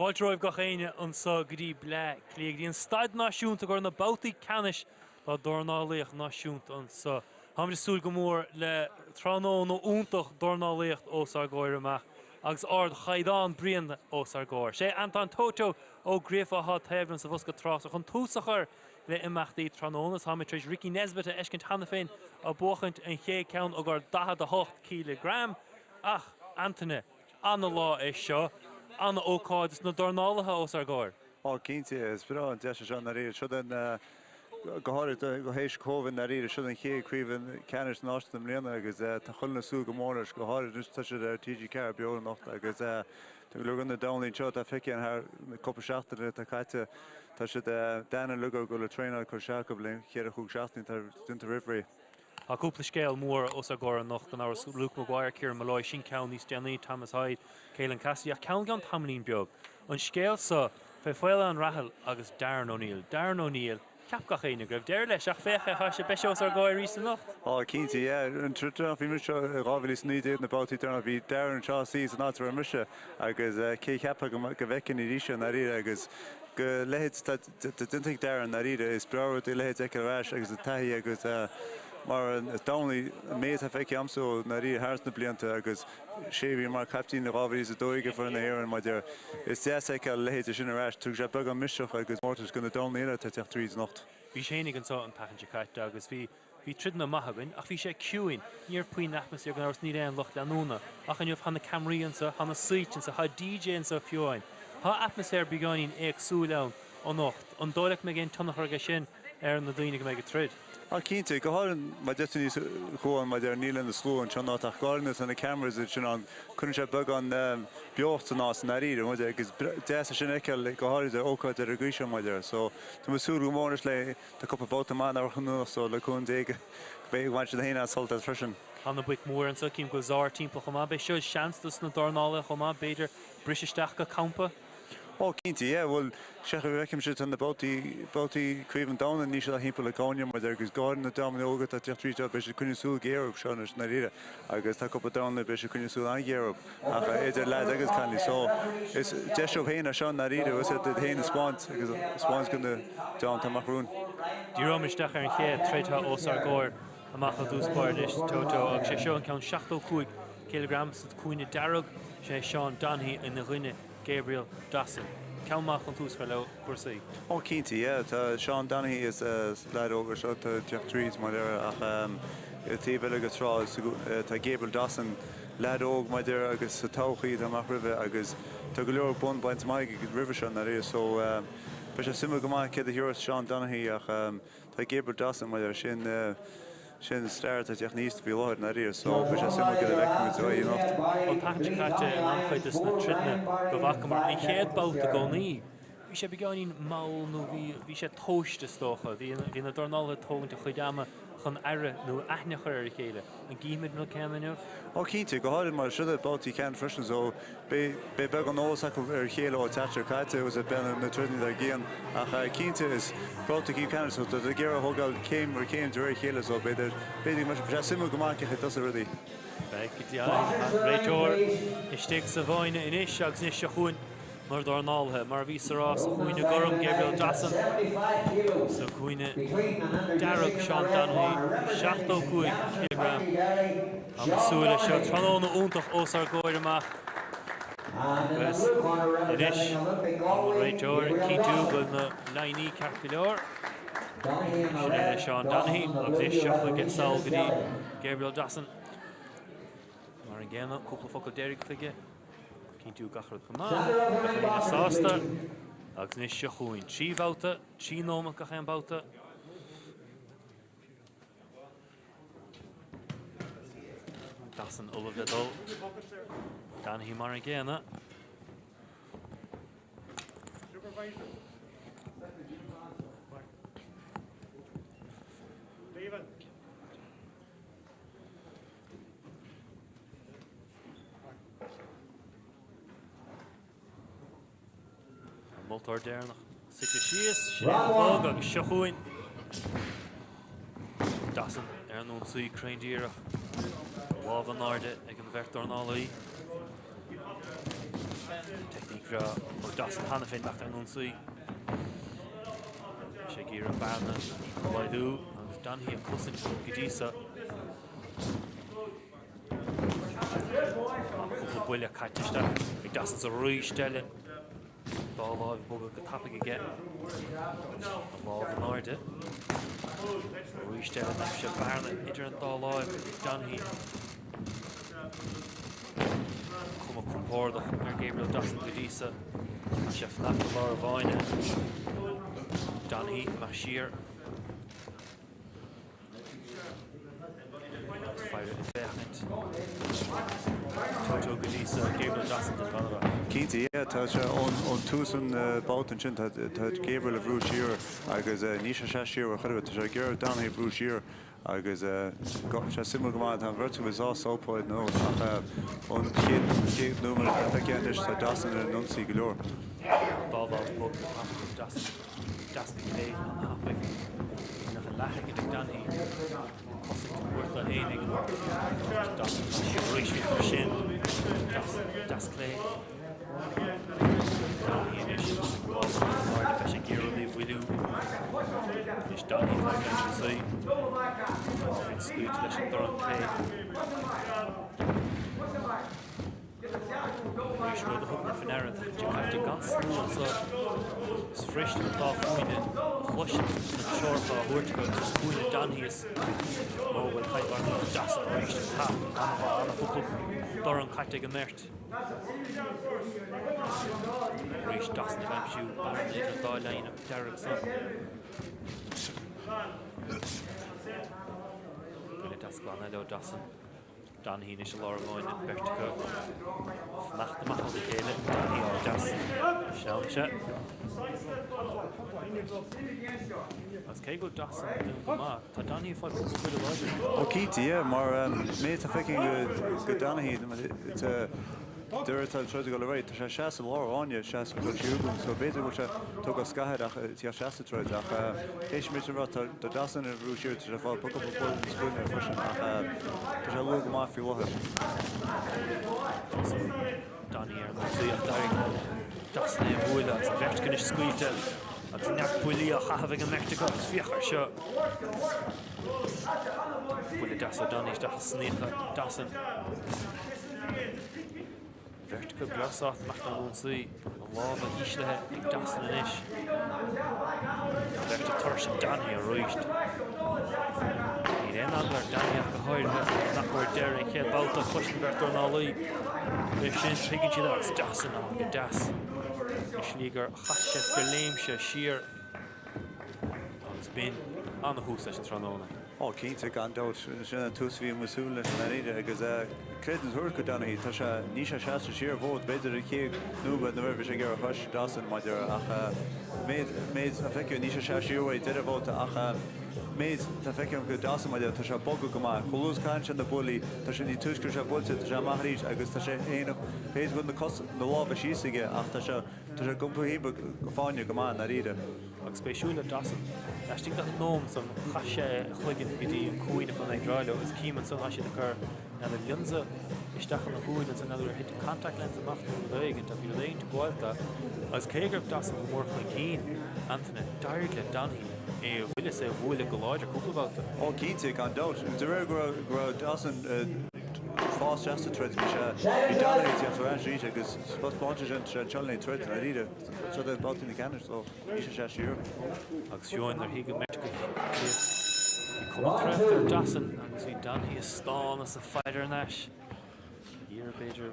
Fáilte romhaibh gach éinne anso go dtí Bleá Cliath, go dtí an Staid Náisiúnta i gcomhair na babhtaí ceannais dá dornálaíocht náisiúnta anso. Táimid ag súil go mór le tráthnóna iontach dornálaíocht os ár gcomhair amach agus ardchaighdeán bruíon os ár gcomhair. Sé Antoine Toto Ó Gríofa atá taobh liom sa bhosca tráchta chun tús a chur le imeachtaí tráthnóna. Táimid tar éis Ricky Nesbitt a fheiscint cheana féin ag buachaint an chéad ceann i gcomhair 48 cíleagram. Ach, Antaine, Ana-lá é seo, ana-ócáid dos na dornálaithe os ár gcomhair. Ó cinnte, is breá an deis é seo i ndáiríre. Seo den, go háirid théis Covid i ndáiríre, seo den chéad craobh ceannais náisiúnta i mbliana agus tá chuile dhuine ag súil go mór leis, go háirid anois tá siad ar TG4 beo anocht agus tá go leor de na dornálaithe anseo atá feicthe thar na cúpla seachtain atá caite, tá siad d'aithne uilig go bhfuil traenáil curtha isteach acu le cheithre chúig seachtaine atá déanta roimh ré. Tá cúpla scéal mór os ár gcomhair anocht, gan amhras, Luke Maguire, Kieran Molloy, sin ceann níos déanaí, Thomas Hyde, Keelan Cassidy, ach ceann i gceann tamaillín beag. An scéal seo fé Faolán Rahill agus Darren O'Neill. Darren O'Neill, cheap gach éinne go raibh deireadh leis, ach féach é, tá sé, beidh sé os ár gcomhair arís anocht. Á, cinnte, yeah. An tráth deireanach bhí mise i 2019, na babhtaí deireanacha, bhí Darren anseo suí san áit a raibh mise agus cé a cheapfadh go bhfeicfinn arís é i ndáiríre agus go leithéid déanta ag Darren i ndáiríre. Is breá rud é a leithéid a fheiceáil ar ais agus an taithí agus mar is dornálaí an méid atá feicthe agamsa ó i ndáiríre thar na blianta agus sé a bhí mar chaiptín i 2012 ag foireann na hÉireann maidir is deas a fheiceáil a leithéid sin ar ais. Tugann sé beagán misneach agus mórtas do na dornálaithe eile atá ag teacht tríd anocht. Bhí sé fhéinig anseo an tseachtain seo caite agus bhí Bhí troideanna maith againn, ach bhí sé ciúin, ní raibh puinn atmaisféar, gan amhras níl aon lucht leanúna, ach inniu tá na ceamaraí anseo, tá na suite anseo, tá DJ anseo fiú amháin. Tá atmaisféar beagáinín éagsúil ann anocht. An dóigh leat go mbeidh aon tionchar aige sin ar na daoine go mbeidh ag troid? Ah cinnte, go háirithe mar deir tú níos chuan mar deir níl aon slua anseo anocht ach go háirithe nuair atá na cameras sin ann cuireann sé beagán beocht san áit i ndáiríre mar deir agus deas é sin a fheiceáil go háirithe ar ócáid ar an gcaoi seo mar deir so tá mé ag súil go mór anois le Tá cúpla babhta maith in amharc so le cúnamh Dé go mbeidh ag baint siad féin an-sult as freisin. Tá na boic mhóra anseo, cím go bhfuil Zara timpeall chomh maith. Beidh seo seans dos na dornálaithe chomh maith, b'fhéidir, briseadh isteach go campa. Ó cinnte, yeah, bhuel, sé go bhfeicimse tá na babhtaí, babhtaí Craobh an Domhain níl siad thimpeall ag cáineadh muid agus go háirithe na dreamanna óga atá ag teacht tríd seo, beidh siad ag coinneáil súil ghéar orthu seo anois i ndáiríre agus tá cúpla dornálaí beidh siad ag coinneáil súil an-ghéar orthu. Ach idir leaids agus cailíní so is deis dóibh féin é seo i ndáiríre agus iad féin a spáint agus a spáint do na dream atá amach romhainn. Díreoimid isteach ar an chéad troid atá os ár gcomhair amach i dtús báire anois, Toto, agus sé seo an ceann 75 cileagram sa cúinne dearg, sé Seán Donaghy ina gcoinne Gabriel Dossen. Ceann maith chun tús a chur le cúrsaí. Ó cinnte, yeah. Tá Seán Donaghy is leaid óg é seo atá ag teacht tríd mar deir ach ar taobh eile den trá tá Gabriel Dossen, leaid óg mar deir agus sa todhchaí atá amach roimhe agus tá go leor bonn bainte amach aige roimhe seo i ndáiríre so beidh sé suimiúil go maith céard a thiúrfas Seán Donaghy ach tá Gabriel Dossen mar deir sin sin star atá ag teacht aníos faoi láthair i ndáiríre so beidh sé suimiúil céard a bhfeicfimid uaidh anocht. An tseachtain seo caite in an-chuid de na troideanna go bhfacamar an chéad babhta i gcónaí, bhí sé beagáinín mall nó bhí bhí sé tomhaiste is dócha. Bhí bhí na dornálaithe ag tógaint a chuid ama chun aire nó aithne a chur ar a chéile. An gcífimid an rud céanna inniu? Ó cinnte, go háirithe mar seo babhtaí ceannais freisin so beidh beidh beagán eolas acu ar a chéile ó tseachtain seo caite agus beidh na troideanna dár gcionn ach cinnte is babhta ceannais so tá ag iarraidh a thógáil céim ar chéim de réir a chéile so b'fhéidir b'fhéidir go mbeidh sé suimiúil go maith cén chaoi a dtosóidh rudaí. Beidh go deimhin. An réiteoir istigh sa bhfáinne anois agus anois seo chugainn na dornálaithe, mar a bhíos a rá sa chúinne gorm, Gabriel Dossen, sa chúinne dearg, Seán Donaghy, 75 cileagram. Táim ag súil leis seo. Tráthnóna iontach os ár gcomhair amach agus anois an réiteoir ag cinntiú go bhfuil na líní ceart go leor. Sin é le Seán Donaghy agus é seo chuige sall go dtí Gabriel Dossen. Mar an gcéanna, cúpla focal deiridh chuige. Cinntiú gach rud go maith, gach éinne sásta. Agus anois seo chugainn 3 bhabhta, 3 nóiméad gach aon babhta. Dossen ullamh le dul. Donaghy mar an gcéanna. An moltóir deireanach suite síos, sin é an clog agus seo chugainn Dossen ar an ionsaí cruinn díreach. Lámh in airde ag an bheirt dornálaí. Teicníc bhreá ó Dawson cheana féin imeacht ar an ionsaí. Tá sé ag iarraidh an bearna a laghdú agus Donaghy ag cosaint go dtí seo. Cúpla buille caite isteach ag Dawson is arís eile. Dá láimh ag bogadh go tapaidh aige. An lámh in airde. Arís eile d'aimsigh bearna idir an dá láimh ag Donaghy. Cuma compordach ar Gabriel Dawson go dtí seo. Tá sé ag fanacht i lár an bhfáinne. Donaghy amach siar. Faire ag féachaint. Teo go dtí seo Gabriel Dawson den Bhanbha. Cinnte, yeah, tá sé ón tús an babhta ansin, tá Gabriel ag brú siar agus níl sé ag seasamh siar ar chor ar bith, tá sé ag iarraidh Donaghy a bhrú siar agus sé suimiúil go maith, tá an bheirt acu dhá southpaw ar nós ach ón chéad nóiméad atá feicthe anois tá Dawson ar an ionsaí go leor. Dá lámh ag bogadh go tapaidh ag Dawson. Deas go clé an-thapaidh. Nach leathshoicind ag Donaghy cosaint a thabhairt dó fhéinig. Dawson siar arís féach air sin. Dawson deas clé. Donaghy anois lámh in airde beidh sé ag iarraidh rudaí a mhoilliú. Anois Donaghy atá ag an ionsaí. Bhí scaoilte leis an dorn clé. Arís rud a thug mé faoi ndeara, tá sé caite gan slua anso. Is fuirist an dá chúinne a chloisint sna treoracha á thabhairt acu agus is cúinne Donaghy is mó a bhfuil caint orthu. Dawson arís an t-am an-mhaith, an-chúpla dorn caite ag an mbeirt. Arís Dawson ag aimsiú bearna idir an dá líne dearg san. Buille deas glan eile ó Dawson. Donaghy anois i lár an fháinne, beirt acu ag fanacht amach óna chéile. Donaghy á deas. Seán sé. Agus cé go bhfuil Dawson dún go maith, tá Donaghy ag fáil cúpla buille láidir. Ó cinnte, yeah, mar méid atá feicthe go Donaghy, de réir atá an troid ag dul ar aghaidh, tá sé ag seasamh i lár an fháinne, seasamh ag dul siar uaim, so b'fhéidir go bhfuil sé ag tógáil scaithimh ach tá seasamh sa troid ach théis an méid sin a rá, tá Dawson ag brú siar, tá sé ag fáil cúpla buille níos buaine freisin ach tá sé luath go maith faoi láthair. Donaghy ar an ionsaí ach d'éirigh le Dawson é a bhualadh agus an bheirt acu anois scaoilte agus neart buillí á chaitheamh ag an mbeirt acu agus féach air seo. Buille deas ó Donaghy isteach i snoíocha Dawson. Beirt acu breá sásta imeacht ar an ionsaí, a lámha íslithe ag Dawson anois. An bheirt ag tuirseach Donaghy arís. Níl aon eagla ar Donaghy ach go háirithe nach mór deireadh an chéad babhta cloiseann an bheirt dornálaí. É sin, tuigeann siad agus Dawson á go deas. I slí gur chas sé gur léim sé siar agus b'in an-thús leis an tráthnóna. Ó, cinnte, gan dabht. Sin an tús a bhí muid ag súil leis i ndáiríre agus creid an tuairisc go Donaghy, tá sé, níl sé seasta siar an fód, b'fhéidir an chéad nóiméad nuair a bhí sé ag iarraidh a chois Dawson maidir ach méid, méid tá feicthe, níl sé seasta siar uaidh deireadh bhabhta ach méid tá feicthe go Dawson maidir, tá sé ag bogadh go maith. Chomh luath is a caitheann sé na buillí, tá sé, ní túisce go raibh sé buailte, tá sé amach arís agus tá sé aonach, b'fhéidir go bhfuil na cos, na lámha síos aige ach tá sé, tá sé ag iompar thimpeall an fáinne go maith i ndáiríre. Agus spéisiúil le Dawson, laistigh den nóiméad san chaith sé a chloigeann go dtí an cúinne chun é ag rá leo agus cím ansan tá siad ag cur n'fheadar lionsa isteach ina shúil ansan n'fheadar ar thit an contact lens amach nó rud éigin tá bhí rud éigin buailte agus cé go raibh Dawson go mór chun cinn Antaine d'éirigh le Donaghy é a bhuille is é a bhualadh go láidir cúpla babhta. Ó cinnte, gan dabht. De réir go raibh go raibh Dawson fás isteach sa troid bhí sé bhí Donaghy ag teacht ar ais arís agus spáinte sin sé anseo le troid i ndáiríre. Seo é babhtaí na ceannais so níl sé seasta siar. Agus fiú nuair a shuigh an mbeirt acu síos, bhí cuma traochta ar Dawson agus bhí Donaghy ag stánadh is ag faire thar n-ais. Ag iarraidh, b'fhéidir,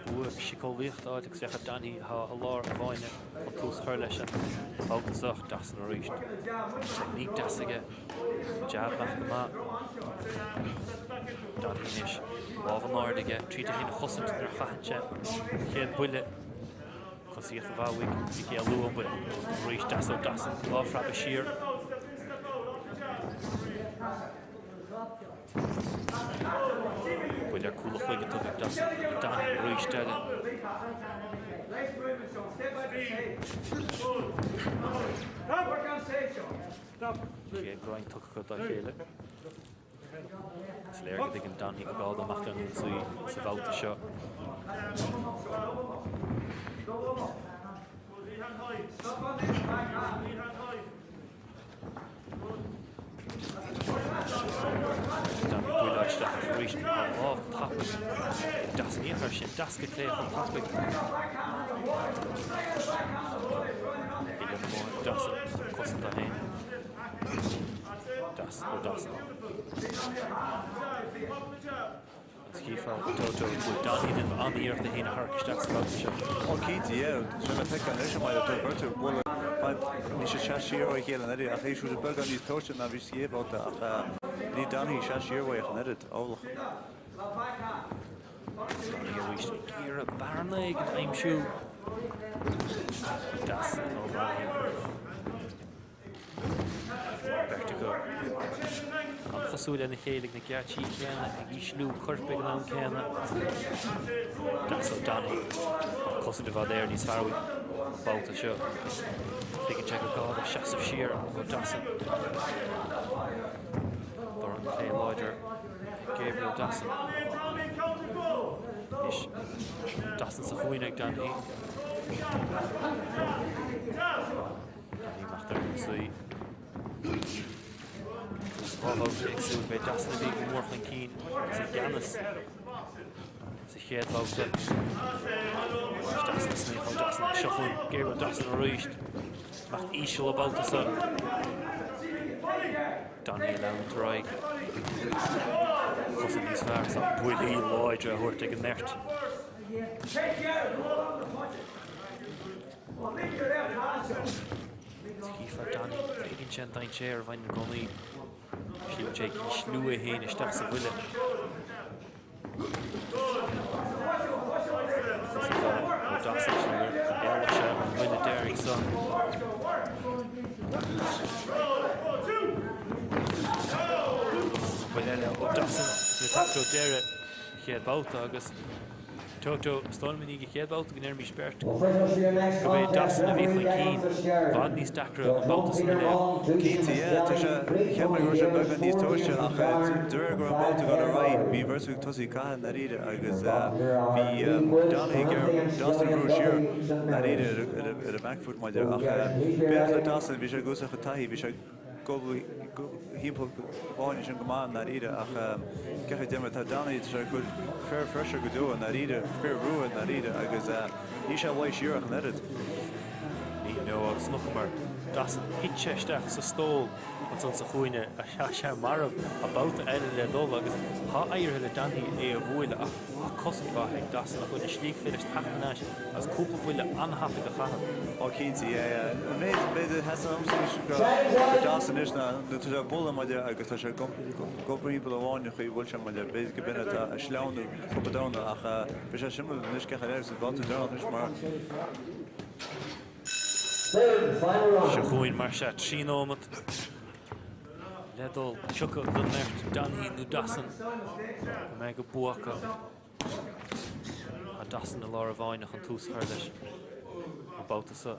bua síceolaíochta a fháil agus féach ar Donaghy atá i lár an fháinne chun tús a chur leis an mbabhta seo ach Dawson arís. Teicníc deas aige, jab amach go maith. Donaghy anois, lámh in airde aige, tríd é féin a chosaint nuair a chaitheann sé an chéad buille. Cosaíocht mhaith uaidh ag éalú ón mbuille. Arís deas ó Dawson, lámh phreabadh siar. Buille ar cúl a chloiginn tugtha ag Dawson ag Donaghy arís eile. Chéad groin tugtha dá chéile. Is léir go dtuigeann Donaghy gur gá dó imeacht ar an ionsaí sa bhabhta seo. Donaghy buille isteach arís tá lámh tapaidh ag Dawson ní chuir sin deasca clé chomh tapaidh. Uillinn amháin ag Dawson cosaint é féin. Deas ó Dawson. Agus chífeá Toto go bhfuil Donaghy ag déanamh an-iarracht é féin a tharrac isteach sa bhabhta seo. Ó cinnte, yeah. Tá sé le feiceáil anois an mbeidh an bheirt ag bualadh fad níl siad seas siar ó chéile an oiread ach bhí siad beagán níos tomhaiste ná bhí sa chéad bhabhta ach níl Donaghy seas siar uaidh ach an oiread, amhlaidh. Donaghy arís ag iarraidh bearna éigin a aimsiú. Deas ó Donaghy. Beirt acu an-chosúil lena chéile ag na geáitsí céanna, ag ísliú coirp ag an am céanna. Deas ó Donaghy. Cosaint i bhfad Éireann níos fearr uaidh an babhta seo. Tuigeann sé gur gá dó seasamh siar ó Dawson. Dorn clé láidir ag Gabriel Dawson. Anois Dawson sa chúinne ag Donaghy. Ag imeacht ar an ionsaí. Tús babhta éagsúil, b'é Dawson a bhí go mór chun cinn agus i gceannas sa chéad bhabhta. Isteach sna snoíocha ó Dawson. Seo chugainn Gabriel Dawson arís. Imeacht íseal an babhta seo. Donaghy ag leanúint ar aghaidh. Cosaint níos fearr is buillí láidre a thabhairt ag an mbeirt. Chífeá Donaghy, tuigeann sé an dainséar a bhaineann i gcónaí. Síleann sé ag ísliú é féin isteach sa bhuille. Cosaint mhaith ó Dawson sin gur éalaigh sé ón mbuille deiridh seo. Buille eile ó Dawson is ag teacht ó deireadh an chéad bhabhta agus Toto, is dóigh liom i ndiaidh an chéad bhabhta go ndéarfaimis beirt gurb é Dawson a bhí chun cinn, i bhfad níos deacra an babhta san a léamh. Cinnte, yeah. Tá sé, cheap mé go raibh sé beagán níos tomhaiste ach de réir go raibh an babhta ag dul ar aghaidh, bhí an bheirt ag tosaí ag caitheamh i ndáiríre agus bhí Donaghy ag iarraidh Dawson a bhrú siar i ndáiríre ar an back foot maidir ach b'fhéidir le Dawson, bhí sé ag úsáid a chuid taithí, bhí sé dul thimpeall fáinne sin go maith i ndáiríre ach ceithre déanamh atá Donaghy tá sé ag cur fair pressure go deo i ndáiríre, fair bhrú i ndáiríre agus níl sé uaidh siar ach an oiread. Ní nó agus chonaiceamar Dawson thit sé isteach sa stól ansan sa chúinne tá sé marbh tá babhta eile le dul agus tá éirithe le Donaghy é a bhualadh ach tá cosaint mhaith ag Dawson ach bhfuil an slí go féidir leis teacht in ais agus cúpla buille an-thapaidh a chaitheamh. Ó cinnte, yeah, yeah. An méid, méid a sheasann ormsa anois go, go Dawson anois ná nuair tá sé ag bualadh maidir agus tá sé ag obair thimpeall an fháinne an chaoi a bhfuil sé maidir, b'fhéidir go b'in atá ag sleamhnú cúpla damhna ach beidh sé suimiúil anois gach ar sa bhabhta deireanach anois mar Seo chugainn mar sea, 3 nóimeat le dul. Cé acu den mbeirt, Donaghy nó Dawson, a mbeidh an bua acu. Tá Dawson i lár an bhfáinne chun tús a chur leis an babhta seo.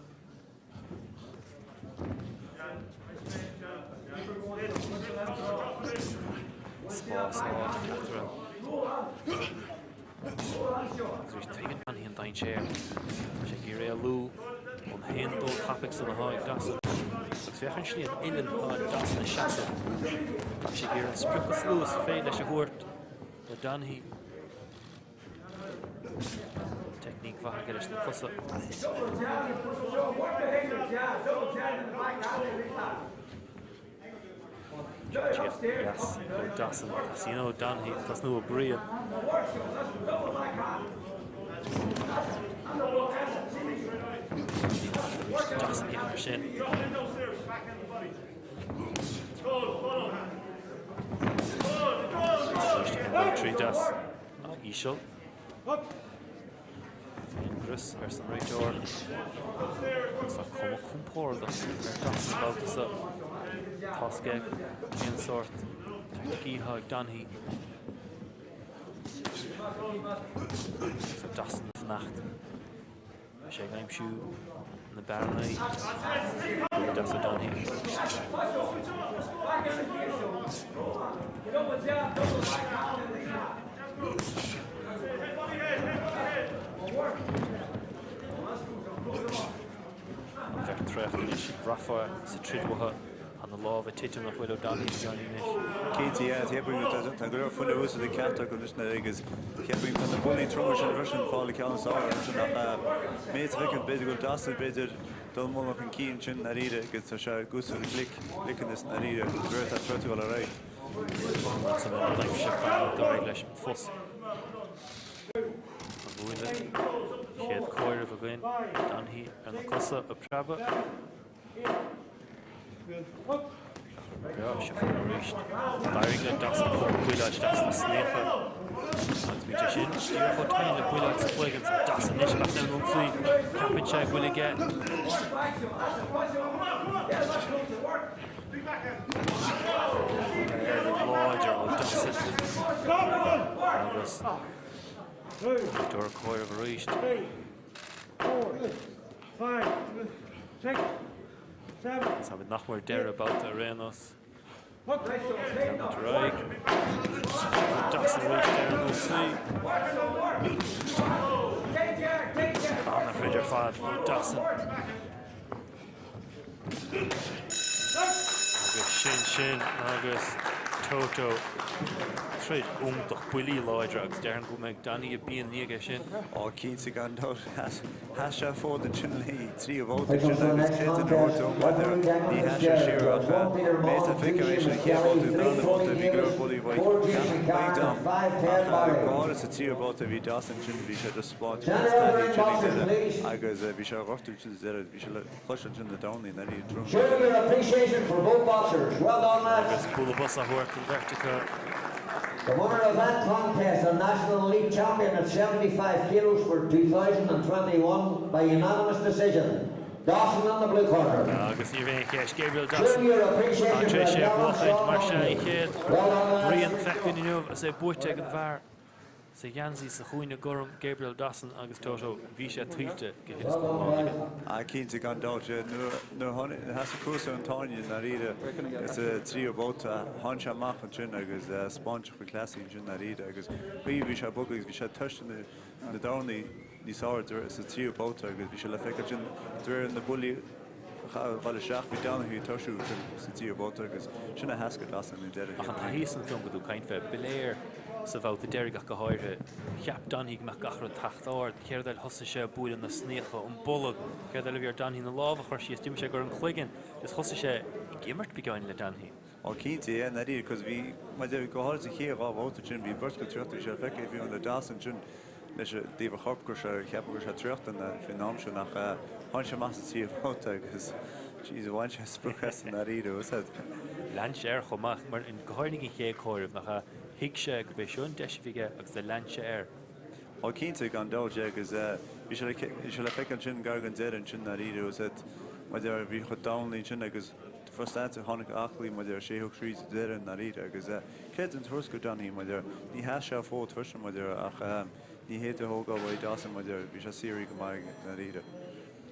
Spás ard eatarthu. Agus arís tuigeann Donaghy an dainséar. Tá sé ag iarraidh éalú ón haon dul tapaidh san atá ag Dawson. Agus féach an slí an uillinn atá ag Dawson ag seasamh. Tá sé ag iarraidh an sprioc is lú is féidir leis a thabhairt do Donaghy. Teicníc mhaith aige leis na cosa. Geáitsíocht dheas ó Dawson. Tosaíonn ó Donaghy ag tosnú ó Brian. Dawson ní mar sin. Trí deas ach íseal. Féinchrios arsa an réiteoir. Agus tá cuma compordach ar Dawson an babhta seo. Tá 's aige cén sórt teaicticí atá ag Donaghy. Tá Dawson ag fanacht. Beidh sé ag aimsiú na bearnaí. Buille deas ó Donaghy. traochta anois, bhraithfeá sa troid uathu, tá na lámha ag titim nach bhfuil ó Donaghy beagáinín anois. Cinnte, yeah, cheapfainn tá go leor fuinneamh úsáidte ag ceachtar acu anois na agus cheapfainn tá na buillí troma sin freisin ag fáil an ceann is fearr ansin ach méid a fheiceann b'fhéidir go bhfuil Dawson b'fhéidir dul mol chun cinn sin ndáiríre agus tá sé ag úsáid a ghlic, gliceanna is ndáiríre de réir atá troid ag dul ar aghaidh. Ansan d'aimsigh Barra d'éirigh leis an phus. A bhualadh. Chéad comhaireamh againn. Donaghy ar na cosa ag preabadh. Breá, seo chugainn arís. D'éirigh le Dawson cúpla buille isteach sna snaocha. Agus bíonn sé sin díreach chomh tinn le buille sa chloigeann. Dawson anois amach ar an ionsaí. Ceapann sé go bhfuil aige. Láidir ó Dawson agus réiteoir ag comhaireamh arís. Táimid nach mór deireadh babhta ar aon nós. Leanfaimid ar aghaidh. Dawson arís ar an ionsaí. An-throid ar fad ó Dawson. Agus sin sin agus Toto troid iontach, buillí láidre agus déarfainn go mbeidh Donaghy ag pian i ndiaidh é sin. Ó cinnte gan dabht. Sheas sé an fód ansin le tríú babhta ansin agus creid é nó ná maidir ní sheas sé siar ach méid a feicim é sin an chéad bhabhta, an darna babhta bhí go leor buillí uaidh Dom ach go háirithe sa tríú babhta bhí Dawson ansin bhí sé just spáinte taithí ansin ag deireadh agus bhí sé á ghortú ansin sa deireadh bhí sé le cloisteáil ansin na Domhnaí in aghaidh Trom. Show your appreciation for both boxers. Well done lads. Agus bualadh bos á thabhairt don bheirt acu. The winner of that contest and National Elite Champion at 75 kilos for 2021 by unanimous decision, Dawson in the blue corner. Agus ní raibh aon cheist, Gabriel Show Dawson your tá appreciation tar for éis é a Darren bhuachaint Sean mar sin an Mumney. chéad Well done lads. rian feicthe inniu is é buaite ag an bhfear. Sa gheansaí sa chúinne gorm, Gabriel Dawson agus Toto, bhí sé tuillte go huile is go hiomlán aige. Ah cinnte, gan dabht. Nuair a sheas an cúrsa ar an tairne i ndáiríre sa tríú babhta, tháinig sé amach ansin agus 'spáin sé a chuid cleasaí ansin i ndáiríre agus chaoi bhí sé ag bogadh agus bhí sé ag toiseacht na dornaí níos airde sa tríú babhta agus bhí sé le feiceáil ansin de réir na buillí a dhul isteach, bhí Donaghy ag toisiú sa tríú babhta agus sin a theastaigh ó Dawson i ndeireadh. Ach an taithí san Fionn go dtú caint fé, ba léir sa bhabhta deiridh ach go háirithe, cheap Donaghy go mbeadh gach rud teacht ard. Chéard eile thosaigh sé ag bualadh na snaocha, an bolg, céard eile a bhí ar Donaghy na lámha a chur síos, d'imigh sé go ar an cloigeann is thosaigh sé ag imirt beagáinín le Donaghy. Ó cinnte, yeah, ndáiríre, cos bhí, maidir, go háirid sa chéad dhá bhabhta sin, bhí beirt acu traochta, bhí sé le feiceáil fiú le Dawson ansin leis an dtaobh a chorp go raibh sé, cheapfá go raibh sé traochta faoin am sin ach tháinig sé amach sa tríú babhta agus jeez, bhain sé sprioc as i ndáiríre, was it? Lean sé air chomh maith, mar go háirithe ag an chéad chomhaireamh, nach ea? Thuig sé go b'é seo an deis a bhí aige agus do lean sé air. Ó cinnte, gan dabht, yeah, agus bhí sé le, bhí sé le feiceáil ansin gar don deireadh ansin i ndáiríre, was it? Maidir, bhí a chuid dornaí ansin agus frustrate tháinig aclaí maidir sé thug tríd sa deireadh i ndáiríre agus creid an turas go Donaghy maidir ní sheas sé an fód freisin maidir ach ní féidir a thógáil uaidh Dawson maidir bhí sé saothraithe go maith i ndáiríre.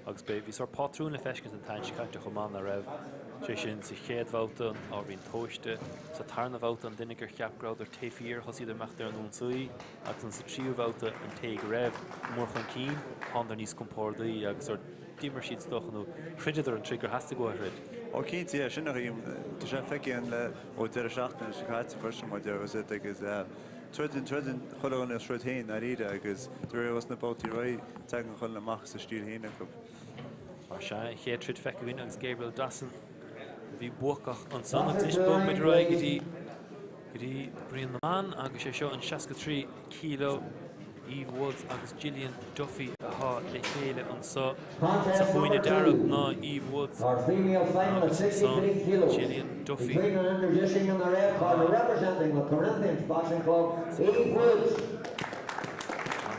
Agus b'é bhí sórt pátrún le feiscint an tseachtain seo caite chomh maith nach raibh, sé sin sa chéad bhabhta an ábhairín tomhaiste, sa tarna bhabhta an duine gur cheap go rabhadar taobh thiar thosaíodar imeacht ar an ionsaí agus an sa tríú bhabhta an té go raibh mór chun cinn thánadar níos compórdaí agus sórt D'imir siad is dócha nó throideadar an troid gur theastaigh uathu a throid. Ó cinnte, yeah, sin a shuim. Tá sé feicthe againn le ó deireadh seachtaine seo caite freisin mar deir was it agus troideann, troideann chuile dhuine a throid féin ndáiríre agus de réir was na babhtaí ar aghaidh tagann chuile dhuine amach as a stíl féin acu. Mar sea, an chéad troid feicthe againn agus Gabriel Dawson a bhí buacach ansan agus anois bogfaidh muid ar aghaidh go dtí go dtí bruíon na mban agus sé seo an 63 kilo Eve Woods agus Gillian Duffy atá le chéile anso sa chúinne dearg ná Eve Woods agus ansan Gillian Duffy. Mar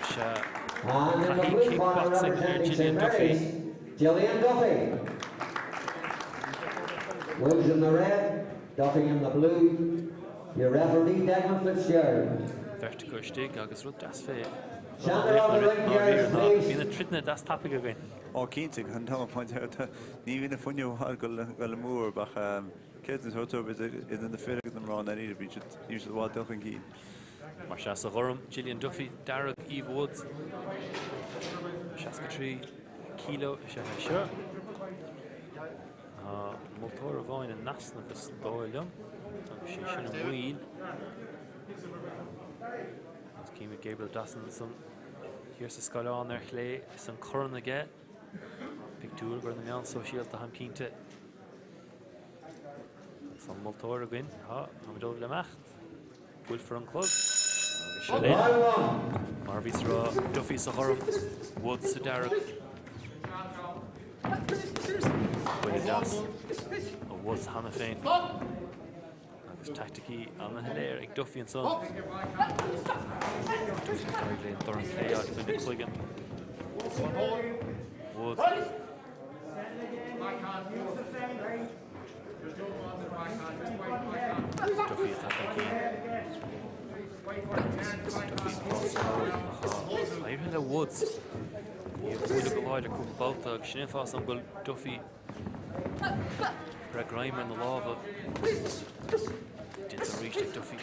sea, taithí kickboxing ar Gillian Duffy. Gillian Duffy. Woods in the red, Duffy in the blue. Your referee Declan Fitzgerald. Beirt acu istigh agus rud deas fé laochra ná riar ná bíonn na troideanna deas tapaidh againn. Ó cinnte, gan dabht, mar deir tú, ní bhíonn an fuinneamh ag dul amú orthu ach céard an sórt oibre idir na fir agus na mná i ndáiríre, bíonn siad, níl siad i bhfad dul chun cinn. Mar sea, sa ghorm, Gillian Duffy, dearg, Eve Woods, 63 kilo is ea é seo. Tá moltóir amháin in easnamh is dóigh liom, agus sé sin an mhoill. Agus címid Gabriel Dossen ansan thiar sa scáileán ar chlé is an corn aige. Pictiúr ar na meáin sóisialta táim cinnte. Agus an moltóir againn, tá, táimid ullamh le himeacht. Buailfear an clog agus seo linn. Mar a bhíos a rá, Duffy sa ghorm, Woods sa dearg. Buille deas ó Woods cheana féin. Agus teaicticí an-shoiléir ag Duffy ansan. Duffy ag éirí léi an dorn clé a fháil faoina cloigeann. Woods. Duffy atá chun cinn. Duffy atá sa tóir ach tá éirithe le Woods. Í a bhualadh go láidir cúpla babhta agus sin é an fáth go bhfuil Duffy ag breith greim ar na lámha. Déanta arís ag Duffy.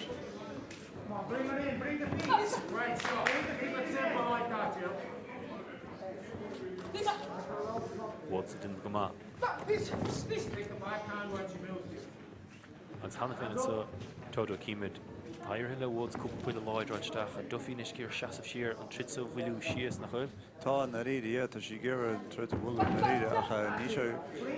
Woods ag déanamh go maith. Agus cheana féin anso, Toto címid, tá éirithe le Woods cúpla buille láidir a fháil isteach ar Duffy anois ag iarraidh seasamh siar, an troid so a mhoilliú síos, nach bhfuil? Tá, i ndáiríre, yeah, tá sí ag iarraidh an troid a mhoilliú i ndáiríre ach níl sé,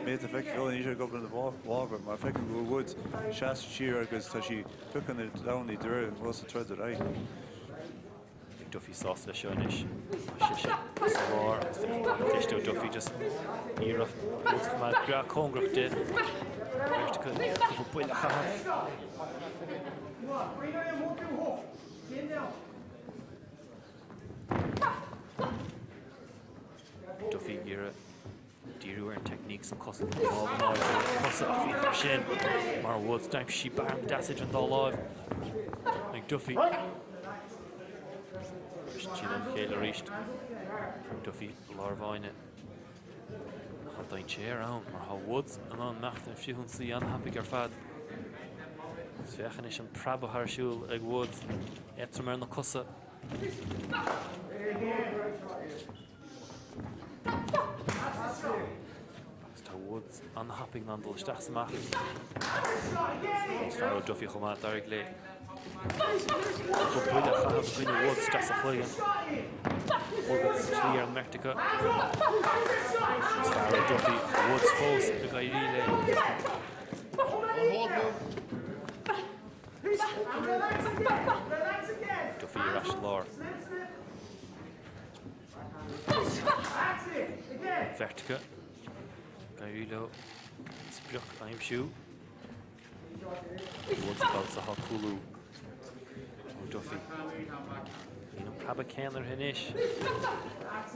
méid a feiceáil, níl sé ag obair ina bhfabhar mar feicim go bhfuil Woods seasta siar agus tá sí piocadh na damhnaí de réir an bhfuil sa troid ar aghaidh. Beidh Duffy sásta leis seo anois. Tá sise sa lár agus féach an cliste ó Duffy just iarracht Woods a choimeád breá cóngarach di. Beirt acu cúpla buille a chaitheamh. Duffy ag iarraidh Díriú ar an teicníc 's an cosaint an lámh in airde ar na cosa ach féach air sin mar Woods d'aimsigh sí bearna deas idir an dá láimh ag Duffy. Briseann siad óna chéile arís. Duffy i lár an bhfáinne. Ach tá dainséar ann mar tá Woods in ann imeacht ar frithionsaí an-thapaidh ar fad. Agus féach anois an preabadh ar siúl ag Woods, éadtrom ar na cosa. Agus tá Woods an-thapaidh in ann dul isteach is amach. Níos fearr ó Duffy chomh maith, d'éirigh léi cúpla buille a chaitheamh i gcoinne Woods isteach sa chloigeann. Clogad sa tslí ar an mbeirt acu. Níos fearr ó Duffy, Woods fós ag éirí léi. Duffy ar ais i lár. An bheirt acu ag éirí leo sprioc a aimsiú. Woods an babhta seo cúlú ó Duffy. Níl an preabadh céanna uirthi anois.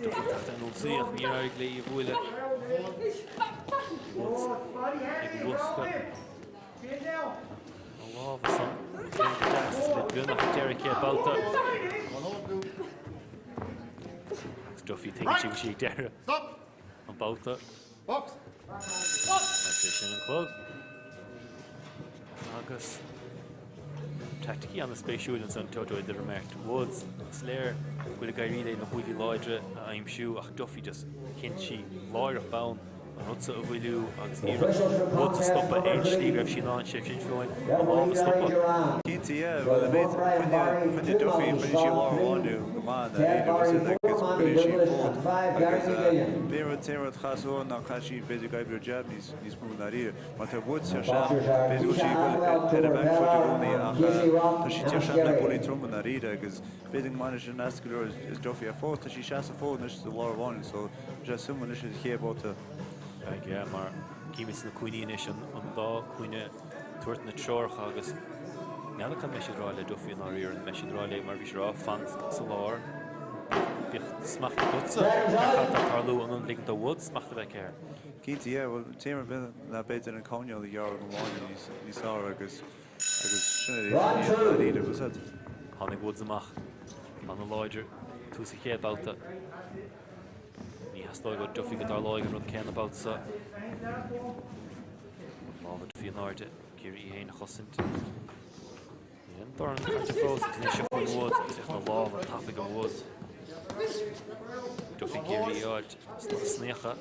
Duffy ag teacht ar an ionsaí ach níor éirigh léi í a bhualadh. Woods ag luascadh. A lámha san go deas le beagnach deireadh an chéad babhta. Agus Duffy tuigeann sí go bhfuil sí ag deireadh an babhta. Agus é sin an clog. Agus teaicticí an-spéisiúil ansan Toto idir an mbeirt. Woods, is léir go bhfuil ag éirí léi na buillí láidre a aimsiú ach Duffy just chinn sí láithreach bonn. An rud seo a mhoilliú agus iarracht Woods a stopadh aon slí go raibh sí in ann, sé sin fiú a lámh a stopadh. Cinnte, yeah. Bhuel, an méid, choinnigh, choinnigh Duffy, choinnigh sí lár an bháine go maith dáiríre, agus agus choinnigh sí an fód agus b'é an rud, t-aon rud a chas uaidh ná chaith sí b'fhéidir ag oibriú jab níos, níos mó dáiríre. Mar tá Woods ar seach, b'fhéidir go bhfuil sí ag dul ar an back foot i gcónaí ach tá sí ag teacht le buillí troma dáiríre agus b'fhéidir go mbaineann sin as go leor is Duffy ach fós tá sí seasamh fód anois sa lár bháine so Tá sé suimiúil anois an chéad bhabhta. Beidh, yeah, mar címid sna cúinní anois an dá cúinne ag tabhairt na treoracha agus n'fheadar cad mbeidh siad ag rá le Duffy i ndáiríre, an mbeidh siad ag rá léi mar a bhí siad ag rá, fan sa lár, bíodh smacht agatsa ar cad tá ag tarlú, in ionad ligint do Woods smacht a bheith aici air. Cinnte, yeah, bhuel, téama ar bith ná b'fhéidir an coinneáil a ghearradh an bháine níos níos fearr agus agus sin é dáiríre, was it? Tháinig Woods amach an-láidir tús an chéad babhta. Ní theastóidh ó Duffy go dtarlóidh an rud céanna an babhta seo. Lámha Duffy in airde, ag iarraidh í féin a chosaint. Níl an dorn caite fós agus anois seo chugainn Woods agus féach na lámha tapaidh ó Woods. Duffy ag iarraidh í a fháilt sna snaocha.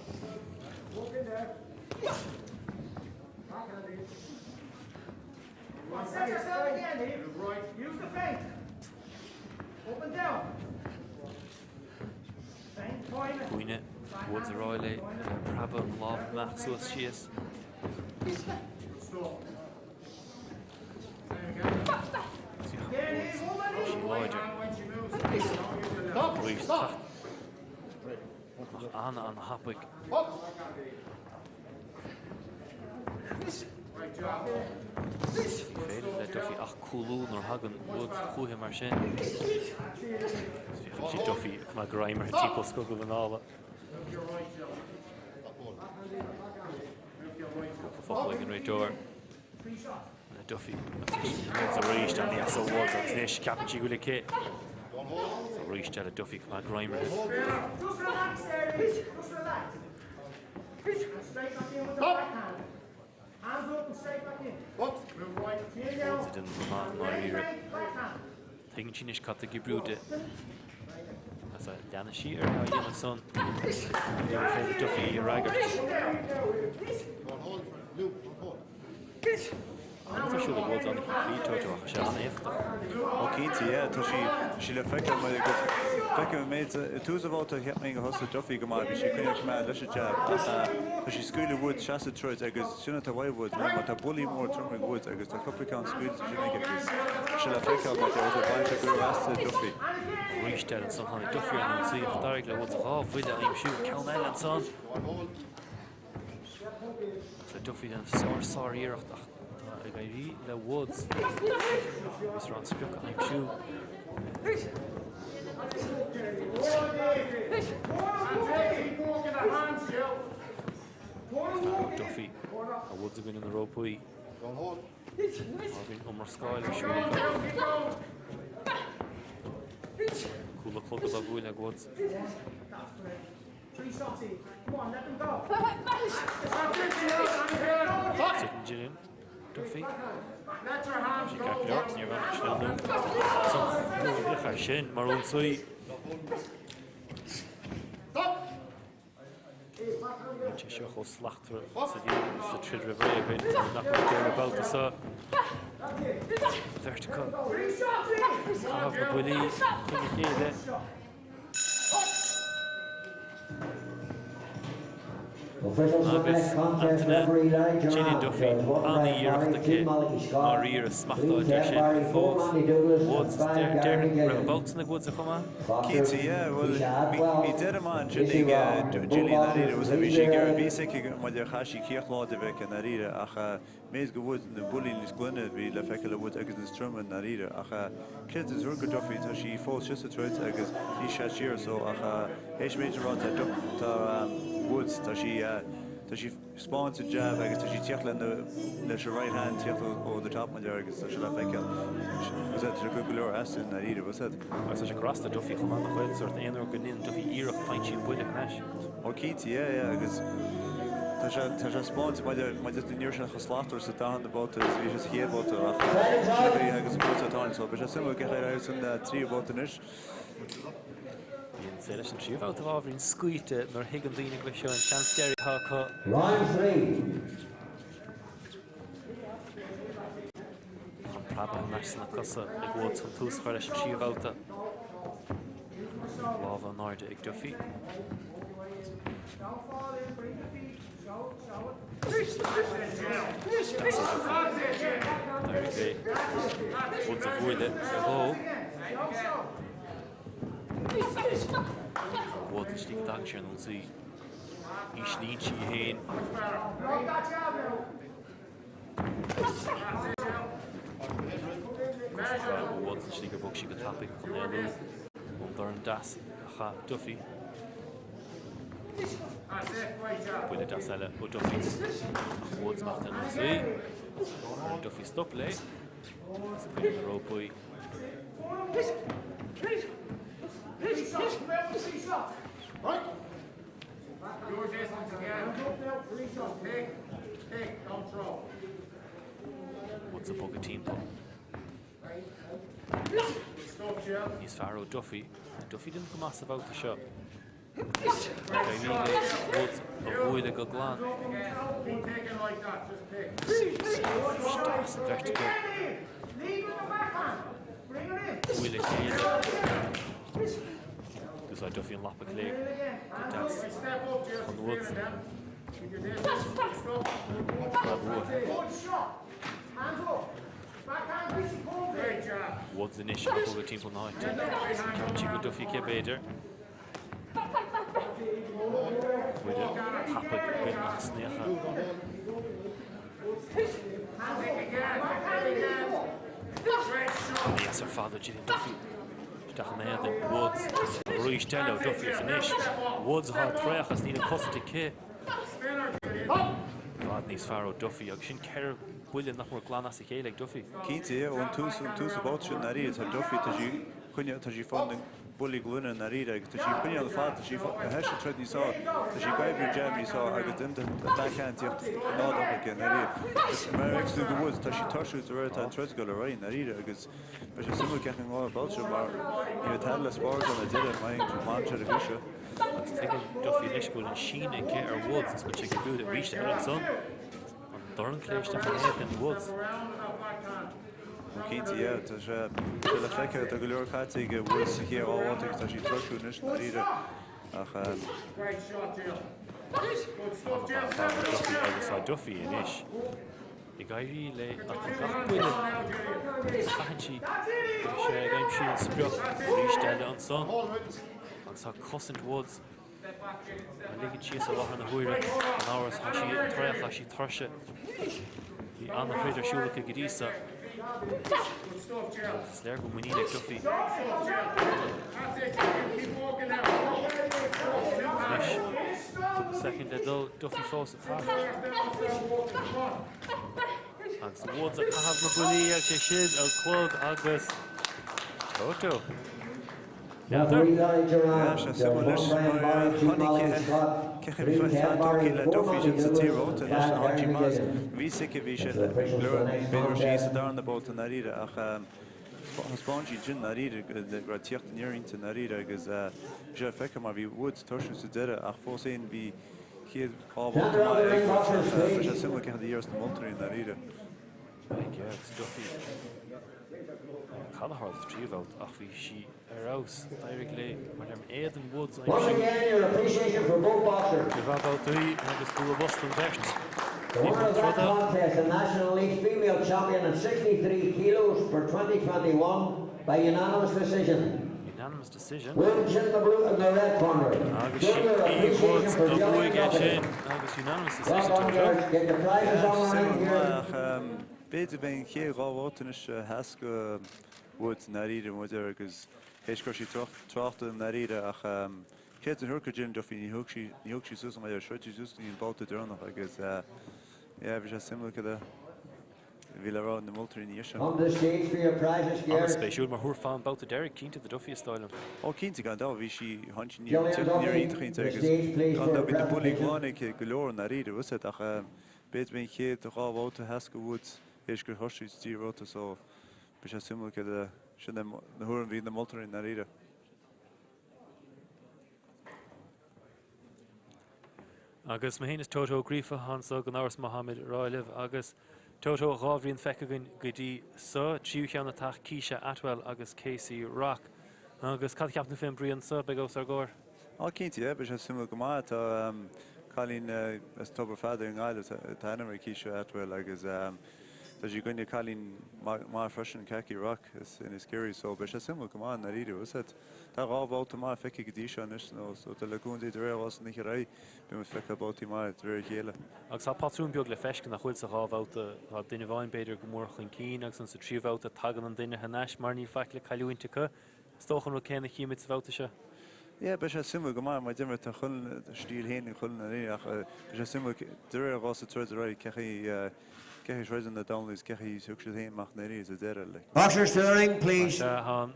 Cuimhnigh, Woods ag rá léi a bheith ag preabadh an lámh amach suas síos. Woods, tá sí láidir. Arís teacht amach an-an-thapaidh. Ní féidir le Duffy ach cúlú nuair a thagann Woods chúithi mar sin. Féachann sí Duffy ag coimeád greim uirthi timpeall scrogall anála. Cúpla focal ag an réiteoir le Duffy agus Woods arís an-deas ó Woods agus anois ceapann sí go bhfuil aici. Arís eile Duffy ag coimeád greim uirthi. Woods ag déanamh go maith i ndáiríre. Tuigeann sí anois cad tá ag oibriú di. Agus leanfaidh sí uirthi á dhéanamh san, níorbh féidir Duffy í a fhreagairt. An-rud ar siúl ag Woods an-shimplí, Toto, ach tá sé an-éifeachtach. Ó cinnte, yeah, tá sí, tá sí le feiceáil mar go bhfeicim an méid, i dtús an bhabhta cheap mé gur thosaigh Duffy go maith, bhí sí ag coinneáil coimeád leis an jab ach tá sí ag scaoileadh Woods seasta troid agus sin atá uaidh Woods mar tá buillí mór trom ag Woods agus tá cúpla ceann scaoilte sin aige agus tá sé le feiceáil mar tá sé baint sé go raibh as Duffy. Arís eile ansan tháinig Duffy ar an ionsaí ach d'éirigh le Woods dhá bhuille a aimsiú, ceann eile ansan. Tá Duffy ag déanamh sár-sáriarracht ach tá ag éirí le Woods agus an sprioc a aimsiú. Duffy tá Woods againn ar na rópaí. Againn iomrascáil ar siúl acu. Cúl an clogad á bhualadh ag Woods. Titeann Gillian Duffy. Sí ceart go leor, níor bhain sleamhnú san bhuailfeadh air sin mar ionsaí. Bíonn sé seo chomh slachtmhar sa bhí sa troid roimh ré againn nach bhfuil deireadh babhta seo. Beirt acu. Caitheamh na buillí chun a chéile. Agus Antaine, Gillian Duffy, an-iarracht aici ndáiríre smachtáil air sin fós. Woods, déarfainn go raibh an babhta sin ag Woods chomh maith? Cinnte, yeah. Bhuel, bhí deireadh maith ansin ag Gillian ndáiríre. Bhí sí ag iarraidh, bhí a fhios aici maidir chaith sí cíoch láidir a bheith aici ndáiríre ach méid go bhfuil na buillí níos glaine a bhí le feiceáil le Woods agus níos troime i ndáiríre ach creidim is rud go Duffy tá sí fós síos sa troid agus ní sheas siar so ach théis méid sin ráite tá Woods tá sí tá sí spáint an jab agus tá sí tíocht le na leis an right hand tíocht ó the top mar agus tá sé le feiceáil was that tá go leor as i ndáiríre was that Agus tá sé crosta Duffy chomh maith nach bhfuil sórt aon uair go ndéanann Duffy iarracht faigheann sí an buille thar n-ais. Ó cinnte, yeah, yeah, agus tá sé, tá sé spáinte maidir, maidir ní raibh sé chomh slachtmhar sa darna babhta is a bhí sé sa chéad bhabhta ach sin a bhí agus an babhta atá ann so beidh sé suimiúil cén chaoi ar éirigh san tríú babhta anois. Bíonn sé leis an tríú babhta ábhairín scaoilte nuair a thuigeann daoine go bhfuil seo an seans deiridh atá acu. Round 3. Tá an preabadh thar n-ais sna cosa ag Woods chun tús a chur leis an tríú babhta. Lámha in airde ag Duffy. Deas ó Duffy. D'éirigh léi Woods a bhualadh le dhó. Woods an slí go dtagann sé ar an ionsaí. Íslíonn sí í féin. Ó Woods an slí gur bhog sí go tapaidh chun éalú ón dorn deas a chaith Duffy. Buille deas eile ó Duffy ach Woods amach den ionsaí. Cuireann Duffy stop léi agus a cuireadh na rópaí. Woods ag bogadh timpeall. Níos fearr ó Duffy. Duffy déanamh go maith sa bhabhta seo. Ag éirí le Woods a bhualadh go glan. Deas an bheirt acu. buille a chéile. D'úsáid Duffy an lapa clé go deas chun Woods. Preab uaithi. Woods anois ag bogadh timpeall na háite. Ceann tí go Duffy aici b'fhéidir. Buille tapaidh buille na heasnaíocha. An-deas ar fad ó Gillian Duffy. Isteach in éadan Woods. Arís eile ó Duffy is anois Woods atá traochta is níl an cosaint aici. I bhfad níos fearr ó Duffy agus sin 4 buille nach mór glan as a chéile ag Duffy. Cinnte, ón tús, ón tús an babhta sin i ndáiríre, tá Duffy, tá sí coinne, tá sí fáil na buillí glúine i ndáiríre agus tá sí coinneáil fad, tá sí théis an troid níos fearr, tá sí ag oibriú an jab níos fearr agus an backhand tíocht nádúrtha aici i ndáiríre. Mar a fheiceann tú go Woods, tá sí tuirsiúil de réir atá an troid ag dul ar aghaidh i ndáiríre agus beidh sé suimiúil cén chaoi an ngabhfaidh an babhta seo mar ní raibh tada le spáráil ann ar deireadh, má fhaigheann sé ar an gcaoi seo. Agus tuigeann Duffy anois go bhfuil an síneadh aici ar Woods agus go bhfuil sé ag bualadh arís eile ansan. An dorn clé isteach in éadan Woods. Ó cinnte, yeah, tá sé le feiceáil, tá go leor caite ag Woods sa chéad dhá bhabhta agus tá sí tuirsiúil anois i ndáiríre ach. Duffy agus tá Duffy anois ag éirí léi nach bhfuil gach buille a chaitheann sí, go bhfuil sé ag aimsiú an sprioc arís eile ansan agus tá cosaint Woods Á ligean síos i láthair na huaire, gan amhras, tá sí traochta, tá sí tuirseach. Bhí an-throid ar siúl aici go dtí seo. Is léir go bhfuil muinín ag Duffy. Anois, cúpla soicind le dul, Duffy fós ag teacht. Agus Woods ag caitheamh na buillí agus é sin an clog agus Toto. N'fheadar. Tá sé suimiúil anois mar chonaic cé chaoi bhí Duffy le Duffy sin sa tríú babhta anois na háití maith bhí sice bhí sé le b'fhéidir raibh sí sa darna babhta i ndáiríre ach thaispeáin sí ansin i ndáiríre go raibh tíocht aniar inti i ndáiríre agus bhí sé le feiceáil mar bhí Woods tuirsiúil sa deireadh ach fós féin bhí chéad dhá bhabhta maith ag Woods ach bhí sé suimiúil cé chaoi a dhéarfas na moltóirí i ndáiríre. Beidh agus Duffy. Cad a tharla sa tríú babhta ach bhí sí ar fheabhas. D'éirigh léi mar deirim éadan Woods a Once aimsiú. again, your appreciation for both boxers. Roimh a babhtaí agus bua bos don bheirt. The Ní winner chun of that troda. contest, the National Elite Female Champion at 63 kilos for 2021 by unanimous decision. Unanimous decision. Woods in the blue and the red corner. Agus sin Junior Eve appreciation Woods for a Gillian bhuaigh é Duffy. sin agus unanimous Well decision done, Toto. girls. Get the prizes on the Suimiúil ring here. ach b'fhéidir bheith an chéad dhá bhabhta anois a sheas go Woods i ndáiríre muid air agus théis go raibh sí traochta i ndáiríre ach céard an thiúrca Gillian Duffy ní thug sí ní thug sí suas an mhaidhc shroich sí suas go dtí an babhta deireanach agus yeah bhí sé suimiúil cad a bhí le rá ag na moltóirí ina dhiaidh sin. On the stage for your prizes, girls. An-spéisiúil mar thabharfá an babhta deiridh cinnte do Duffy is dóigh liom. Ó cinnte gan dabht bhí sí tháinig sí Gillian níor Duffy, iontach inti the agus stage please gan for dabht bhí na buillí presentation. glan aici go leor i ndáiríre bhfuil 's agat ach b'fhéidir b'é an chéad dhá bhabhta a sheas go Woods théis gur thosaigh sí sa tríú babhta so beidh sé suimiúil céard a sin é na thuairim a bhí ag na moltóirí i ndáiríre. Agus mé féin is Toto Ó Gríofa anso gan amhras má tháimid ag rá libh agus Toto dhá bhrian feicthe againn go dtí so, tríú cheann ag teacht Keisha Atwell agus Casey Rock. Agus cad a cheapann tú fén bruíon so, beidh os ár gcomhair? Á cinnte, yeah, beidh sé suimiúil go maith. Tá cailín as Tobar Pheadair i nGaillimh, tá ainm uirthi Keisha Atwell agus tá sí i gcoinne cailín maith freisin, Kaki Rock as Inis Ceithre, so beidh sé suimiúil go maith i ndáiríre, bhfuil 's agat. Tá dhá bhabhta maith feicthe go dtí seo anois nó so tá le cúnamh Dé de réir dhul san oíche ar aghaidh, beidh muid feiceáil babhtaí maith de réir a chéile. Agus tá patrún beag le feiscint nach bhfuil sa dhá bhabhta, tá duine amháin b'fhéidir go mór chun cinn agus ansan sa tríú bhabhta tagann an duine thar n-ais mar níl faic le cailliúint acu. Is dócha an rud céanna a chímid sa bhabhta seo. Yeah, beidh sé suimiúil go maith mar d'imir tá chuile stíl féin ag chuile dhuine ach beidh sé suimiúil de réir dhul sa troid ar aghaidh cé chaoi cé chaoi throideann na Donnellys cé chaoi thug siad féin amach na sa deireadh like. Boxers to the ring, please. Sea, tá an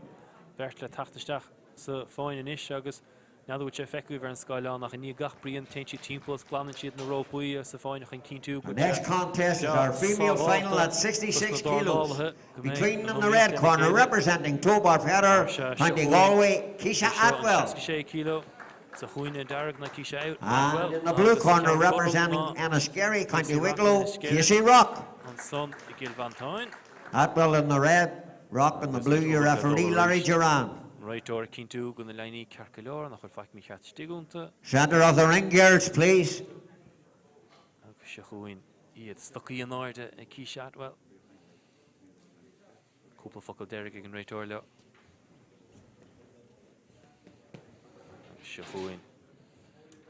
bheirt le teacht isteach sa fáinne anois agus n'fheadar bhfuil sé feicthe agaibh ar an scáileán ach i ndiaidh gach bruíon téann siad timpeall is glanann siad na rópaí sa fáinne chun cinntiú go The next contest is our female final at 66 kilos between in the red corner representing Tobar Pheadair, County Galway, Keisha Atwell. 66 kilo sa chúinne dearg ná Keisha Atwell. And in the blue corner representing Enniskerry, County Wicklow, Casey Rock. Ansan i gCill Mhantáin. Atwell in the red. Rock in the Agus blue, anois your óga le referee dul Larry arís. Duran. An réiteoir ag cinntiú go bhfuil na líní ceart go leor, nach bhfuil faic mícheart istigh iontu. Centre of the ring girls, please. Agus seo chugainn iad. Stocaí in airde ag Keisha Atwell. Cúpla focal deiridh ag an réiteoir leo. Agus seo chugainn.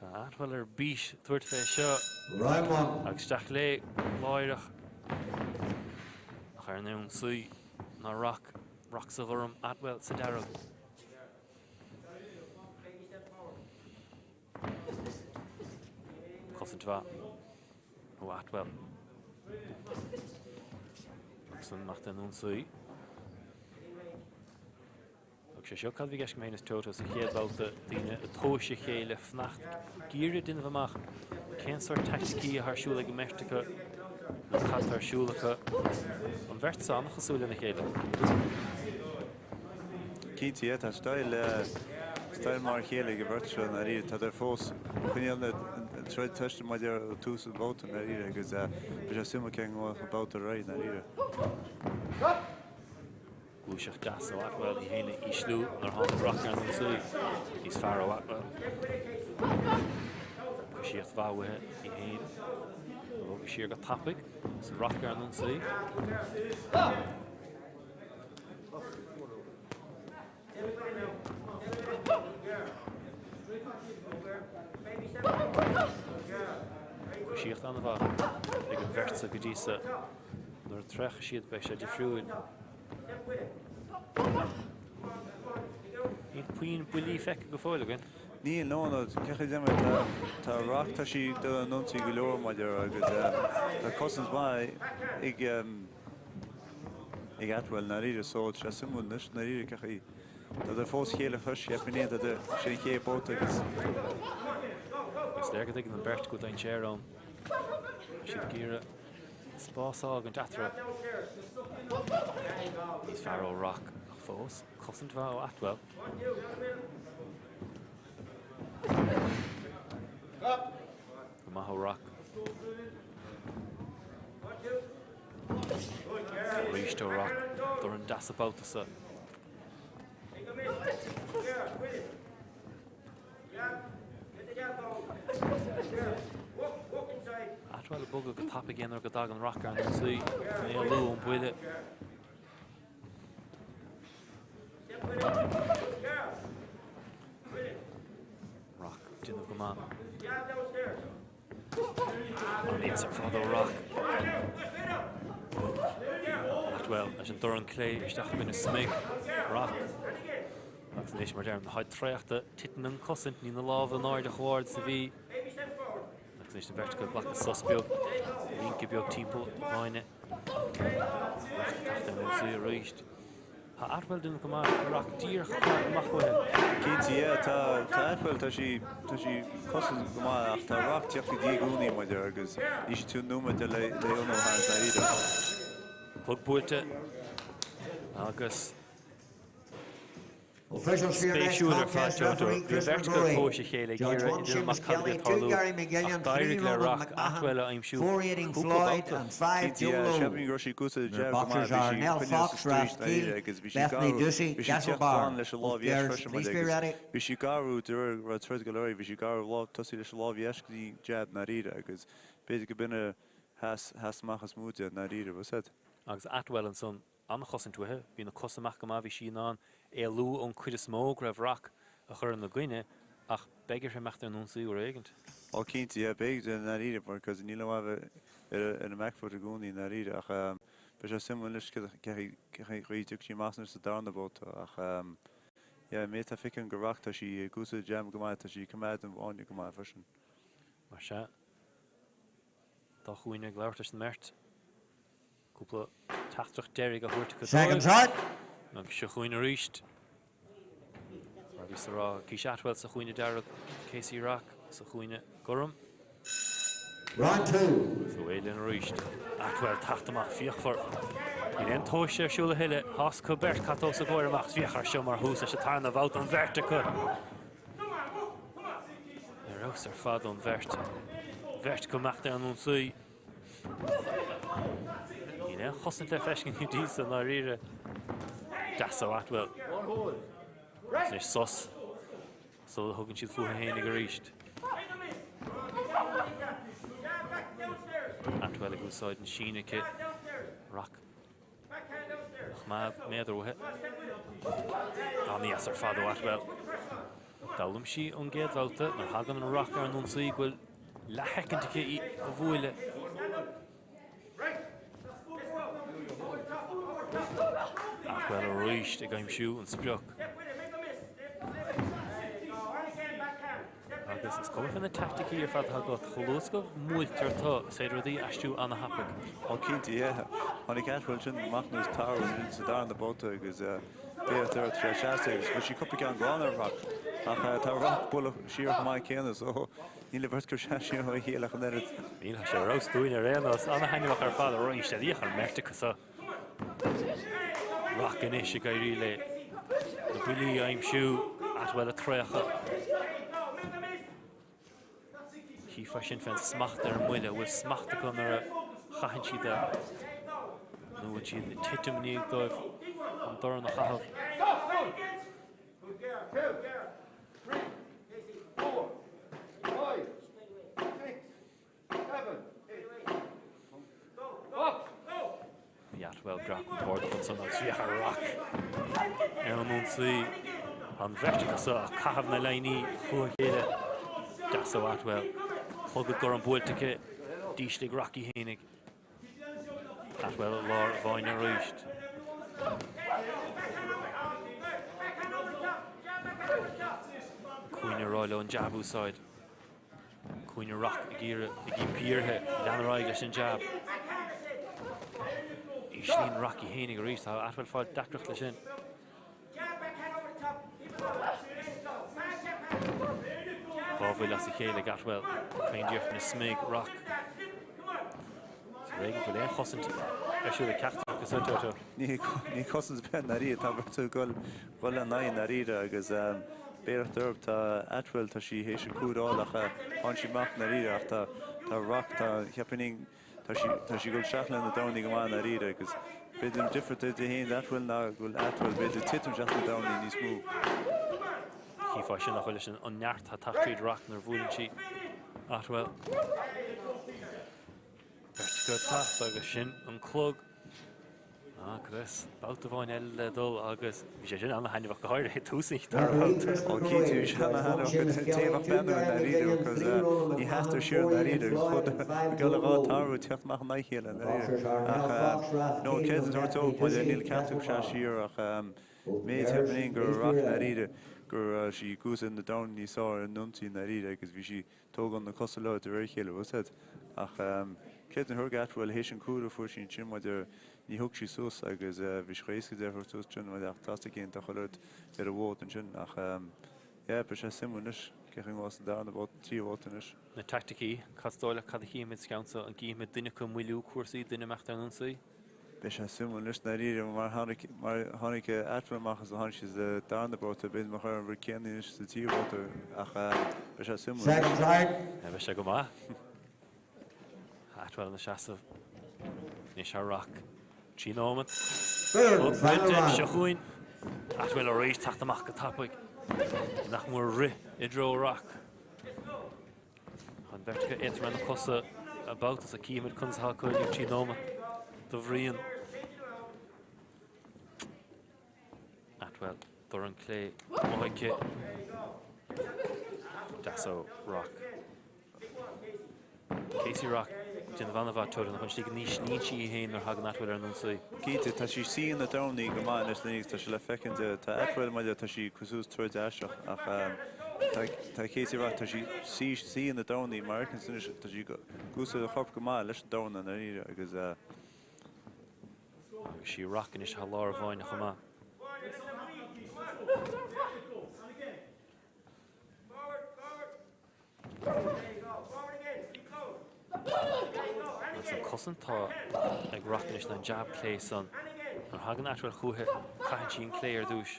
Tá Atwell ar bís tabhairt fé seo. Round one. Agus isteach léi láithreach. Ach ar an ionsaí ná Rock. Rock sa ghorm, Atwell sa dearg. Cosaint mhaith ó Atwell. Agus an imeacht den ionsaí. Thug sé seo cad a bhí i gceist agam féin is Toto sa chéad bhabhta, daoine ag tomhais a chéile, fanacht ag iarraidh déanamh amach cén sórt taicticí atá ar siúl ag an mbeirt acu nó cad atá ar siúl acu. An bheirt seo an-chosúil lena chéile. Cinnte, yeah, tá style, style mar a chéile ag an bheirt seo i ndáiríre. Tádar fós ag coinneáil an troid tomhaiste maidir ó tús an bhabhta i ndáiríre agus beidh sé suimiúil cén gabhadh an babhta ar aghaidh i ndáiríre. Gluaiseacht deas ó Atwell, í féin a ísliú nuair a tháinig Rock ar an ionsaí. Níos fearr ó Atwell. Coisíocht mhaith uaithi í féin a bhogadh siar go tapaidh agus Rock ar an ionsaí. Coisíocht an-mhaith ag an bheirt seo go dtí so. Nuair a traochfaidh siad beidh sé difriúil. Níl puinn buillí feicthe go fóill againn. Níl, no, no, cé chaoi deimhin, tá Rock, tá sí dul ar an ionsaí go leor maidir agus tá cosaint mhaith ag ag Atwell i ndáiríre so tá sé suimiúil anois i ndáiríre cé chaoi tádar fós chéile chois cheapfainn é tá sé an chéad babhta agus. Is léir go dtuigeann an bheirt go bhfuil dainséar ann. Tá siad ag iarraidh spás a fhágaint eatarthu. Níos fearr ó Rock ach fós cosaint mhaith ó Atwell. Go maith ó Rock. Arís ó Rock, dorn deas an babhta seo. Atwell ag bogadh go tapaidh aon uair go dtagann Rock ar an ionsaí, éalú ón buille. Rock ag déanamh go maith. An-deas ar fad ó Rock. Atwell leis an dorn clé isteach i gcoinne smig Rock. Agus anois mar deirim, táid traochta, titeann an cosaint, níl na lámha in airde chomh ard is a bhí. Agus anois an bheirt acu ag glacadh sos beag, rince beag timpeall an fháinne. Rock ag teacht ar an ionsaí arís. Tá Atwell ag déanamh go maith, Rock díreach ag cur amach uaithi. Cinnte, yeah, tá Atwell, tá sí, tá sí cosaint go maith ach tá Rock teacht go dtí i gcónaí, mar a déarfá, agus níl sí tú nóiméad le ionadh a tharraingt dáiríre. Clog buailte agus Spéisiúil ar fad, Toto. Bhí an bheirt acu ag tomhais a chéile ag iarraidh a dhéanamh amach cad a bhí ag tarlú, ach d'éirigh le Rock Atwell a aimsiú cúpla babhta. Ceapaim go raibh sí ag úsáid a jab go maith, bhí sí ag coinneáil sa straois dáiríre agus bhí sí ag cabhrú, bhí sí ag teacht slán leis an lámh dheis freisin mar agus bhí sí ag cabhrú de réir go raibh troid go leor, bhí sí ag cabhrú lámh tosaí leis an lámh dheis go dtí jab ndáiríre agus b'fhéidir go b'in a sheas amach is mó di ndáiríre, was it? Agus Atwell ansan An-chosaint uaithi, bhí na cosa amach go maith, bhí sí in ann éalú ón cuid is mó go raibh Rock a chur ina gcoinne ach beidh uirthi imeacht ar an ionsaí uair éigint. Ó cinnte, yeah, beidh, i ndáiríre, because níl an mhaith ar an back foot i gcónaí i ndáiríre ach beidh sé suimiúil anois cé chaoi a dtiocfaidh sí amach anois sa darna babhta ach yeah, mé tá feicim go Rock tá sí ag úsáid a jab go maith, tá sí ag coimeád an fháinne go maith freisin. Mar sea, dá chúinne ag labhairt leis an mbeirt. Cúpla teachtaireacht deiridh á thabhairt acu dóibh. Agus seo chugainn arís. Mar a bhíos a rá, Keisha Atwell sa chúinne dearg, Casey Rock sa chúinne gorm. Round 2. Agus away linn arís. Atwell teacht amach fíochmhar. Níl aon tomhas ar siúl a thuilleadh. Tá's acu beirt cad tá os a gcomhair amach. Féach air seo mar thús leis an tarna bhabhta an bheirt acu. Ar fheabhas ar fad ón bheirt. Bheirt acu imeacht ar an ionsaí. Níl aon chosaint le feiscint go dtí so, i ndáiríre. Deas ó Atwell. Anois sos sula thugann siad fúthu fhéinig arís. Atwell ag úsáid an síneadh aici. Rock Nach méadar uaithi. An-dheas ar fad ó Atwell. D'fhoghlaim sí ón gcéad bhabhta nuair a thagann an Rock ar an ionsaí go bhfuil leathshoicind aici í a bhuaileadh. Atwell arís ag aimsiú an sprioc. Agus is cuma fé na teaicticí ar fad atá agat, chomh luath is go mbuailtear tú, is féidir rudaí a aistriú ana-thapaidh. Ó cinnte, yeah. Tháinig Atwell sin amach nós tarbh ansin sa darna babhta agus b'fhéidir tá sé seasta agus bhí sí cúpla ceann glan ar Rock. Ach tá Rock bualadh siar chomh maith céanna so níl an bheirt acu seo siar ó a chéile ach an oiread. Níl, tá sé ar fheabhas dúinn ar aon nós. Ana-thaitneamhach ar fad arís. Féach ar an mbeirt acu seo. Rock anois ag éirí léi na buillí a aimsiú, Atwell ag traochadh. Chífeá sin fén smacht ar an mbuille, an bhfuil smacht acu nuair a chaitheann siad é nó an bhfuil siad ag titim i ndiaidh dóibh an dorn a chaitheamh. Bhí Atwell breá compordach ansan agus féach ar Rock ar an ionsaí. An bheirt acu seo ag caitheamh na líní chucu a chéile. Deas ó Atwell. Clogad gorm buailte aici. D'ísligh Rock í fhéinig. Atwell i lár an bhfáinne arís. Cuimhne a rá leo an jab a úsáid. Cuimhnigh Rock ag iarraidh, ag impí uirthi lean ar aghaidh leis an jab. Íslíonn Rock í fhéinig arís, tá Atwell ag fáil deacracht leis sin. Dhá bhuille as a chéile ag Atwell, Féin díreach ina smig Rock. Is ar éigean go bhfuil aon chosaint ar siúl ag ceachtar acu seo, Toto. Ní cosaint ar bith i ndáiríre, tá beirt ag dul dhul ina n-aghaidh i ndáiríre agus b'fhéidir dóibh, tá Atwell, tá sí théis a cúráil ach tháinig sí amach i ndáiríre ach tá tá Rock, tá cheapfainn tá sí tá sí ag dul isteach lena dornaí go maith i ndáiríre agus b'fhéidir an difear idir í féin Atwell ná go bhfuil Atwell b'fhéidir titim isteach sna dornaí níos mó. Chífeá sin nach bhfuil leis an neart atá ag teacht tríd Rock nuair a bhuaileann sí Atwell. Beirt acu ag teacht agus sin an clog. Agus babhta amháin eile le dul agus bhí sé sin ana-thaitneamhach go háirithe ag tús an dara babhta. Ó cinnte bhí sé ana-thaitneamhach an taobh ach beannú i ndáiríre because ní sheastar siar i ndáiríre agus chuid go le dhá tarbh ag teacht amach in aghaidh a chéile i ndáiríre. Ach no creidim tabhairt dóibh maidir níl ceart acu seas siar ach méid cheapfainn féin go raibh Rock i ndáiríre go raibh sí ag úsáid na dorn níos fearr ar an ionsaí i ndáiríre agus bhí sí tógáil na cosa leo de réir a chéile, bhfuil 'fhios a'd. Ach creidim gur Atwell théis an cúl a fuair sí ansin maidir, ní thug sí suas agus bhí sé chomh éasca di a thabhairt suas ansin maidir ach tá 'fhios ag tá chuile rud ar an bhfód ansin ach yeah beidh sé suimiúil anois cén chaoi a ngabhfas an darna babhta, an tríú babhta anois. Na teaicticí, cad is dóigh leat, cad a chífimid sa cheann seo, an gcífimid duine acu ag moilliú cúrsaí, duine imeacht ar an ionsaí? Beidh sé suimiúil anois ndáiríre mar tháinig mar tháinig Atwell amach is a tháinig sí sa darna babhta b'fhéidir nach raibh an rud céanna anois sa tríú babhta ach beidh sé suimiúil anois. Beidh sé go maith. Atwell ina seasamh anois thar Rock. 3 nóiméad. Buailte seo chugainn. Atwell arís teacht amach go tapaidh. Nach mór rith i dtreo Rock. An bheirt acu éadrom ar na cosa an babhta seo cífimid conas atá acu i ndiaidh 3 nóiméad do Bhrian. Atwell, dorn clé amuigh aici. Deas ó Rock. Casey Rock déanamh an-mhaith Toto nach bhfuil sí go n-íslíonn sí í féin nuair a thagann Atwell ar an ionsaí. Cinnte, tá sí ag suí na dornaí go maith anois agus tá sé le feicint. Tá Atwell maidir tá sí cosúil troid aisteach ach tá Casey Rock tá sí suí suí na dornaí mar fheiceann anois tá sí ag úsáid a chorp go maith leis an dorna i ndáiríre agus. Agus sí Rock anois atá lár an bhfáinne chomh maith. Agus an cosaint atá ag Rock anois ná an jab clé san. Nuair a thagann Atwell chúichi, caitheann sí an clé ar dtúis.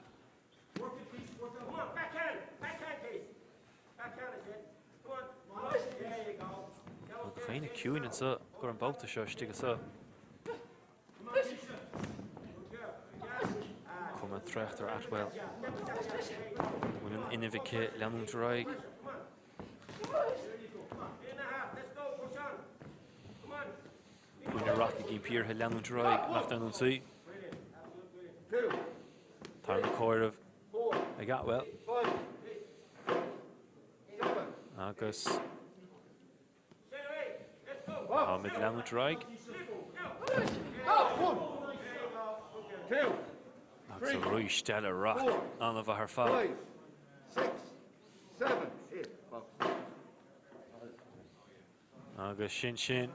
Tá do dhaoine ciúin anseo go raibh an babhta seo istigh anseo. Cuma Tá mé ag trácht ar Atwell. An bhfuil an fhuinneamh aici leanúint ar aghaidh? Buaine Rock ag impí uirthi leanúint ar aghaidh nach ar an ionsaí. Tarna comhaireamh ag Atwell. Agus táimid leanúint ar aghaidh. Agus arís eile Rock an-mhaith ar fad. Agus sin sin.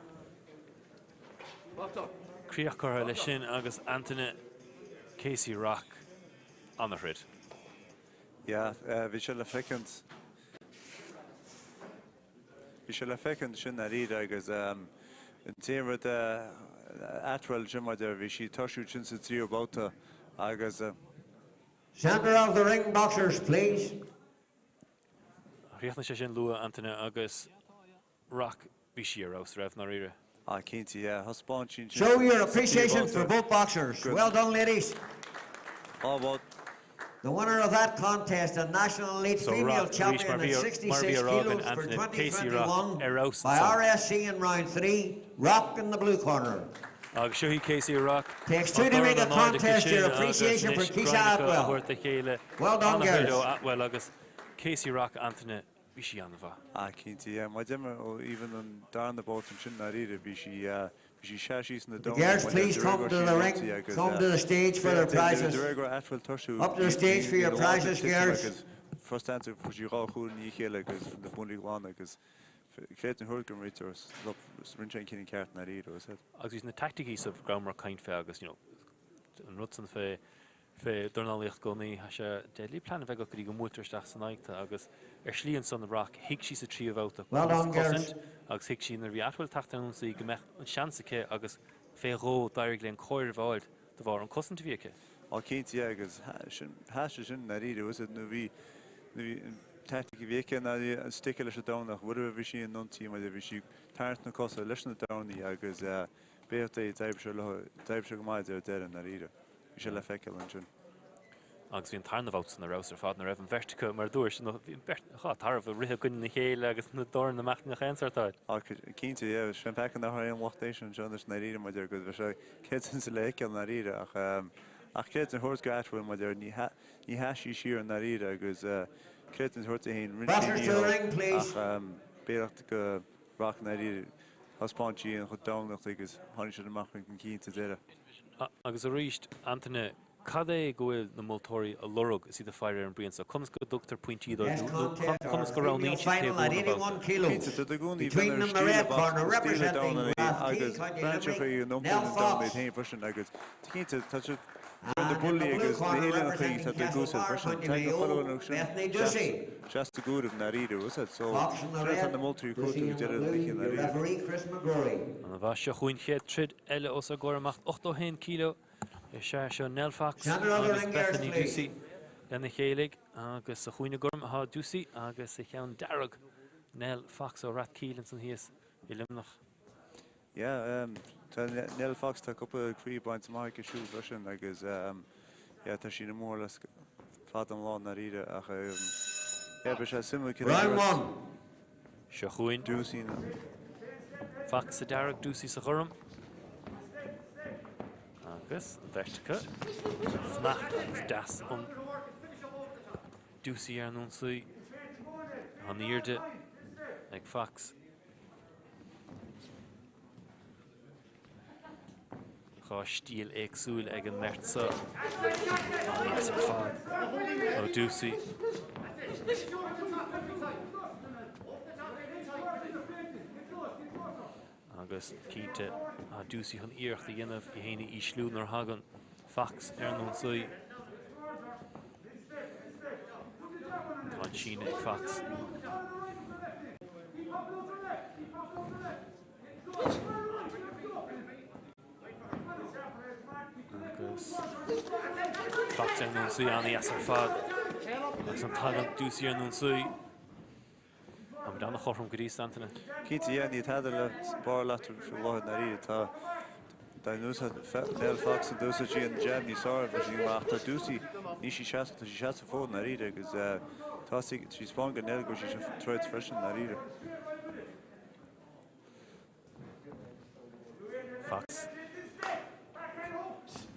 Críoch curtha leis sin agus Antaine Casey Rock an-throid. Yeah, bhí sé le feicint. Bhí sé le feicint sin dáiríre agus an t-aon rud Atwell sin maidir bhí sí toisiú sin sa tríú babhta agus. Centre of the ring boxers please. Chríochnaigh sé sin luath, Antaine, agus Rock, bhí sí ar fheabhas, raibh, ndáiríre? Ah, cinnte, yeah. Thaispeáin sí ansin Show your appreciation for both boxers. Well done, ladies. The winner of that contest and National Elite So Female Rock, arís, Champion mar at bhí, mar bhí 66 a rá againn, kilos for Antaine, Casey Rock 2021 ar fheabhas by ansan. RSC in round 3, Rock in the blue corner. Agus seo í Casey Rock, Takes 2 an to dorn make a in airde aici contest sin your agus appreciation for anois Keisha greim acu a Atwell. thabhairt dá chéile. Well done, An-throid girls. ó Atwell agus Casey Rock, Antaine, Bhí sí an-mhaith. Ah cinnte, yeah. Má d'imir ó even an darna babhta ansin ndáiríre, bhí sí, bhí sí sea síos na The domhan girls mar please de réir come go to raibh the sí ring, ionsaí agus come to the stage for their prizes. de réir go raibh Atwell toisiú Up to the stage for bhí your na lámha prizes, ag titim girls. agus first answer fuair sí dhá chúl i ndiaidh a chéile agus na buillí glana agus creid an thuair go mbrítear rinne sé an cinneadh ceart ndáiríre, was it? Agus bhí na taicticí sa rabhamar ag caint fé agus you know an rud san fé fé dornálaíocht i gcónaí. Tá sé deadly plean a bheith agat go dtí go mbuailtear isteach san aghaidh tú agus ar shlí ansan Rock, thuig sí sa tríú bhabhta Well conas done, girls. cosaint agus thuig sí nuair a bhí Atwell ag teacht ar an ionsaí go mbeadh an seans aici agus fé dhó d'éirigh léi an comhaireamh a fháil de bharr an cosaint a bhí aici. Á cinnte yeah agus sin sheas sé sin ndáiríre was it nó bhí nó bhí an tactic a bhí aici ná an stick leis an dorn ach uair a bhí sí in ionsaí mar bhí sí ag tarraingt na cosa leis na dornaí agus b'fhéadfadh é d'oibrigh sé leo d'oibrigh sé go maith ar deireadh ndáiríre. Bhí sé le feiceáil ansin. Agus bhí an tarna bhabhta san ar fheabhas ar fad, nuair a raibh an bheirt acu, mar a dúirt, nó bhí an bheirt, dhá tarbh ag rith i gcoinne na chéile agus na doirn amach i ngach aon sórt áit. Á, cinnte, yeah. Sin peaca nach raibh aon lucht éisteachta anseo anois i ndáiríre, mar deir, go raibh sé céad le feiceáil i ndáiríre ach, ach creidim a thabhairt go Atwell, mar deir, ní ní sheas sí siar i ndáiríre agus creidim a thabhairt di féin, rinne sí a Boxers to the ndícheall ring, please. ach b'fhéidir go Rock i ndáiríre, thaispeáin sí an chuid domhnacht agus tháinig siad amach chun cinn sa deireadh. Agus arís, Antaine, cad é go bhfuil na moltóirí a lorg is iad ag faire ar an bpian so? Conas go dtugtar pointí dóibh nó conas go roghnaíonn siad cé a bhuann an babhta? Cinnte, tá i gcónaí bheith ar stíle box, stíle domhan agus braitheann sé faoi an iompar an domhan iad féin freisin agus tá cinnte, tá siad na buillí agus na huillinneacha atá ag úsáid freisin. Tagann chuile dhuine sin seasta i gcúram ndáiríre, was it? So, sin atá na moltóirí ag cuartú ag deireadh an oíche ndáiríre. An mhaith seo chugainn chéad troid eile os ár gcomhair amach 81 kg is ea seo Nell Fox agus Bethany Ducey lena chéile agus sa chúinne gorm atá Ducey agus sa cheann dearg Nell Fox ó Rath Caoil ansan thíos i Luimneach. Yeah, tá Nell Fox, tá cúpla craobh bainte amach aici siúd freisin agus yeah, tá sí na mór le fada an lá ndáiríre ach yeah, beidh sé suimiúil cad é Round one. Seo chugainn. Ducey na. Fox sa dearg, Ducey sa ghorm. Agus an bheirt acu ag fanacht agus deas an Ducey ar an ionsaí. Tá an airde ag Fox. Dhá stíl éagsúil ag an mbeirt seo. An-deas ar fad ó Ducey. Agus cinnte, tá Ducey chun iarracht a dhéanamh í féin a ísliú nuair a thagann Fox ar an ionsaí. Tá an síneadh ag Fox. Agus Fox ar an ionsaí an-dheas ar fad. Agus an tagann Ducey ar an ionsaí. Táimid an-chothrom go dtí seo, Antaine. Cinnte, yeah, níl tada le barr leat faoi láthair ndáiríre. Tá. Dá n-úsáidfeadh Nell Fox an d'úsáid sí an jab níos fearr bheadh sí go maith ach tá Ducey, níl sí seasta, tá sí seasta fós i ndáiríre agus tá sí ag taispeáint do Nell go bhfuil sí ag troid freisin i ndáiríre. Fox.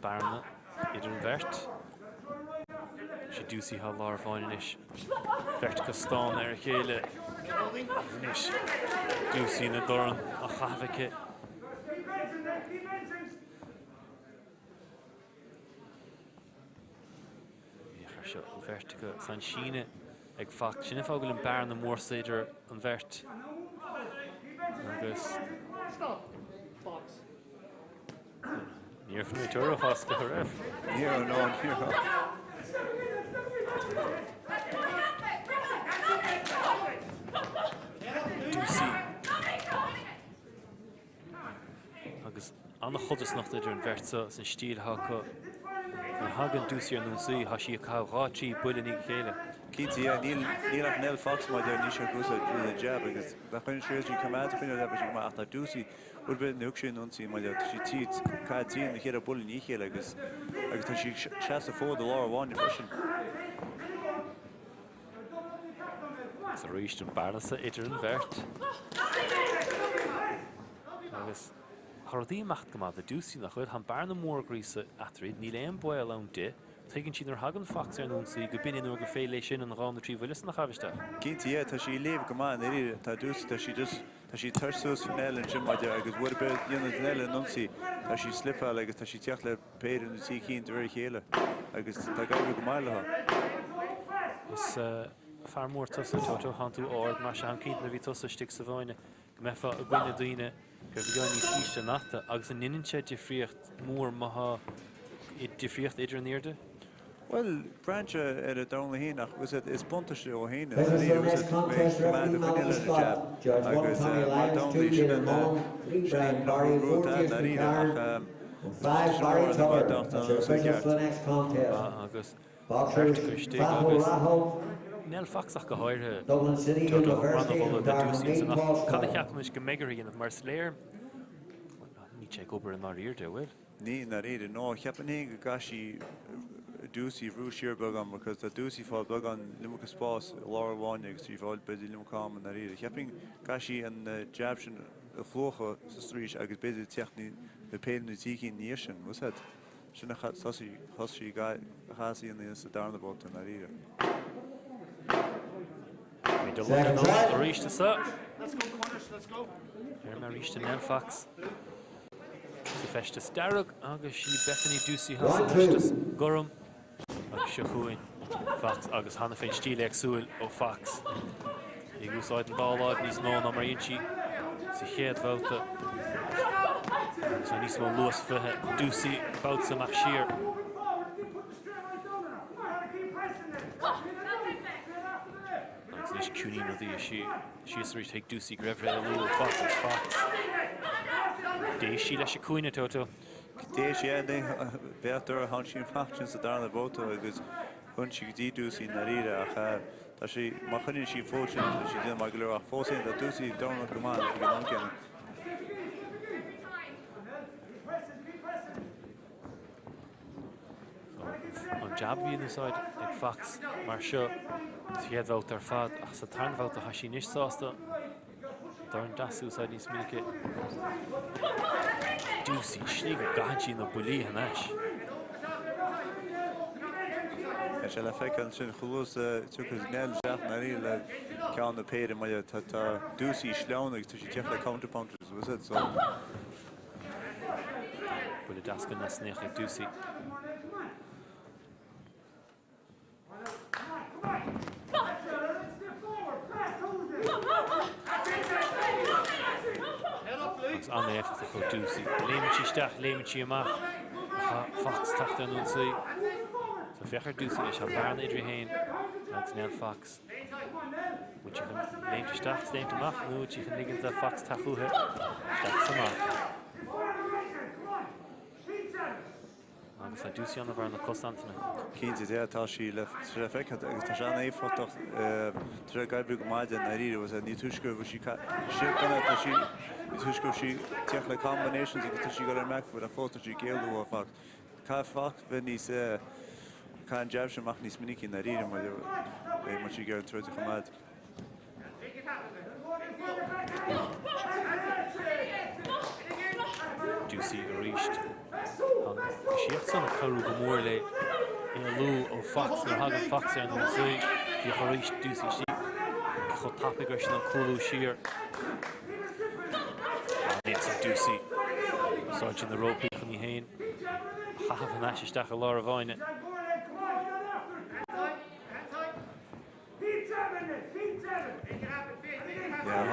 Bearna idir an bheirt. Sí Ducey atá i lár an bháin anois. Beirt acu ag stánadh ar a chéile. Agus anois Ducey na dorn á chaitheamh aici. Féach air seo, an bheirt acu is an síneadh ag Fox. Sin an fáth go bhfuil an bearna mór so idir an bheirt. Agus ní raibh an réiteoir róshásta, an raibh? Ní raibh, no, ní raibh. Ducey. Agus an-chodarsnacht idir an bheirt seo is an stíl atá acu. Nuair a thagann Ducey ar an ionsaí, tá sí ag caitheamh 2, 3 buille i ndiaidh a chéile. Cinnte, yeah. Níl, níl ach Nell Fox mar a deir, níl sé ag úsáid an jab agus dá choinne sí sí coimeád a choinneáil leis go maith ach tá Ducey rud ar bith nuair a thug sé an ionsaí mar tá sí tríd, caitheamh tríd na cheithre buille i ndiaidh a chéile agus, agus tá sí ag seasamh fód i lár an bháine freisin. Agus arís an bearna so idir an bheirt. Agus tá rudaí ag imeacht go maith do Ducey, nach bhfuil? Tá an bearna mór gríosaithe eatarthu, níl aon baol ann di. Tuigeann sí nuair a thagann Fox ar an ionsaí go b'in an uair gur féidir léi sin an dhá nó trí bhuille san a chaitheamh isteach. Cinnte, yeah, tá sí ag léamh go maith i ndáiríre. Tá Ducey, tá sí just, tá sí ag tabhairt suas Nell ansin maidir agus uair ar bith a dhéanann Nell an ionsaí, tá sí ag slipeáil agus tá sí ag teacht le péire nó trí cinn de réir a chéile agus tá ag éirí go maith leo. Is fear mór tusa, Toto. Tánn tú ard, mar sin cinnte nuair a bhí tusa istigh sa bhfáinne go mbeifeá i gcoinne daoine gur beagán níos ísle ná tú agus an ndeineann sé difríocht mhór má tá difríocht idir an airde? Bhuel, braitheann sé ar an dornálaí féin ach is buntáiste dó féin This is the next contest referee Malcolm Scott, Judge 1 Tommy Lyons, 2 Peter Mullen, 3 Brian Barry, 4 Jason Carr and 5 Barry Tuller. That's your officials for the next contest. Agus Boxers beirt acu istigh Cathal agus Rathov, Nell Fox ach go háirithe, Dublin City Toto University rannamhola and do Darren Ducey Meade, ansan ach Paul cad a Scott. cheapaimis go mbeidh uirthi a dhéanamh mar is léir níl sé ag obair i ndáiríre, an bhfuil? Ní i ndáiríre, no. Cheapfainn féin go gcaithfidh sí Ducey a bhrú siar beagán because tá Ducey ag fáil beagán iomarca spás i lár an bháine agus tá sí ag fáil b'fhéidir iomarca ama i ndáiríre. Cheapfainn go gcaithfidh sí an jab sin a phlúchadh suas arís agus b'fhéidir teacht le péire nó trí cinn ina dhiaidh sin, bhfuil 's a'd. Sin a thosaigh sí a chasadh sa darna babhta i ndáiríre. Middle anall arís anso. Ar mé arís Nell Fox. Sa feisteas dearg agus sí Bethany Ducey atá sa bhfeisteas gorm agus seo chugainn Fox agus cheana féin stíl éagsúil ó Fox. Ag úsáid an dá láimh níos mó ná mar a dhein sí sa chéad bhabhta. Agus tá níos mó luas faighte Ducey babhta seo amach siar. Agus anois ciúnaíonn rudaí síos arís thuig Ducey go raibh ré luath ag Fox agus Fox. D'éist sí leis an cúinne, Toto. D'éist sí, bheadh dora tháinig sí amach sin sa darna babhta agus chuaigh sí go dtí Ducey i ndáiríre ach tá sí, má choinníonn sí an fód sin tá sí ag déanamh maith go leor ach fós féin tá Ducey ag dornáil go maith ag an am céanna. An jab a bhí in úsáid ag Fox mar seo sa chéad bhabhta ar fad ach sa tarna bhabhta tá sí anois sásta dorn deas a úsáid níos minice. Ducey, slí go gcaitheann sí na buillí thar n-ais. Tá sé le feiceáil ansin chomh luath is a tiocfas Nell isteach i ndáiríre le ceann nó péire maille. Tá Ducey sleamhain agus tá sí ag teacht le counter punches, was it? So. Buille deas den easnaíoch ag Ducey. Agus an-éifeachtach ó Ducey. Léimeann sí isteach, léimeann sí amach. Tá Fox ag teacht ar an ionsaí. So féach ar Ducey anois, tá bearna idir í féin agus Nell Fox. Bhfuil sí chun léimt isteach is léimt amach nó bhfuil sí chun ligint do Fox teacht chúithi isteach is amach? Agus tá Ducey an-mhaith ar na cosa, Antaine. Cinnte de, tá sí le feiceáil agus tá sé an-éifeachtach. Tá sé ag oibriú go maith di i ndáiríre agus ní túisce go bhfuil sí tá sí ní túisce go bhfuil sí ag teacht le combinations agus tá sí ag dul ar an back foot ach fós tá sí ag éalú ó Fox. Caithfidh Fox bheith níos caithfidh an jab sin amach níos minicí i ndáiríre má tá sí ag iarraidh an troid a choimeád. Ducey arís. An risíocht san ag cabhrú go mór léi éalú ó Fox nuair a thagann Fox ar an ionsaí. Féach arís Ducey istigh chomh tapaidh air sin an cúlú siar. An-éacht Ducey. Úsáideann na rópaí chun í féin a chaitheamh thar n-ais isteach i lár an bhfáinne.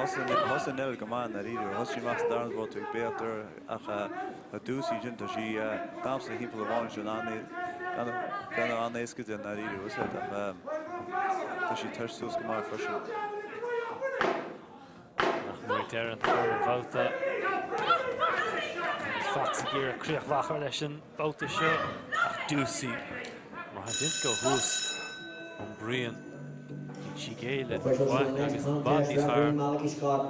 Thosaigh Nell go maith i ndáiríre. Thosaigh sí amach sa darna babhta ag béacht uirthi ach tá Ducey ansin, tá sí damhsa thimpeall an bhfáinne sin an-éasca di i ndáiríre, ach tá sí tar suas go maith freisin. Nach mór deireadh an dara babhta. Agus Fox ag iarraidh críoch mhaith a chur leis an babhta seo ach Ducey mar tá déanta aige thuas ón bruíon. Níl sí ag géilleadh faic agus i bhfad níos fearr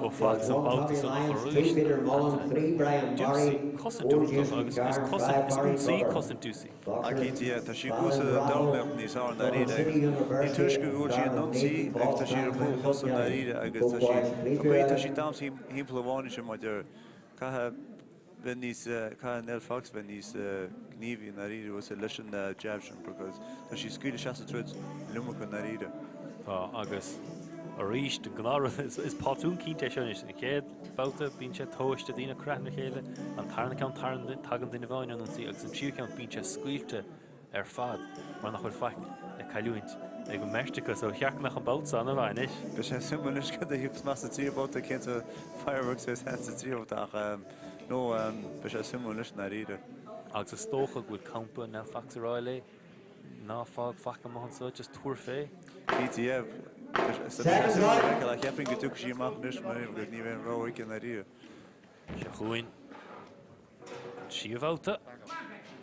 ó Fox an babhta san ach arís Antaine Ducey cosaint iontach agus is cosaint is ionsaí cosaint Ducey. Ah cinnte, yeah, tá sí ag úsáid an dornálaíocht níos fearr i ndáiríre agus ní túisce go bhfuil sí in ionsaí agus tá sí ar chúl chosa i ndáiríre agus tá sí, an chaoi tá sí damhsa thimpeall an bhfáinne sin maidir, caithfidh bheith níos, caithfidh Nell Fox bheith níos gníomhaí i ndáiríre bhfuil sé leis an jab sin because tá sí ag scaoileadh isteach sa troid an iomarca i ndáiríre. Tá agus arís, an gnáthrud, is pátrún cinnte é seo anois, an chéad babhta bíonn sé tomhaiste, daoine ag cur aithne ar a chéile, an tarna ceann tagann duine amháin ar an ionsaí agus an tríú ceann bíonn sé scaoilte ar fad mar nach bhfuil faic le cailliúint ag an mbeirt acu so cheart go mbeadh an babhta seo an-mhaith anois. Beidh sé suimiúil anois cad a thiocfas amach sa tríú babhta cén sórt fireworks a bheas sa tríú babhta ach no beidh sé suimiúil anois i ndáiríre. Agus is dócha go bhfuil campa Nell Fox ag rá léi Ná fág faic amuigh anseo, just tabhair fé. Cinnte, yeah. Tá sé suimiúil le feiceáil ach cheapfainn go dtiocfaidh sí amach anois mar agus ní bheidh aon rogha aici i ndáiríre. Seo chugainn an tríú babhta.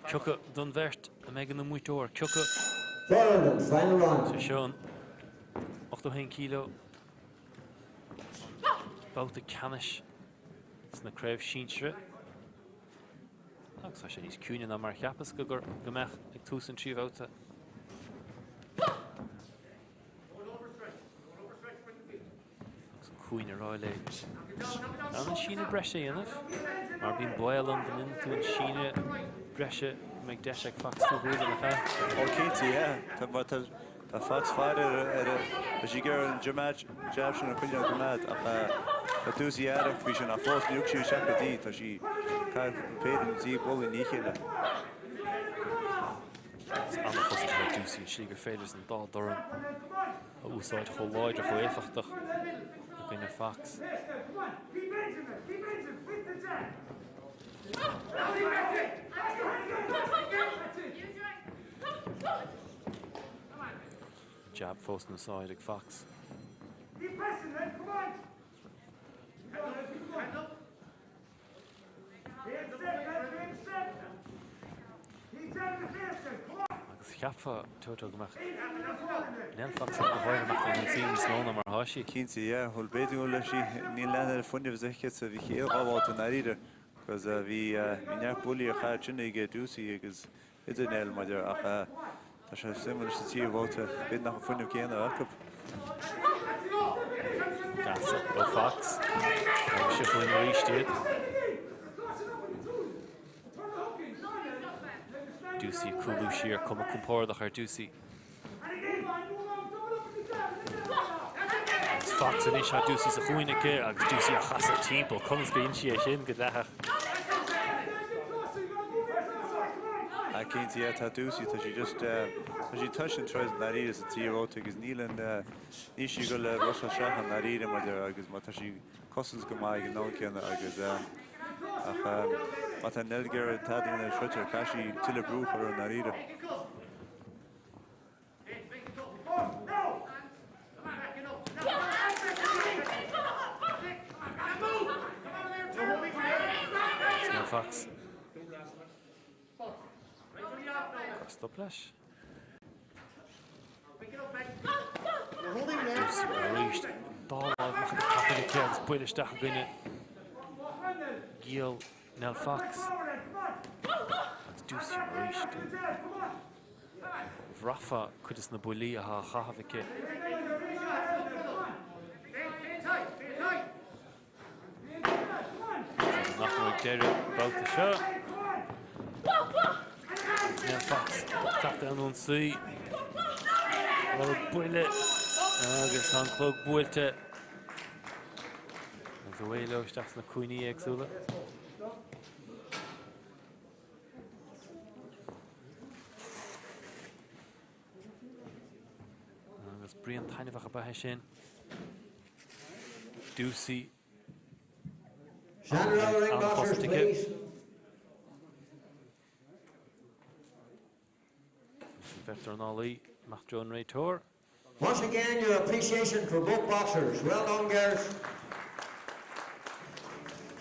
Cé acu den bheirt a mbeidh ina mbuaiteoir? Cé acu Third and final round. Sé seo an 81 kilo babhta ceannais sna craobh sinsir. Agus tá sé níos ciúine ná mar a cheapas go go mbeadh ag tús an tríú bhabhta. Agus an cúinne ag rá léi gan an síneadh breise a dhéanamh, mar bíonn baol ann dá ndéanann tú an síneadh breise go mbeidh deis ag Fox tú a bhualadh, nach ea? Ó cinnte, yeah. Tá mar tá Tá Fox faire ar a tá sí ag iarraidh an jab sin a choinneáil a choimeád ach tá Ducey aireach faoi sin ach fós ní thug sí isteach go dtí tá sí caithfidh cúpla péire nó trí bualadh i ndiaidh a chéile. Is an-chosaint atá ag Ducey an tslí gur féidir leis an dá dorn a úsáid chomh láidir chomh éifeachtach i gcoinne Fox. Jab fós in úsáid ag Fox. Agus cheapfá, Toto, go mbeadh Nell Fox go háirithe amach an ionsaí níos mó ná mar atá sí. Cinnte, yeah. Bhuel, b'fhéidir go bhfuil sí, níl leath an oiread fuinnimh is aici sa chéad dhá bhabhta i ndáiríre, 'cause bhí neart buillí á chaitheamh sin ag Ducey agus idir Nell maidir ach tá sé suimiúil sa tríú babhta, b'fhéidir nach an fuinneamh céanna acu. Deas ó Fox. Agus seo chugainn arís iad. Ducey ag cúlú siar, cuma compordach ar Ducey. Agus Fox anois, tá Ducey sa chúinne aici agus Ducey á chasadh timpeall. Conas gur dhein sí é sin go dleathach? Ah cinnte, yeah, tá Ducey, tá sí just, tá sí tar éis an troid i ndáiríre sa tríú babhta agus níl an, níl sí ag dul le rusháil isteach i ndáiríre maidir agus má tá sí ag cosaint go maith ag an am céanna agus ach má tá Nell ag iarraidh tada a dhéanamh ar an troid, caithfidh sí tuilleadh brú a chur uirthi i ndáiríre. Nell Fox. Cuir stop leis. Ducey arís an dá láimh amach go tapaidh aici agus buille isteach i gcoinne giall Nell Fox. Agus Ducey arís. Bhraithfeá cuid de na buillí atá á chaitheamh aici. Nach mór ag deireadh an babhta seo. Nell Fox teacht ar an ionsaí. Lorg buille agus an clog buailte. Agus away leo isteach sna cúinní éagsúla. Agus bruíon taitneamhach ab ea é sin. Ducey. An-chosaint aici. An bheirt dornálaí amach i dtreo an réiteoir. Once again your appreciation for both boxers. Well done girls.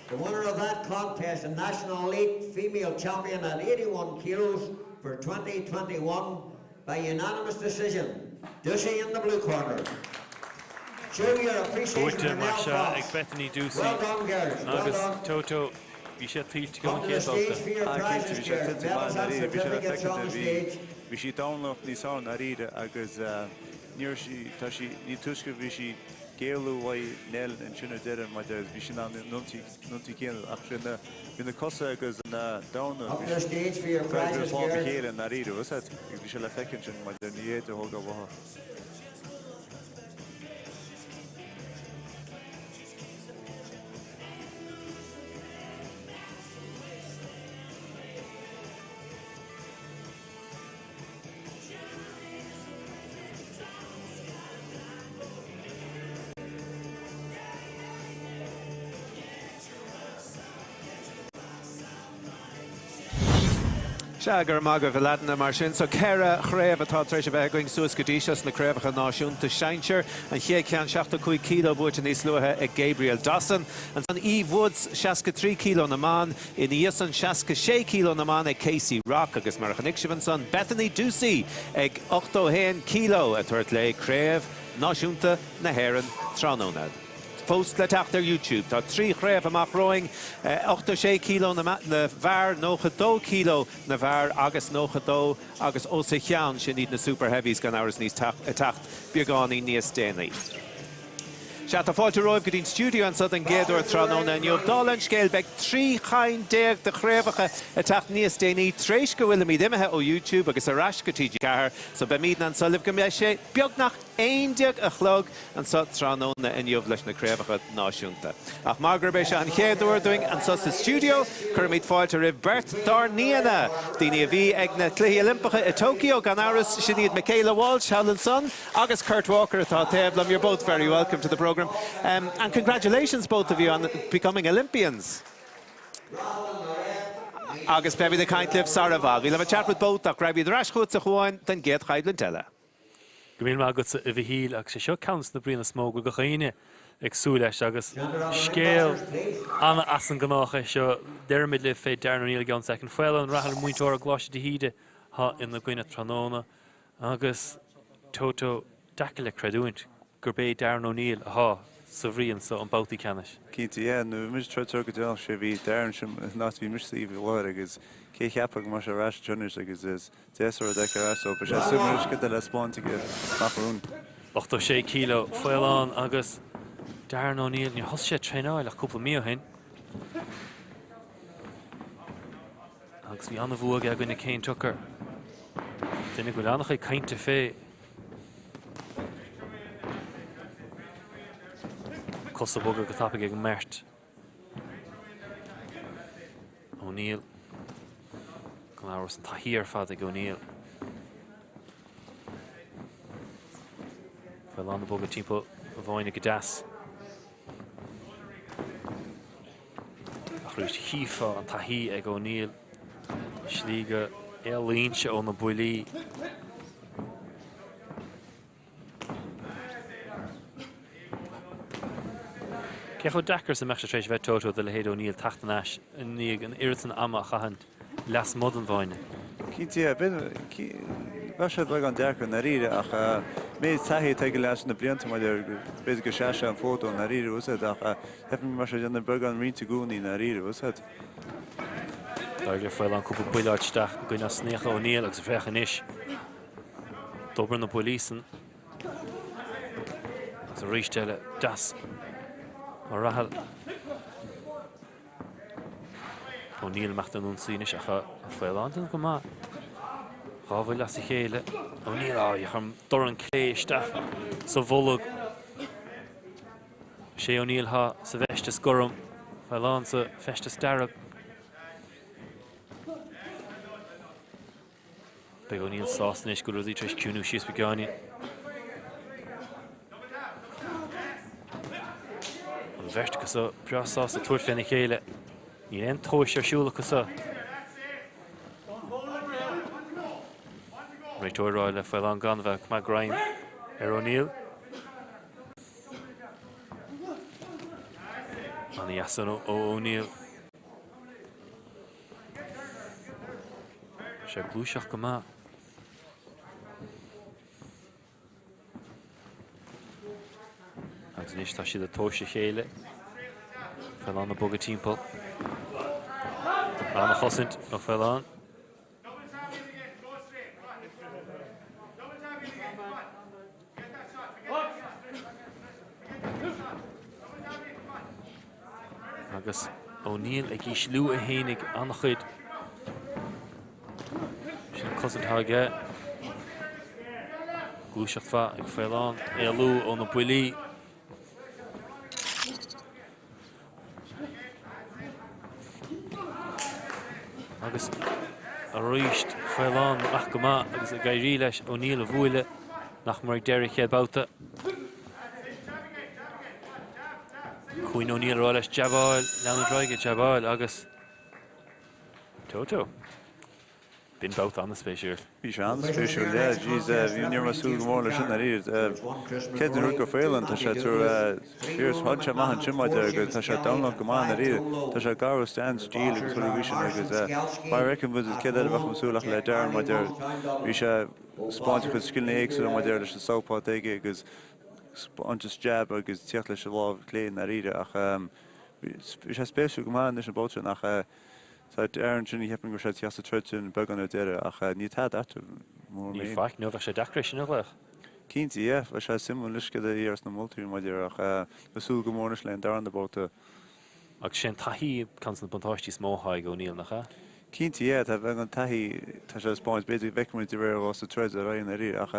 The winner of that contest and National Elite Female Champion at 81 kilos for 2021 by unanimous decision, Ducey in the blue corner. Show your appreciation Buaite to mar Nell seo ag Fox. Bethany Ducey Well done girls. Well agus done. Toto, bhí sé tuillte Come an to the chéad stage babhta. for your Ah, cinnte, prizes bhí sé girls. tuillte go Medals maith and ndáiríre, bhí sé le certificates on feicint the bhí stage. bhí sí domhnach níos fearr ndáiríre agus ní raibh sí tá sí ní túisce bhí sí géilleadh uaidh Nell ansin ar deireadh maidir agus bhí sí in ann an ionsaí céanna ach sin na bhí na cosa agus na damhna Up bhí to the stage for your sí ar prizes lámh a girls. chéile ndáiríre bhfuil a fhios agat agus bhí sé le feicint sin maidir ní fhéidir a thógáil uathu. Sea, go raibh maith agaibh, a leaideanna. Mar sin, so 4 chraobh atá tar éis a bheith againn suas go dtí seo sna craobhacha náisiúnta sinsir. An chéad cheann, 75 kilo, buaite níos luaithe ag Gabriel Dossen. Ansan Eve Woods, 63 kilo na mban. Ina dhiaidh san, 66 kilo na mban ag Casey Rock agus mar a chonaic sibh ansan, Bethany Ducey ag 81 kilo ag tabhairt léi Craobh Náisiúnta na hÉireann tráthnóna. Fós le teacht ar YouTube, tá 3 chraobh amach romhainn, 86 kilo na bhfear, 92 kilo na bhfear agus 92 agus os a chionn, sin iad na Super Heavies gan amhras níos teacht beagáinín níos déanaí. Sea, tá fáilte romhaibh go dtí'n stiúideo anso den gcéad uair tráthnóna inniu. Dála an scéil, beidh 13 cheann de chraobhacha ag teacht níos déanaí, tréis go bhfuilimid imithe ó YouTube agus ar ais go TG4, so beimídne anso libh go mbeidh sé beagnach 11 a chlog anso tráthnóna inniu leis na craobhacha náisiúnta. Ach mar gurb é seo an chéad uair dúinn anso sa stiúideo, cuirimid fáilte roimh beirt dár n-aíonna, daoine a bhí ag na Cluichí Oilimpeacha i Tokyo, gan amhras, sin iad Michaela Walsh thall ansan, Agus Kurt Walker atá taobh liom. You're both very welcome to the programme. Um, and congratulations both of you on becoming Olympians. Agus beimid ag caint libh sara i bhfad. We'll have a chat with both ach raghaimid ar ais chugatsa a Chuáin don gcéad choimhlint eile. Go míle maith agatsa a Mhichíl agus sé seo ceann de na bríonna is mó go bhfuil gach éinne ag súil leis agus scéal ana as an gnách é seo. Déarfaimid libh fé Darren O'Neill i gceann soicind. Faolán Raghallaigh múinteoir i gColáiste de hÍde atá ina gcoinne tráthnóna. Agus Toto, deacair le creidiúint gurb é Darren O'Neill athá sa bhrí anso an babhtaí ceannais. Cinnte, yeah. Nuair a bhí mise troid go deireanach sé bhí Darren sin an áit a bhí mise suí i láthair agus cé cheapfadh go mbeadh sé ar ais anseo anois agus is deas rud a fheiceáil ar ais so beidh sé suimiúil anois cad é le spáint aige amach romhainn. 86 kilo Faolán agus Darren O'Neill, níor thosaigh sé ag traenáil ach cúpla mí ó shin. Agus bhí an-bhua aige i gcoinne Kane Tucker. Duine go bhfuil an-chuid cainte fé. Cosa boga go tapaidh ag an mbeirt. O'Neill. Gan amhras an taithí ar fad ag O'Neill. Faolán ag bogadh timpeall an bhfáinne go deas. Ach arís chífeá an taithí ag O'Neill, slí go éalaíonn sé ó na buillí. Cé chomh deacair is a mbeadh sé tar éis a bheith Toto do leithéid O'Neill teacht in ais i ndiaidh an oiread san ama a chaitheamh lasmuigh den bhfáinne? Cinnte, bheadh sé beagán deacair i ndáiríre ach méid taithí atá aige leis na blianta maidir b'fhéidir go seasfaidh sé an fód dó i ndáiríre bhfuil a fhios agat ach cheapfainn go mbeadh sé ag déanamh beagán roinnt i gcónaí i ndáiríre bhfuil a fhios agat. D'éirigh le Faoláin cúpla buille a fháilt isteach i gcoinne osnaíocha O'Neill agus féach anois d'obair na buillí san agus arís eile deas ó Rahill. O'Neill amach den ionsaí anois ach Faoláin ag déanamh go maith. 2 bhuille as a chéile. O'Neill, á, chuir an dorn clé isteach sa bholg. Sé O'Neill atá sa bhfeisteas gorm, Faoláin sa bhfeisteas dearg. Beidh O'Neill sásta anois go bhfuil rudaí tar éis ciúnú síos beagáinín. An bheirt acu so breá sásta tabhairt féna chéile. Níl aon tomhais ar siúl acu so. Réiteoir ag rá le Faoláin gan a bheith ag coimeád greim ar O'Neill. Ana-dheas ó O'Neill. Tá sé ag gluaiseacht go maith. Agus anois tá siad ag tomhais a chéile. Faoláin ag bogadh timpeall. An-chosaint ó Faoláin. Agus O'Neill ag ísliú é fhéinig an-chuid. Sin an cosaint atá aige. Gluaiseacht mhaith ag Faoláin, éalú ó na buillí. Agus arís Faoláin amach go maith agus ag éirí leis O'Neill a bhualadh nach mór ag deireadh an chéad babhta. Cuan O'Neill ag rá leis jabáil, leanúint ar aghaidh ag jabáil agus Toto. B'in babhta an-spéisiúil. Bhí sé an-spéisiúil, yeah. Jeez, bhí, ní raibh mé ag súil go mór leis sin dáiríre. Cén rud go Faoláin, tá sé tar éis, tháinig sé amach ansin maidir agus tá sé domhnach go maith dáiríre. Tá sé ag athrú stance, stíl agus chuile bhí sin agus mar a fheiceann muid céard eile a bheadh ag súil ach le Darren maidir, bhí sé spáint a chuid scileanna éagsúla maidir leis an southpaw atá aige agus spáint jab agus tíocht leis an lámh chlé i ndáiríre ach bhí sé spéisiúil go maith anois an babhta sin ach Tá Darren sin, cheapfainn go raibh sé ag tíocht sa troid sin beagán ar deireadh ach níl tada eatarthu mór Níl féin. faic, nó bheadh sé deacair é sin a ghlaoch. Cinnte, yeah, bheadh sé suimiúil anois céard a dhéarfas na moltóirí maidir ach ag súil go mór anois le an darna babhta. Agus sé an taithí ceann de na buntáistí is mó atá ag O'Neill, nach ea? Cinnte, yeah, tá bheadh an taithí, tá sé ag spáint, b'fhéidir go bhfeicfidh muid de réir a sa troid ar aghaidh an ach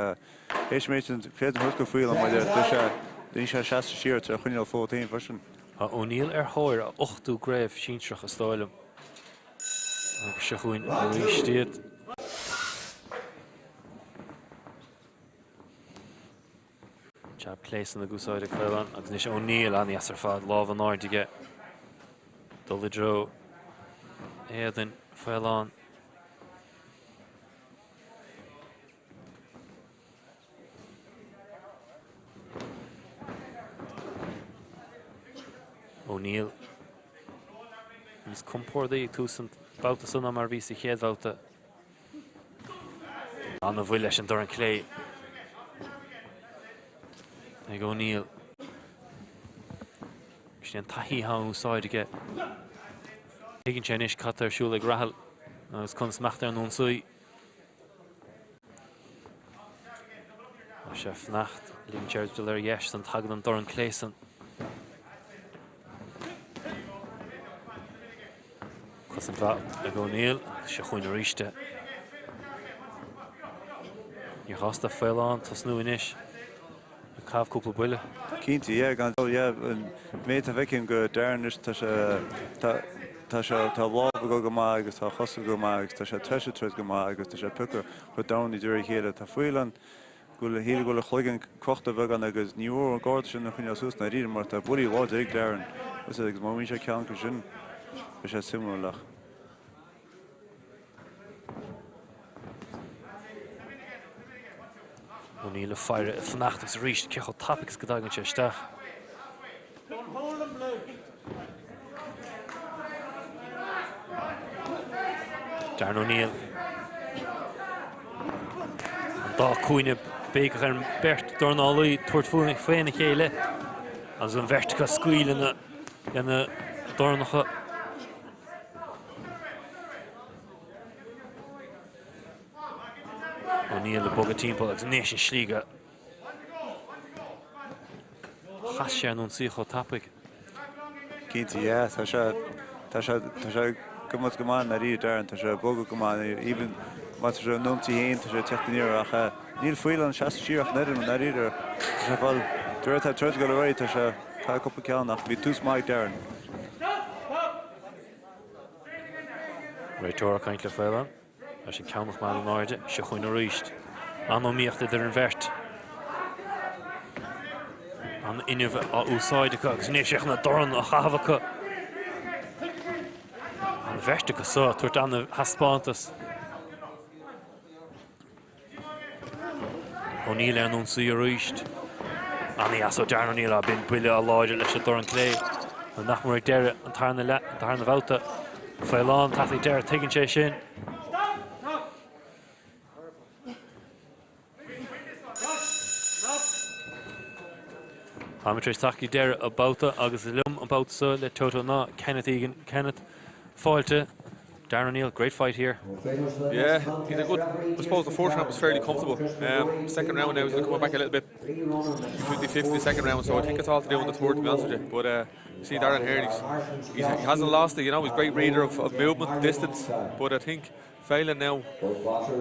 théis an méid sin, creidim thuas go Faoláin maidir, tá sé, níl sé seasta siar, tá sé ag coinneáil fód féin freisin. Tá O'Neill ar thóir a ochtú gcraobh sinsearach is dóigh liom. Agus seo chugainn arís iad. Jab clé san ag úsáid ag Faoláin agus anois O'Neill an-dheas ar fad, lámh in airde aige. Dul i dtreo éadain Faoláin. O'Neill níos compordaí ag tús an babhta seo ná mar a bhí sa chéad bhabhta. An-bhuille leis an dorn clé ag O'Neill. Sin an taithí atá á úsáid aige. Tuigeann sé anois cad tá ar siúl ag Rahill agus conas imeacht ar an ionsaí. Tá sé ag fanacht, ligeann sé air dul ar dheis san tagann an dorn clé san. Cosaint mhaith ag O'Neill agus seo chugainn arís é. Níor chás do Faoláin tosnú anois. Ag caitheamh cúpla buille. Cinnte, yeah, gan dabht, yeah. An méid a bhfeicim go Darren anois, tá sé, tá, tá sé, tá a lámha ag dul go maith agus tá a chosa ag dul go maith agus tá sé tar éis an troid go maith agus tá sé ag piocadh chomh domhain i dtreo a chéile. Tá Faoláin go bhfuil, shíl go bhfuil a chloigeann crochta beagán agus ní mór an garda sin a choinneáil suas ndáiríre mar tá buillí láidir ag Darren agus má bhíonn sé ceann acu sin, beidh sé suimiúil ach. O'Neill ag faire ag fanacht agus arís cé chomh tapaidh is go dtagann sé isteach. Darren O'Neill. An dá cúinne béiceach ar an beirt dornálaí tabhairt faoina chéile agus an bheirt acu ag scaoileadh lena ndornacha. O'Neill ag bogadh timpeall agus anois an slí go Chas sé ar an ionsaí chomh tapaidh. Cinnte, yeah, tá sé, tá sé, tá sé ag imeacht go maith i ndáiríre, Darren, tá sé ag bogadh go maith, even má tá sé in ionsaí féin, tá sé ag teacht aniar ach níl Faolan ag seasamh siar ach an oiread i ndáiríre. Tá sé ag fáil, de réir atá an troid ag dul ar aghaidh, tá sé, tá cúpla ceann ach bhí tús maith ag Darren. Réiteoir ag caint le Faolan. Leis an ceann a choimeád in airde, seo chugainn arís. An-iomaíocht idir an bheirt. An-fhuinneamh á úsáid acu agus anois féach na doirn á chaitheamh acu. An bheirt acu seo ag tabhairt an-thaispeántas. O'Neill ar an ionsaí arís. An-dheas ó Darren O'Neill ach b'in buille láidir leis an dorn clé. Nuair nach mór ag deireadh an tarna tarna bhabhta. Faolan ag teacht ag deireadh, tuigeann sé sin. Táimid tar éis teacht go deireadh an babhta agus liom an babhta seo le Toto ná Kenneth Egan. Kenneth, fáilte. Darren O'Neill, great fight here. Yeah, he's a good. I suppose the first round was fairly comfortable. Um, second round now he's going to come back a little bit 50-50 the second round, so I think it's all to do in the third, to be honest with you. But uh, you see Darren here, he's, he's, he hasn't lost it, you know, he's a great reader of, of movement, distance, but I think Phelan now,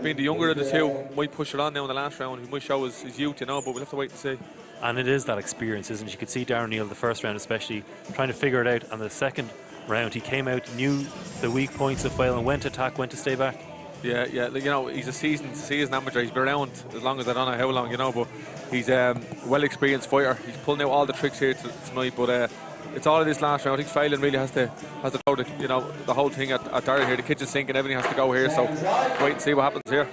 being the younger of the two, might push it on now in the last round. He might show his, his youth, you know, but we'll have to wait and see. And it is that experience, isn't it? You could see Darren Neal the first round especially trying to figure it out, and the second round he came out, knew the weak points of Phelan, went to attack, went to stay back. Yeah, yeah, you know, he's a seasoned, seasoned amateur. He's been around as long as I don't know how long, you know, but he's a um, well-experienced fighter. He's pulling out all the tricks here tonight, but uh, it's all in this last round. I think Phelan really has to has to throw the, you know, the whole thing at, at Darren here. The kitchen sink and everything has to go here, so wait and see what happens here.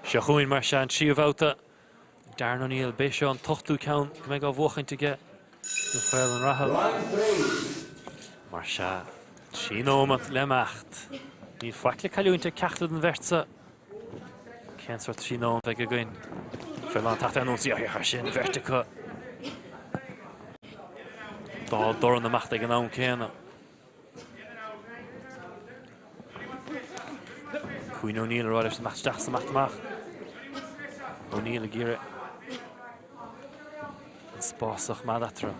Seo chugainn mar sin an tríú babhta. Darren O'Neill, b'é seo an t-ochtú ceann go mbeidh á bhuachaint aige nó Faolan Rahill. Mar sea, 3 nóimeat le imeacht. Níl faic le cailliúint ag ceachtar den bheirt seo. Cén sórt 3 nóimeat a bheidh againn? Faolan ag teacht ar an ionsaí ach sin bheirt acu. Dá dorn amach ag an am céanna. Cuan O'Neill ag rá leis imeacht isteach is imeacht amach. O'Neill ag iarraidh an spás a choimeád eatarthu.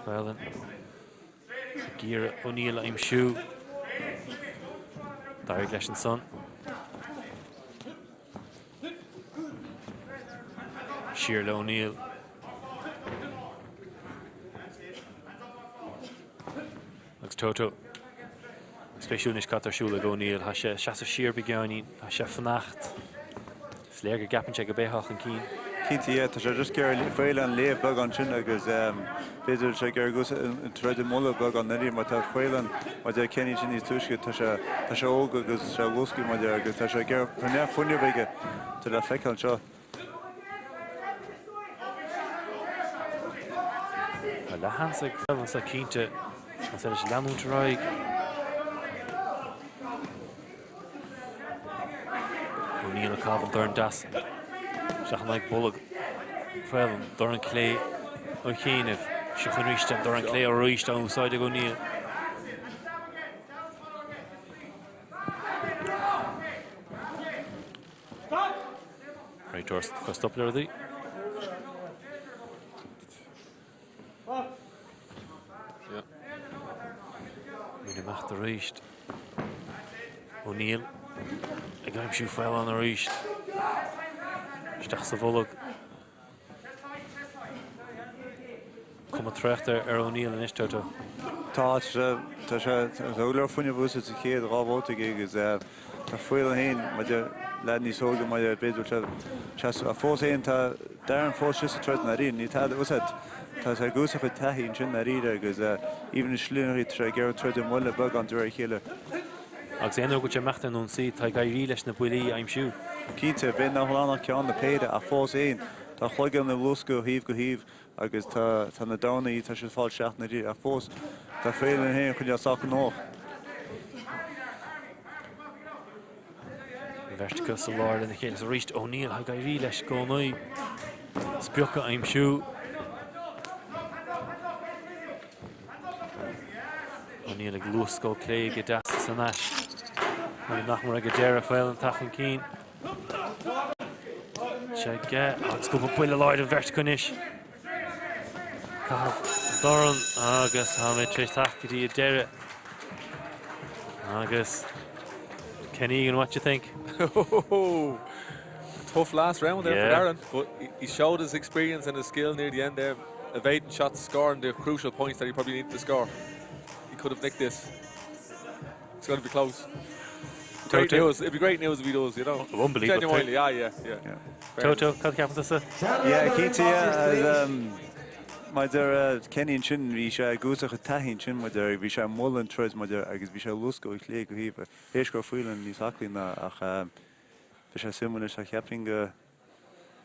Phelan ag iarraidh O'Neill a aimsiú. D'éirigh leis ansan. Siar le O'Neill. Agus Toto. Spéisiúil anois cad tá ar siúl ag O'Neill. Tá sé ag seasamh siar beagáinín. Tá sé ag fanacht. Is léir go gceapann sé gurb é atá chun cinn. Cinnte, yeah. Tá sé just ag iarraidh Faolan a léamh beagán ansin agus b'fhéidir sé ag iarraidh an troid a mhoilliú beagán dáiríre mar tá Faolan mar deir Kenny ansin níos túisce tá sé tá sé óg agus sé ag luascadh mar deir agus tá sé ag iarraidh tá neart fuinnimh aige tá le feiceáil anseo. Tá leathsheans ag Faolan anseo cinnte más féidir leis leanúint ar aghaidh. O'Neill ag caitheamh an dorn deas isteach in aghaidh bolg Phelan, dorn clé ó chianaibh. Seo chugainn arís an dorn clé arís á úsáid ag O'Neill. Réiteoir ag cur stop le rudaí. Muid amach arís. O'Neill ag aimsiú Faolan arís. Isteach sa bholg. Cuma traochta ar O'Neill anois, Toto. Tá, tá sé, tá go leor fuinnimh úsáidte sa chéad dá bhabhta aige agus tá Faolan féin maidir le níos óige maidir b'fhéidir sé ach fós féin tá Darren fós síos sa troid i ndáiríre níl tada úsáid tá sé ag úsáid a chuid taithí ansin i ndáiríre agus even i slí tá sé ag iarraidh troid a mhoilliú beagán de réir a chéile. Agus aon uair go bhfuil sé ag imeacht ar an ionsaí tá ag éirí leis na buillí a aimsiú. Cinnte, b'fhéidir nach bhfuil ann ach ceann nó péire ach fós féin tá a chloigeann ag luascadh ó thaobh go thaobh Agus tá, tá na dornaí, tá siad ag fáil isteach i ndáiríre ach fós tá Faolan féin ag coinneáil sách gnóthach. An bheirt acu sa lár lena chéile is arís O'Neill ag éirí leis i gcónaí sprioc a aimsiú. O'Neill ag luascadh ó clé go deas is aneas. Nuair nach mór ag an deireadh Faolan teacht chun cinn. Sé aige agus cúpla buille láidir an bheirt acu anois. Caitheamh dorn agus táimid tar éis teacht go dtí an deireadh. Agus Kenny Egan, what do you think? Tough last round there for Darren, but he showed his experience and his skill near the end there, evading shots, scoring the crucial points that he probably needed to score. He could have nicked this. It's going to be close. Great news. It'd be great news if he does, you know. Unbelievable. Genuinely, yeah, yeah, yeah. Toto, cad ceapann tusa? Yeah, cinnte, yeah. Maidir Kenny ansin, bhí sé ag úsáid a taithí ansin maidir, bhí sé ag moladh an troid maidir agus bhí sé ag luascadh ó chlé go thaobh, théis go raibh Faolan níos aclaí ná ach bhí sé suimiúil anois ach cheapfainn go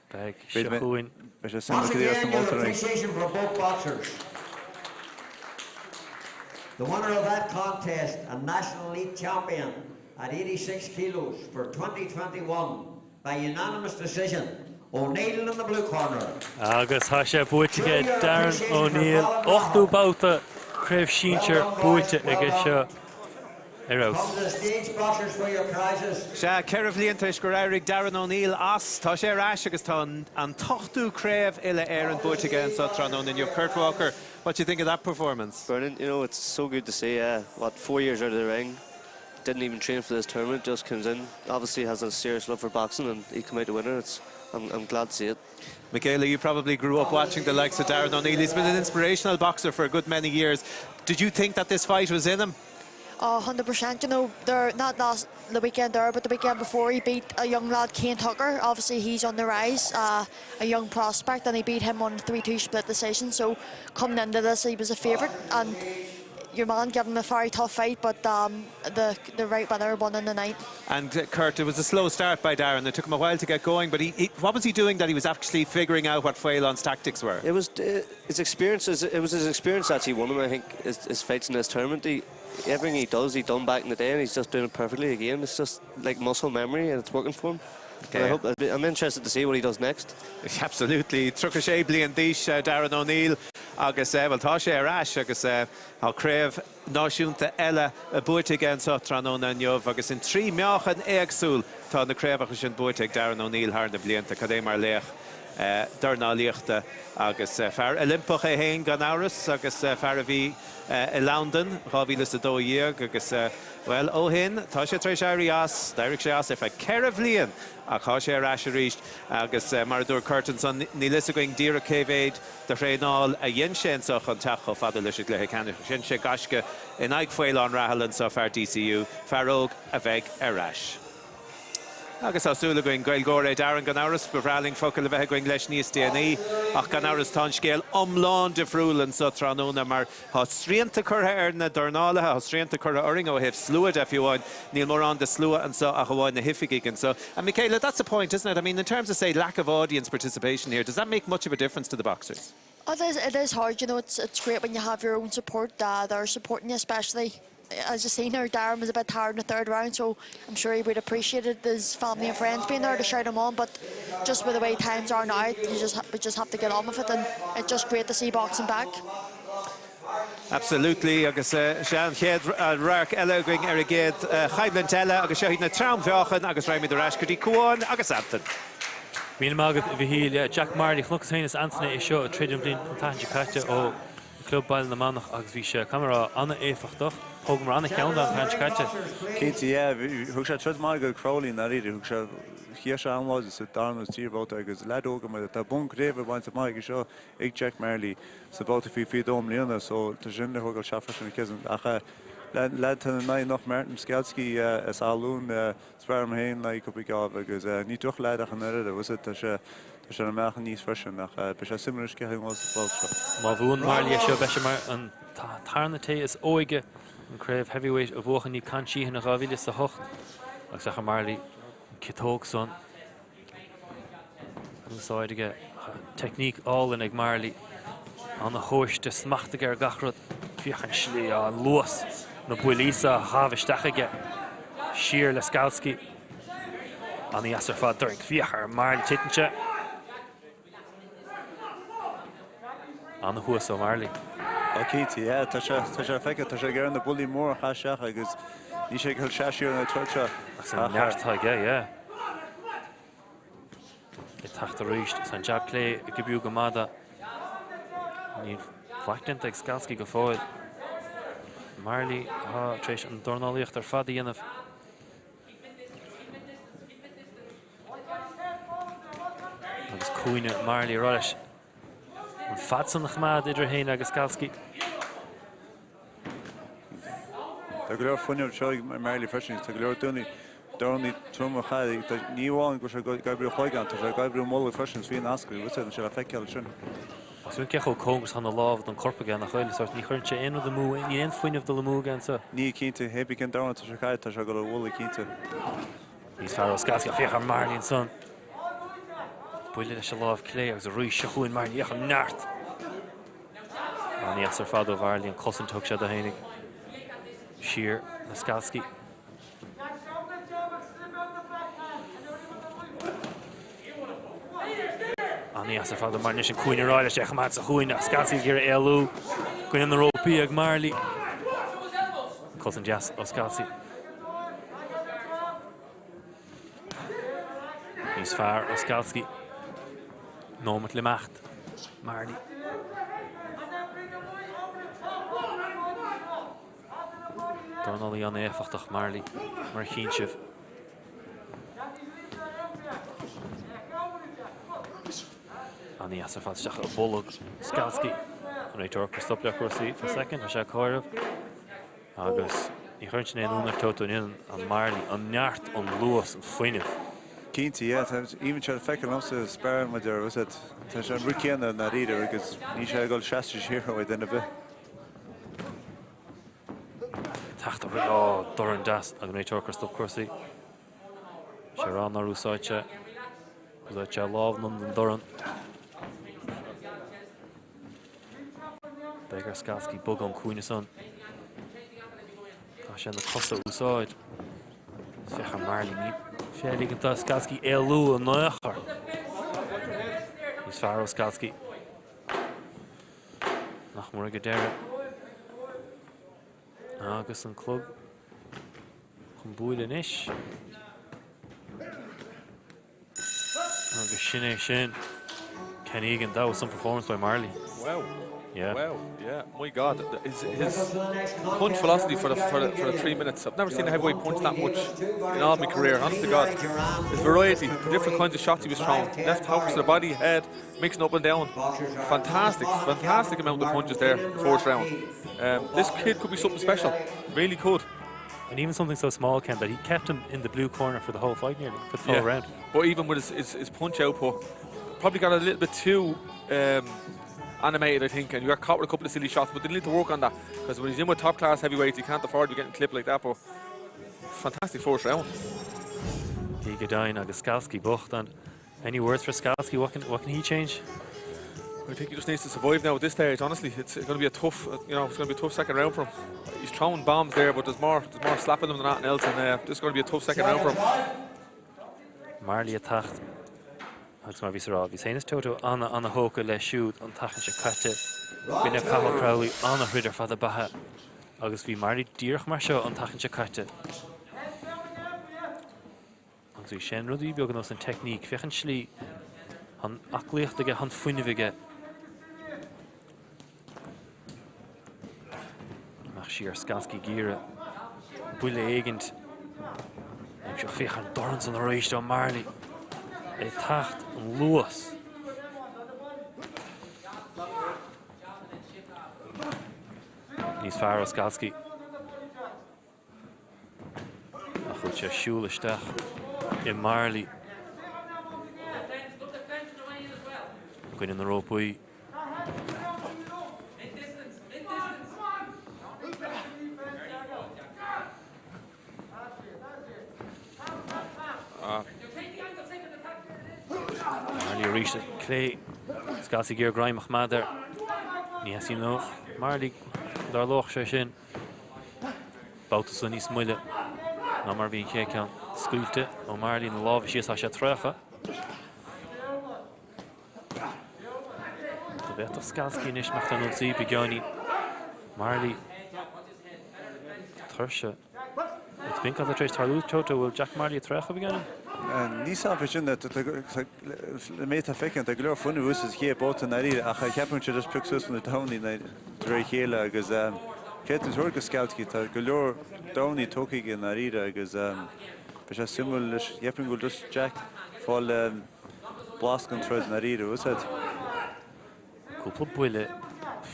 Beidh seo chugainn. Beidh sé suimiúil cad é as na moltóirí. The winner of that contest and National Elite Champion at 86 kilos for 2021 by unanimous decision, O'Neill in the blue corner. Agus tá sé buaite aige Darren O'Neill, 8ú babhta Craobh Sinsir buaite aige seo ar fheabhas. Sea, 4 bhliain tar éis gur éirigh Darren O'Neill as, tá sé ar ais agus tá an t-ochtú craobh uile-Éireann buaite aige anseo tráthnóna inniu. Kurt Walker, what do you think of that performance? Brilliant, you know, it's so good to see. Uh, what, four years out of the ring, didn't even train for this tournament, just comes in. Obviously has a serious love for boxing and he come out the winner. It's, I'm, I'm glad to see it. Michaela, you probably grew up watching the likes of Darren O'Neill. He's been an inspirational boxer for a good many years. Did you think that this fight was in him? Oh, 100%. You know, they're not last the weekend there, but the weekend before he beat a young lad, Kane Tucker. Obviously, he's on the rise, uh, a young prospect, and he beat him on 3-2 split decision. So coming into this, he was a favourite, and your man gave him a very tough fight, but um, the the right winner won in the night. And uh, Kurt, it was a slow start by Darren. It took him a while to get going, but he, he, what was he doing that he was actually figuring out what Phelan's tactics were? It was uh, his experience. It was his experience actually won him. I think his, his fights in this tournament. He, everything he does, he done back in the day, and he's just doing it perfectly again. It's just like muscle memory, and it's working for him. Okay. I hope, I'm interested to see what he does next. Absolutely. 36 bliain d'aois eh, Darren O'Neill agus eh, bhuel tá sé ar ais agus eh, tá craobh náisiúnta eile buaite aige anseo tráthnóna inniu agus in 3 meáchan éagsúil tá na craobhacha sin buaite ag Darren O'Neill thar na blianta. Cad é mar laoch dornálaíochta agus fear Oilimpeach é féin gan amhras agus fear a bhí i Londain 2012 agus bhuel ó shin tá sé tar éis éirí as, d'éirigh sé as ar feadh 4 bhliain ach tá sé ar ais arís agus mar a dúirt Kurt ansan níl fhios againn díreach cé mhéad de thraenáil a dhein sé anseo chun teacht chomh fada leis an gcluiche ceannais. Dhein sé gaisce in aghaidh Faolán Rahill anseo, fear DCU, fear óg a bheidh ar ais. Agus tá súil againn, Gaeilgeoir é Darren gan amhras, ba bhreá linn focal a bheith againn leis níos déanaí. Ach gan amhras tá an scéal iomlán difriúil anseo tráthnóna mar tá srianta curtha ar na dornálaithe, tá srianta curtha orainn ó thaobh slua de fiú amháin. Níl mórán de slua anseo ach amháin na hoifigigh anseo. And Michaela, that's the point, isn't it? I mean, in terms of, say, lack of audience participation here, does that make much of a difference to the boxers? Oh, it is, it is hard, you know, it's, it's great when you have your own support, uh, they're supporting you, especially as you seen there, Darren was a bit tired in the third round, so I'm sure he would appreciate it, his family and friends being there to shout him on. But just with the way times are now, you just we just have to get on with it, and it's just great to see boxing back. Absolutely agus eh, sé an chéad eh, radharc eile againn ar an gcéad eh, choimhlint eile agus seo iad na trom-mheáchain agus raghaimid ar ais go dtí Cuán agus Antain. Míle maith agat a Mhichíl. Jack Marley, chonacthas féin is Antaine é seo ag troid an bhliain an tseachtain seo caite ó Club Baile na Manach agus bhí sé, caithfidh mé a rá, an-éifeachtach. Thógamar an-cheann de an tseachtain seo caite. Cinnte, yeah. Thug sé troid maith do Crowley i ndáiríre. Thug sé, sheas sé an-láidir sa dara nó tríú babhta agus leaid óg mar tá bonn craoibhe bainte amach aige seo ag Jack Marley sa babhta faoi 22 i mbliana so tá sin le thógáil isteach freisin Cousin. Ach leaid atá ina aghaidh anocht Martin Skalski as Áth Luain, is fearr liom féin le cúpla geábh agus ní droch-leaid ach an oiread, bhfuil a fhios agat, tá sé Tá sé ar an meáchan níos freisin ach beidh sé suimiúil anois cé hé an bhfuil sa bhabhta seo. Má bhuann Marley é seo beidh sé mar an tarna té is óige an craobh heavyweight a bhuachan i ndiaidh Con Sheehan in 2008 agus féach ar Marley an ciotóg san in úsáid aige. Teicníc álainn ag Marley. Ana-thomhaiste, smacht aige ar gach rud. Féach an slí, an luas, na buillí sa chaitheamh isteach aige. Siar le Skalski. An-dheas ar fad dorn. Féach ar Marley titeann sé. An-thuas ó Marley. Ó cinnte, yeah, tá sé tá sé feicthe, tá sé ag iarraidh na buillí móra a chaitheamh isteach agus níl sé ag dul seasamh siar an troid seo. Agus an neart atá aige, yeah. Ag teacht arís, is an jab clé ag oibriú go maith dó. Níl faic déanta ag Skalski go fóill. Marley atá tar éis an dornálaíocht ar fad a dhéanamh. Agus cúinne Marley ag rá leis an fad san a choimeád idir é féin agus Skalski. Tá go leor fuinneamh anseo ag Marley freisin. Tá go leor daoine dornaí trom a chaith. Ní amháin go bhfuil sé ag oibriú a chloigeann, tá sé ag oibriú a mbolg freisin. Is bhí an ascaill, bhfuil sé le feiceáil ansin. Agus cé chomh cóngarach tá na lámha don corp aige, nach bhfuil? Sórt, ní chuireann sé aon rud amú, níl aon fuinneamh dul amú aige anseo. Níl, cinnte. Hé bí cén dorn atá sé ag caitheamh, tá sé ag dul a bhualadh, cinnte. Níos fearr ó Skalski, ach féach ar Marley ansan. Buille leis an lámh clé agus arís seo chugainn Marley, féach an neart. An-dheas ar fad ó Mharley an cosaint a thug sé dó fhéinig. Siar le Skalski. An-dheas ar fad ó Marley anois an cúinne ag rá leis é a choimeád sa chúinne ach Skalski ag iarraidh éalú. Coinne na rópaí ag Marley. Cosaint dheas ó Skalski. Níos fearr ó Skalski. Nóimeat le imeacht. Marley. Dornálaí an-éifeachtach Marley, mar a chíonn sibh. An-dheas ar fad isteach i mbolg Skalski. An réiteoir ag cur stop le cúrsaí fá soicind, tá sé ag comhaireamh. Agus ní chuireann sin aon ionadh ort Toto, an ionann an Marley, an neart, an luas, an fuinneamh. Cinnte, yeah. Tá even sé le feiceáil liomsa sparring muid ar, what's it, tá sé an rud céanna i ndáiríre agus níl sé ag dul seasta siar ó duine ar bith. Teacht ar á dorn deas ag an réiteoir ag cur stop cúrsaí. Sé a rá nár úsáid sé, úsáid sé a lámh anonn don dorn. Beidh ar Skalski bogadh ón cúinne san. Caithfidh sé na cosa a úsáid. Féach ar Marley, ní féidir ligean do Skalski éalú in aon chor. Níos fearr ó Skalski. Nach mór ag an deireadh. Agus an clog chun bualadh anois. Agus sin é sin. Ken Egan, that was some performance by Marley. Wow. Yeah. Wow. Yeah. My God. His, his punch velocity for the, for, the, for the three minutes. I've never seen a heavyweight punch that much in all my career. Honest to God. His variety, the different kinds of shots he was throwing. Left hooks to the body, head, mixing up and down. Fantastic, fantastic amount of punches there, the fourth round. Um, this kid could be something special. Really could. And even something so small, Ken, that he kept him in the blue corner for the whole fight nearly, for the whole Yeah. round. But even with his, his, his punch output, probably got a little bit too um, animated, I think, and you got caught with a couple of silly shots. But they need to work on that because when he's in with top class heavyweights, he can't afford to be getting clipped like that. But fantastic first round. Go deimhin agus Skalski bocht. And any words for Skalski? What can, what can he change? I think he just needs to survive now at this stage. Honestly, it's going to be a tough, you know, it's going to be a tough second round for him. He's throwing bombs there, but there's more, there's more slapping him than anything else, and uh, this is going to be a tough second round for him. Marley ag teacht agus mar bhí rá, bhí féin is Toto an-an-thógtha leis siúd an tseachtain seo caite. B'in Cathal Crowley an-throid ar fad a beatha agus bhí Marley díreach mar seo an tseachtain seo caite. Agus bhí sin rudaí beag nós an teicníc, féach an slí an aclaíocht aige an fuinneamh aige. Amach siar Skalski ag iarraidh buille éigint. Seo féach an dorn san arís ó Marley. É teacht an luas. Níos fearr ó Skalski. Ach bhfuil sé siúl isteach i Marley. Coinne na rópaí. Marley arís clé. Skalski ag iarraidh greim a choimeád air. Ní theastaíonn ó Marley go dtarlódh sé sin. Babhta seo níos moille. Ná mar a bhí an chéad ceann scaoilte ó Marley na lámha síos tá sé traochta. Dá bhféadfadh Skalski anois imeacht ar an ionsaí beagáinín. Marley tuirseach. It's been cad tar éis tarlú Toto bhfuil Jack Marley ag traochadh beagáinín? Níl 's a'm fé sin, le méid atá feicthe tá go leor fuinnimh uaidh sa chéad babhta i ndáiríre ach ceapaim sé just pioc suas na damhnaí de réir a chéile agus féadfainn tabhairt go Skalski tá go leor damhnaí tógtha aige i ndáiríre agus beidh sé suimiúil leis cheapfainn go bhfuil just Jack fáil blas den troid i ndáiríre, úsáid. Cúpla buille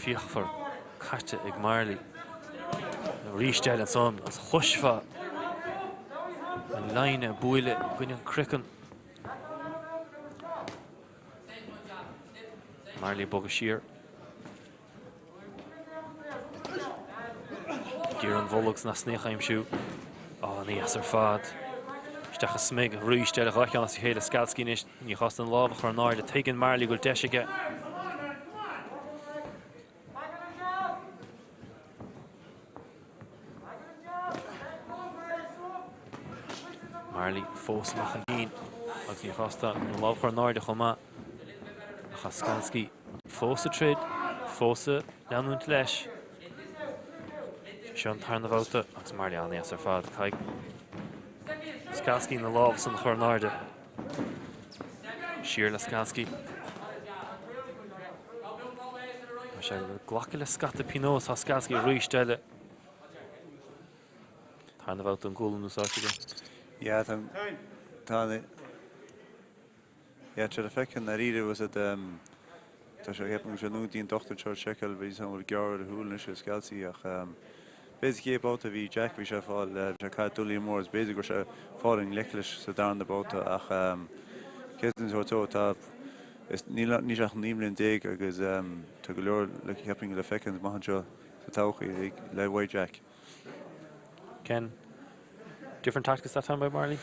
fíochmhar caite ag Marley arís eile ansan agus chloisfeá an line ag bualadh i gcoinne an craiceann. Marley ag bogadh siar. Ag iarraidh an bholg san easnaíoch a aimsiú. Á, ana-dheas ar fad. Isteach i smig arís eile, 2 cheann as a chéile. Skalski anois, ní gá an lámh a chur in airde. Tuigeann Marley go bhfuil deis aige. Marley fós amach chun cinn agus ní gá an lámh a chur in airde chomh maith. Ach Skalski fós ag troid, fós ag leanúint leis. Seo an tarna bhabhta agus Marley an-dheas ar fad. Caithfidh Skalski na lámha san a chur in airde. Siar le Skalski. Tá sé ag glacadh le scata pionós, tá Skalski arís eile. Tarna bhabhta an gualainn úsáidte aige. Yeah, tá tá Yeah, tá le feiceáil i ndáiríre was it tá sé ceapaim go bhfuil sé nó dtí an dochtúir anseo ag seiceáil bhí an bhfuil gearradh ar a shúil anois ag Skalski ach b'fhéidir sa chéad babhta bhí Jack bhí sé ag fáil bhí sé ag caitheamh duillí mór is b'fhéidir go raibh sé ag fáil i ngleic leis sa darna babhta ach céard an sórt tá is níl níl sé ach 19 mbliana agus tá go leor le ceapaim le feiceáil amach anseo sa todhchaí le White Jack. Ken, different tactics that time by Marley?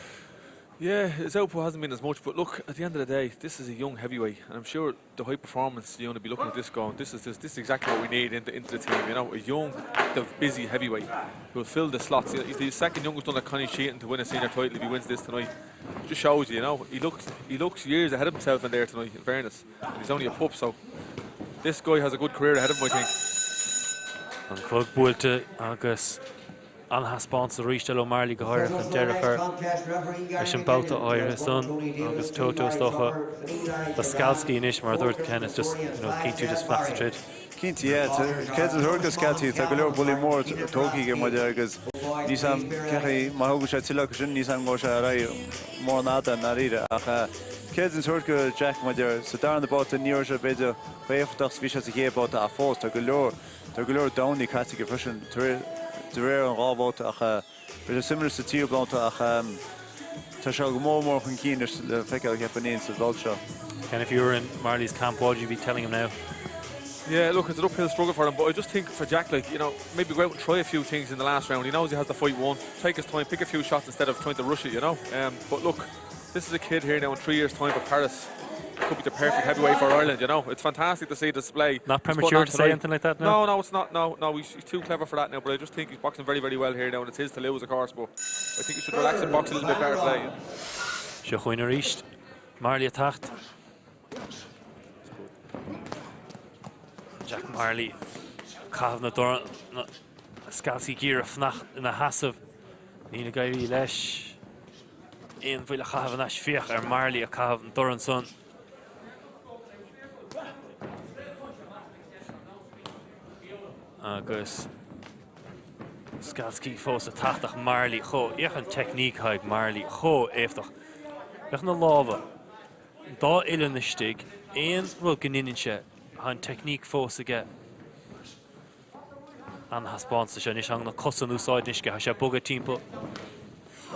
Yeah, his output hasn't been as much, but look, at the end of the day, this is a young heavyweight, and I'm sure the high performance unit be looking at this going, this is this, this is exactly what we need into, into the team, you know, a young, active, busy heavyweight who will fill the slots. He's the second youngest under Connie Sheehan to win a senior title if he wins this tonight. Just shows you, you know, he looks he looks years ahead of himself in there tonight, in fairness. And he's only a pup, so this guy has a good career ahead of him, I think. An clog buailte agus an-thaispeántas arís eile ó Marley go háirithe chun deireadh a chur leis an babhta áirithe san agus Toto is dócha do Skalski anois mar a dúirt Ken it's just you know cinntiú just fanacht sa troid. Cinnte yeah céard a dúirt go Skalski tá go leor buillí mór tógtha aige muide agus níl 's a'm cén chaoi má thógann sé tuilleadh acu sin níl 's a'm go bhfuil sé ar aghaidh mórán fhada i ndáiríre ach céard a dúirt go Jack maidir sa darna babhta ní raibh sé b'fhéidir chomh éifeachtach is bhí sé sa chéad babhta ach fós tá go leor Tá go leor damhnaí caite aige freisin de réir an 2 bhabhta ach beidh sé suimiúil sa tríú babhta ach tá sé go mór mór chun cinn anois le feiceáil cheapfainn sa bhabhta seo. Ken, if you were in Marley's camp, what would you be telling him now? Yeah, look, it's an uphill struggle for him, but I just think for Jack, like, you know, maybe go out and try a few things in the last round. He knows he has the fight won. Take his time, pick a few shots instead of trying to rush it, you know. Um, but look, this is a kid here now in three years' time for Paris. Could be the perfect heavyweight for Ireland, you know. It's fantastic to see the display. Not premature to say anything like that now? No, no, it's not. No, no, he's, he's too clever for that now. But I just think he's boxing very, very well here now, and it's his to lose, of course. But I think he should relax and box a little bit better today. Seo chugainn arís, Marley ag teacht. Jack Marley caitheamh na dorn Skalski ag iarraidh fanacht ina sheasamh. Níl ag éirí leis. Aon bhuille a chaitheamh anois féach ar Marley ag caitheamh an dorn san. Agus Skalski fós ag teacht ach Marley chomh, féach an teicníc atá ag Marley, chomh éifeachtach. Féach na lámha, an dá uillinn istigh, aon rud go ndeineann sé, tá an teicníc fós aige. An-thaispeántas seo anois, tá na cosa in úsáid anois aige, tá sé ag bogadh timpeall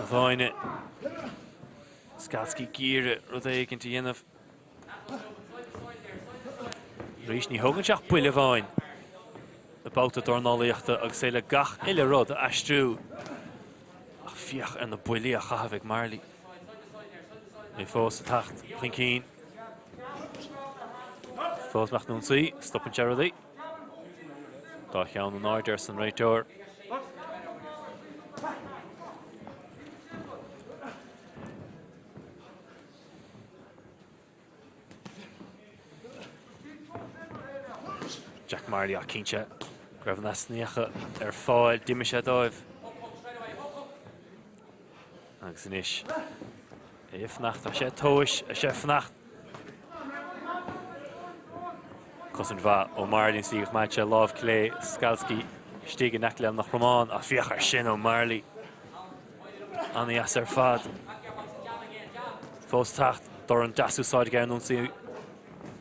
an fháinne. Skalski ag iarraidh rud éigin a dhéanamh. Arís, ní thógann sé ach buille amháin i babhta dornálaíochta agus é le gach uile rud a aistriú. Ach féach ar na buillí á chaitheamh ag Marley. É fós ag teacht chun cinn. Fós amach an ionsaí, stopann sé rudaí. Dá cheann in airde arsa an réiteoir. Jack Marley ach cinnte go raibh na easnaíocha ar fáil, d'imigh sé dóibh. Agus anois é ag fanacht, tá sé ag tomhais, tá sé ag fanacht. Cosaint mhaith ó Marley an tslí go choimeád sé lámh clé Skalski istigh in aice lena chromán ach féach air sin ó Marley. An-dheas ar fad. Fós teacht, dorn deas úsáid aige ar an ionsaí.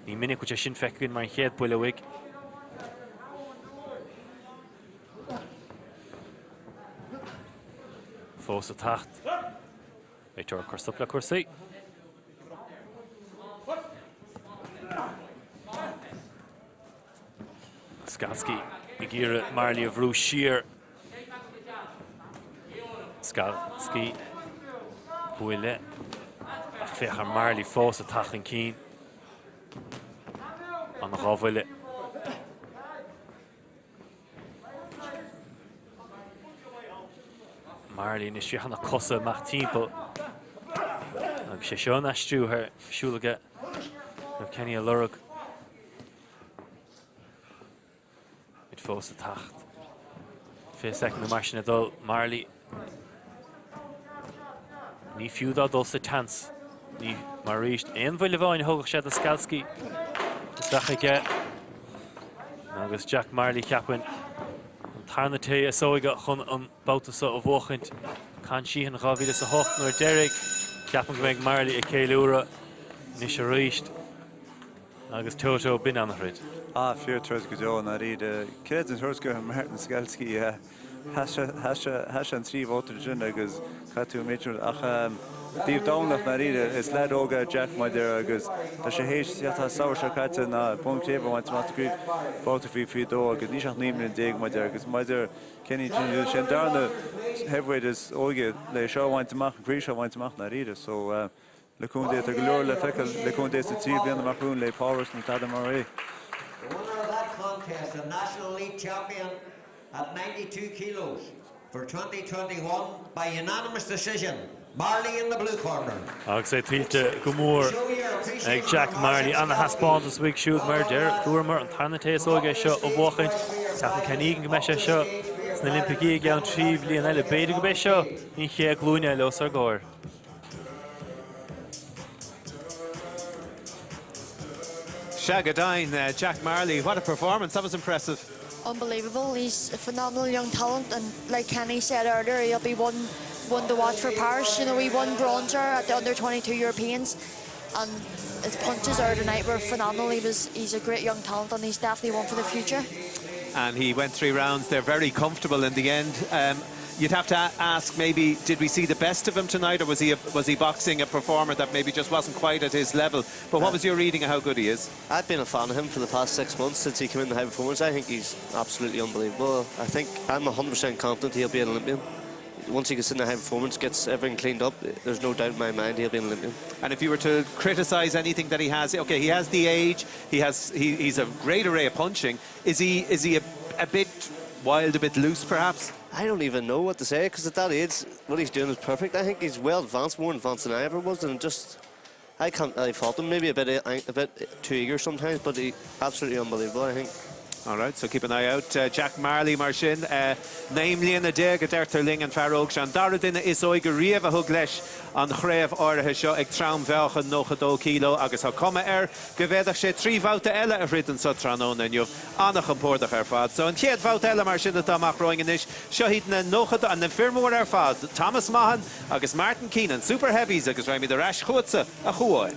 Ní minic go bhfuil sé sin feicthe againn mar an chéad buille uaidh. Fós ag teacht. Réiteoir ag cur stop le cúrsaí. Skalski ag iarraidh Marley a bhrú siar. Skalski buille ach féach ar Marley fós ag teacht chun cinn. An dá bhuille. Marley anois féach ar na cosa amach timpeall. Agus sé seo an aistriú ar siúl aige. Raibh Kenny a lorg. Muid fós ag teacht. 20 soicind mar sin ag dul. Marley. Ní fiú dó dul sa tseans. Ní mar arís aon bhuille amháin a thógfadh sé do Skalski. Isteach aige. Agus Jack Marley cheapfainn an tarna té is óige chun an babhta seo a bhuachaint. Con Sheehan 2008 nuair deiridh. Ceapaim go mbeidh Marley ag ceiliúradh anois arís. Agus Toto, b'in an-throid. Ah, fíor troid go deo i ndáiríre. Creid an tuairisc gur Martin Skalski é. Sheas sé an 3 bhabhta ansin agus chaith tú an méid sin ach taobh Domhnach i ndáiríre, is leaid óg é Jack mar a deir agus tá sé théis tá an samhradh seo caite ná bonn craoibhe a bhaint amach sa gcraobh babhta faoi 22 agus níl sé ach 19 mbliana mar a deir agus mar a deir Kenny sé an darna heavyweight is óige le seo a bhaint amach an craobh seo a bhaint amach i ndáiríre so Le cúnamh Dé, tá go leor le feiceáil le cúnamh Dé sna 3 bliana amach romhainn le Páras nó tada mar é. The winner of that contest, the National Elite Champion at 92 kilos for 2021 by unanimous decision, Marley in the blue corner. Agus é tuillte go mór ag Jack Marley. Ana-thaispeántas uaidh siúd mar a deir dúramar, an tarna té is óige é seo a bhuachaint. Ceapann Ken Egan go mbeidh sé seo sna Oilimpicí i gceann 3 bhliain eile. B'fhéidir go mbeidh seo an chéad ghlúin eile os ár gcomhair. Sea go deimhin, Jack Marley, what a performance, that was impressive. Unbelievable, he's a phenomenal young talent and like Kenny said earlier, he'll be one one to watch for Paris. You know, he won bronze at the under 22 Europeans and his punches earlier tonight were phenomenal. He was he's a great young talent and he's definitely one for the future. And he went three rounds. They're very comfortable in the end. Um, you'd have to ask maybe, did we see the best of him tonight or was he, a, was he boxing a performer that maybe just wasn't quite at his level? But what was your reading of how good he is? I've been a fan of him for the past six months since he came in the high performance. I think he's absolutely unbelievable. I think I'm 100% confident he'll be an Olympian. Once he gets in the high performance, gets everything cleaned up, there's no doubt in my mind he'll be an Olympian. And if you were to criticise anything that he has, okay, he has the age, he has he, he's a great array of punching. Is he is he a, a bit wild, a bit loose perhaps? I don't even know what to say because at that age, what he's doing is perfect. I think he's well advanced, more advanced than I ever was, and just I can't really fault him. Maybe a bit a bit too eager sometimes, but he absolutely unbelievable. I think. All right, so keep an eye out. Uh, Jack Marley mar sin, uh, 19 mbliana a deirtear linn an fear óg seo an dara duine is óige riamh a thug leis an chraobh áirithe seo ag trom-mheáchan 92 kg agus tá cuma air go bhféadfadh sé 3 bhabhta eile a throid anseo tráthnóna inniu. An-chompordach ar fad. So an chéad bhabhta eile mar sin atá amach romhainn anois, seo iad na 90, na fir mhóra ar fad, Thomas Maughan agus Martin Keenan, Super Heavies agus raghaimid ar ais chugatsa, a Chuáin.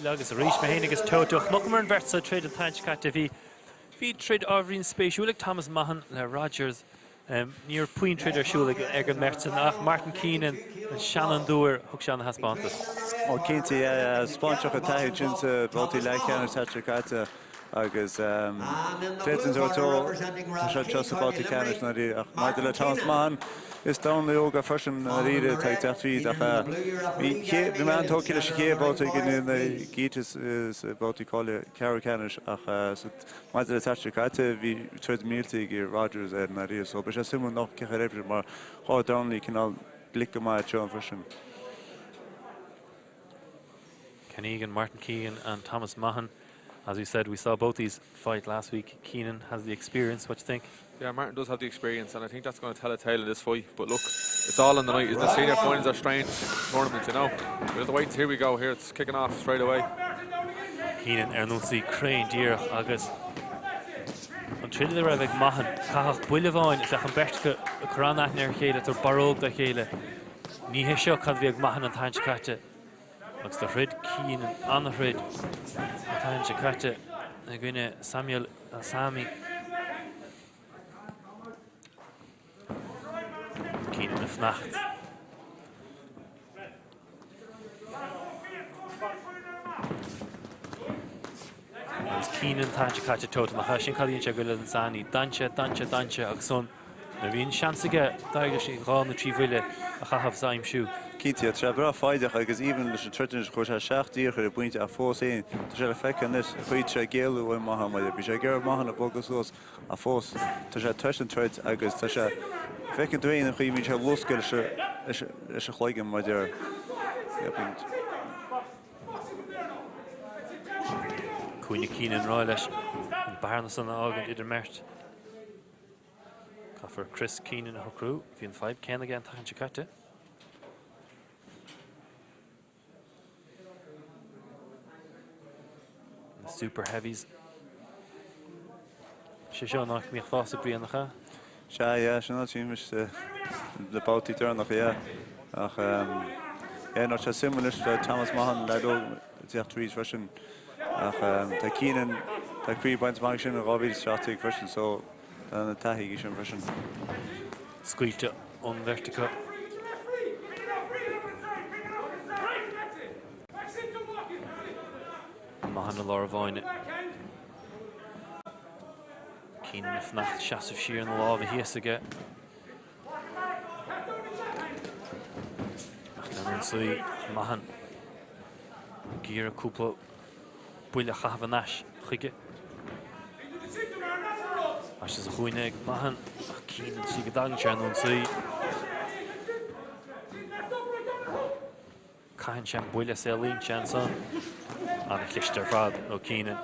Agus arís mé féin agus Toto, chonaiceamar an bheirt sa troid an tseachtain seo caite. Bhí bhí troid ábhairín spéisiúil ag Thomas Maughan le Rogers. Ní raibh puinn troid ar siúl ag an mbeirt sin ach Martin Keenan, an seanfhondúir, thug sé ana-thaispeántas. Ó cinnte, yeah, 'spáin sé a chuid taithí ansin sa bhabhtaí leathcheannais an tseachtain seo caite agus creidim Toto, tá sé anseo sa bhabhta ceannais ndáiríre ach maidir le Thomas Maughan, is dornálaí óg é freisin ndáiríre atá ag teacht tríd ach bhí mé an-tógtha leis an chéad bhabhta i gcoinne na Gytis sa bhabhtaí cáilithe ceathrú ceannais ach sa Maidir le tseachtain seo caite, bhí troid millteach ag Rogers air ndáiríre so beidh sé suimiúil anocht cén chaoi a raibh mar dhá dornálaí cineál glic go maith anseo freisin. Ken Egan, Martin Keegan and Thomas Maughan. As we said, we saw both these fight last week. Keenan has the experience. What do you think? Yeah, Martin does have the experience, and I think that's going to tell a tale in this fight. But look, it's all in the night, isn't it? Senior finals are strange tournaments, you know. We'll have to wait. Here we go. Here it's kicking off straight away. Keenan ar an ionsaí cruinn díreach agus an troid a raibh ag Mahon, caithfeadh buille amháin is bheadh an bheirt acu ag cur an-aithne ar a chéile, tabhairt barróg dá chéile. Ní hé seo cad a bhí ag Mahon an tseachtain seo caite agus do throid Keenan an-throid an tseachtain seo caite i gcoinne Samuel Asami. Keenan ag fanacht. Agus Keenan an tseachtain seo caite Toto nach ea sin cad a dhein sé i gcoinne Lanzani. D'fhan sé, d'fhan sé, d'fhan sé agus ansan nuair a bhí an seans aige d'éirigh leis dhá nó trí bhuille a chaitheamh is a aimsiú. Cinnte, tá sé breá foighdeach agus even leis an troid anois chuir sé 7 iarchur i bpointe ach fós féin tá sé le feiceáil anois an chaoi tá sé ag éalú ó Mahon maidir bhí sé ag iarraidh Mahon a bogadh suas ach fós tá sé tar éis an troid agus tá sé feiceann tú féin an chaoi a mbíonn sé ag luascadh leis leis an chloigeann maidir yeah. Cúinne Keenan ag rá leis an bearna san a fhágaint idir an mbeirt. Caithfear crios Keenan a shocrú. Bhí an fadhb céanna aige an tseachtain seo caite. Na super heavies. Sé seo an áit a mbíodh fás ag Brian, nach ea? Sea, yeah, sin áit a mbímis na babhtaí deireanacha, yeah. Ach, yeah, nó tá suim anois le Thomas Mahon, leaid óg, ag teacht tríd freisin. Ach tá Keenan, tá craobh bainte amach sin in 2017 freisin, so tá na taithí aige sin freisin. Scaoilte ón bheirt acu. Mahon i lár an bhfáinne. Keenan ag fanacht seasamh siar na lámha thíos aige. Ach lean ionsaí Mahon ag iarraidh cúpla buille a chaitheamh in ais chuige. Ais sa chúinne ag Mahon ach Keenan sí go dtagann sé an ionsaí. Caitheann sé an buille is éalaíonn sé ansan. An-chliste ar fad ó Keenan.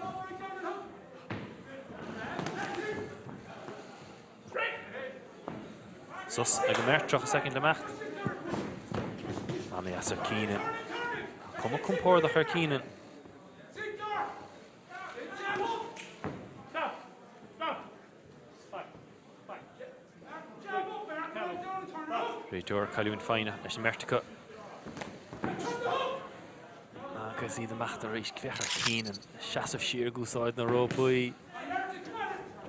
Sos ag an mbeirt, 30 soicind le imeacht. An-dheas ar Keenan. Cuma compordach ar Keenan. Réiteoir cailliúint foighne leis an mbeirt acu. Agus iad ag imeacht arís, féach ar Keenan seasamh siar ag úsáid na rópaí.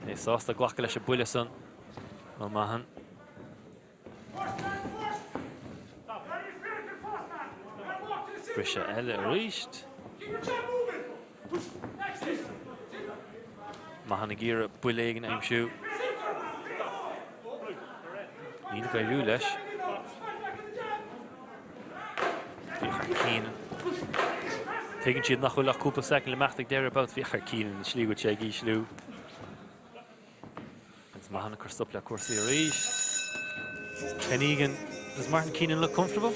É sásta glacadh leis an buille san ó Mahon. Briseadh eile arís. Mahon ag iarraidh buille éigin a aimsiú. Níl ag éirí leis. Féach ar Keenan. Tuigeann siad nach bhfuil ach cúpla soicind le imeacht ag deireadh babhta. Féach ar Keenan an slí go bhfuil sé ag ísliú. Agus Mahon ag cur stop le cúrsaí arís. Ken Egan, does Martin Keenan look comfortable?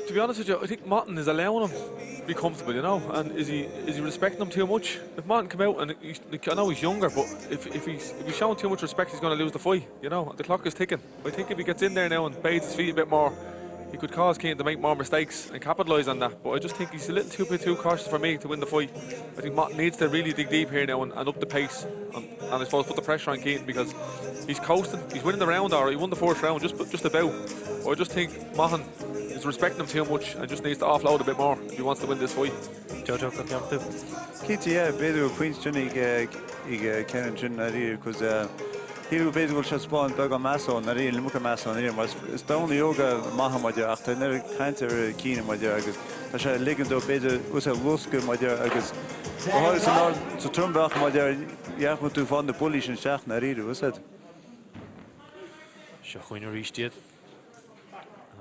To be honest with you, I think Martin is allowing him to be comfortable, you know. And is he is he respecting him too much? If Martin come out and he's, I know he's younger, but if, if he's if he's showing too much respect, he's going to lose the fight, you know. The clock is ticking. I think if he gets in there now and bathes his feet a bit more, he could cause Keenan to make more mistakes and capitalise on that. But I just think he's a little too bit too cautious for me to win the fight. I think Martin needs to really dig deep here now and, and up the pace and, and I suppose put the pressure on Keaton because he's coasting. He's winning the round already. He won the fourth round just just about. But I just think Mahon is respecting him too much and just needs to offload a bit more if he wants to win this fight. Jojo go ceann tú. Cinnte, yeah, b'fhéidir go bhfuil pointe sin ag Ken ansin dáiríre, cos shíl go b'fhéidir go bhfuil sé ag spáint beagán measa dó dáiríre, an iomarca measa dó dáiríre, mar is dornálaí óg é Mahon maidir ach tá an oiread cainte ar Keenan maidir agus tá sé ag ligean dó b'fhéidir úsáid luascadh maidir agus go háirithe san ard sa trombealach maidir dhearcadh tú fáil na buillí sin isteach dáiríre, úsáid. Seo chugainn arís iad.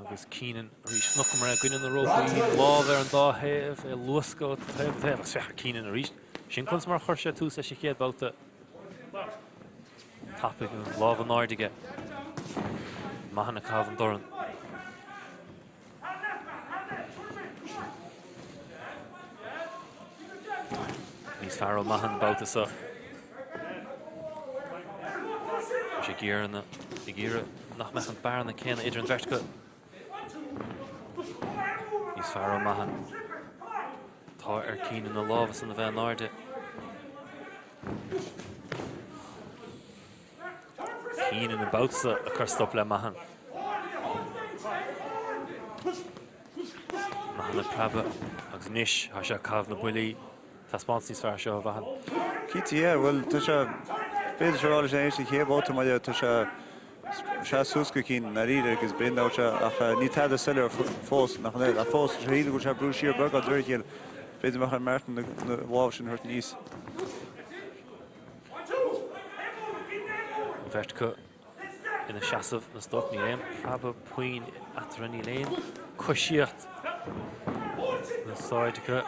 Agus Keenan arís chonaiceamar é i gcoinne na rópaí, lámh ar an dá thaobh, é luascadh ó taobh go taobh agus féach ar Keenan arís. Sin conas mar a chuir sé tús leis an chéad babhta. Tapaidh an lámh in airde aige. Mahon ag caitheamh an dorn. Níos Níos fearr ó Mahon an babhta seo. Tá sé ag iarraidh nach mbeadh an bearna céanna idir an bheirt acu. Níos fearr ó Mahon. Tá ar Keenan na lámha san a bheith in airde. Keenan an babhta seo ag cur stop le Mahon. Mahon ag preabadh agus anois tá sé ag caitheamh na buillí. Taispeántas níos fearr seo ó Mhahon. Cinnte, yeah, bhuel tá sé, b'fhéidir sé rá leis an éis chéad bhabhta mar tá sé seas suas go Keenan i ndáiríre agus b'in dabht sé ach ní tada soiléir fós nach ea ach fós sé shíl go bhfuil sé ag brú siar beagán de réir a chéile. B'fhéidir mbeadh ar Martin na lámha sin a thabhairt aníos. An bheirt acu ina seasamh na stoc, níl aon preabadh puinn eatarthu, níl aon coisíocht in úsáid acu.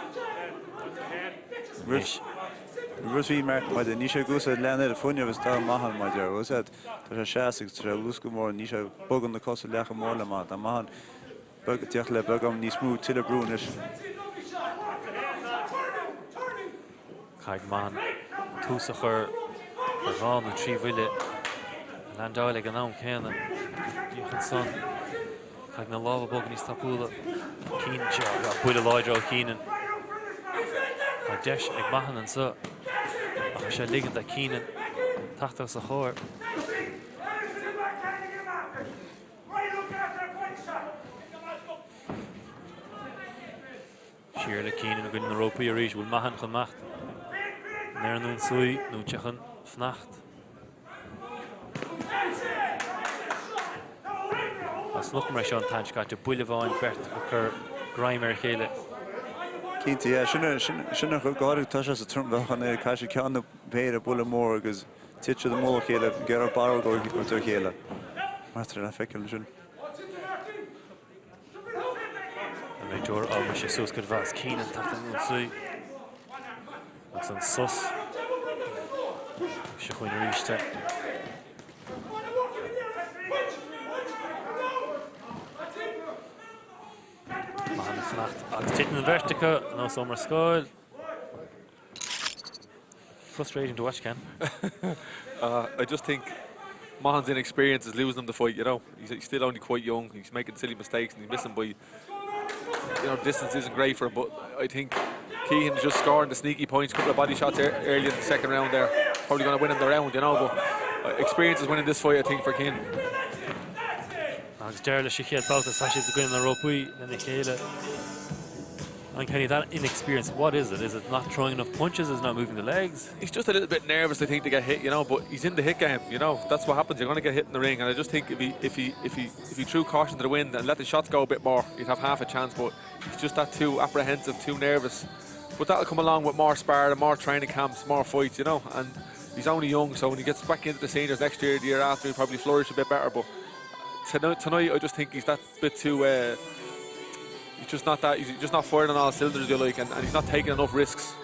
Anois. Rud faoi Martin maidir, níl sé ag úsáid leath an oiread fuinnimh is atá Mahon maidir, bhfuil a fhios agat, tá sé seasta agus tá sé ag luascadh go mór, níl sé ag bogadh na cosa leath chomh mór le Mahon, tá Mahon Beag teacht le beagán níos mó tuilleadh brú anois. Caithfidh Mahon tús a chur le dhá nó trí bhuille a leaindeáil ag an am céanna. Féach ansan. Caithfidh na lámha bogadh níos tapúla. Keenan seo, buille láidir ó Keenan. Tá deis ag Mahon anseo ach tá sé ag ligean do Keenan teacht os a chomhair. Siar le Keenan i gcoinne na rópaí arís. Bhfuil Mahon chun imeacht ar an ionsaí nó an sé chun fanacht? As chonaiceamar é seo an tseachtain seo caite, buille amháin, beirt ag cur greim ar a chéile. Cinnte, yeah. Sin sin go háirithe tá sé sa tromluí an caithfidh sé ceann nó péire buille mór agus Thit siad i mullach a chéile, gearradh barróg dá chéile. Mar atá le feiceáil ansin. An réiteoir á bhriseadh suas cuid mhaith is Keenan teacht ar an ionsaí. Agus an sos. Seo chugainn arís é. Mahon ag fanacht agus titeann an bheirt acu anuas ón mbruscáil. Frustrating to watch, Ken. uh, I just think Mahon's inexperience is losing him the fight, you know. He's, he's still only quite young. He's making silly mistakes and he's missing by, you know, distance isn't great for him. But I think Keehan's just scoring the sneaky points, couple of body shots early in the second round there. Probably going to win him the round, you know. But uh, experience is winning this fight, I think, for Keane. Agus deireadh leis an chéad babhta tá siad i gcoinne na rópaí lena chéile. And Kenny, that inexperience, what is it? Is it not throwing enough punches? Is it not moving the legs? He's just a little bit nervous, I think, to get hit, you know, but he's in the hit game, you know. That's what happens. You're going to get hit in the ring. And I just think if he if he if he if he threw caution to the wind and let the shots go a bit more, he'd have half a chance. But he's just that too apprehensive, too nervous. But that'll come along with more sparring, more training camps, more fights, you know. And he's only young, so when he gets back into the seniors next year, the year after, he'll probably flourish a bit better. But tonight, tonight I just think he's that bit too... Uh, he's just not that. He's just not firing on all cylinders, you like, and, and he's not taking enough risks.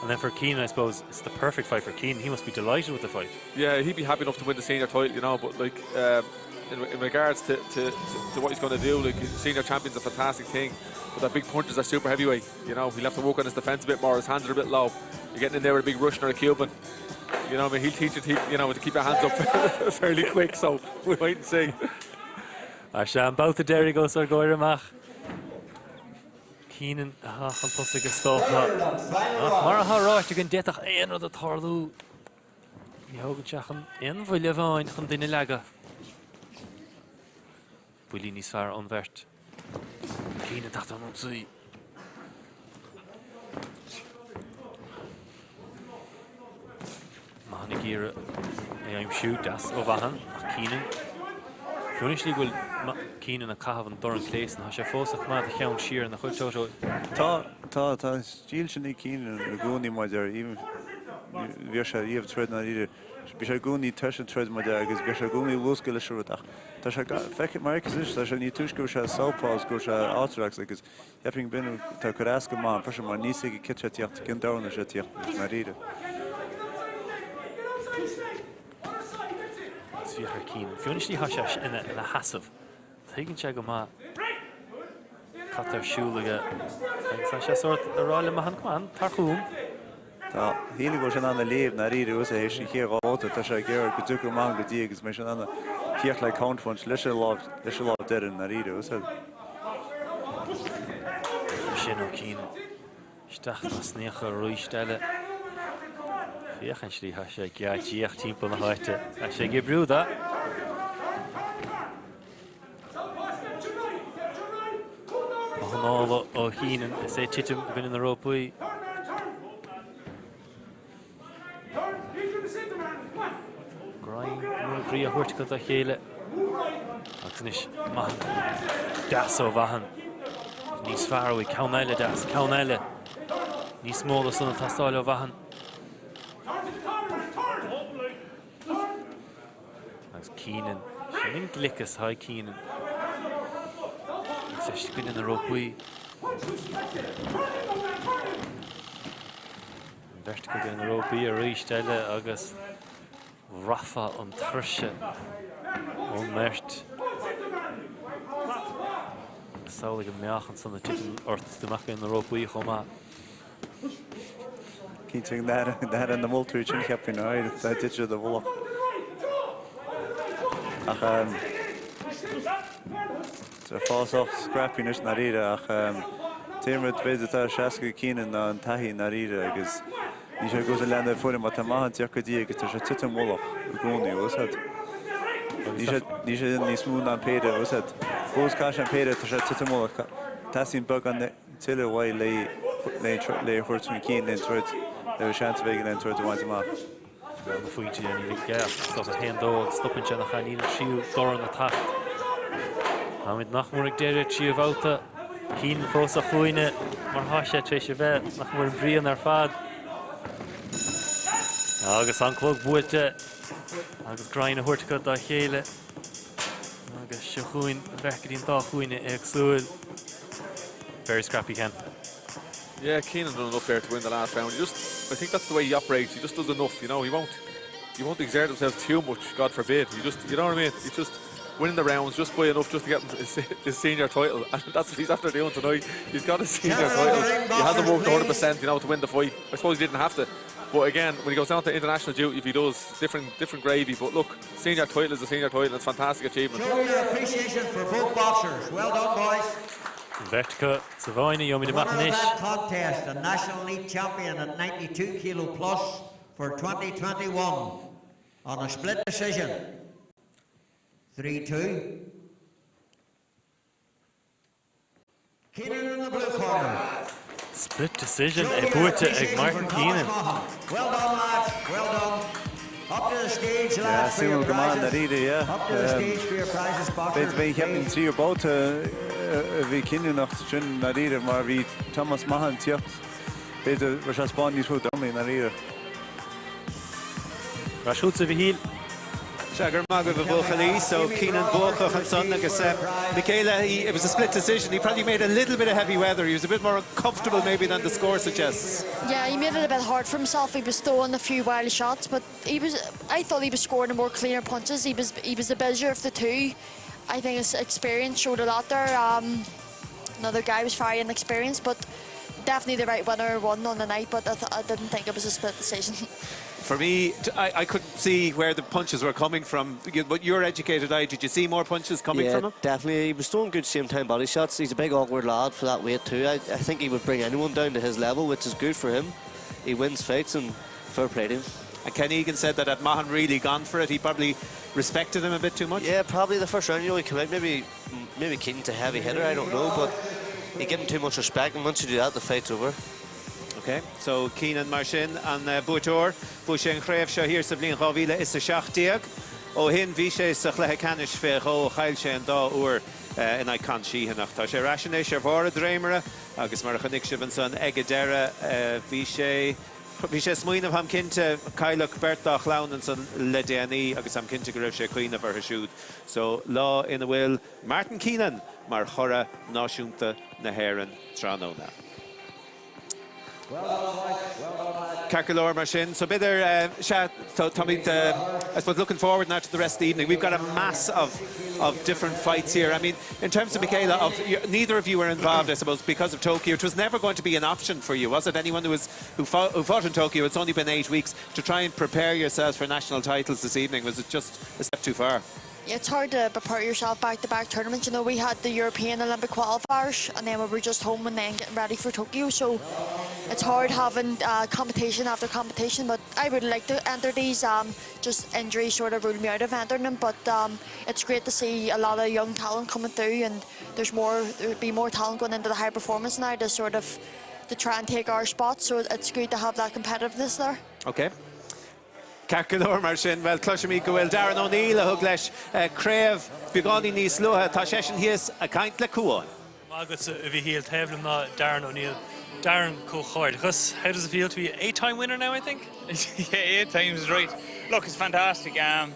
And then for Keenan, I suppose it's the perfect fight for Keenan. He must be delighted with the fight. Yeah, he'd be happy enough to win the senior title, you know. But like, um, in, in regards to, to, to, to what he's going to do, like senior champion's a fantastic thing. But that big punch is a super heavyweight. You know, he'll have to work on his defence a bit more. His hands are a bit low. You're getting in there with a big Russian or a Cuban. You know, I mean, he'll teach you to, you know, to keep your hands up fairly quick. So we'll wait and see. Sea, an babhta deiridh os ár gcomhair amach. Keenan atá chun tosaigh is dócha. Ach mar atá ráite againn, d'fhéadfadh aon rud a tarlú. Ní thógann sé ach aon bhuille amháin chun duine a leagadh. Buillí níos fearr ón bheirt. Keenan teacht ar an ionsaí. Mahon ag iarraidh é a aimsiú, deas ó Mhahon, ach Keenan. Fiú an slí go bhfuil Keenan ag caitheamh an dorn clé san, tá sé fós ag coimeád a cheann siar ina chuid Toto. Tá, tá, tá an stíl sin ag Keenan i gcónaí maidir, even bhíodh sé riamh troid ndáiríre, bhí sé i gcónaí tar éis an troid maidir agus bhíodh sé i gcónaí luascadh leis an rud ach tá sé, feic, mar fheiceas anois, tá sé ní túisce go raibh sé southpaw is go raibh sé orthodox agus Cheapfainn b'in tá ag cur as go maith freisin mar níl a fhios aige cé tá tíocht cén domhan is é tíocht i ndáiríre. Is féach ar Keenan. Fiú anois ní tá sé ina ina sheasamh. Tuigeann sé go maith cad tá ar siúl aige. Agus tá sé sórt ag rá le Mahon, come on, tar chugam. Tá shíl go bhfuil sé in ann a léamh ndáiríre uasa théis an chéad bhabhta. Tá sé ag iarraidh go dtiocfadh Mahon go dtí agus mbeidh sé in ann a theacht le counterpunch leis an lámh leis an lámh deiridh ndáiríre uasa. Sin ó Keenan. Isteach sna snaocha arís eile. Féach an slí tá sé ag geáitsíocht timpeall na háite. Tá sé ag oibriú dó. Anála ó Keenan is é ag titim i gcoinne na rópaí. Greim mór groí á thabhairt acu dá chéile. Agus anois Mahon. Deas ó Mhahon. Níos fearr uaidh. Ceann eile deas. Ceann eile. Níos mó de san ag teastáil ó Mhahon. Agus Keenan. Sin an gliceas atá ag Keenan. Agus é i gcoinne na rópaí. An bheirt acu i gcoinne na rópaí arís eile agus bhraithfeá an tuirse ón mbeirt. Agus samhlaigh an meáchan san ag titim ort is tú amach i gcoinne na rópaí chomh maith. Cinnte go n-aireoidh na moltóirí sin, cheapfainn, ar thit siad i bhfolach. Ach tá fás sách scrappy anois i ndáiríre ach an t-aon rud b'fhéidir atá seasca ag Keenan ná an taithí i ndáiríre agus níl sé ag úsáid leanbh ar fuair má tá Mahon ag teacht go dtí agus tá sé ag titim i bhfolach i gcónaí, bhfuil fhios agat. Níl sé níos mó ná an péire, bhfuil fhios agat. Fós caithfidh sé an péire, tá sé ag titim i bhfolach. Teastaíonn beagán tuilleadh uaidh le é a thabhairt chun cinn le an troid, le seans a bheith aige le an troid a bhaint amach. Na phointí a níl aige ach is dócha 1-2 agus stopann sé nach ea níl an tríú dorn ag teacht. Táimid nach mór ag deireadh tríú bhabhta. Keenan fós sa chúinne mar tá sé tar éis a bheith nach mór an bhliain ar fad. Agus an clog buailte agus greim á thabhairt acu dá chéile. Agus seo chugainn an bheirt go dtí an dá chúinne éagsúil. Very scrappy, Ken. Yeah, Keenan done enough there to win the last round. He just, I think that's the way he operates. He just does enough, you know. He won't, he won't exert himself too much, God forbid. He just, you know what I mean? He's just winning the rounds just by enough just to get his, his senior title. And that's what he's after doing tonight. He's got his senior title. He hasn't worked 100%, you know, to win the fight. I suppose he didn't have to. But again, when he goes down to international duty, if he does, different different gravy. But look, senior title is a senior title. It's fantastic achievement. Show your appreciation for both boxers. Well done, boys. Bheirt acu sa bhfáinne, gheobhaimid amach Winner of anois. that contest, the National League champion at 92 kilo plus for 2021 on a split decision. 3-2. Keenan in the blue corner. Split decision é buaite ag Martin Keenan. Well done, lads. Well done. Up to the stage, lads, for your Súil go maith prizes. ndáiríre, yeah. Up to the stage for your prizes, boxers. B'fhéidir cheapfainn an tríú babhta a bhí cinniúnach sin ndáiríre mar bhí Thomas Mahon ag tíocht. B'fhéidir raibh sé spáin níos mó dom ndáiríre. Ar ais chugatsa a Mhichíl. Sea, go raibh maith agaibh a bhuachaillí. So Keenan buacach ansan agus Michaela, he, it was a split decision. He probably made a little bit of heavy weather. He was a bit more uncomfortable maybe than the score suggests. Yeah, he made it a bit hard for himself. He was throwing a few wild shots, but he was I thought he was scoring the more cleaner punches. He was he was the busier of the two. I think his experience showed a lot there. Um, another guy was very inexperienced, but definitely the right winner won on the night, but I, I didn't think it was a split decision. For me, I, I couldn't see where the punches were coming from. But your educated eye, did you see more punches coming yeah, from him? definitely. He was throwing good same time body shots. He's a big awkward lad for that weight too. I, I think he would bring anyone down to his level, which is good for him. He wins fights and fair play to him. And Ken Egan said that had Mahon really gone for it, he probably respected him a bit too much. Yeah, probably the first round, you know, he came out maybe maybe Keenan's a heavy hitter, I don't know, but he gave him too much respect, and once you do that, the fight's over. Okay, so Keenan mar sin an buaiteoir, bhuaigh sé an chraobh seo thiar sa bhliain 2017. Ó shin bhí sé sa chluiche ceannais fé dhó, chaill sé an dá uair in aghaidh Con Sheehan ach tá sé ar ais anois ar bharr a dréimire agus mar a chonaic sibh ansan ag an deireadh bhí sé Bhí sé ag smaoineamh, táim cinnte, cailleadh beirt dá chlann ansan le déanaí agus táim cinnte go raibh sé ag cuimhneamh orthu siúd. So, lá ina bhfuil Martin Keenan mar churadh náisiúnta na hÉireann tráthnóna. Well done, boys. Well done, lads. Ceart go leor mar sin. So b'fhéidir, sea, táimid, I suppose, looking forward now to the rest of the evening. We've got a mass of of different fights here. I mean, in terms of Michaela, of neither of you were involved, I suppose, because of Tokyo. It was never going to be an option for you, was it? Anyone who was who fought, who fought in Tokyo, it's only been eight weeks to try and prepare yourselves for national titles this evening. Was it just a step too far? It's hard to prepare yourself back-to-back -back tournaments. You know, we had the European Olympic qualifiers and then we were just home and then getting ready for Tokyo. So it's hard having uh, competition after competition, but I would like to enter these. Um, just injury sort of ruled me out of entering them, but um, it's great to see a lot of young talent coming through and there's more, there'll be more talent going into the high performance now to sort of to try and take our spot. So it's good to have that competitiveness there. Okay. Ceart go leor mar sin, bhuel, cloisimid go bhfuil Darren O'Neill a thug leis craobh beagáinín níos luaithe, tá seisean thíos ag caint le Cuán. Maith agatsa a Mhichíl, taobh liom ná Darren O'Neill. Darren, comhghairdeachas. How does it feel to be eight-time winner now, I think? Yeah, eight times is right. Look, it's fantastic. Um,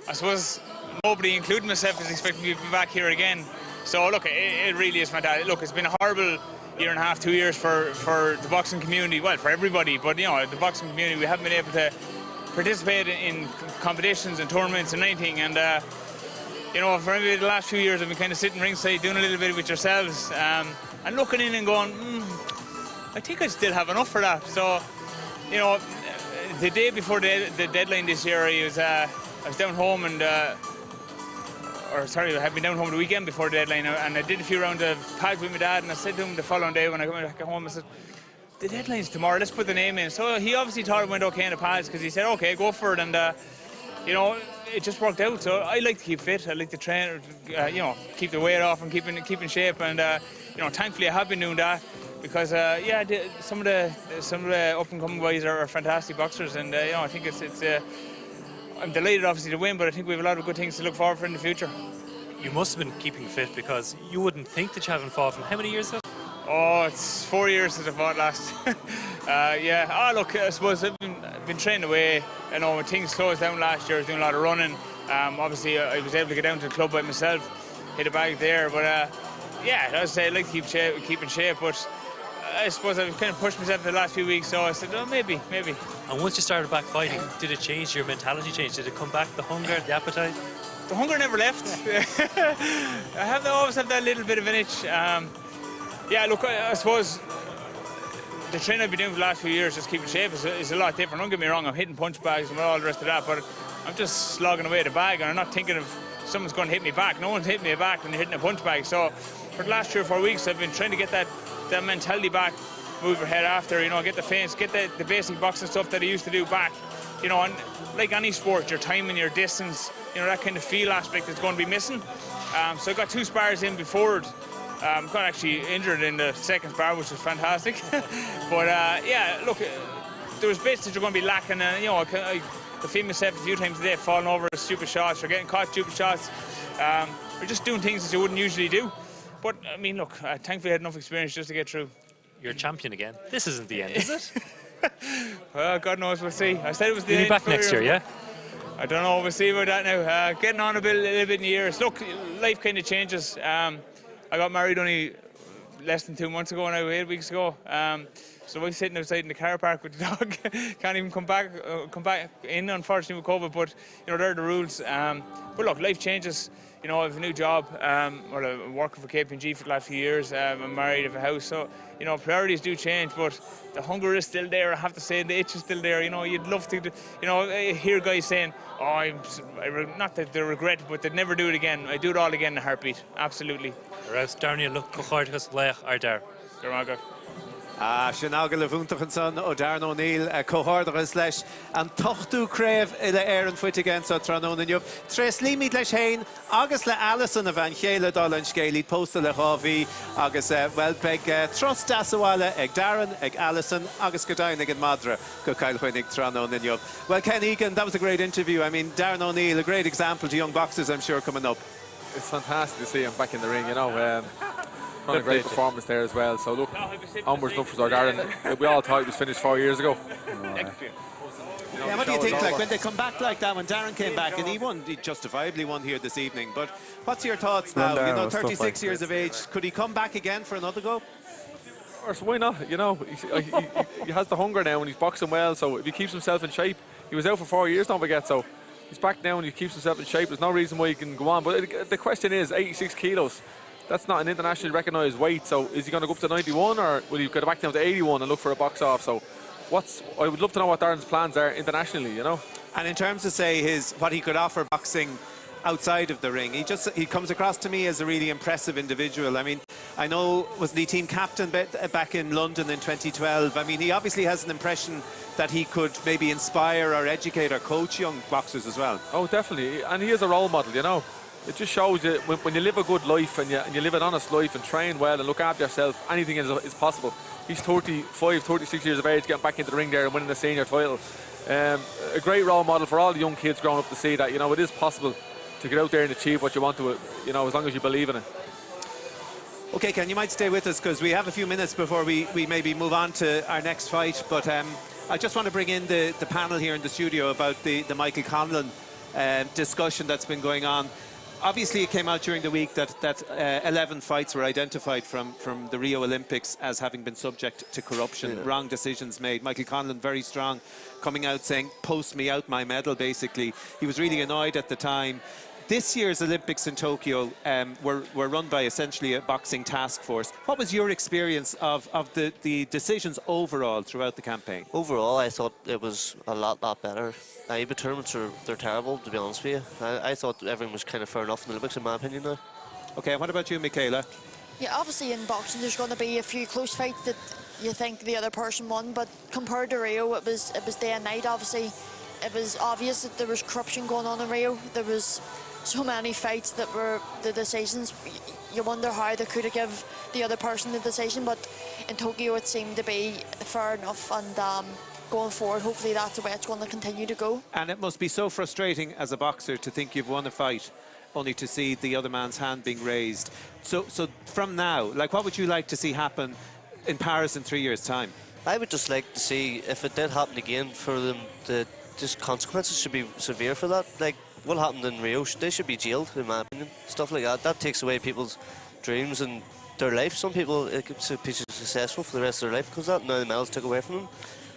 I suppose nobody, including myself, is expecting me to be back here again. So look, it, it really is fantastic. Look, it's been a horrible year and a half, two years for, for the boxing community, well, for everybody, but you know, the boxing community, we haven't been able to participate in competitions and tournaments and anything. And, uh, you know, for maybe the last few years, I've been kind of sitting ringside doing a little bit with yourselves um, and looking in and going, mm, I think I still have enough for that. So, you know, the day before the, the deadline this year, I was, uh, I was down home and uh, or sorry, I had been down home the weekend before the deadline and I did a few rounds of pads with my dad and I said to him the following day when I got back home, I said, the deadline's tomorrow, let's put the name in. So he obviously thought it went okay in the pads because he said, okay, go for it. And, uh, you know, it just worked out. So I like to keep fit. I like to train, uh, you know, keep the weight off and keep in, keep in shape. And, uh, you know, thankfully I have been doing that because, uh, yeah, the, some of the some of the up-and-coming guys are, are fantastic boxers. And, uh, you know, I think it's, it's uh, I'm delighted obviously to win, but I think we have a lot of good things to look forward for in the future. You must have been keeping fit because you wouldn't think that you haven't fought in how many years? Oh, it's four years since I fought last. uh, yeah, oh, look, I suppose I've been, I've been training away. You know, when things closed down last year, I was doing a lot of running. Um, obviously, I was able to get down to the club by myself, hit a bag there. But uh, yeah, as I say, I like to keep, shape, keep in shape, but I suppose I've kind of pushed myself the last few weeks, so I said, oh, maybe, maybe. And once you started back fighting, did it change your mentality change? Did it come back, the hunger, the appetite? The hunger never left. I have always have that little bit of an itch. Um, yeah, look, I, I suppose the training I've been doing for the last few years, just keeping shape, is, is a lot different. Don't get me wrong, I'm hitting punch bags and all the rest of that, but I'm just slogging away the bag and I'm not thinking of someone's going to hit me back. No one's hitting me back when you're hitting a punch bag. So for the last three or four weeks, I've been trying to get that, that mentality back, move your head after, you know, get the feints, get the, the basic boxing stuff that I used to do back. You know, and like any sport, your time and your distance, you know, that kind of feel aspect is going to be missing. Um, so I got two spars in before it. Um, got actually injured in the second spar, which was fantastic. but uh, yeah, look, there was bits that you're going to be lacking, and you know, I, I, I feel myself a few times today falling over stupid shots or getting caught stupid shots. Um, or just doing things that you wouldn't usually do. But I mean, look, I thankfully had enough experience just to get through. You're a champion again. This isn't the end, is it? well, God knows, we'll see. I said it was the You'll end. be back next year, yeah? I don't know, we'll see about that now. Uh, getting on a bit, a little bit in years. Look, life kind of changes. Um, I got married only less than two months ago now, eight weeks ago. Um, so we're sitting outside in the car park with the dog. Can't even come back, uh, come back in, unfortunately, with COVID. But you know, there are the rules. Um, but look, life changes. You know, I have a new job. Um, well, I'm working for KPMG for the last few years. Um, I'm married, I have a house. So, you know, priorities do change, but the hunger is still there. I have to say, the itch is still there. You know, you'd love to, you know, I hear guys saying, oh, I'm, I not that they regret, but they'd never do it again. I do it all again in a heartbeat. Absolutely. Raibh Darren look comhghairdeachas laoch ár dear. Go raibh maith agat. Ah, sin agallamh iontach ansan ó Darren O'Neill. Comhghairdeachas leis. An t-ochtú craobh uile-Éireann faighte aige anso tráthnóna inniu. Tréaslaímid leis féin agus le Alison, a bhean chéile, dála an scéil, iad pósta le dhá mhí agus, bhuel, beidh turas deas abhaile ag Darren, ag Alison agus go deimhin ag an madra go Cill Chainnigh tráthnóna inniu. Well, Ken Egan, that was a great interview. I mean, Darren O'Neill, a great example to young boxers, I'm sure, coming up. It's fantastic to see him back in the ring, you know. Um, a great performance there as well. So look, onwards and upwards, our Darren. We all thought he was finished four years ago. You know, yeah, what do you think, like, when they come back like that, when Darren came back, and he won, he justifiably won here this evening, but what's your thoughts now? You know, 36 years of age, could he come back again for another go? Or why not? You know, he, he, he has the hunger now and he's boxing well. So if he keeps himself in shape, he was out for four years, don't forget. So he's back now and he keeps himself in shape. There's no reason why he can go on. But the question is, 86 kilos. That's not an internationally recognised weight. So is he going to go up to 91 or will he go back down to 81 and look for a box off? So what's I would love to know what Darren's plans are internationally, you know. And in terms of say his what he could offer boxing outside of the ring, he just he comes across to me as a really impressive individual. I mean, I know wasn't he team captain back in London in 2012? I mean, he obviously has an impression that he could maybe inspire or educate or coach young boxers as well. Oh, definitely, and he is a role model, you know. It just shows you when, when you live a good life and you, and you live an honest life and train well and look after yourself, anything is, is possible. He's 35, 36 years of age, getting back into the ring there and winning the senior title. Um, a great role model for all the young kids growing up to see that, you know, it is possible to get out there and achieve what you want to, you know, as long as you believe in it. Okay, Ken, you might stay with us because we have a few minutes before we, we maybe move on to our next fight. But um, I just want to bring in the, the panel here in the studio about the, the Michael Conlan um, discussion that's been going on. Obviously, it came out during the week that, that uh, 11 fights were identified from, from the Rio Olympics as having been subject to corruption, yeah. wrong decisions made. Michael Conlan, very strong, coming out saying, post me out my medal, basically. He was really annoyed at the time. This year's Olympics in Tokyo um, were, were run by essentially a boxing task force. What was your experience of, of the, the decisions overall throughout the campaign? Overall, I thought it was a lot, lot better. AIBA tournaments are they're terrible, to be honest with you. I, I thought everything was kind of fair enough in the Olympics, in my opinion, now. Okay, what about you, Michaela? Yeah, obviously in boxing there's going to be a few close fights that you think the other person won, but compared to Rio, it was it was day and night. Obviously, it was obvious that there was corruption going on in Rio. There was so many fights that were the decisions. You wonder how they could have give the other person the decision, but in Tokyo it seemed to be fair enough and. Um, going forward, hopefully that's the way it's going to continue to go. And it must be so frustrating as a boxer to think you've won a fight only to see the other man's hand being raised. So, so from now, like what would you like to see happen in Paris in three years' time? I would just like to see if it did happen again for them, the just consequences should be severe for that. Like what happened in Rio, they should be jailed, in my opinion. Stuff like that. That takes away people's dreams and their life. Some people it could be successful for the rest of their life because that now the medals took away from them.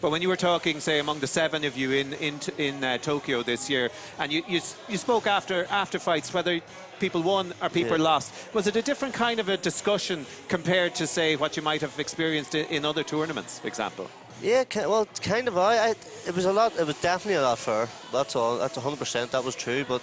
But when you were talking, say, among the seven of you in in, in uh, Tokyo this year, and you, you, you spoke after, after fights, whether people won or people yeah. lost, was it a different kind of a discussion compared to, say, what you might have experienced in, in other tournaments, for example? Yeah, well, kind of. I, I, it was a lot. It was definitely a lot fair. That's all. That's 100%. That was true. But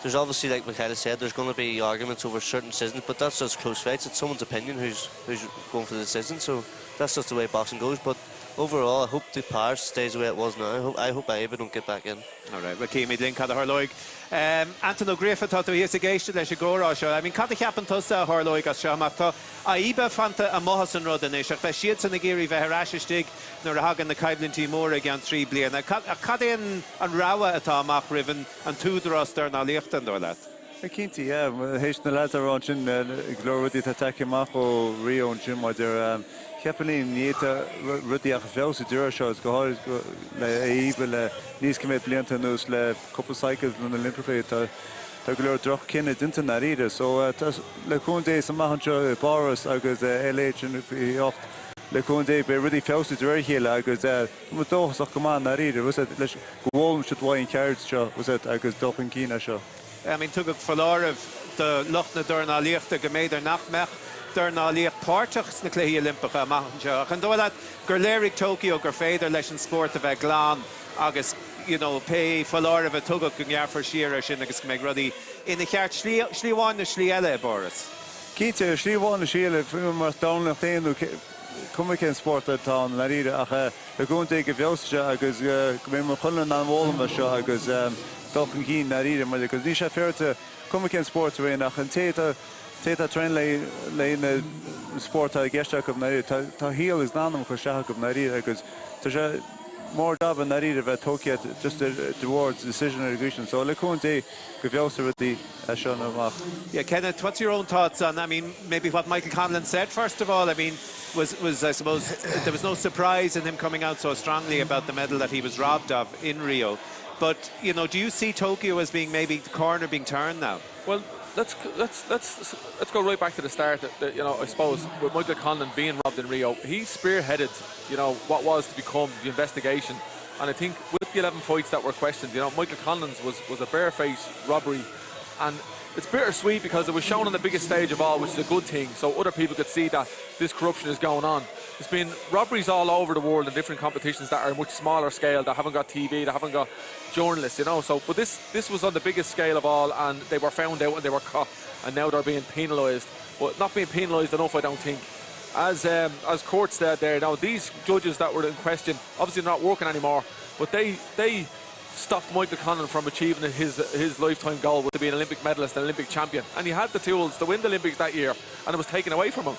there's obviously, like Michaela said, there's going to be arguments over certain decisions. But that's just close fights. It's someone's opinion who's who's going for the decision. So that's just the way boxing goes. But overall, I hope the Paris stays the way it was now. I hope, I hope I even don't get back in. All right, well, cífimid linn cad a tharlóidh. Um, Anton Ó Gríofa tá tú thíos ag éisteacht leis an gcomhrá seo. I mean, cad a cheapann tusa a tharlóidh as seo amach? Tá AIBA fanta amuigh as an rud anois, ach beidh siadsan ag iarraidh bheith ar ais istigh nuair a thagann na coimhlintí móra i gceann trí bliana. Cad, cad é an, an rogha atá amach roimh an, an t-údarás dornálaíochta, an dóigh leat? Cinnte, yeah. Théis na leaids a rá ansin, go leor rudaí atá tagtha amach ó Rio ansin maidir cheapfainn ní fhéadfadh rudaí ach a feabhsú deireadh seo, is go háirid le AIBA le níos cibé blianta anuas le cúpla cycles na nOilimpeacha tá tá go leor droch-chinneadh déanta i ndáiríre. So tá le cúnamh Dé is amach anseo i bPáras agus LA 28 le cúnamh Dé beidh rudaí feabhsú de réir a chéile agus tá muid dóchasach go maith i ndáiríre leis go bhfoghlaim siad uaidh an cheird seo agus dul chun cinn as seo. I mean, tugadh foláireamh do lucht na dornálaíochta go mb'fhéidir nach mbeadh dornálaíocht páirteach sna Cluichí Oilimpeacha amach anseo. Ach an dóigh leat gur léirigh Tokyo gur féidir leis an spórt a bheith glan agus you know, pé foláireamh a tugadh go ngearrfar siar air sin agus go mbeidh rudaí ina cheart slí slí amháin nó slí eile i bPáras? Cinnte, slí amháin nó slí eile, mar dornálaíocht é nó cuma cén spórt atá ann i ndáiríre ach le cúnamh Dé go bhfeabhsóidh sé agus go mbeidh muid chun in ann foghlaim as seo agus dul chun cinn i ndáiríre mar because níl sé féaráilte cuma cén spórt a ach an té atá té atá traenáil le le na spórt atá i gceist acu i ndáiríre tá tá shaol agus anam curtha isteach acu i ndáiríre agus tá sé mór jab i ndáiríre bheith tógtha just de bharr decision ar an gcaoi sin so le cúnamh Dé go bhfeabhsóidh rudaí as seo amach. Yeah, Kenneth, what's your own thoughts on, I mean, maybe what Michael Conlan said first of all? I mean, was, was I suppose, there was no surprise in him coming out so strongly about the medal that he was robbed of in Rio. But, you know, do you see Tokyo as being maybe the corner being turned now? Well, let's let's let's let's go right back to the start. The, you know, I suppose with Michael Conlan being robbed in Rio, he spearheaded, you know, what was to become the investigation. And I think with the 11 fights that were questioned, you know, Michael Conlan's was was a barefaced robbery, and it's bittersweet because it was shown on the biggest stage of all, which is a good thing, so other people could see that this corruption is going on. There's been robberies all over the world in different competitions that are much smaller scale, that haven't got TV, that haven't got journalists, you know. So, but this this was on the biggest scale of all, and they were found out and they were caught, and now they're being penalised. But not being penalised enough, I don't think. As um, as court said there, now these judges that were in question, obviously not working anymore, but they they stopped Michael Conlan from achieving his his lifetime goal to be an Olympic medalist and Olympic champion. And he had the tools to win the Olympics that year, and it was taken away from him.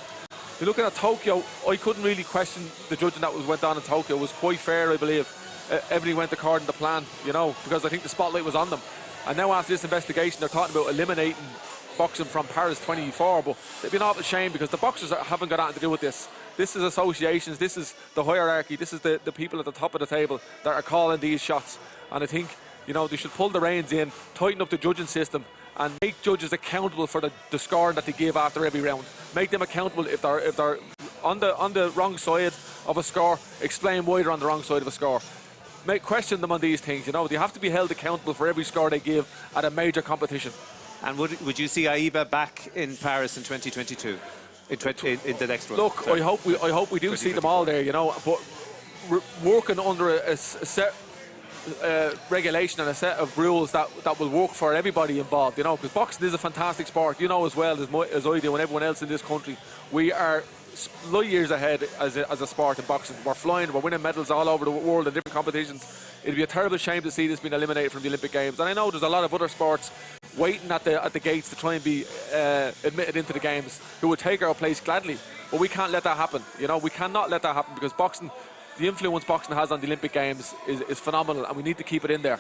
You're looking at Tokyo, I couldn't really question the judging that was went on in Tokyo. It was quite fair, I believe. Uh, everything went according to plan, you know, because I think the spotlight was on them. And now after this investigation, they're talking about eliminating boxing from Paris 24, but it'd be an awful shame because the boxers haven't got anything to do with this. This is associations, this is the hierarchy, this is the, the people at the top of the table that are calling these shots. And I think, you know, they should pull the reins in, tighten up the judging system, and make judges accountable for the, the scoring that they give after every round. Make them accountable if they're if they're on the on the wrong side of a score, explain why they're on the wrong side of a score. Make question them on these things, you know. They have to be held accountable for every score they give at a major competition. And would, would you see AIBA back in Paris in 2022? In, 20, in, in the next one? Look, Sorry. I hope we I hope we do see them all there, you know, but working under a, a set uh, regulation and a set of rules that that will work for everybody involved, you know, because boxing is a fantastic sport, you know as well as, my, as I do and everyone else in this country. We are light years ahead as a, as a sport in boxing. We're flying, we're winning medals all over the world in different competitions. It'd be a terrible shame to see this being eliminated from the Olympic Games. And I know there's a lot of other sports waiting at the at the gates to try and be uh, admitted into the games who would take our place gladly. But we can't let that happen. You know, we cannot let that happen because boxing, the influence boxing has on the Olympic Games is, is phenomenal and we need to keep it in there.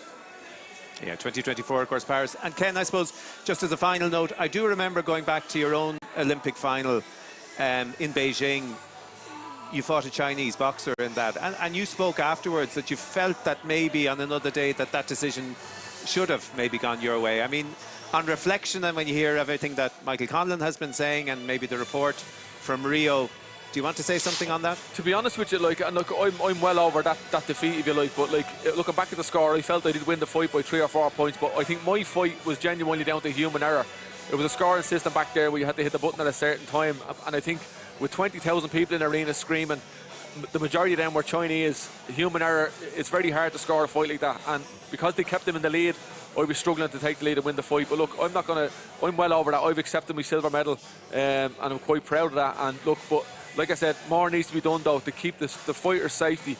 Yeah, 2024, of course, Paris. And Ken, I suppose, just as a final note, I do remember going back to your own Olympic final um, in Beijing. You fought a Chinese boxer in that. And, and you spoke afterwards that you felt that maybe on another day that that decision should have maybe gone your way. I mean, on reflection and when you hear everything that Michael Conlan has been saying and maybe the report from Rio, do you want to say something on that? To be honest with you, like, and look, I'm, I'm well over that, that defeat, if you like, but like, looking back at the score, I felt I did win the fight by three or four points, but I think my fight was genuinely down to human error. It was a scoring system back there where you had to hit the button at a certain time, and I think with 20,000 people in the arena screaming, the majority of them were Chinese. Human error, it's very hard to score a fight like that. And because they kept them in the lead, I was struggling to take the lead and win the fight. But look, I'm not going to, I'm well over that. I've accepted my silver medal um, and I'm quite proud of that. And look, but like I said, more needs to be done though to keep this, the fighter's safety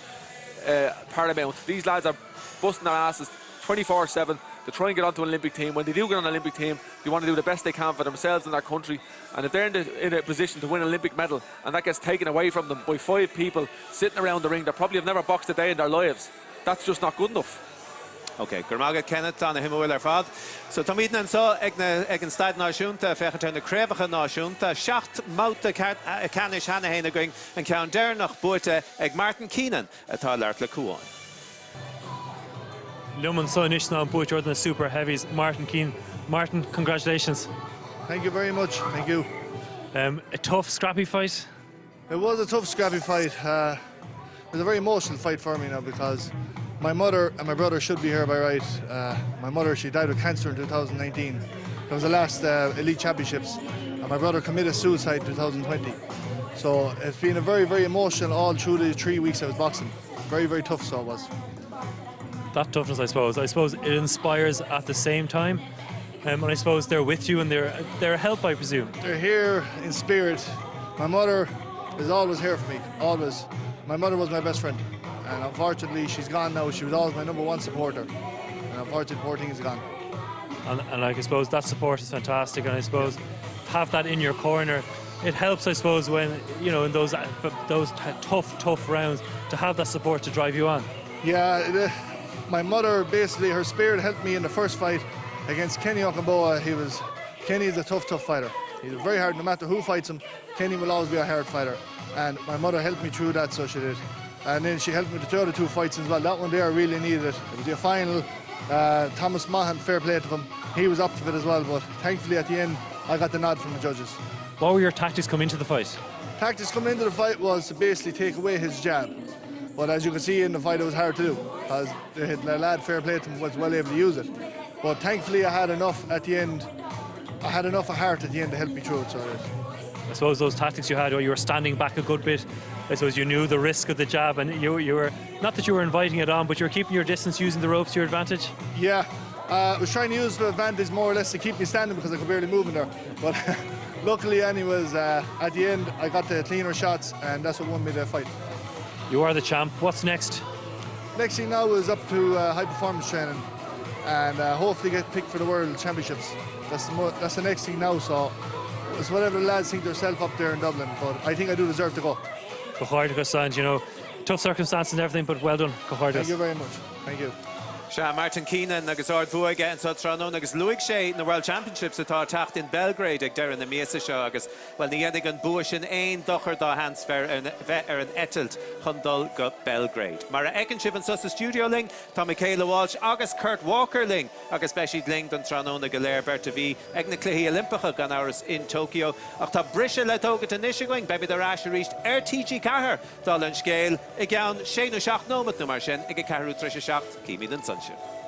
uh, paramount. These lads are busting their asses 24-7 to try and get onto an Olympic team. When they do get on an Olympic team, they want to do the best they can for themselves and their country. And if they're in, the, in a position to win an Olympic medal and that gets taken away from them by five people sitting around the ring that probably have never boxed a day in their lives, that's just not good enough. Ok, go raibh maith agat Kenneth, ana-shuimiúil ar fad. So táimidne anseo ag na ag an Staid Náisiúnta ag féachaint ar na craobhacha náisiúnta. Seacht mbabhta ceannais cheana féin againn, an ceann deireanach buaite ag Martin Keenan atá ag labhairt le Cuán. Liom anseo anois ná an buaiteoir de na Super Heavies, Martin Keenan. Martin, congratulations. Thank you very much. Thank you. Um, a tough, scrappy fight? It was a tough, scrappy fight. Uh, it was a very emotional fight for me now because my mother and my brother should be here by right. Uh, my mother, she died with cancer in 2019. It was the last uh, Elite Championships. And my brother committed suicide in 2020. So it's been a very, very emotional all through the three weeks I was boxing. Very, very tough, so it was. That toughness, I suppose. I suppose it inspires at the same time. Um, and I suppose they're with you and they're, they're a help, I presume. They're here in spirit. My mother is always here for me, always. My mother was my best friend. And unfortunately, she's gone now. She was always my number one supporter. And unfortunately, poor thing is gone. And, and I suppose that support is fantastic. And I suppose have that in your corner, it helps, I suppose, when, you know, in those, those tough, tough rounds, to have that support to drive you on. Yeah, it, uh, my mother, basically, her spirit helped me in the first fight against Kenny Okamboa. He was, Kenny is a tough, tough fighter. He's very hard, no matter who fights him, Kenny will always be a hard fighter. And my mother helped me through that, so she did. And then she helped me to the other two fights as well. That one there, I really needed it. It was the final. Thomas Maughan, fair play to him, he was up to it as well, but thankfully at the end I got the nod from the judges. What were your tactics coming into the fight? Tactics coming into the fight was to basically take away his jab. But as you can see in the fight, it was hard to do because the, the lad, fair play to him, was well able to use it. But thankfully, I had enough at the end. I had enough of heart at the end to help me through it. So I suppose those tactics you had, or you were standing back a good bit. I suppose you knew the risk of the jab, and you, you were not that you were inviting it on, but you were keeping your distance, using the ropes to your advantage. Yeah, uh, I was trying to use the advantage more or less to keep me standing because I could barely move in there. But luckily, anyways, uh, at the end I got the cleaner shots, and that's what won me the fight. You are the champ. What's next? Next thing now is up to uh, high performance training, and uh, hopefully get picked for the World Championships. That's the, that's the next thing now. So it's whatever the lads think themselves up there in Dublin, but I think I do deserve to go. Comhghairdeas and you know, tough circumstances and everything, but well done. Comhghairdeas. Thank you very much. Thank you. Sea, Martin Keenan agus ardbhua aige anseo tráthnóna agus luaigh sé na World Championships atá ag teacht in Belgrade ag deireadh na míosa seo agus, bhuel, ní dhéanfaidh an bua sin aon dochar dá sheans bheith ar an eitilt chun dul go Belgrade. Mar a fheiceann sibh anseo sa stiúideo linn, tá Michaela Walsh agus Kurt Walker linn agus beidh siad linn don tráthnóna go léir, beirt a bhí ag na Cluichí Oilimpeacha, gan amhras, in Tokyo. Ach tá briseadh le tógaint anois againn. Beimid ar ais arís ar TG4, dála an scéil, i gceann sé nó seacht nóimeat nó mar sin, ag a ceathrú tar éis a 7. Címid ansan sibh.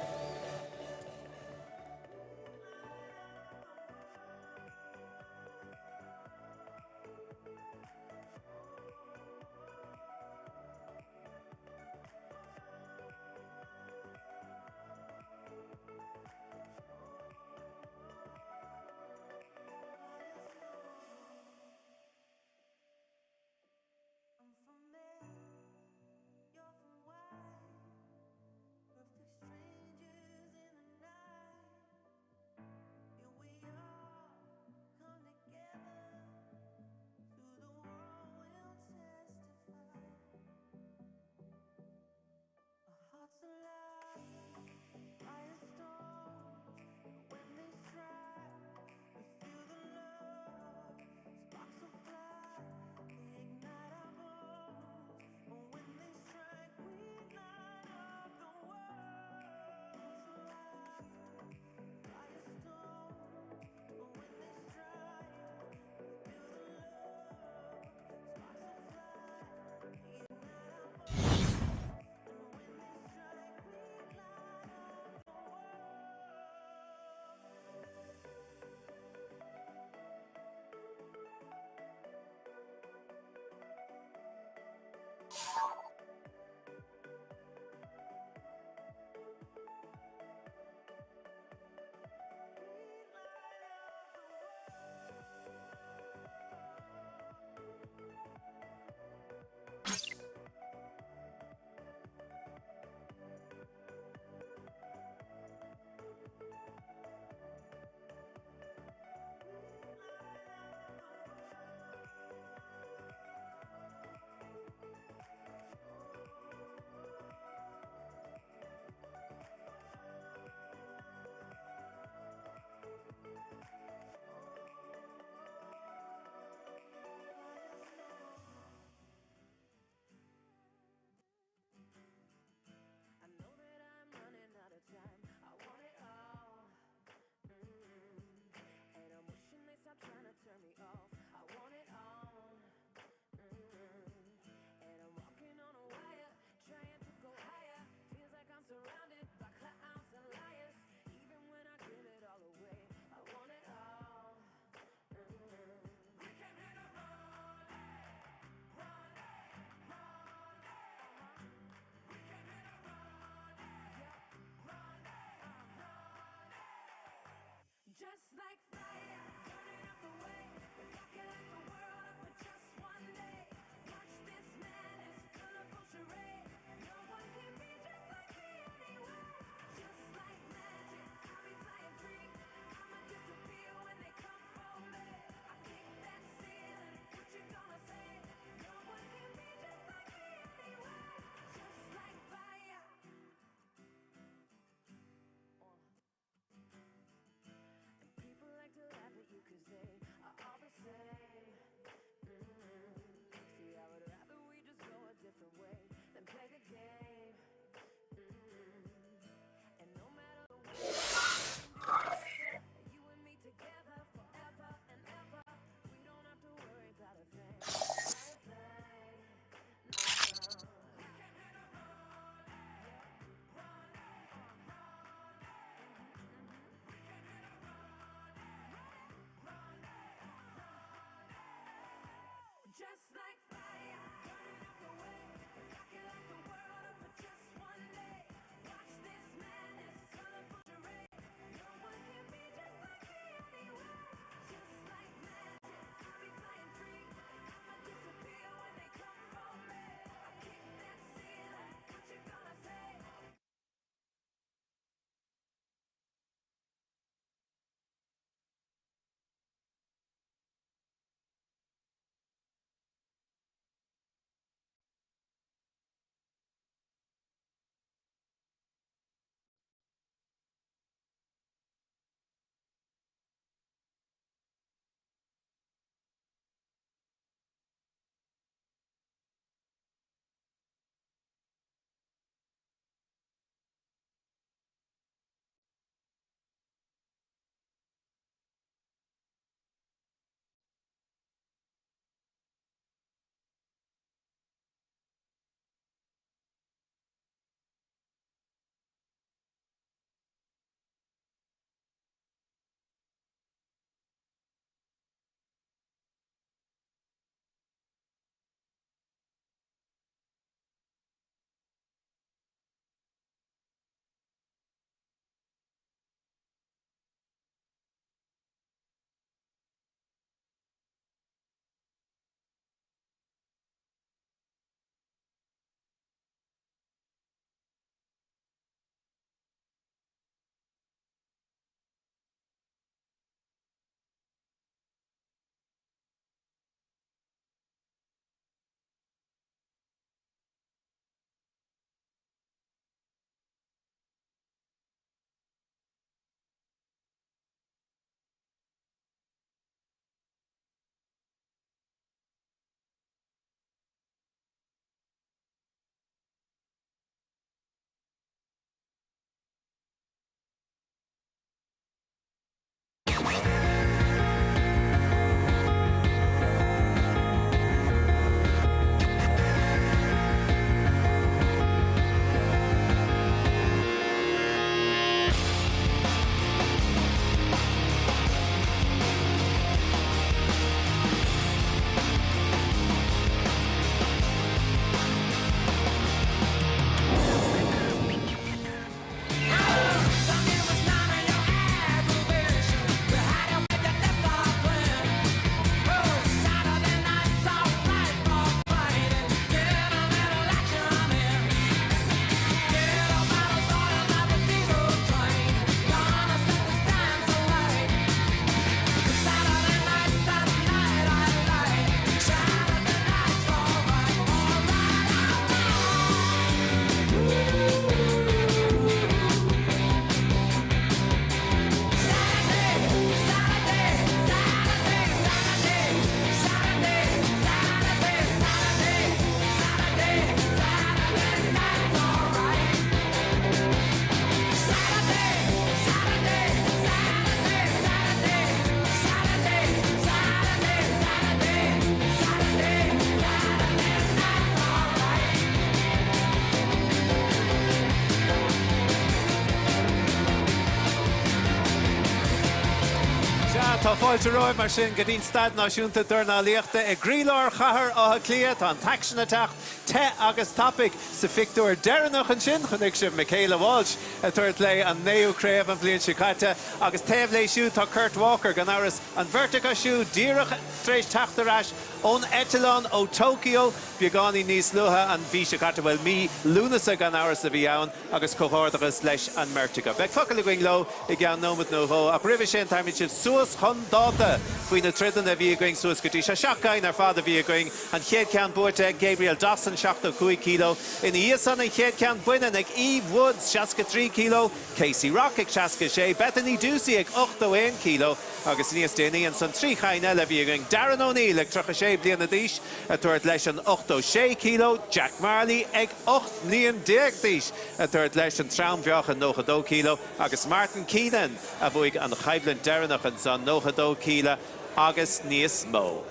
fáilte romhaibh mar sin go dtí'n Staid Náisiúnta Dornálaíochta i gcroílár chathair Átha Cliath. Tá an t-aicsean ag teacht te agus tapaidh. Sa phictiúr deireanach ansin chonaic sibh Michaela Walsh ag tabhairt léi an naoú craobh an bhliain seo caite agus taobh léi siúd tá Kurt Walker, gan amhras an bheirt acu siúd díreach tar éis teacht ar ais ón eitleán ó Tokyo beagáinín níos luaithe an mhí seo caite, bhuel mí Lúnasa gan amhras a bhí ann. Agus comhghairdeachas leis an mbeirt acu. Beidh focal againn leo i gceann nóimeat nó dhó, ach roimhe sin tabharfaimid sibh suas chun dáta faoi na troideanna a bhí againn suas go dtí seo. 7 gceann ar fad a bhí againn, an chéad cheann buaite ag Gabriel Dossen, 75 kg, ina dhiaidh san an chéad cheann baineann ag Eve Woods, 63 kg, Casey Rock ag 66, Bethany Ducey ag 81 kg agus níos déanaí ansan 3 cheann eile a bhí againn, Darren O'Neill ag 36 bliana d'aois ag tabhairt leis an 86 kg, Jack Marley ag. 18 mbliain d'aois ag tabhairt leis an trom-mheáchan 92 kg agus Martin Keenan a bhuaigh an choimhlint deireanach ansan, 92 kg agus níos mó.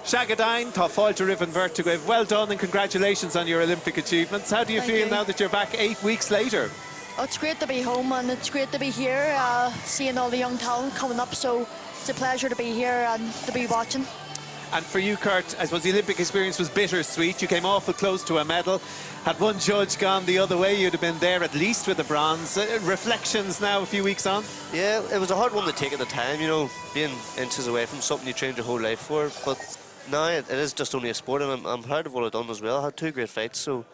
Sea go deimhin, tá fáilte roimh an bheirt agaibh. Well done and congratulations on your Olympic achievements. How do you feel now that you're back 8 weeks later? Oh, it's great to be home and it's great to be here uh, seeing all the young talent coming up so it's a pleasure to be here and to be watching. And for you, Kurt, I suppose the Olympic experience was bittersweet. You came awful close to a medal. Had one judge gone the other way, you'd have been there at least with a bronze. Uh, reflections now a few weeks on? Yeah, it was a hard one to take at the time, you know, being inches away from something you trained your whole life for. But now it, it is just only a sport, and I'm, I'm proud of what I've done as well. I had two great fights, so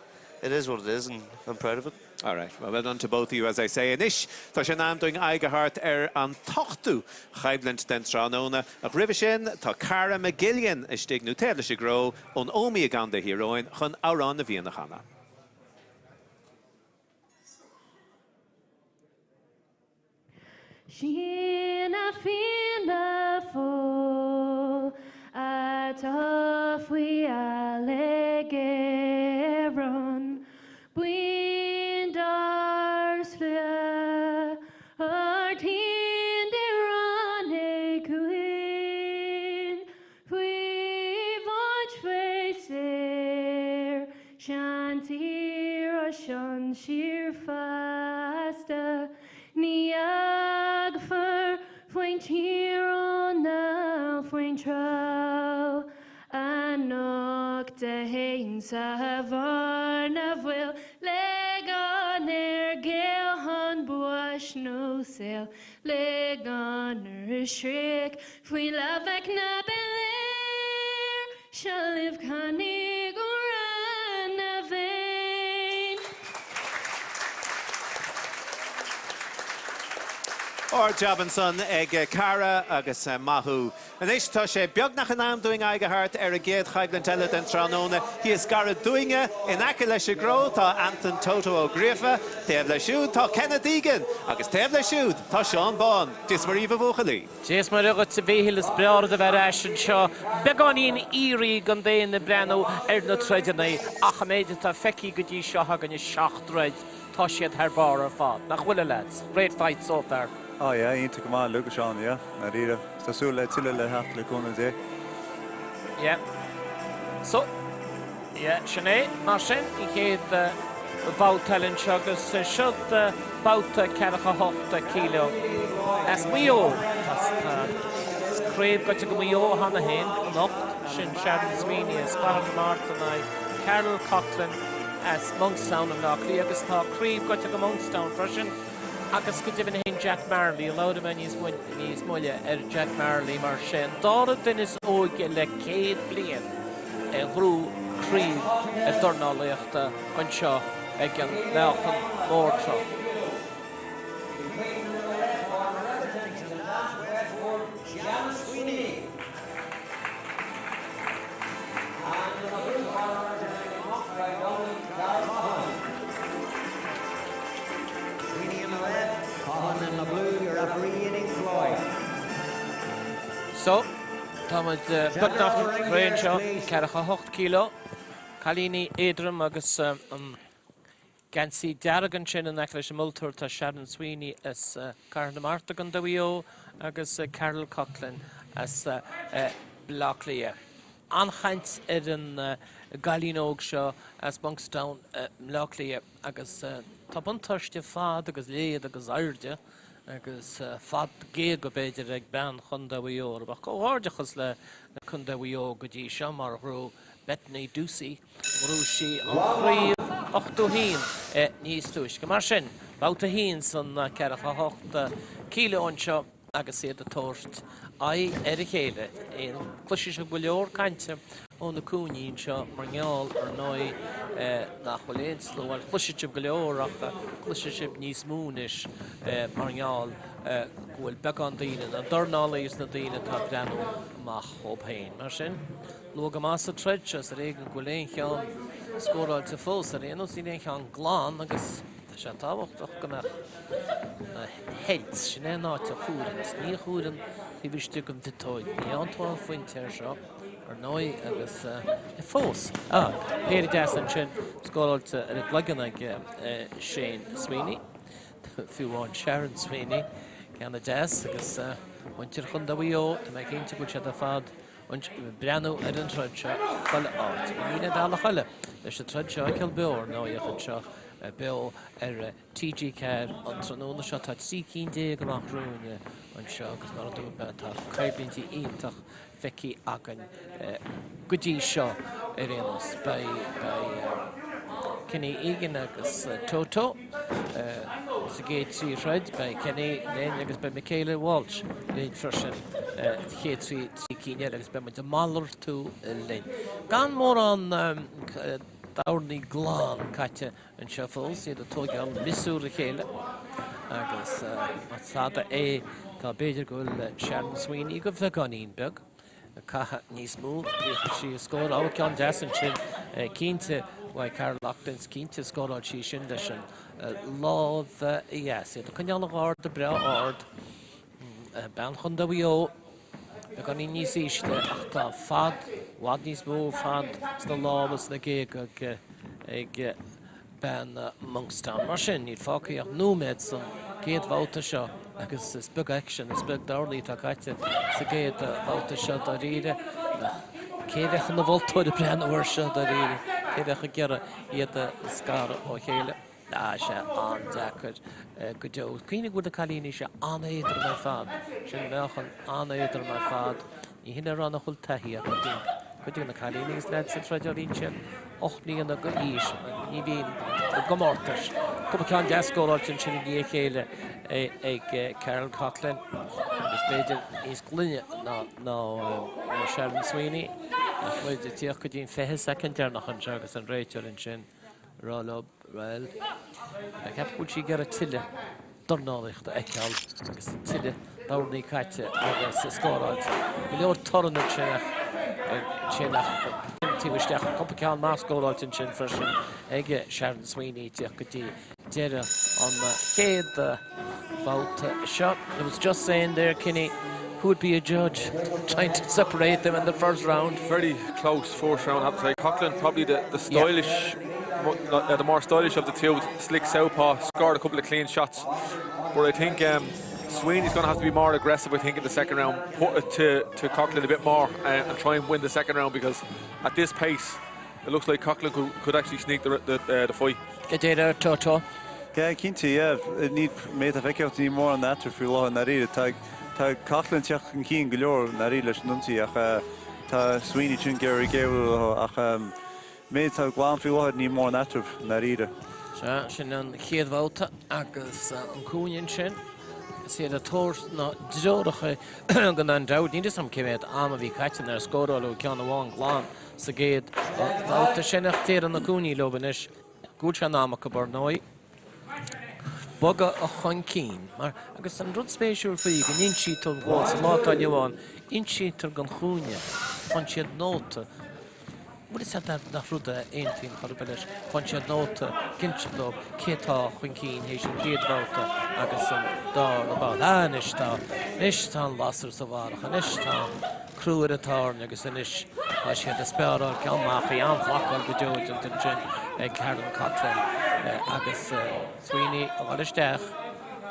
it is what it is, and I'm proud of it. All right, well, well done to both of you, as I say. Anois, tá sé in am dúinn aghaidh a thabhairt ar an t-ochtú choimhlint den tráthnóna. Ach roimhe sin, tá Cara McGillion istigh, nó taobh leis an gcró, ón Ómaigh i gContae Thír Eoghain chun Amhrán na bhFiann a chanadh. Sí na Fianna Fáil atá faoi eallaigh Éireann, buíon dár slua ár dtír ráinig chugainn faoi bháid faoi saor seantír ár sinsir feasta. Ní fhágfar faoin tír ná faoin treabh anocht a théann sa bhearna bhaoil le gan ar ghéill báis nó saol le gan ar shroich faoi lámhach na bpiléar seo libh canaigí Amhrán na bhFiann. Ard-jab ansan ag Cara agus maith thú. Anois tá sé beagnach in am dúinn aghaidh a thabhairt ar an gcéad choimhlint eile den tráthnóna. Thíos gairid dúinne, in aice leis an gcró, tá Antain Toto Ó Gríofa, taobh leis siúd tá Kenneth Egan agus taobh leis siúd tá Seán Bán. Dia is Muire dhaoibh a bhuachaillí. Dia is Muire dhuit a Mhíchíl, is breá rud a bheith ar ais anseo. Beagáinín éirí gan daoine ag breathnú ar na troideanna ach an méid atá feicthe go dtí seo againne, 7 dtroid, tá siad thar barr ar fad. Nach bhfuil a lads? Great fight so far. Oh yeah, iontach go maith, look Seán, yeah, ndáiríre. Tá súil le tuilleadh le theacht le cúnamh Dé. Yeah. So, yeah, sin é, mar sin, an chéad bhabhta eile anseo agus seo babhta 48 kilo as Maigh Eo. Tá craobh gaibhte ag Maigh Eo cheana féin anocht, sin Sharon Sweeney as Cathair na Mart in aghaidh Carol Coughlan as Monkstown i mBleá Cliath agus tá craobh gaibhte ag Monkstown freisin. Agus go deimhin féin Jack Marley, labhair mé níos níos moille ar Jack Marley mar sé an dara duine is óige le 100 bliain a ghnóthaigh craobh dornálaíochta anseo ag an meáchan mór seo. So, tá muid beagnach réidh anseo, 48 kilo, cailíní éadrom agus an Geansaí dearg ansin in aice leis an moltóir tá Sharon Sweeney as Cathair na Mart i gContae Mhaigh Eo agus Carol Coughlan as Baile Átha Cliath. An-chaint ar an gcailín óg seo as Monkstown i mBleá Cliath agus tá buntáiste fad agus leithead agus airde. agus fad géaga b'fhéidir ag bean Chontae Mhaigh Eo. Ach comhghairdeachas le Contae Mhaigh Eo go dtí seo mar ghnóthaigh Bethany Ducey, ghnóthaigh sí an chraobh 81 níos túisce. Mar sin, babhta 1 san 48 kilo anseo agus iad ag tabhairt aghaidh ar a chéile. Cloisfidh sibh go leor cainte ó na cúinní anseo mar gheall, ar ndóigh, nach bhfuil aon slua, bhuel, cloisfidh sibh go leor ach cloisfidh sibh níos mó anois mar gheall go bhfuil beagán daoine, na dornálaithe is na daoine atá ag breathnú amach dhóibh féin. Mar sin, luath go maith sa troid seo, is ar éigean go bhfuil aon cheann scóráilte fós. Ar aon nós, níl aon cheann glan agus tá sé tábhachtach go mbeadh na heads, sin é an áit a chomhaireanns, ní chomhaireann taobh istigh den mhiotóig, ní fhaigheann tú aon phointe air seo. ar ndóigh, agus fós. Ah, péire deas ansin, scóráilte ar an gcloigeann ag Shane Sweeney, fiú amháin Sharon Sweeney, ceann deas agus muintir Chontae Mhaigh Eo, tá mé cinnte go bhfuil siad ar fad ag breathnú ar an troid seo chuile áit. Níl aon bhealach eile leis an troid seo a fheiceáil beo ar ndóigh ach anseo beo ar TG4 an tráthnóna seo. Tá 13 cinn amach romhainn anseo agus mar a dúirt mé tá coimhlintí iontach feicthe againn go dtí seo ar aon nós. Beidh Kenny Egan agus Toto sa gcéad trí throid, beidh Kenny linn agus beidh Michaela Walsh linn freisin sa chéad trí cinn eile agus beidh muid ag malartú linn. Gan mórán dornálaí glan caite anseo fós, iad ag tóigeáil miosúr a chéile agus más fada é tá b'fhéidir go bhfuil Sharon Sweeney go bheagáinín beag ag caitheamh níos mó, bhíodh sí ag scóráil, ceann deas ansin cinnte uaidh Carol Loughlin, cinnte scóráil sí sin leis an lámh dheas. Iad ag coinneáil an gharda breá ard, bean Chontae Mhaigh Eo beagáinín níos ísle ach tá fad, i bhfad níos mó fad sna lámha sna géaga ag bean Monkstown. Mar sin, níl fágtha ach nóiméad san gcéad bhabhta seo agus is beag aicsean, is beag dornálaí atá caite sa gcéad bhabhta seo dáiríre. Cé bheadh ina mholtóir ag breathnú air seo dáiríre? Cé bheadh ag iarraidh iad a scaradh ó chéile? Tá sé an-deacair go deo. Cuimhnigh go bhfuil na cailíní seo an-éadrom ar fad. Sin meáchan an-éadrom ar fad. Ní hin le rá nach bhfuil taithí acu. Bíonn cuid de na cailíní agus leaids ag troid ó bhíonn siad 8 mbliana d'aois. Ní bhíonn i gcomórtais. Cúpla ceann deas scóráilte ansin i ndiaidh a chéile ag Carol Coughlan agus b'fhéidir níos glaine ná Sharon Sweeney. Ach muid ag tíocht go dtí an 20 soicind deireanach anseo agus an réiteoir ansin ag rá leo Bhuel, tá mé ag ceapadh go bhfuil sí ag iarraidh tuilleadh dornálaíochta a fheiceáil agus tuilleadh dornálaí caite agus scóráilte. Go leor torann ansin ach ansin ach taobh isteach. Cúpla ceann maith scóráilte ansin freisin ag Sharon Sweeney ag tíocht go dtí deireadh an chéad bhabhta seo. I was just saying there, Kenny, who would be a judge trying to separate them in the first round? Very close first round, I have to say. Coughlan probably the, the stylish, yeah. Uh, the more stylish of the two. Slick southpaw, scored a couple of clean shots. But I think um, Sweeney's going to have to be more aggressive, I think, in the second round. Put it to, to Coughlan a bit more uh, and try and win the second round because at this pace, it looks like Coughlan could, could actually sneak the, the, uh, the fight. Cad é do Toto. Yeah, cinnte, yeah. Ní méid a feiceáil ní mórán eatarthu faoi láthair i ndáiríre. Tá tá Coughlan ag teacht chun cinn go leor i ndáiríre leis an ionsaí ach tá Sweeney tinn ag iarraidh géarú leo ach méid atá glan faoi láthair níl mórán eatarthu i ndáiríre. Sea, sin an chéad bhabhta agus an cúinne ansin is iad ag tabhairt na dtreoracha gan dabht. Níl 'fhios a'm cé mhéad am a bhí caite nuair a scóráladh ceann amháin glan sa gcéad bhabhta sin ach deireann na cúinní leo anois go bhfuil sé in am acu, ar ndóigh, bogadh chun cinn. Mar, agus an rud spéisiúil faoi, go n-insítear dhóibh, sa lá atá inniu ann, insítear don chúinne, faigheann siad nóta, bhfuil fhios agat nach rud a aontaíonn chor ar bith leis, faigheann siad nóta ag insint dóibh cé atá chun cinn théis an chéad bhabhta agus an dara babhta. Ah, anois tá, anois tá an lasair sa bharrach, anois tá an. crú ar an tairne agus anois tá siad ag speáráil ceann amach í an-bhlocáil go deo déanta ansin ag Karen Coughlan agus Sweeney ag dul isteach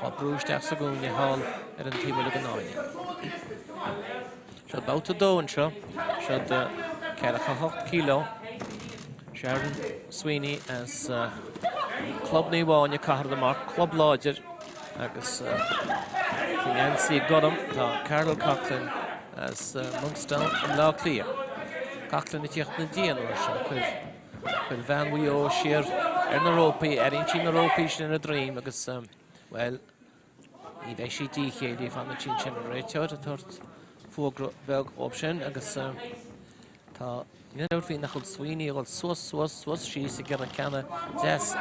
á brú isteach sa gcúinne thall ar an taobh eile den fháinne. Seo babhta 2 anseo, seo 48 kilo. Sharon Sweeney as Club Naomh Áine, Cathair na Mart, club láidir. Agus faoin ngeansaí gorm tá Carol Coughlan as Monkstown i mBleá Cliath. Coughlan ag tíocht ina diaidh an uair seo. Chuir chuir bean Mhaigh Eo siar ar na rópaí, airíonn sí na rópaí sin ar a droim agus, bhuel, ní bheidh sí díchéillí, fanann sí ansin an réiteoir ag tabhairt fógra beag dhóibh sin agus tá Níl aon dabht faoi nach bhfuil Sweeney ag dul suas, suas, suas, síos ag iarraidh ceanna deas,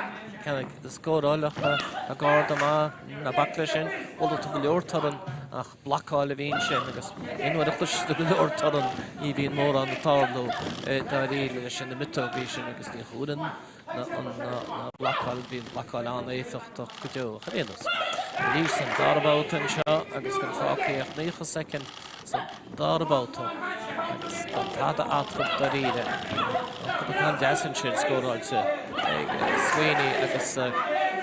ceanna a scóráil ach tá garda maith, ná bac leis sin, chuala tú go leor torann ach blocáil a bhí ansin agus aon uair a chloiseann tú go leor torann ní bhíonn mórán ag tarlú dáiríre leis na miotógaí sin agus ní chuireann na blocáil, bíonn blocáil an-éifeachtach go deo. Ach ar aon nós, arís san dara babhta anseo agus gan fágtha ach 90 soicind san dara babhta agus gan tada eatarthu dáiríre. Cúpla ceann deas ansin scóráilte ag Sweeney agus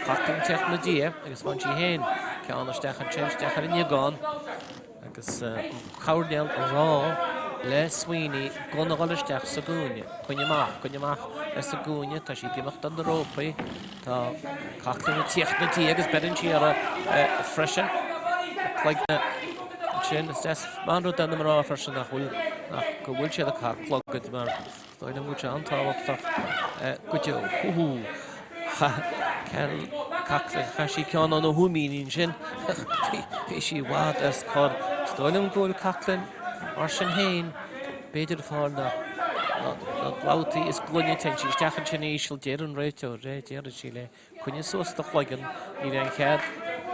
Coughlan ag teacht ina diaidh agus bhain sí féin ceann isteach ansin, isteach ar an liagán. Agus an coirnéal ag rá le Sweeney gan a dhul isteach sa gcúinne. Coinnigh amach, coinnigh amach as an gcúinne, tá sí ag imeacht ar na rópaí. Tá Coughlan ag tíocht ina diaidh agus beireann sí uirthi freisin. Cloigne ansin, is deas an rud do na mná freisin nach bhfuil, nach, go bhfuil siad ag caitheamh clogaid mar Is dóigh liom go bhfuil sé an-tábhachtach go deo. Húhú! Chaith Carol Coughlan, chaith sí ceann óna húimíní ansin ach bhí sí i bhfad as cor. Is dóigh liom go bhfuil Coughlan mar sin féin, b'fhéidir ag fáil na babhtaí is glaine. Téann sí isteach ansin íseal, deir an réiteoir, déarfaidh sí léi. Coinnigh suas do chloigeann, níl aon chead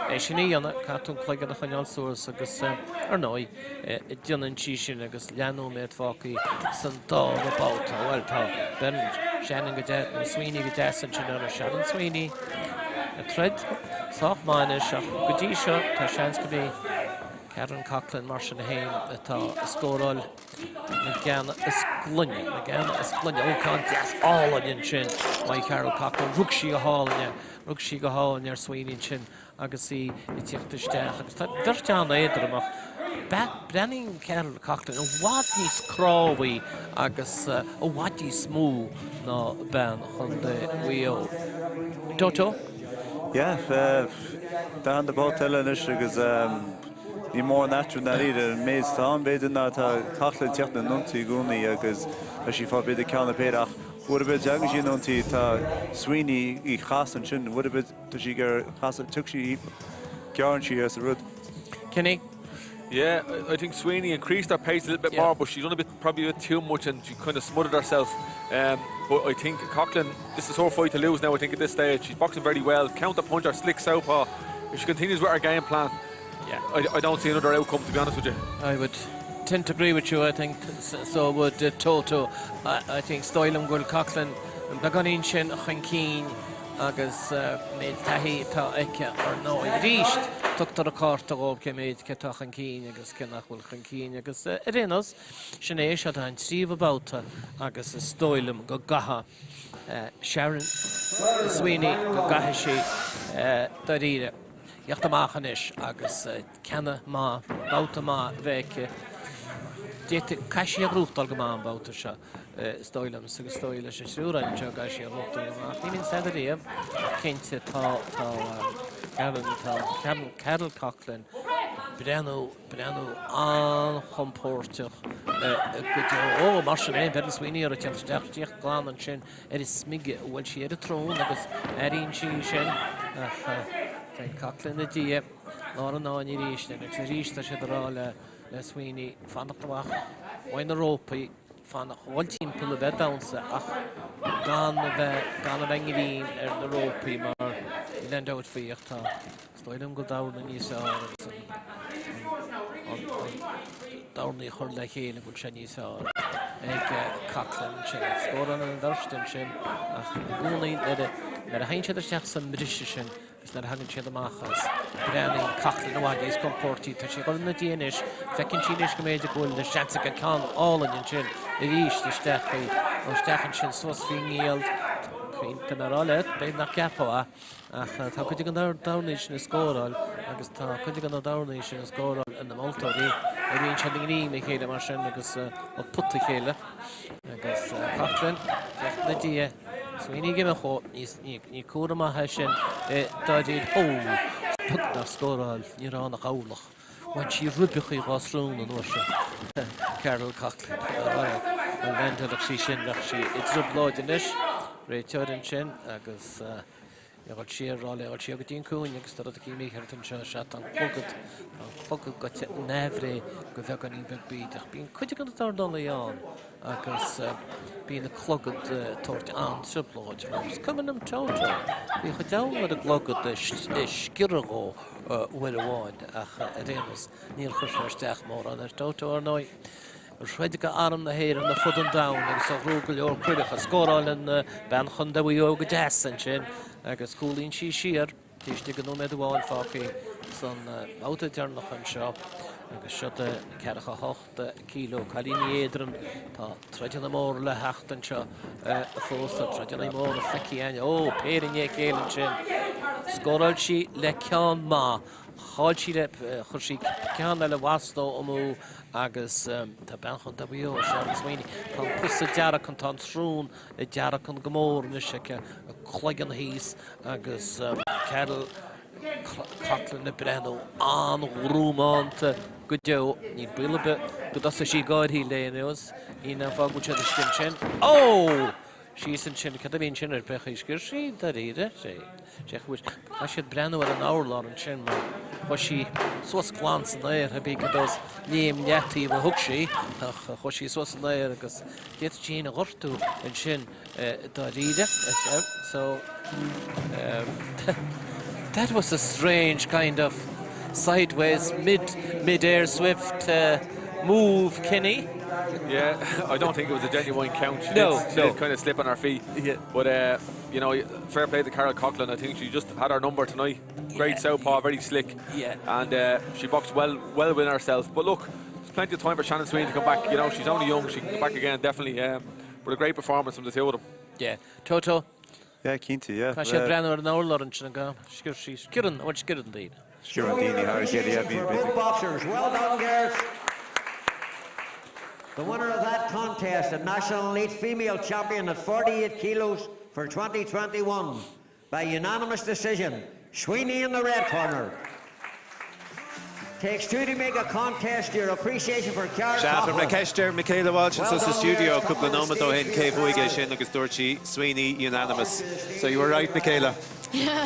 é sin a dhéanamh, caithfidh tú an cloigeann a choinneáil suas agus, ar ndóigh, déanann sí sin agus leathnóiméad fágtha san dara babhta. Bhuel, tá beireann Shannon go deas, nó Sweeney go deas ansin uirthi. Sharon Sweeney ag troid sách maith anois ach go dtí seo tá seans go mb'í Karen Coughlan mar sin féin atá ag scóráil. Na gceanna is glaine, na gceanna is glaine. Ó, ceann deas álainn ansin uaidh Carol Coughlan. Rug sí go hálainn, rug sí go hálainn ar Sweeney ansin agus í ag tíocht isteach. Agus tá beirt an-éadrom ach breathnaíonn Carol Coughlan i bhfad níos crámhaí agus i bhfad níos mó ná bean Chontae Mhaigh Eo. Toto? Yeah, darna babhta eile anois agus Ní mórán eatarthu i ndáiríre. An méid atá ann, b'fhéidir, ná tá Coughlan ag teacht ina n-ionsaí i gcónaí agus tá sí ag fáil b'fhéidir ceann nó péire ach uair ar bith a dtagann sí ina ionsaí tá Sweeney í chasadh ansin, uair ar bith tá sí ag iarraidh casadh, tiocfaidh sí, gearrann sí as an rud. Kenny? Yeah, I think Sweeney increased her pace a little bit yeah. more, but she's done a bit, probably a bit too much and she kind of smothered herself. Um, but I think Coughlan, this is her fight to lose now, I think, at this stage. She's boxing very well, counter puncher, slick southpaw. If she continues with her game plan, yeah. I, I don't see another outcome, to be honest with you. I would tend to agree with you, I think so would uh, Toto. I, I think is dóigh liom go bhfuil Coughlan beagáinín sin chun cinn agus uh, méid taithí atá aici ar ndóigh. Arís tugtar an cárta dhóibh cé méid cé atá chun cinn agus cé nach bhfuil chun cinn agus uh, ar aon nós sin é seo tá an tríú babhta agus is dóigh liom go gcaithfidh uh, Sharon Sweeney go gcaithfidh sí uh, dáiríre. Theacht amach anois agus ceanna maith, babhta maith a bheith aici. D'fhéadfadh, caithfidh sí a ghnóthachtáil go maith an babhta seo, is dóigh liom, agus is dóigh leis an triúr anseo go gcaithfidh sí a ghnóthachtáil go maith. Ní bhíonn said ariamh, ach cinnte tá, tá Karen, tá Carol Coughlan breathnú, breathnú an-chompóirteach go deo. Ó, mar sin é, beireann Sweeney uirthi teacht isteach, isteach glan ansin. ar a smig, bhuail sí ar an tsrón agus airíonn sí sin ach tá Coughlan ina diaidh lár an fháinne arís agus arís tá siad ag rá le le Sweeney fanacht amach uaidh na rópaí, fanacht, dhul timpeall a bheith ag damhsa ach gan a bheith gan a bheith i ngreim ar na rópaí mar níl aon dabht faoi ach tá Is dóigh liom go bhfuil dorn níos fearr agus an dorn a chur le chéile go bhfuil sé níos fearr ag Coughlan ansin. Scóranna na bheirt ansin ach i gcónaí nuair a thagann siad isteach sa mbriseadh sin agus nuair a thagann siad amach as, breathnaíonn Coughlan i bhfad níos compóirtí. Tá sí ag dul ina diaidh anois. Feiceann sí anois go mb'fhéidir go bhfuil seans aici ceann álainn ansin arís isteach faoi, nó isteach ansin suas faoin ngiall. Tá mé ag rá leat, b'fhéidir nach gceapfá é. Ach tá cuid de na dornaí sin ag scóráil agus tá cuid de na dornaí sin ag scóráil ar na moltóirí. Éiríonn siad i ngreim a chéile mar sin agus ag pota a chéile. Agus Coughlan, teacht ina diaidh, Sweeney ag imeacht dhó, ní cúram maith é sin i dáiríre. Ó! Beag nár scóráil, ní raibh ann ach ablach. Bhain sí ribeachaí dhá srón an uair seo, Carol Coughlan. Dá leaindeálfadh sí sin, bheadh sí i dtrioblóid anois. Réiteoir ansin agus ag dul siar, rá léi dul siar go dtí an cúinne agus tá rud eicínt mícheart anseo. Sea, tá an clogad, tá an clogad gaibhte neamhréidh go bheagáinín beag bídeach. Bíonn cuid de na dornálaithe ann agus bíonn a clogad ag tabhairt an-trioblóid orthu. Is cuimhin liom Toto, bhíodh an deabhal ar an gclogad a sciorradh dhó uair amháin ach ar aon nós níor chuir sé isteach mórán ar Toto ar ndóigh. Throid do Arm na hÉireann ar fud an domhain agus a ghnóthaigh go leor craobhacha. Scórálann bean Chontae Mhaigh Eo go deas ansin agus cúlaíonn sí siar. Taobh istigh de nóiméad amháin fágtha san mbabhta deireanach anseo agus seo do 48 kilo. Cailíní éadrom, tá troideanna móra le theacht anseo fós, tá troideanna móra feicthe againn. Ó, péire i ndiaidh a chéile ansin. Scóráil sí le ceann maith. Chaill sí le, chuir sí ceann eile mhasló amú agus tá bean Chontae Mhaigh Eo, Shannon Sweeney, tá an pus ag dearcan, tá an srón ag dearcan go mór anois aici, a cloigeann thíos agus Carol Coughlan ag breathnú an-ghruamánta go deo. Níl baol ar bith go dtosóidh sí ag gáirí léi anuas. Ní an fáth go bhfuil siad istigh ansin. Ó! Síos ansin, cad a bhí ansin ar pé chaoi? Sciorr sí dáiríre. Sé, sé chuaigh, chaith siad breathnú ar an urlár ansin mar chuaigh sí suas glan san aer, hibé cad as léim leataobh a thug sí ach chuaigh sí suas san aer agus d'fhéadfadh sí féin a ghortú ansin. Dáiríre, so that was a strange kind of sideways mid mid-air swift move, Kenny. Yeah, I don't think it was a genuine count. She no, did, she no. did kind of slip on her feet. Yeah. But, you know, fair play to Carol Coughlan. I think she just had her number tonight. Great yeah. southpaw, very slick. Yeah. And she boxed well, well within herself. But look, there's plenty of time for Shannon Sweeney to come back. You know, she's only young. She can come back again, definitely. Um, But a great performance from the two of them. Yeah. Toto. Yeah, cinnte, yeah. Tá siad ag breathnú ar an urlár ansin ag am. Sciorr sí, sciorrann, bhuel sciorrann daoine. Sciorrann daoine thar a chéile, yeah, bhí, For both boxers. Well done, girls. The winner of that contest, the National Elite Female Champion at 48 kilos for 2021 by unanimous decision, Sweeney in the red corner. Takes two to make a contest, your appreciation for Carol Sea, chuir mé Coughlan. ceist ar Michaela Walsh Well anseo sa done, stiúideo girls. cúpla Come on the nóiméad ó stage shin cé here bhuaigh é now. sin agus dúirt sí Sweeney unanimous. So you were right, Michaela. Yeah,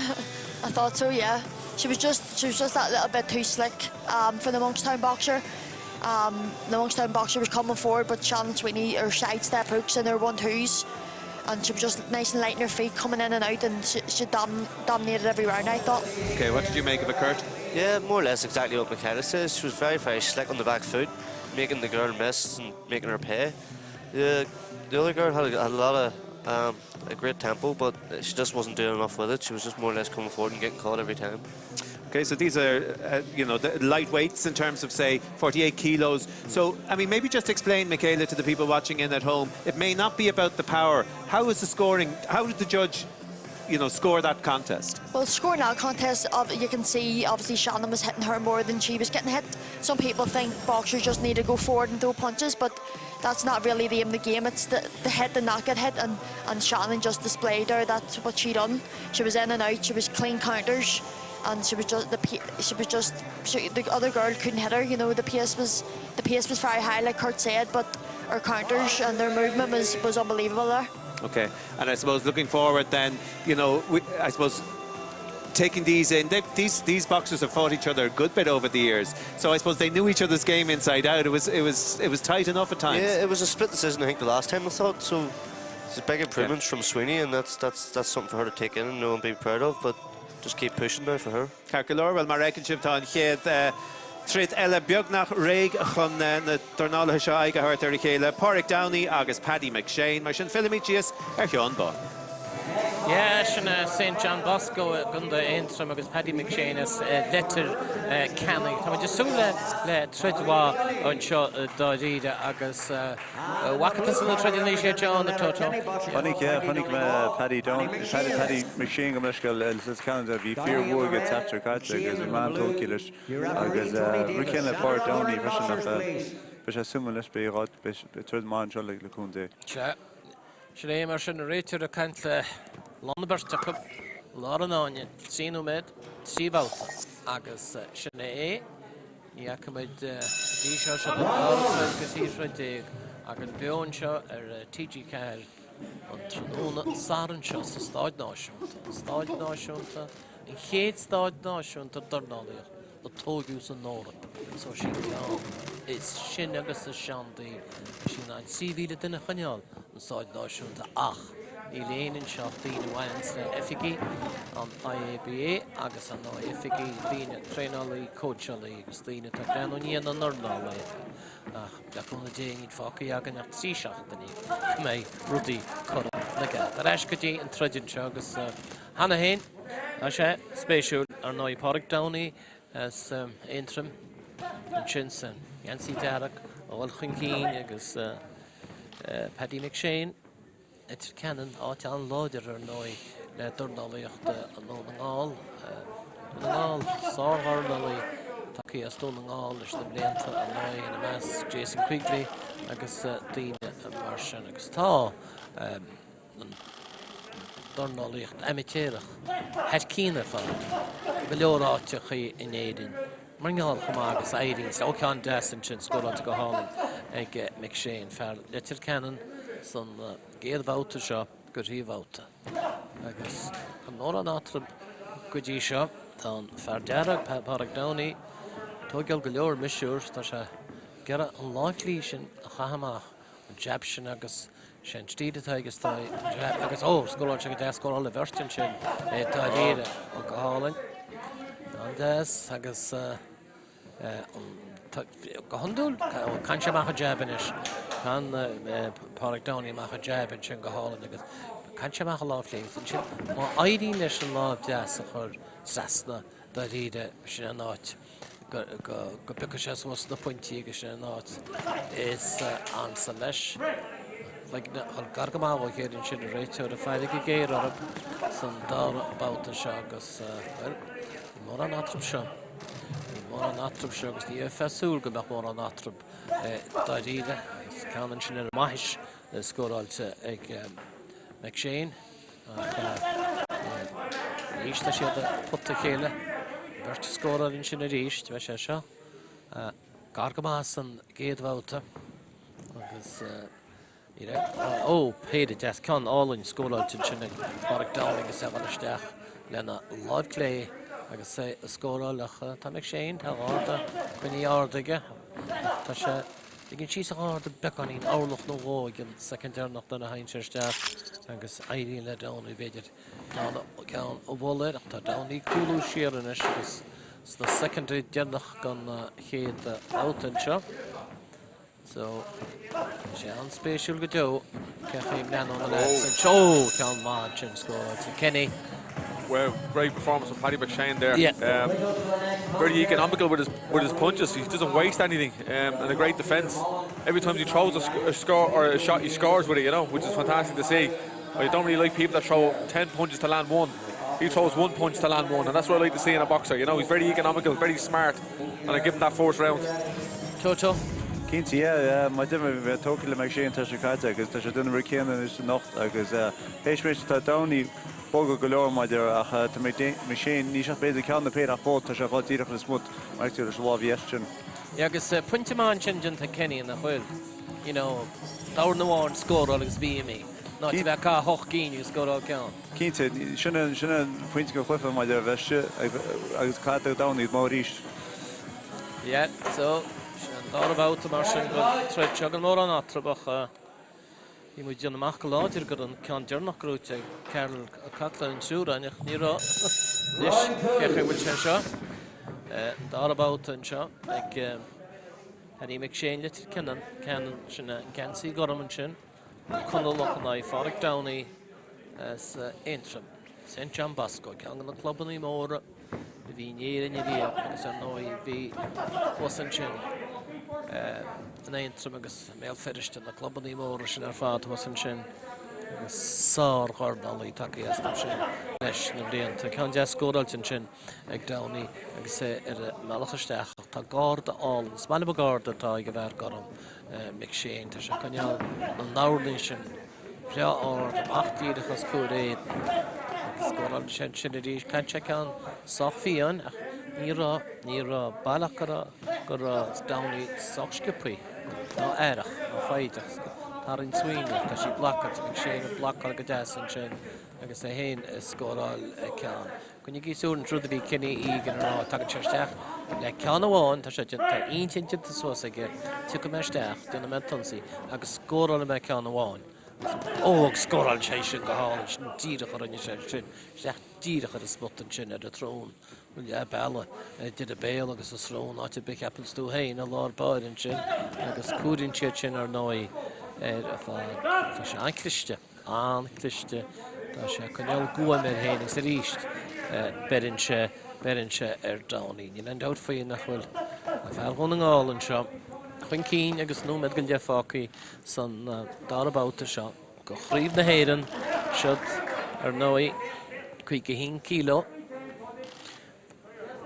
I thought so, yeah. She was just she was just that little bit too slick um, for the Monkstown boxer. Um, the Monkstown boxer was coming forward, but Shannon Sweeney, her sidestep hooks and her one-twos, and she was just nice and light on her feet, coming in and out, and she, she dom dominated every round, I thought. Okay, what did you make of it, Kurt? Yeah, more or less exactly what Michaela says. She was very, very slick on the back foot, making the girl miss and making her pay. The, the other girl had a, had a lot of um, a great tempo, but she just wasn't doing enough with it. She was just more or less coming forward and getting caught every time. Okay, so these are, you know, the lightweights in terms of, say, 48 kilos. So, I mean, maybe just explain, Michaela, to the people watching in at home, it may not be about the power. How is the scoring, how did the judge, you know, score that contest? Well, scoring that contest, you can see, obviously, Shannon was hitting her more than she was getting hit. Some people think boxers just need to go forward and throw punches, but that's not really the aim of the game. It's the, the hit and not get hit, and, and Shannon just displayed her. That's what she done. She was in and out. She was clean counters and she was just the she was just she, the other girl couldn't hit her. You know, the pace was the pace was very high, like Kurt said, but her counters and their movement was was unbelievable there. Okay, and I suppose looking forward then, you know, we, I suppose taking these in, they, these these boxers have fought each other a good bit over the years, so I suppose they knew each other's game inside out. It was it was it was tight enough at times. Yeah, it was a split decision I think the last time I thought so. It's a big improvement yeah. from Sweeney, and that's that's that's something for her to take in and know and be proud of. But just keep pushing now for her. Ceart go leor, bhuel mar a fheiceann sibh tá an chéad troid eile beagnach réidh chun na dornálaithe seo aghaidh a thabhairt ar a chéile, Páraic Downey agus Paddy McShane. Mar sin fillfimid síos ar Sheán Bán. Yeah, sin St John Bosco i gContae Aontroim agus Paddy McShane as Leitir Ceanainn. Tá muid ag súil le troid mhaith anseo dáiríre agus bhfaca tusa na troideanna seo John a Toto? Chonaic, yeah, chonaic mé Paddy Down, Paddy, Paddy McShane gabh mo leithscéal i Leitir Ceanainn bhí fíor-bhua aige an tseachtain seo caite agus bhí mé an-tógtha leis agus rud céanna le Páraic Downey freisin ach beidh sé suimiúil anois, beidh dhá, beidh troid maith anseo le cúnamh Dé. Sea, sin é mar sin, an réiteoir ag caint le lán na beirte acu, lár an fháinne, 3 nóiméad, 3 bhabhta. Agus sin é. Ní fhaca muid go dtí seo, seo an dara troid go 13 throid againn beo anseo ar TG4 an tráthnóna Sathairn seo sa Stáid Náisiúnta. An Stáid Náisiúnta, an chéad Stáid Náisiúnta dornálaíocht a tóigeadh san Eoraip. So sin ceann is sine agus is seandaí. Tá sí in ann 3,000 duine a choinneáil, an Stáid Náisiúnta, ach níl éinne anseo ach daoine a bhaineanns le oifigí an IABA agus ar ndóigh oifigí daoine, traenálaí, cóitseálaí agus daoine atá ag breathnú i ndiaidh na ndornálaithe. Ach le cúnamh Dé níl fágtha againn ach 3 seachtainí go mbeidh rudaí curtha ina gceart. Ar ais go dtí an troid anseo agus cheana féin tá sé spéisiúil ar ndóigh Pádraig Downey as Aontroim ansin sa ngeansaí dearg ag dul chun cinn agus Paddy McShane, Leitir Ceanainn, áit an-láidir ar ndóigh le dornálaíocht i nDún na nGall. Dún na nGall, sár-dhornálaí tagtha as Dún na nGall leis na blianta ar ndóigh, ina measc Jason Quigley agus daoine mar sin. Agus tá an dornálaíocht amaitéarach thar cinn ar fad i go leor áiteachaí in Éirinn mar gheall chomh maith agus éiríonn ó ceann deas ansin scóráilte go hálainn ag McShane, fear Leitir Ceanainn san gcéad bhabhta seo go thrí bhabhta. Agus gan mórán eatarthu go dtí seo, tá an fear dearg, Pádraig Downey, ag tóigeáil go leor miosúr, tá sé ag iarraidh an lámh chlí sin a chaitheamh amach an jab sin agus sé an stíl atá aige is dóigh, an jab agus ó, scóráil sé go deas, scóráil an bheirt ansin é dáiríre, ó go hálainn, an-deas agus go hiondúil, caitheann sé amach an jab anois, caitheann Pádraig Downey amach an jab ansin go hálainn agus caitheann sé amach an lámh chlé agus ansin má éiríonn leis an lámh deas a chur trasna dáiríre, sin an áit. go bpiocfaidh sé suas na pointí agus sin an áit is ansa leis. Chun gar go maith ó chéile ansin an réiteoir ag faire go géar orthu san dara babhta seo agus, bhuel, níl mórán eatarthu seo. Níl mórán eatarthu seo agus ní bheifeá ag súil go mbeadh mórán eatarthu dáiríre. Agus ceann ansin ar an mbaithis scóráilte ag McShane. Ach arís tá siad ag pota a chéile. Beirt ag scóráil ansin arís. Beidh sé seo gar go maith san gcéad bhabhta. Agus ní raibh, ó, péire deas, ceann álainn scóráilte ansin ag Pádraig Downey agus é ag dul isteach lena láimh clé agus é ag scóráil ach tá McShane, tá a gharda coinnithe ard aige. Tá sé Ligeann síos a gharda beagáinín orlach nó dhó ag an soicind deireanach nuair a thagann sé isteach agus éiríonn le Downey b'fhéidir ceann a bhualadh air ach tá Downey ag cúlú siar anois agus sna soicindí deireanach den chéad bhabhta anseo. So, tá sé an-spéisiúil go deo cén chaoi a mbreathnóidh na leaids anseo. Ó, ceann maith ansin scóráilte Kenny. Well, great performance from Paddy McShane there. Yeah. Um, very economical with his with his punches. He doesn't waste anything, um, and a great defence. Every time he throws a, a score or a shot, he scores with it. You know, which is fantastic to see. I don't really like people that throw 10 punches to land one. He throws one punch to land one, and that's what I like to see in a boxer. You know, he's very economical, very smart, and I give him that fourth round. Toto. Cinnte, yeah, mar a deir mé, bhí mé tógtha le McShane an tseachtain seo caite agus tá sé ag déanamh an rud céanna anois anocht agus théis b'fhéidir tá Downey bogtha go leor maidir ach tá McShane níos ach b'fhéidir ceann na péire ach fós tá sé ag dul díreach le smut mar leis an lámh dheis sin. Yeah, agus pointe maith ansin déanta ag Kenny nach bhfuil, you know, dorn amháin scóráil agus bhí imithe. In áit a bheith ag caitheamh 8 gcinn agus scóráil ceann. Cinnte, sin an sin an pointe den chluiche maidir a bheith agus caithfidh Downey iad maith arís. Yeah, so sin an dara babhta mar sin den troid seo gan mórán eatarthu ach bhí muid ag déanamh amach go láidir go raibh an ceann deireanach gnóite ag Karl Coughlan an triúr againn ach ní raibh. Anois, cén chaoi a bhfuil sé seo? An dara babhta anseo ag Paddy McShane Leitir Ceanainn, Ceanainn, sin an geansaí gorm ansin. An Conallach in aghaidh Phádraig Downey as Aontroim. St John Bosco, ceann de na clubanna móra a bhí in Éirinn ariamh agus ar ndóigh bhí thuas ansin in Aontroim agus i mBéal Feirste, na clubanna móra sin ar fad thuas ansin agus sár-dhornálaí tagtha astu sin leis na blianta. Ceann deas scóráilte ansin ag Downey agus é ar a mbealach isteach ach tá garda álainn, is maith liom an garda atá ag an bhfear gorm. McShane. Tá sé ag coinneáil na ndornaí sin breá ard amach díreach os comhair a éadain. Agus scórálann sé ansin arís. Caitheann sé ceann sách fiáin ach Ní raibh, ní raibh baileach go raibh, go raibh Downey sách sciobthaí, ná aireach, ná foighdeach, tarraingt smaoineamh, tá sí blocáilte, McShane ag blocáil go deas ansin agus é féin ag scóráil ceann. Coinnigí súil an rud a bhí Kenny Egan a rá, tagann sé isteach le ceann amháin, tá sé déanta, tá intinn déanta suas aige, tiocfaidh mé isteach, déanfaidh mé an t-ionsaí agus scórálfaidh mé ceann amháin. Ó, agus scórálann sé sin go hálainn, sin díreach a rinne sé ansin, isteach díreach ar an spota ansin ar an tsrón, leath bealaigh idir an béal agus an srón, áit ar bith a cheapanns tú féin i lár báire ansin agus cuireann siad sin ar ndóigh ar fad. Tá sé an-chliste, an-chliste, tá sé ag coinneáil guaim air féin agus arís beireann sé, beireann sé ar Downey. Níl aon dabht faoi nach bhfuil fear Dhún na nGall anseo chun cinn agus nóiméad go leith fágtha san dara babhta seo de Chraobh na hÉireann. Siod, ar ndóigh, 51 kilo.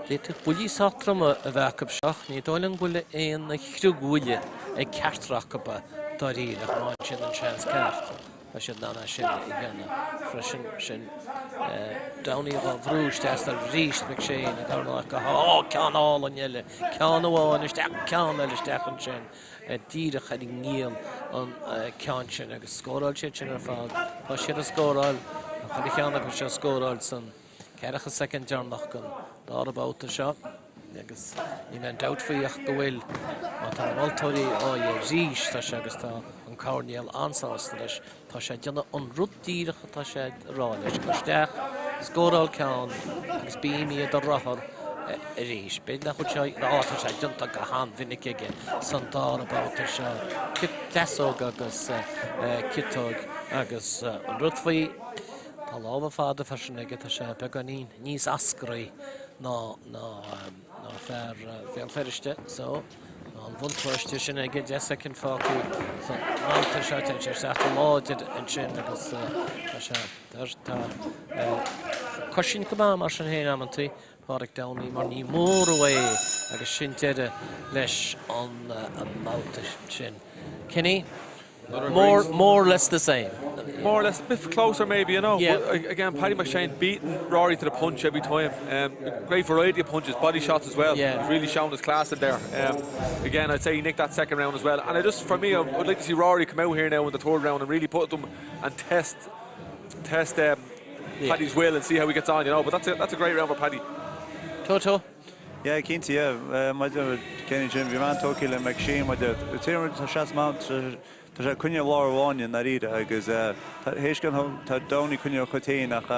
D'fhéadfadh buillí sách troma a bheith acu seo ach ní dóigh liom go bhfuil aon chriog-bhuille ag ceachtar acu dáiríre ach má fhaigheann siad an seans ceart tá siad in ann é sin a dhéanamh freisin. Sin Downey dhá bhrú isteach arís McShane ag amharc go há ceann álainn eile, ceann amháin isteach, ceann eile isteach ansin. díreach ar an ngiall an ceann sin agus scóráil siad sin ar fad. Tá siad ag scóráil, tá chuile cheann acu seo ag scóráil san ceathracha soicind deireanach den dara babhta seo agus níl aon dabht faoi ach go bhfuil, má tá na moltóirí á arís, tá sé agus tá an coirnéal an-sásta leis. Tá sé ag déanamh an rud díreach atá sé ag rá leis, gabh isteach, scóráil ceann agus bí imithe do rothar arís. B'fhéidir nach bhfuil sé, á, tá sé déanta go han-mhinic aige san dara babhta seo. Deasóg agus ciotóg agus an rud faoi, tá lámha fada freisin aige, tá sé beagáinín níos ascraí ná ná fear Bhéal Feirste so. Tá an bhuntáiste sin aige, 10 soicind fágtha sa mbabhta seo, téann sé isteach go láidir ansin agus tá sé, tá cosaint go maith mar sin féin amantaí, Páraic Downey, mar ní mór uaidh agus sin deireadh leis an mbabhta sin. Kenny? More, more or less the same. More or less, a bit closer maybe, you know. Yeah. But again, Paddy McShane beating Rory to the punch every time. Um, great variety of punches, body shots as well. Yeah. He's really shown his class in there. Um, again, I'd say he nicked that second round as well. And I just, for me, I would like to see Rory come out here now in the third round and really put them and test, test um, yeah. Paddy's will and see how he gets on, you know. But that's a, that's a great round for Paddy. Toto. Yeah, cinnte, yeah. Maidir le Kenny sin, bhí mé an-tógtha le McShane maidir le t-aon rud tá seasamh ann, tá sé ag coinneáil lár an fháinne i ndáiríre agus théis go tá Downey ag coinneáil a chuid féin ach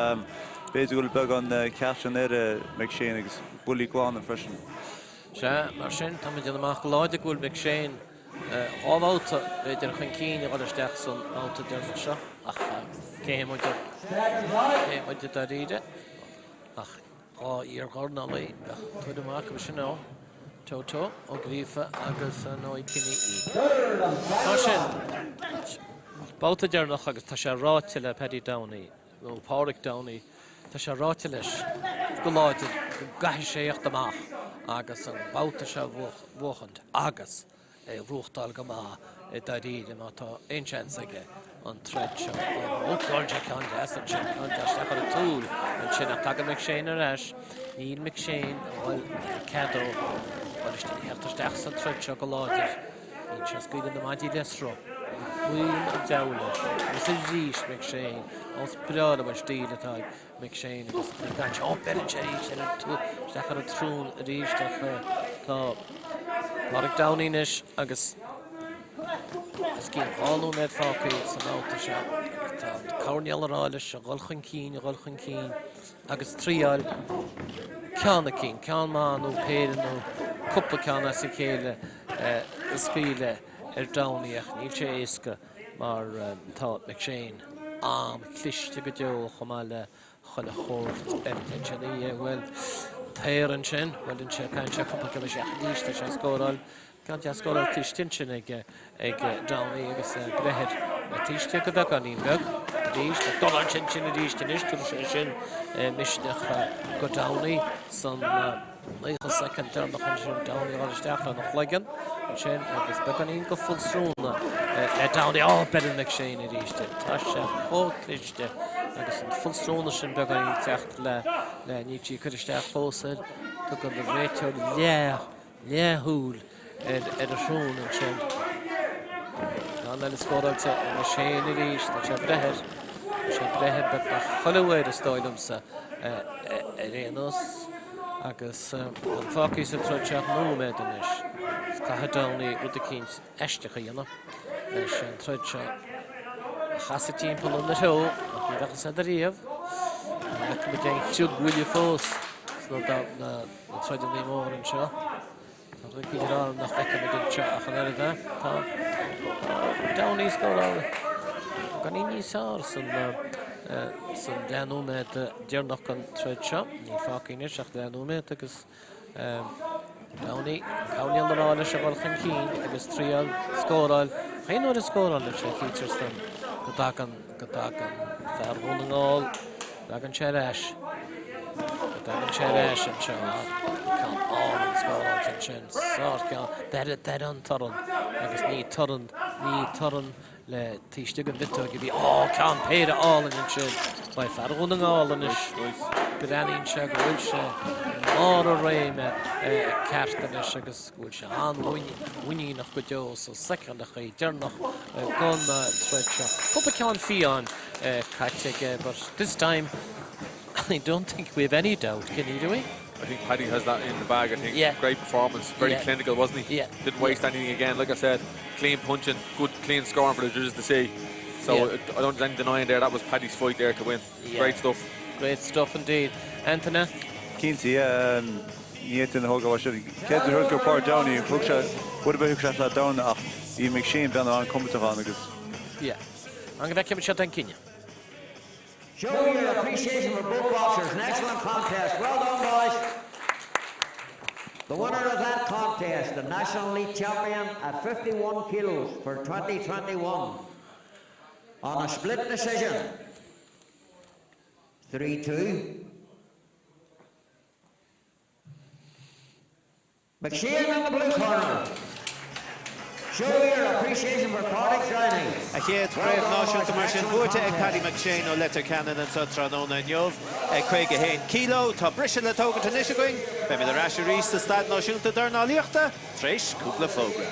b'fhéidir go bhfuil beagán ceacht sin ar McShane agus buillí glana freisin. Sea, mar sin, tá muid ag déanamh amach go láidir go bhfuil McShane dhá bhabhta, b'fhéidir, chun cinn a dhul isteach san mbabhta deireanach seo ach cé hé muide, cé hé muide dáiríre ach Dhá iar-dhornálaí, bheadh tuairim maith acu sin ann, Toto Ó Gríofa agus ar ndóigh Kenny Egan. Mar sin, babhta deireanach agus tá sé ráite le Paddy Downey, nó Páraic Downey, tá sé ráite leis go láidir go gcaithfidh sé theacht amach agus an babhta seo a bhuachaint agus é a bhuachtáil go maith i dáiríre má tá aon seans aige an troid seo a bhuachtáil. Sé ceann deas ansin, ceann deas isteach ar an tsúil ansin ach tagann McShane ar ais. Níl McShane ag fáil cead dó theacht isteach sa troid seo go láidir. Níl sé ag scaoileadh na maidí le sruth. Baol an diabhail air. Agus arís McShane. Is breá liom an stíl atá ag McShane agus gan sé, ó beireann sé arís ar an isteach ar an tsrón arís ach tá Páraic Downey anois agus os cionn 2 nóiméad fágtha sa mbabhta seo agus tá an coirnéal ag rá leis a dhul chun cinn, a dhul chun cinn agus triáil ceann eicínt, ceann maith nó péire nó cúpla ceann as a chéile a scaoileadh ar Downey ach níl sé éasca. mar tá McShane an-chliste go deo chomh maith le chuile shórt eile. Téann sé ina dhiaidh, bhuel, taor ansin, bhuel, ansin, caitheann sé cúpla ceann isteach arís, tá sé ag scóráil, ceann deas scóráil cliste ansin ag ag Downey agus breith air taobh istigh go beagáinín beag arís, ag dul ansin sin arís anois, tabharfaidh sé sin misneach go Downey san 90 soicind deireanach ansin, Downey ag dul isteach lena chloigeann ansin agus beagáinín go fuil srúnna le Downey. Ó, beireann McShane arís é. Tá sé chomh cliste agus an fuil srúnna sin beagáinín ag teacht le, le níl sí ag cur isteach fós air. Tugann an réiteoir leath, leathshúil ar ar a shrón ansin. Ceann eile scóráilte ag McShane arís. Tá sé ag breith air. Tá sé ag breith air beagnach chuile uair is dóigh liomsa ar aon nós. Agus gan fágtha sa troid seo ach nóiméad anois. Is caithfidh Downey rud eicínt aisteach a dhéanamh leis an troid seo a chasadh timpeall ina threo ach ní bheadh fhios agat ariamh. Ní fhaca muid aon chriog buille fós sna troideanna móra anseo. Tá rud éicint ar nach bhfeicimid anseo ach an oiread. Tá Downey scóráil beagáinín níos fearr san san leathnóiméad deireanach den troid seo. Níl fágtha anois ach leathnóiméad agus Downey, coinneáil ar aghaidh leis a dhul chun cinn agus triail scóráil. Chaon uair a scórálann sé chítear dom go dtagann go dtagann fear Dhún na nGall, dtagann sé ar ais. Go dtagann sé ar ais anseo. Ceann álainn scóráilte ansin. Sárcheann. D'airigh an torann agus ní torann, ní torann le taobh istigh den mhiotóg a bhí. Ó, ceann péire álainn ansin. Beidh fear Dhún na nGall anois. Breathnaíonn sé go bhfuil sé i mbarr a réime ceart anois agus go bhfuil sé an-mhuiníneach go deo sa soicind deireanach den troid seo. Cúpla ceann fiáin caite aige but this time I don't think we have any doubt, Kenny, do we? I think Paddy has that in the bag. I think yeah. great performance, very yeah. clinical, wasn't he? Yeah. Didn't waste yeah. anything again. Like I said, clean punching, good clean scoring for the judges to see. So yeah. I don't think any denying there. That was Paddy's fight there to win. Yeah. Great stuff. Great stuff indeed. Anthony? Cinnte, yeah. Ní fhéadfainn a thógáil sin. Cé gur thug Paul Downey, thug sé, rud ar bith thug sé le Downey ach bhí McShane bean an-chompordach ann agus. Yeah. An go bhfeicfimid seo den cinneadh. Show your appreciation for both boxers. An excellent contest. Well done, boys. The winner of that contest, the National League champion at 51 kilos for 2021, on a split decision, 3-2. McShane in the blue corner. Show your appreciation for Pádraig Downey. A chéad chraobh náisiúnta mar sin buaite ag Paddy McShane ó Leitir Ceanainn anseo tráthnóna inniu ag 51 kg. Tá briseadh le tógaint anois againn. Beimid ar ais arís sa Staid Náisiúnta Dornálaíochta tar éis cúpla fógra.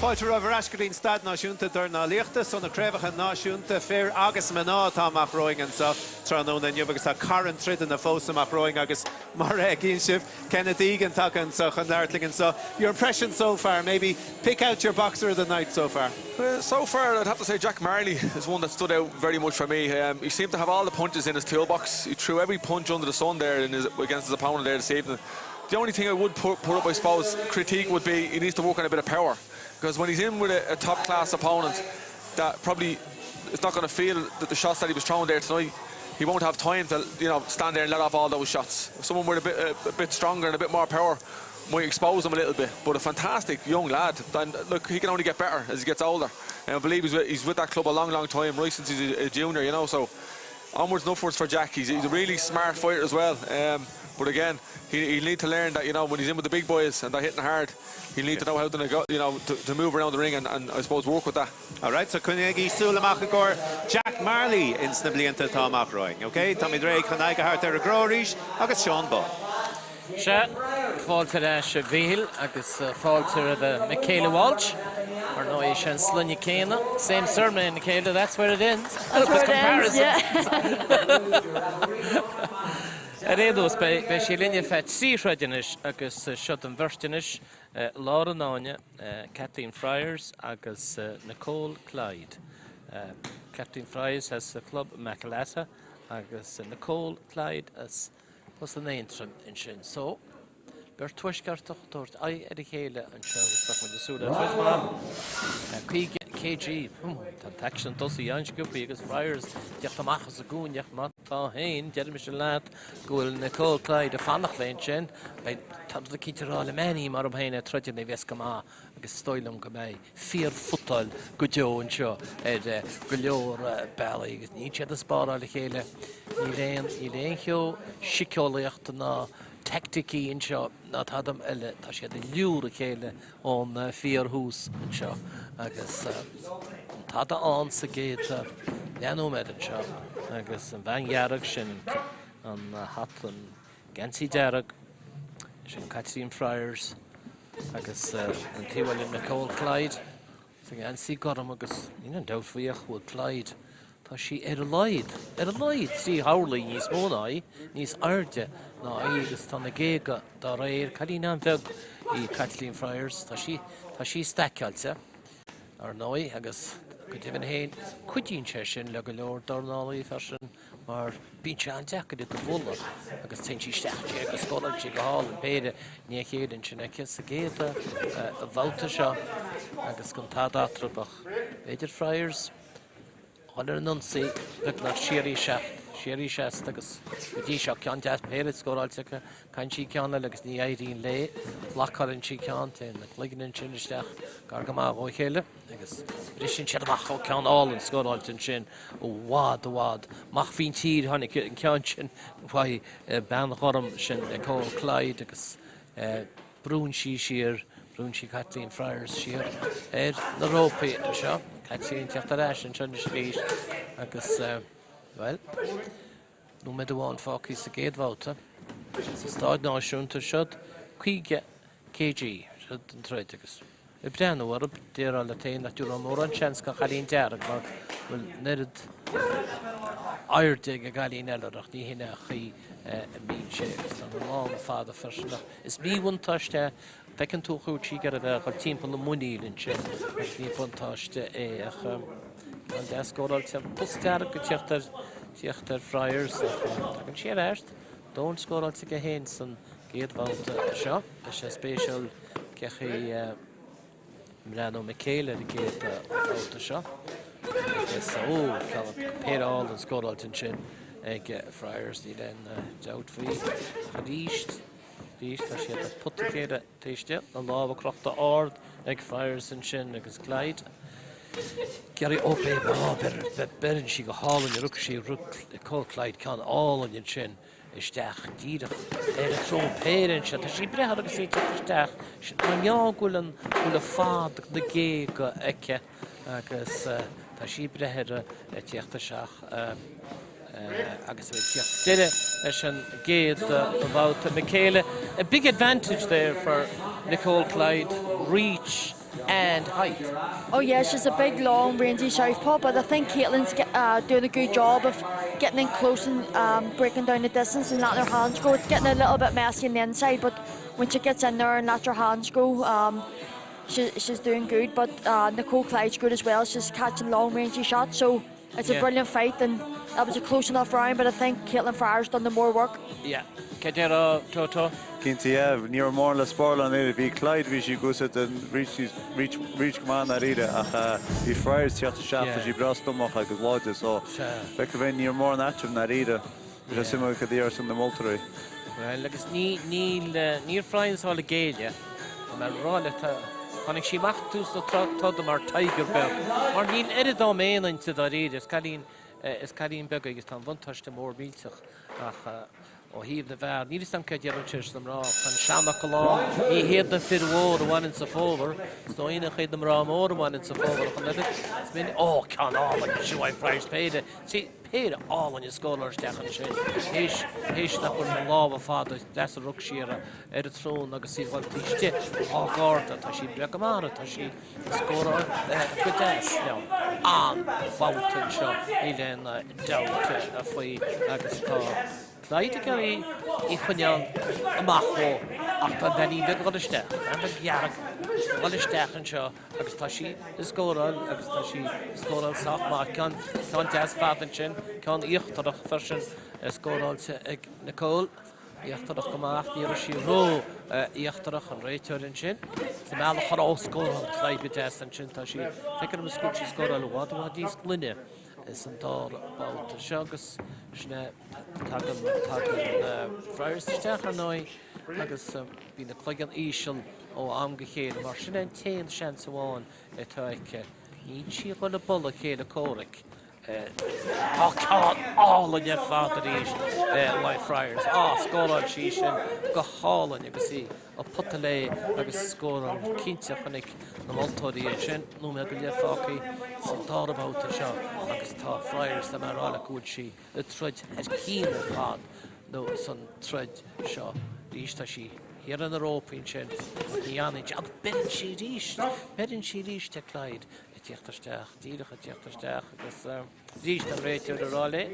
Fáilte romhaibh ar ais go dtí'n Staid Náisiúnta Dornálaíochta. So na craobhacha náisiúnta fir agus mná atá amach romhainn anseo tráthnóna inniu agus tá carn troideanna fós amach romhainn agus mar a fheiceann sibh Kenneth Egan tagtha anseo chun labhairt linn anseo. Your impression so far, maybe pick out your boxer of the night so far. Uh, so far, I'd have to say Jack Marley is one that stood out very much for me. Um, he seemed to have all the punches in his toolbox. He threw every punch under the sun there in his, against his opponent there this evening. The only thing I would put, put up, I suppose, critique would be he needs to work on a bit of power. Because when he's in with a, a top-class opponent that probably is not going to feel that the shots that he was throwing there tonight, he won't have time to you know stand there and let off all those shots. If someone with a bit, a, a bit stronger and a bit more power might expose him a little bit. But a fantastic young lad. And look, he can only get better as he gets older. And I believe he's with, he's with that club a long, long time, right since he's a, a junior, you know. So onwards and upwards for Jack. He's, he's a really smart fighter as well. Um, but again, he, he'll need to learn that, you know, when he's in with the big boys and they're hitting hard, he'll need to know how to, go, you know, to, to move around the ring and, and I suppose work with that. All right, so coinnígí súil amach i gcomhair Jack Marley ins na blianta atá amach romhainn. Ok, táimid réidh chun aghaidh a thabhairt ar an gcró arís agus Seán Bán. Sea, fáilte ar ais a Mhíchíl agus fáilte roimh Michaela Walsh. Ar ndóigh sé an sloinne céanna, same surname Michaela, that's where it ends. That's where it ends, yeah. Ar aon nós, beidh sí linn ar feadh 3 throid anois agus siod an bheirt anois, Lár an Fháinne, Kathleen Friars agus Nicole Clyde. Kathleen Friars as Club Makalata agus Nicole Clyde as Bus an Aontroim ansin. So, beirt tuaisceartach ag tabhairt aghaidh ar a chéile anseo agus bheadh muid ag súil le troid mhaith. 50 kg, tá an t-aicsean tosaithe an-sciobtha agus Friars ag teacht amach as an gcúinne ach má tá féin, deirimise leat go bhfuil Nicole Clyde ag fanacht léi ansin. Beidh, tá rud eicínt a rá le Manny mar orm féin ag troid ní bheas go maith agus is dóigh liom go mbeidh fíorphotáil go deo anseo ar go leor bealaí agus níl siad ag spáráil a chéile. Níl aon, níl aon cheo síceolaíochta ná teaicticí anseo ná tada eile, tá siad ag liúr a chéile ón fíorthús anseo agus an tada ann sa gcéad leathnóiméad anseo agus an bhean dhearg sin, an hata, an geansaí dearg, sin Caitlín Friars. Agus an taobh eile Nicole Clyde sa ngeansaí gorm agus níl aon dabht faoi ach go bhfuil Clyde, tá sí ar a laghad, ar a laghad, 3 horlaí níos mó ná í, níos airde ná í agus tá na géaga dá réir. Cailín an-bheag í Caitlín Friars, tá sí, tá sí staiceáilte, ar ndóigh, agus go deimhin féin cuidíonn sé sin le go leor dornálaí freisin. mar bíonn sé an-deacair iad a bhualadh agus téann sí isteach ansin agus scórálann sí go hálainn péire i ndiaidh a chéile ansin aici sa gcéad bhabhta seo agus gan tada eatarthu ach b'fhéidir Friars a dhul ar an ionsaí beagnach síoraí síoraí seasta agus go dtí seo ceann deas péire scóráilte aici caitheann sí ceann eile agus ní éiríonn léi blocálann sí ceann téann na cloigne ansin isteach gar go maith ó chéile. Agus briseann siad amach ó ceann álainn scóráilte ansin i bhfad i bhfad amach faoin tír. Tháinig an ceann sin uaidh bean ghorm sin Nicole Clyde agus brúnn sí siar, brúnn sí Caitlín Friars siar ar na rópaí anseo. Caitlín ag teacht ar ais anseo anois arís agus, bhuel, nóiméad amháin fágtha sa gcéad bhabhta sa Stáid Náisiúnta. Siod 50 kg, siod an troid agus. Ag breathnú orthu, déarfá leat féin nach dtabharfá mórán seans don chailín dearg mar bhfuil an oiread airde ag an gcailín eile ach ní hin é an chaoi a mbíonn sé agus tá na lámha fada freisin ach is míbhuntáiste é feiceann tú chugat sí ag iarraidh a bheith ag dul timpeall na muiníl ansin agus ní buntáiste é ach ceann deas scóráilte pus dearg ag tíocht ar tíocht ar Friars ach tagann sí ar ais Dónal scóráilte aige féin san gcéad bhabhta seo. Beidh sé spéisiúil cé chaoi a mbreathnóidh Michaela ar an gcéad bhabhta seo. Agus ó, péire álainn scóráilte ansin ag Friars, níl aon dabht faoi. Arís, arís tá siad ag pota a chéile taobh istigh, na lámha crochta ard ag Friars ansin agus Clyde. Gary ó beireann sí go hálainn, rug sí rug Nicole Clyde ceann álainn ansin isteach díreach ar an tsrón péire ansin. Tá sí breithe agus í ag teacht isteach. Mar gheall go bhfuil an go bhfuil fad na géaga aici agus tá sí breithe ar ag teacht isteach agus ag teacht deireadh leis an gcéad bhabhta. Michaela, a big advantage there for Nicole Clyde. Reach. and height. Oh yeah, she's a big, long, rangy southpaw, but I think Caitlin's uh, doing a good job of getting in close and um, breaking down the distance and letting her hands go. It's getting a little bit messy on the inside, but when she gets in there and lets her hands go, um, she, she's doing good. But uh, Nicole Clyde's good as well. She's catching long, rangy shots, so it's a brilliant fight and that was a close enough round, but I think Caitlin Friar's done the more work. Yeah. Cad déarfá, Toto? Cinnte, yeah. Ní raibh mórán le spáráil ann Bhí Clyde, bhí sí ag úsáid an reach reach reach go maith ndáiríre ach bhí Friars ag teacht isteach, tá sí breá stuama agus láidir so feictear dom ní raibh mórán eatarthu ndáiríre. Bhí sé suimiúil cad a déarfas na moltóirí. Bhuel, agus ní, níl, níl Friars ag géilleadh, tá mé ag rá leat, tháinig sí amach tús na troda mar tiger beag, mar níl oiread dá méan inti dáiríre, is cailín, is cailín beag í agus tá an bhuntáiste mór millteach ach ó thaobh na bhfear, níl 'fhios a'm céard a deireann siad na mná, tá an seanfhocal ann, ní hiad na fir mhóra a bhaineann sa fómhar, is dóigh nach iad na mná móra a bhaineann sa fómhar ach an oiread, is minic, ó, ceann álainn, sin uaidh Friars péire, see, Péire álainn a scóráil isteach ansin, théis, théis nach bhfuil na lámha fada deasa rug sí ar a, ar a tsrón agus í ag dul taobh istigh dhá garda. Tá sí breá go maith, tá sí ag scóráil go deas liom. An-bhabhta anseo, níl aon dabht faoi agus tá Clyde ag iarraidh í choinneáil amach dhó ach tá an bheainín bheag ag dul isteach, an bhean bheag dhearg ag dul isteach anseo. Agus tá sí ag scóráil agus tá sí ag scóráil sách maith. Ceann, ceann deas fada ansin, ceann íochtarach freisin scóráilte ag Nicole. Íochtarach go maith ach ní raibh sí ró íochtarach, an réiteoir ansin. Sa mbealach chun, ó, scóráil Clyde go deas ansin. Tá sí, feictear dom go bhfuil sí ag scóráil i bhfad, i bhfad níos glaine san dara babhta seo agus sin é, tagann, tagann Friars isteach ar ndóigh agus bíonn a cloigeann íseal ó am go chéile, mar sin é an t-aon seans amháin atá aici. Níl sí ag dul ag bualadh a céile comhraic. Tá ceann álainn ar fad arís uaidh Friars. Á, scóráil sí sin go hálainn agus í ag potadh léi agus scóráil cinnte chonaic na moltóirí ansin. Nóiméad go leith fágtha sa dara babhta seo agus tá Friars, tá mé a rá leat go bhfuil sí ag troid thar cinn ar fad nó san troid seo arís tá sí thiar ar na rópaí ansin ach ní fhanann sí, ach beireann sí arís, beireann sí arís ar Clyde ag tíocht isteach, díreach ag tíocht isteach agus arís an réiteoir ag rá léi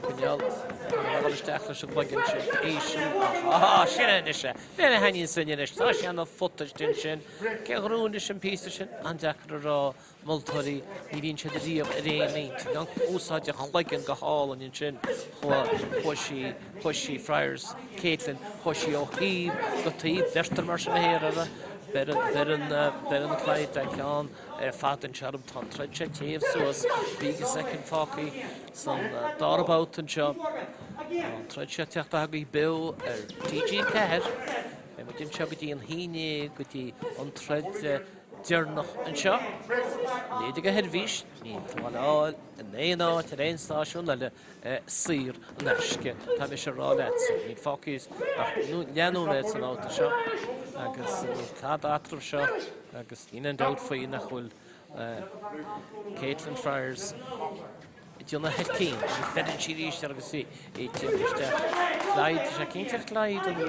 coinneáil a dhul isteach leis an gcloigeann sin íseal ach á sin é anois é, b'in a thaitníonn linn anois, tá sé ina phota istigh ansin, cé a ghnóthaigh anois an píosa sin, an-deacair a rá. Moltóirí, ní bhíonn siad riamh ar aon intinn. Ag úsáid a chloigeann go hálainn ansin. Chuaigh sí, chuaigh sí Friars, Caitlin, chuaigh sí ó thaobh go taobh. Bheirtear mar sin a théar uirthi. Beireann, beireann, beireann Clyde an ceann ar fad anseo orm. Tá an troid seo ag téamh suas. 50 soicind fágtha san dara babhta anseo. Tá an troid seo ag teacht agaibh beo ar TG4. Beidh muid anseo go dtí an haon déag, go dtí an troid deireanach anseo. Leithéid de sheirbhís, níl tú á fháil in aon áit ar aon stáisiún eile saor in aisce, tá mise a rá leatsa. Níl fágtha ach leathnóiméad san mbabhta seo agus níl tada eatarthu seo agus níl aon dabht faoi nach bhfuil Caitlin Friars ag déanamh thar cinn agus beireann sí arís air agus í ag tíocht isteach. Clyde, tá sé cinnte ar Clyde an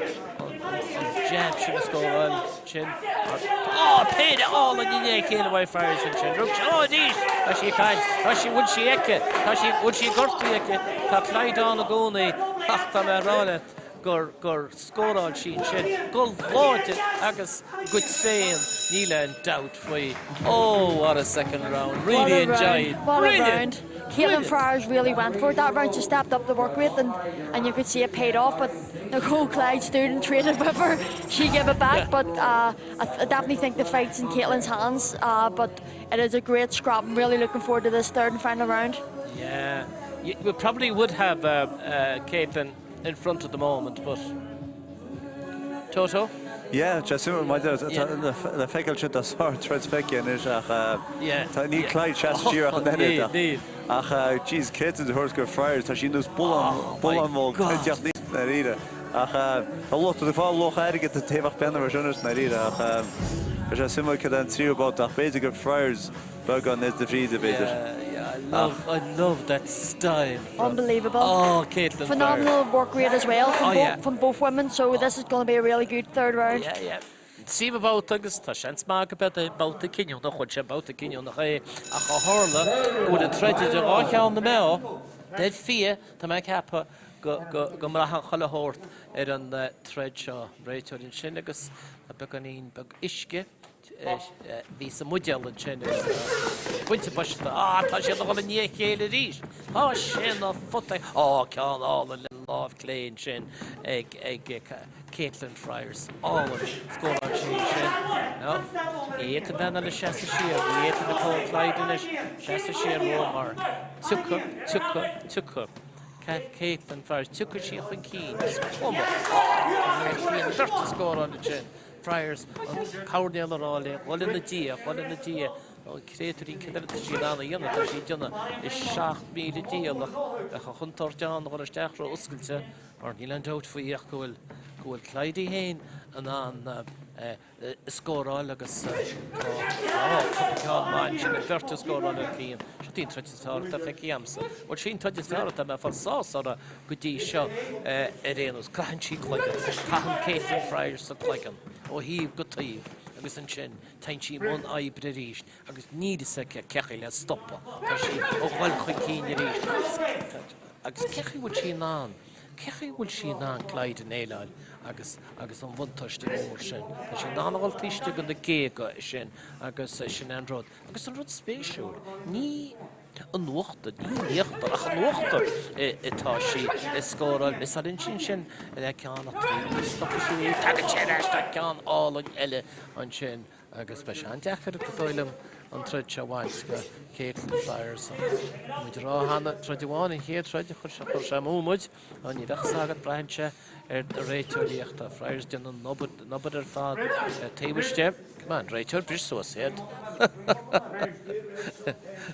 jab sin a scóráil sin. Á, péire álainn i ndiaidh a chéile uaidh Friars ansin. Rug sí, ó arís! Tá sí ag caint, tá sí, bhfuil sí aici, tá sí, bhfuil sí gortaithe aici. Tá Clyde ann i gcónaí ach tá mé a rá leat gur, gur scóráil sí ansin go láidir agus go tréan, níl aon dabht faoi. Oh, what a second round. Really what enjoyed. Round. What Brilliant. a round. Caitlin Friars really went for it that round. She stepped up the work rate and, and you could see it paid off. But Nicole Clyde stood and traded with her. She gave it back. But uh, I, I definitely think the fight's in Caitlin's hands. Uh, but it is a great scrap. I'm really looking forward to this third and final round. Yeah. You, we probably would have uh, uh, Caitlin in front at the moment, but Toto? Yeah, tá suim maidir le feiceáil sin tá sár troid feicthe anois ach tá níl Clyde seasta siar ach an oiread ach jeez Caitlin a thabhairt go Friars tá sí nós bullán bullán mhór teacht níos ndáiríre ach tá lucht ag fáil luach airgid tá taobh ach beanna mar sin anois ndáiríre ach tá sé suimiúil cad é an tríú babhta ach b'fhéidir go Friars beagán níos de bhríde b'fhéidir. Yeah, yeah, I love, I love that style. From, Unbelievable. Oh, Caitlin Phenomenal work rate as well from, oh, yeah. from both women, so this is going to be a really good third round. Yeah, yeah. Tríú babhta agus tá seans maith go mbeidh é babhta cinniúnach, bhuel sé babhta cinniúnach é ach ó tharla go bhfuil an troid idir dhá cheann na meá, deir fia, tá mé ag ceapadh go, go, go mbraitheann chuile shórt ar an troid seo. An réiteoir ansin agus tá beagáinín beag uisce bhí sa mbuidéal ansin agus tá bainte boiste. Á, tá siad a dhul i ndiaidh a chéile arís! Tá sé ina phota. Á, ceann álainn le lámh clé ansin ag, ag Caitlin Fryers. Álainn. Scóráil sí sin. No. Ní fhéadfaidh an bhean eile seasamh siar. Ní fhéadfaidh Nicole Clyde anois seasamh siar ró mar tiocfaidh, tiocfaidh, tiocfaidh. Caitlin Fryers. Tiocfaidh sí chun cinn. Is cuma. Á! Bhí an bheirt ag scóráil ansin. Fryers, an coirnéal ag rá léi, dhul ina diaidh, dhul ina diaidh. An créatúirín cad eile tá sí in ann a dhéanamh, tá sí ag déanamh a 7000 dícheall ach bheadh an chontúirt ann a dhul isteach ró-oscailte mar níl aon dabht faoi ach go bhfuil go bhfuil Clyde í féin in ann scóráil agus tá cúpla ceann maith ansin, an bheirt ag scóráil ar Cian. Seo í an troid is fearr atá feicthe agamsa. Bhuel sí an troid is fearr atá mé ag fáil sásamh uirthi go dtí seo ar aon nós. Caitheann sí cloigeann. Caitheann Caitlin Fryers a cloigeann ó thaobh go taobh agus ansin téann sí i mbun oibre arís agus níl fhios aici cé chaoi le stopadh. Tá sí ag dhul chun cinn arís agus cé chaoi bhfuil sí in ann, cé chaoi bhfuil sí in ann Clyde a dhéileáil agus agus an bhuntáiste mór sin. Tá sí in ann a dhul taobh istigh de na géaga sin agus sin é an rud. Agus an rud spéisiúil, ní in uachtar, ní in íochtar ach in uachtar atá sí ag scóráil. Miseáil ansin sin le ceann ach trí stopfaidh sí í. Tagann sé ar ais tá ceann álainn eile ansin agus beidh sé an-deacair is dóigh liom an troid seo a bhaint de Caitlin Fryers. Muid ag rá cheana, troid amháin, an chéad troid, chuir sé chuir sé amú muid. Ní bheadh fhios agat, braitheann sé ar na réiteoirí ach tá Fryers ag déanamh an obair, an obair ar fad taobh istigh. Come on, réiteoir, bris suas iad.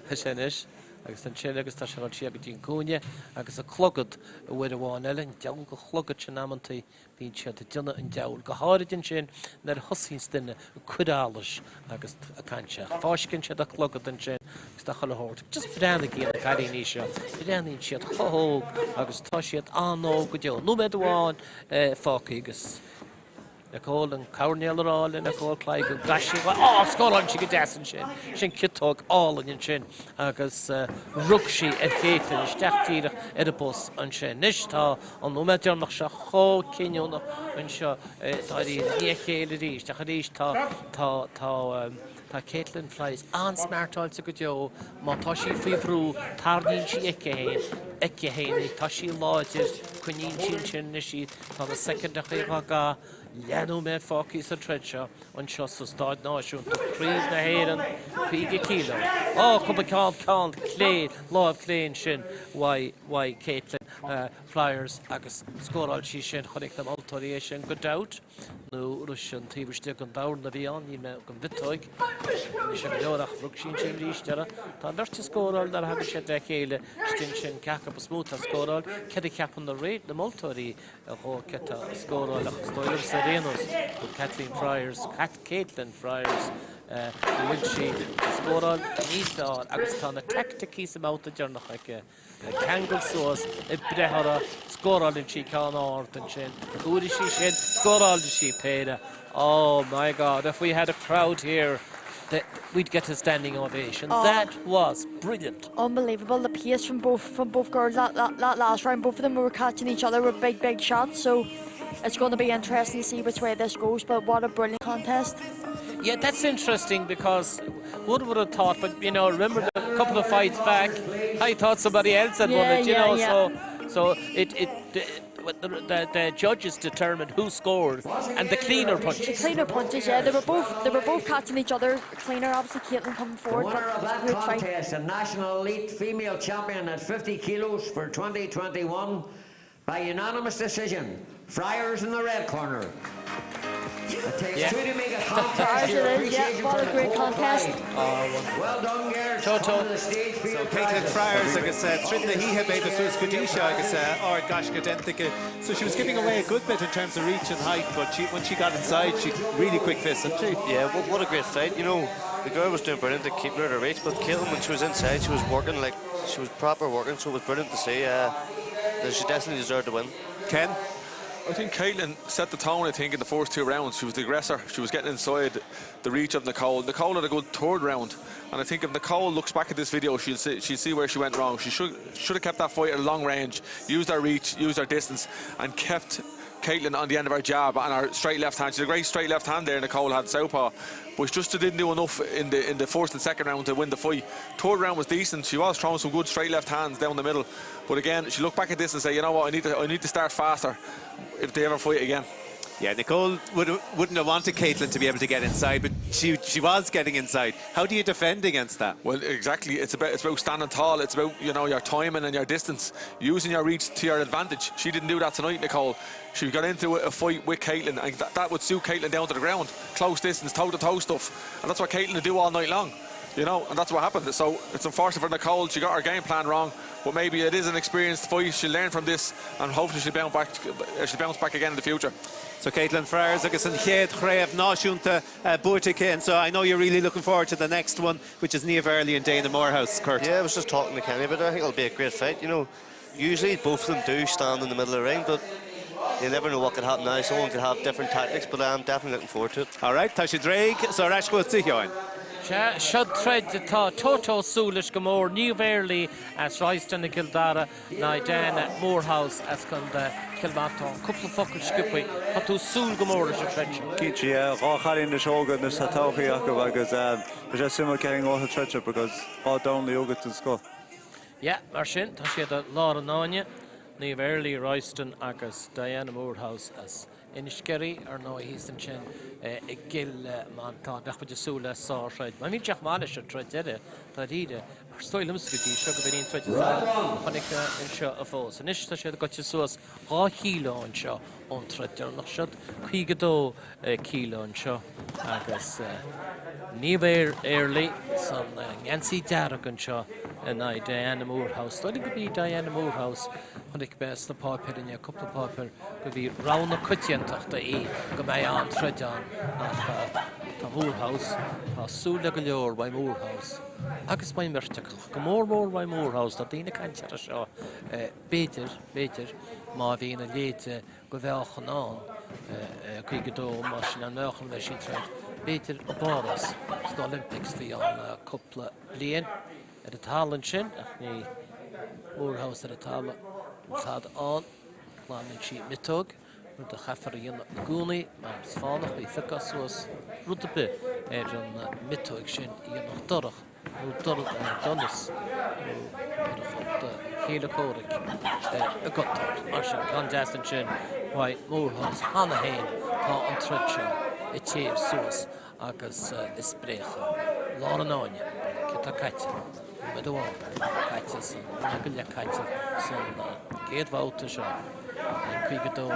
Tá sé anois agus ansin agus tá sé ag dul siar go dtí an cúinne agus an clogad uair amháin eile, an diabhal de chlogad sin amantaí Bíonn siad ag déanamh an diabhail, go háirid ansin nuair a thosaíonns duine ag cur allais agus ag caint. Fáisceann siad an clogad ansin agus tá chuile shórt. Just breathnaigí ar na cailíní seo, breathnaíonn siad chomh hóg agus tá siad an-óg go deo. Nóiméad amháin fágtha agus Nicole, an coirnéal ag rá le Nicole Clyde go gcaithfidh sí, á, scórálann sí go deas ansin. Sin ciotóg álainn ansin agus rug sí ar Caitlin isteach díreach ar an bos ansin. Anois tá An nóiméad deireanach seo chomh cinniúnach anseo dáiríre, i ndiaidh a chéile arís, ach arís tá, tá, tá, tá Caitlin Fryers an-smeartáilte go deo, má tá sí faoi bhrú, tarraingíonn sí aici féin, aici féin í, tá sí láidir, coinníonn sí ansin anois í, tá na soicindeachaí dhá gcaitheamh, leathnóiméad fágtha sa troid seo anseo sa Staid Náisiúnta, Craobh na hÉireann, 50 kg. Á, cúpla ceann, ceann clé, láimh clé ansin uaidh, uaidh Caitlin. Fryers agus scóráil sí sin. Chonaic na moltóirí é sin gan dabht, nó raibh sin taobh istigh den dorn a bhí ann, níl mé den mhiotóig anois go leor ach rug sí ansin arís deireadh. Tá an bheirt ag scóráil nuair a thagann siad le chéile istigh ansin, cé acu is mó atá ag scóráil, céard a cheapann na na moltóirí dhó cé atá ag scóráil ach is dóigh liomsa ar aon nós go Kathleen Fryers, Caitlin Fryers, go bhfuil sí ag scóráil níos fearr agus tá na teaicticí sa mbabhta deireanach aici. Ag ceangal suas, ag breith orthu, scórálann sí ceann ard ansin. Fuair sí sin, scórálann sí péire. Oh my God, if we had a crowd here, we'd get a standing ovation. Oh. That was brilliant. Unbelievable, the pace from both from both girls that, that, that last round, both of them were catching each other with big, big shots, so it's going to be interesting to see which way this goes, but what a brilliant contest. Yeah, that's interesting because one would have thought, but you know, remember the couple of fights back, I thought somebody else had yeah, won it, you yeah, know, yeah. so so it it the, the, the judges determined who scored and the cleaner punches. The cleaner punches, yeah. They were both they were both catching each other cleaner. Obviously, Caitlin coming forward. The winner but of that great fight. contest, a national elite female champion at 50 kilos for 2021, by unanimous decision, Fryers in the red corner. It takes Yeah. two to make a contest. Fryers Your it is, yeah. appreciation What for a great Nicole contest. Clyde. Well done, girls. Toto. Come to the stage for So your Caitlin prizes. Fryers agus troid na hoíche b'fhéidir suas go dtí seo agus ard gaisce déanta aici. So she was giving away a good bit in terms of reach and height, but she, when she got inside, she really quick fist, isn't she? Yeah, what, what a great fight. You know, the girl was doing brilliant at keeping her to reach, but Caitlin, when she was inside, she was working like she was proper working, so it was brilliant to see. Uh, she definitely deserved to win. Ken? I think Caitlin set the tone, I think, in the first two rounds. She was the aggressor. She was getting inside the reach of Nicole. Nicole had a good third round. And I think if Nicole looks back at this video, she'll see, she'll see where she went wrong. She should, should have kept that fight at long range, used her reach, used her distance, and kept Caitlin on the end of her jab and her straight left hand. She's a great straight left hand there, Nicole had southpaw. But she just didn't do enough in the in the first and second round to win the fight. Third round was decent. She was throwing some good straight left hands down the middle. But again, she looked back at this and say, you know what, I need to I need to start faster if they ever fight again. Yeah, Nicole would, wouldn't have wanted Caitlin to be able to get inside, but she, she was getting inside. How do you defend against that? Well, exactly. It's about it's about standing tall. It's about you know your timing and your distance, using your reach to your advantage. She didn't do that tonight, Nicole. She got into a fight with Caitlin, and that, that would suit Caitlin down to the ground, close distance, toe to toe stuff, and that's what Caitlin would do all night long. You know, and that's what happened. So it's unfortunate for Nicole. She got her game plan wrong, but maybe it is an experienced fight. She'll learn from this, and hopefully she'll bounce back. She'll bounce back again in the future. So Caitlin Friars agus an chéad chraobh náisiúnta buaite aici so I know you're really looking forward to the next one, which is Niamh Early and Dana Morehouse, Kurt. Yeah, I was just talking to Kenny about it. I think it'll be a great fight. You know, usually both of them do stand in the middle of the ring, but you never know what could happen now. Someone could have different tactics, but I'm definitely looking forward to it. All right, tá sé réidh so ar ais chugatsa a Sheáin. Sea, seo troid atá Toto ag súil leis go mór, Niamh Early as Royston i gCill Dara in aghaidh Diana Morehouse as Contae Chill Mhantáin. Cúpla focal sciobtha, tá tú ag súil go mór leis an troid seo. Cinnte, yeah, dhá chailín anois óga anois tá todhchaí acu agus beidh sé suimiúil cé a ghnóthóidh an troid seo because dhá dornálaí óga den scoth. Yeah, mar sin, tá siad i lár an fháinne, Niamh Early, Royston agus Diana Morehouse as Inis Gearraí, ar ndóigh, thíos ansin i gCill Mhantáin. Bheadh muid ag súil le sárthroid. Má bhíonn sé chomh maith leis an troid deiridh, dáiríre, mar is dóigh liomsa go dtí seo go b'in í an troid is fearr a chonaic mé anseo fós. Anois tá siad gaibhte suas 2 chíló anseo ón troid deireanach. Siod 52 kíló anseo agus Niamh Early san ngeansaí dearg anseo in aghaidh Diana Morehouse. Dóigh liom gurb í Diana Morehouse, chonaic mé sna páipéir inné, cúpla páipéar, gurb í rogha na coitiantachta í go mbeidh an-troid ann ach tá Morehouse, tá súil le go leor uaidh Morehouse agus uaidh an mbeirt acu, go mór mór uaidh Morehouse, tá daoine ag caint air seo, b'fhéidir, b'fhéidir, má bhíonn a leithéid go mheáchan ann, 52, mar sin an meáchan a bheidh sí ag troid, b'fhéidir i bPáras sna Olympics faoi cheann cúpla bliain. Ar an talamh ansin, ach ní Morehouse ar an talamh, níl tada ann, glanann sí miotóg, rud a chaithfear a dhéanamh i gcónaí mar is fánach í phiocadh suas rud ar bith ar an miotóig sin a dhéanfadh dorach. nó donas nó cuirfeadh do chéile comhraic i gcontúirt. Mar sin, ceann deas ansin uaidh Morehouse. Cheana féin tá an troid seo ag téamh suas agus ag spréachadh. Lár an fháinne, céard atá caite? Nóiméad amháin caite san, nóiméad go leith caite san gcéad bhabhta seo. 52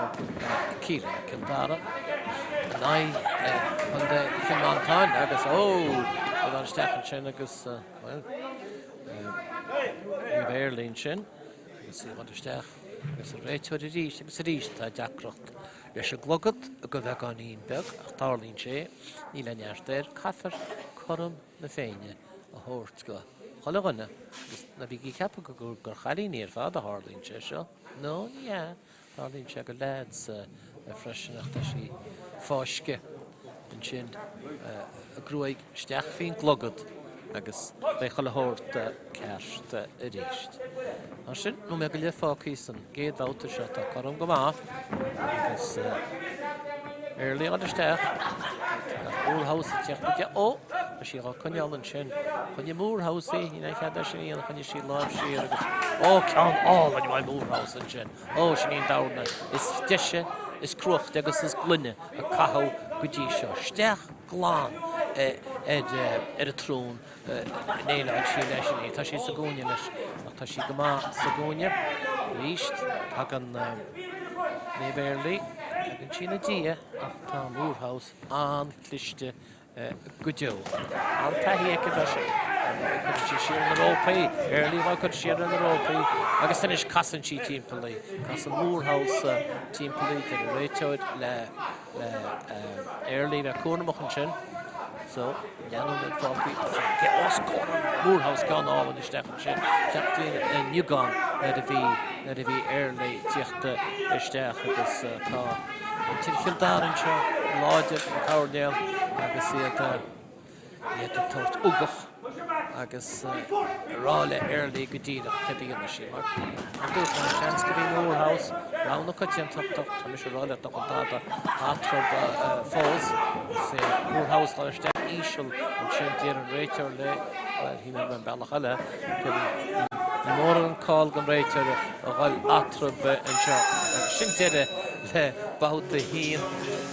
kíló, Cill Dara in aghaidh Chontae Chill Mhantáin agus ó! Ag dul isteach ansin agus, bhuel, Niamh Early ansin agus í ag dul isteach agus an réiteoir arís agus arís tá deacracht leis an gclogad go beagáinín beag ach tarlaíonn sé, níl aon neart air, caithfear cothrom na Féinne a thabhairt go chuile dhuine agus ná bígí ag ceapadh gur do chailíní ar fad a tharlaíonn sé seo. No, ní hea. Tarlaíonn sé go leaids freisin ach tá sí ag fáisceadh ansin a gruaig isteach faoin gclogad agus beidh chuile shórt ceart arís. Mar sin, nóiméad go leith fágtha san gcéad bhabhta seo, tá cothrom go maith agus Early ag dul isteach. Morehouse ag teacht go dtí, ó! Tá sí á coinneáil ansin. Choinnigh Morehouse í, níl aon chead leis sin a dhéanamh, choinnigh sí lámh siar agus, ó, ceann álainn uaidh Morehouse ansin. Ó, sin í an dorna is deise, is cruachta agus is glaine a caitheadh go dtí seo. Isteach glan ar an tsrón, dhéileáil sí leis. Tá sí sa gcúinne anois ach tá sí go maith sa gcúinne. Arís, tagann Niamh Early, tagann sí ina diaidh ach tá Morehouse an-chliste go deo. An-taithí aici freisin. Cuireann sí siar na rópaí, Early á cur siar ar na rópaí agus anois casann sí timpeall í. Casann Morehouse timpeall í, deir an réiteoir le Early bheith cúramach ansin. So. Leathnóiméad fágtha san Ó scórálann Moorhouse ceann álainn isteach ansin. Teacht i mbeagán nuair a bhí nuair a bhí Early tíocht isteach agus tá muintir Chill Dara anseo láidir an coirnéal agus iad iad ag tabhairt ugach agus ag rá le Early go díreach céard a dhéanfaidh sí. Mar a dúirt mé, seans gurb í Moorhouse rogha na coitiantachta, tá mise ag rá leat nach bhfuil tada eatarthu fós. Is é Moorhouse dul isteach íseal ansin, deir an réiteoir léi, bhuel, shíl mé go mbeadh an bealach eile, ní mór an call don réiteoir a dhul eatarthu anseo. Agus sin deireadh le babhta a haon.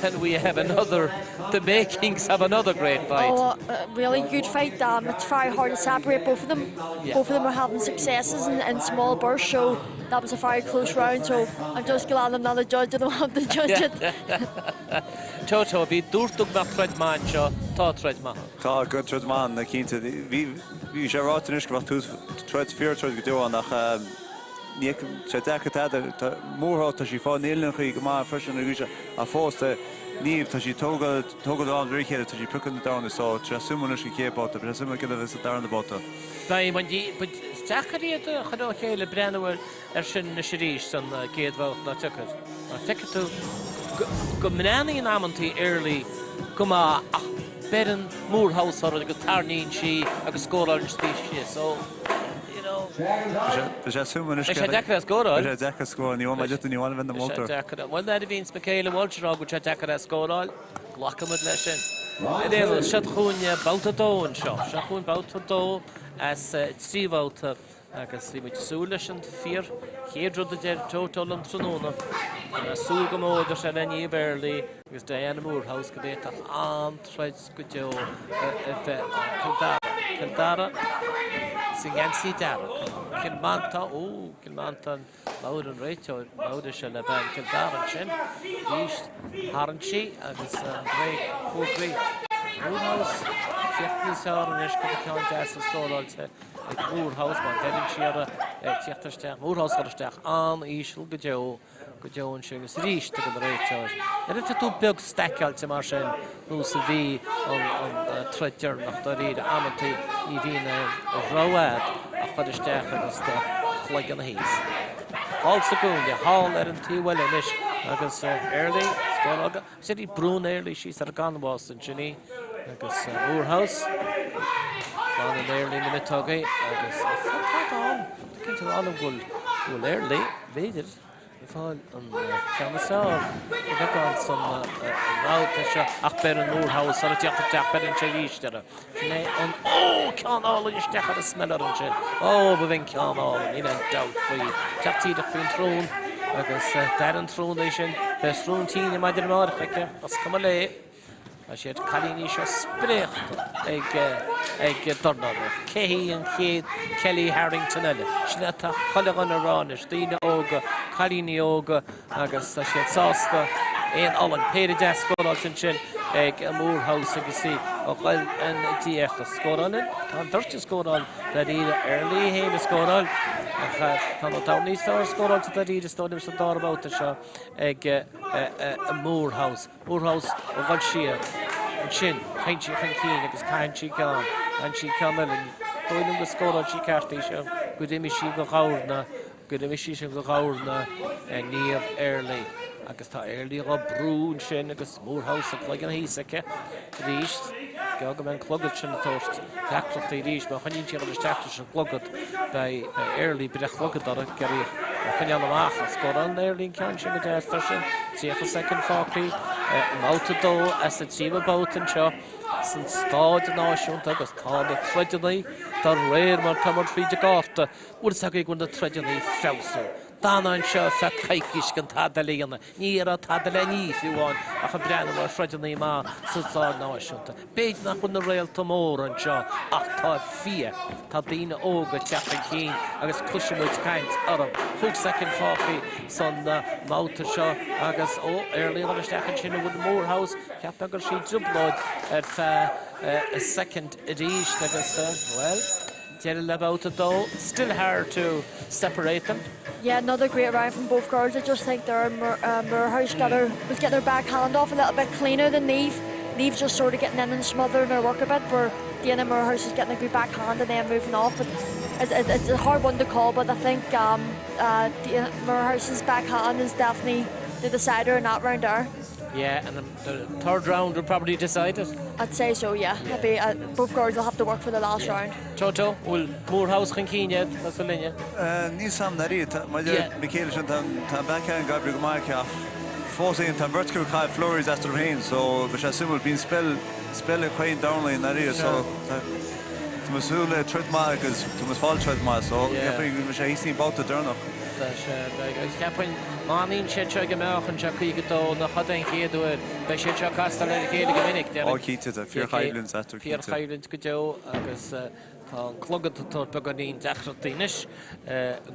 And we have another the makings of another great fight. Oh, a really good fight. Um, it's very hard to separate both of them. Yeah. Both of them are having successes in, in small bursts, so that was a very close round. So I'm just glad I'm not a judge. I don't have to judge it. Toto, bhí dúirt tú go mbeadh troid maith anseo, tá troid maith. Tá go troid maith na cinnte. Bhí sé ráite anois go mbeadh tús troid fíor-troid go deo ann ach Ní sé deacair tada, tá Moorhouse, tá sí fá n-uillinneachaí go maith freisin arís ach fós tá Niamh, tá sí ag tógáil, tógáil am de réir a chéile, tá sí ag piocadh na dorn so tá sé suimiúil anois an chéad babhta, beidh sé suimiúil céard a bheas sa darna babhta. Beidh, is deacair iad a chur ó chéile breathnú air sin anois arís san gcéad bhabhta ná tiocfaidh mar feicfidh tú go mbreathnaíonn amantaí Early go maith ach beireann Moorhouse uirthi agus tarraingíonn sí agus scórálann sí so you know. Beidh sé suimiúil anois. Beidh sé deacair é a scóráil. Beidh sé deacair a scóráil. Ní bhfuil mé ní bhfuil mé na moltar. Beidh sé deacair. Bhuel, nuair a bhíonns Michaela Walsh ag rá go bhfuil sé deacair é a scóráil, glacfaimid leis sin. Ar aon nós, seo chugainn babhta a dó anseo. Seo chugainn babhta a dó as 3 bhabhta agus bhí muid ag súil leis an fíor chéad rud a deir Toto liom tráthnóna. Tá mé ag súil go mór, deir sé le Niamh Early agus Diana Moorhouse go bhféadfadh an-troid go deo a bheith ann. Cill Dara. Cill Dara sa ngeansaí dearg. Cill Mhantáin, ó, Cill Mhantáin, labhair an réiteoir, labhair sé le bean Chill Dara ansin. Arís, tharraing sí agus an bhréag fógraí. Moorhouse, tíocht níos fearr anois, cúpla ceann deas scóráilte ag Moorhouse, má bheireann sí uirthi tíocht isteach. Moorhouse ag dul isteach an-íseal go deo. go deo ansin agus arís tugann an réiteoir. Nuair atá tú beag staiceáilte mar sin nós a bhí an troid deireanach dáiríre amantaí ní bhíonn aon rogha agat ach cur isteach agus do chloigeann thíos. Thall sa gcúinne, thall ar an taobh eile anois agus Early, scóráil go, is é brúnn Early síos ar an gcanbhás ansin í agus Moorhouse. Fanann Early na miotógaí agus tá ann, cinnte go bhfuil Early, b'fhéidir, ag fáil an ceann is fearr a bheagán san mbabhta seo ach beireann Moorhouse uirthi tíocht isteach, beireann sé arís uirthi. Sin é an, ó, ceann álainn isteach ar an smelar ansin. Ó, ba bhinn ceann álainn, níl aon dabht faoi. Teacht díreach faoin tsrón agus d'air an tsrón é sin. Beidh srón tine maidin amárach aici, is cuma léi. Tá siad cailíní seo spréachta ag ag dornálaíocht. Cé hí an chéad Kellie Harrington eile? Sin atá chuile dhuine a rá anois, daoine óga, cailíní óga agus tá siad sásta aon fhulaingt. Péire deas scóráilte ansin ag Moorhouse agus í a ghoil an diaidh. Scórálann, tá an bheirt ag scóráil dáiríre, Early féin ag scóráil ach tá na dorn níos fearr scóráilte dáiríre is dóigh liom sa dara babhta seo ag Moorhouse. Moorhouse a ghoil siar. Ansin, téann sí chun cinn agus caitheann sí ceann. Caitheann sí ceann eile. Ní dóigh liom gur scóráil sí ceart í seo, gur imigh sí go dhorna, gur imigh sí sin go dhorna Niamh Early. Agus tá Early dhá brú ansin agus Moorhouse a cloigeann thíos aici arís. Is gearr go mbeidh an clogad sin ag tabhairt deacrachtaí arís. Má choinníonn sí ag dul isteach leis an gclogad, beidh Early ag breith clogad uirthi, ag iarraidh í a choinneáil amach. Scórálann Early an ceann sin go deas freisin. 30 soicind fágtha i mbabhta a dó as an tríú babhta anseo san Stáid Náisiúnta agus tá na troideanna de réir mar tá muid fríd an gcárta. Bhfuil fhios agaibh go bhfuil na troideanna ag feabhsú. D'fhan anseo ar feadh coicís gan tada eile a dhéanamh. Ní raibh tada le ní fiú amháin ach ag breathnú ar throideanna maith sa Stáid Náisiúnta. B'fhéidir nach bhfuil na réalta móra anseo ach tá fia, tá daoine óga ag teacht chun cinn agus cloisfidh muid caint orthu. Chúig soicind fágtha san mbabhta seo agus, ó, Early ag dul isteach ansin an bhfuil Moorhouse, cheap mé go raibh sí i dtrioblóid ar feadh soicind arís agus, bhuel, deireadh le babhta a dó. Still hard to separate them. Yeah, another great round from both girls. I just think there uh, Moorhouse got her, was getting her backhand off a little bit cleaner than Niamh. Niamh's just sort of getting in and smothering her work a bit, where Dana Moorhouse is getting a good backhand and then moving off. But it's, it's a hard one to call, but I think um, uh, Dana Moorhouse's backhand is definitely the decider in that round there. Yeah, and the, the third round will probably decide it. I'd say so, yeah. yeah. Be, uh, both girls will have to work for the last yeah. round. Toto, bhfuil Moorhouse chun cinn as a linne? Níl 's a'm dáiríre, maidir le Michaela sin tá an backhand ag oibriú go maith aici ach fós féin tá an bheirt acu ag caitheamh flurries eatarthu féin so beidh sé suimiúil, bíonn speil speil ag chaon dornálaí i ndáiríre so tá mé ag súil le troid maith agus tá mé ag fáil troid maith so cheapfainn go mbeidh sé thíos faoin babhta deireanach. Tá sé, beidh, agus cheapfainn má fhanann siad seo ag imeacht anseo 52 nach é an chéad uair, beidh siad seo ag castáil ar a chéile go minic, déarfainn. Ó cinnte, tá fíorchoimhlint eatarthu cinnte. Fíorchoimhlint go deo agus Tá an clogad ag tabhairt beagáinín deacrachtaí anois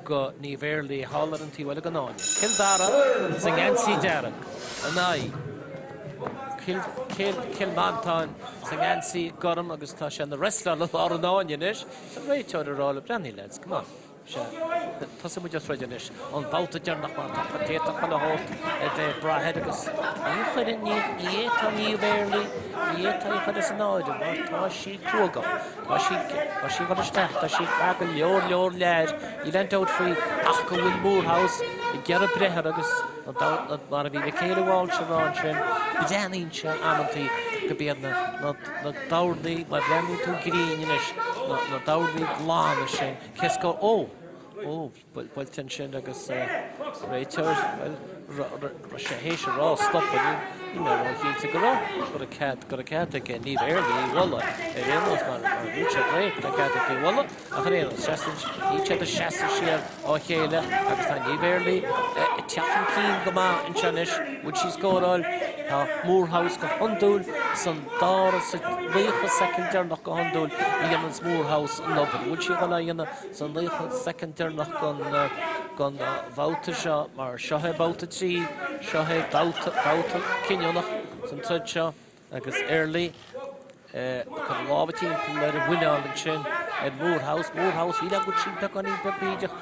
do Niamh Earlaí thall ar an taobh eile den fháinne. Cill Dara sa ngeansaí dearg in aghaidh Cill Mhantáin sa ngeansaí gorm agus tá sé ina wrestleáil i lár an fháinne anois. Is an réiteoir ag rá leo, breathnaigh lads, come on. Sea, tosóidh muid an troid anois. An babhta deireanach mar tá d'fhéadfadh chuile shórt a bheith ag brath air agus ní chuireann, ní fhéadfá Niamh Earlaí, ní fhéadfá í a chur as an áireamh mar tá sí cruógach, tá sí, tá sí ag dul isteach, tá sí ag caitheamh go leor leor lear, níl aon dabht faoi ach go bhfuil Moorhouse ag iarraidh breith uirthi agus mar a bhí Michaela Walsh a rá ansin, breathnaíonn sé amantaí go b'iad na, na, na dornálaí, má bhreathnaíonn tú grinn anois, na, na dornálaí glana sin, Cé is go, ó! Ó, buailte ansin agus réiteoir, bhuel, raibh sé théis a rá stop, níl mé róchinnte go raibh, go raibh cead, go raibh cead aige Niamh Earlaí í a bhualadh ar aon nós mar mar dúirt sé break, tá cead aici í a bhualadh ach ar aon nós, seasann, níl siad ag seasamh siar ó chéile agus tá Niamh Earlaí ag teacht chun cinn go maith anseo anois, bhfuil sí scóráil, tá Moorhouse go hiondúil san dara, sa 90 soicind deireanach go hiondúil a dhéananns Moorhouse an obair. Bhfuil sí ag dul á dhéanamh sa 90 soicind deireanach den bhabhta seo mar seo é babhta 3, seo é babhta, babhta cinniúnach san troid seo agus Earlaí ag cur a lámha timpeall ar a mhuineál ansin ar Moorhouse. Moorhouse, shílfeá go bhfuil sí beagáinín beag bídeach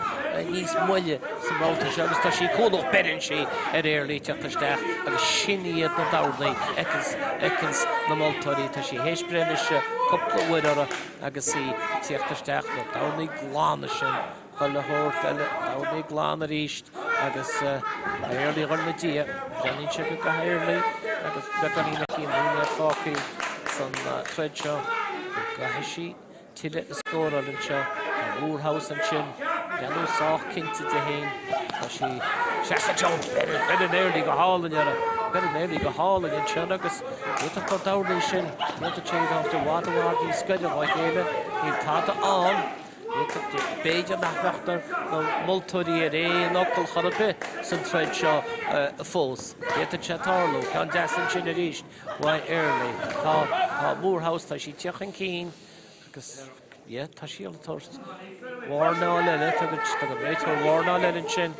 níos moille sa mbabhta seo agus tá sí cúlach, beireann sí ar Earlaí teacht isteach agus sin iad na dornálaí a fheiceanns na moltóirí. Tá sí théis breith anois cúpla uair orthu agus í ag tíocht isteach na dornálaí glana sin chuile shórt eile, dornálaí glan arís agus Earlaí a dhul ina diaidh. Breathnaíonn sé go gcaithfidh Earlaí agus beagáinín aici nóiméad fágtha san troid seo go gcaithfidh sí tuilleadh a scóráil anseo. Tá Moorhouse ansin, breathnú sách cinnte di féin. Tá sí seasta anseo. Beireann Earlaí go hálainn uirthi. Beireann Earlaí go hálainn ansin agus d'fhéadfadh gur dornálaí sin, d'fhéadfadh sé iad a thabhairt i bhfad i bhfad níos gaire dá chéile. Níl tada ann. B'fhéidir nach mbeadh na moltóirí ar aon fhocal chor ar bith san troid seo fós. D'fhéadfadh sé tarlú. Ceann deas ansin arís uaidh Earlaí. Tá Moorhouse, tá sí ag tíocht chun cinn. Agus, yeah, tá sí ag tabhairt warnáil eile, tugann an réiteoir warnáil eile ansin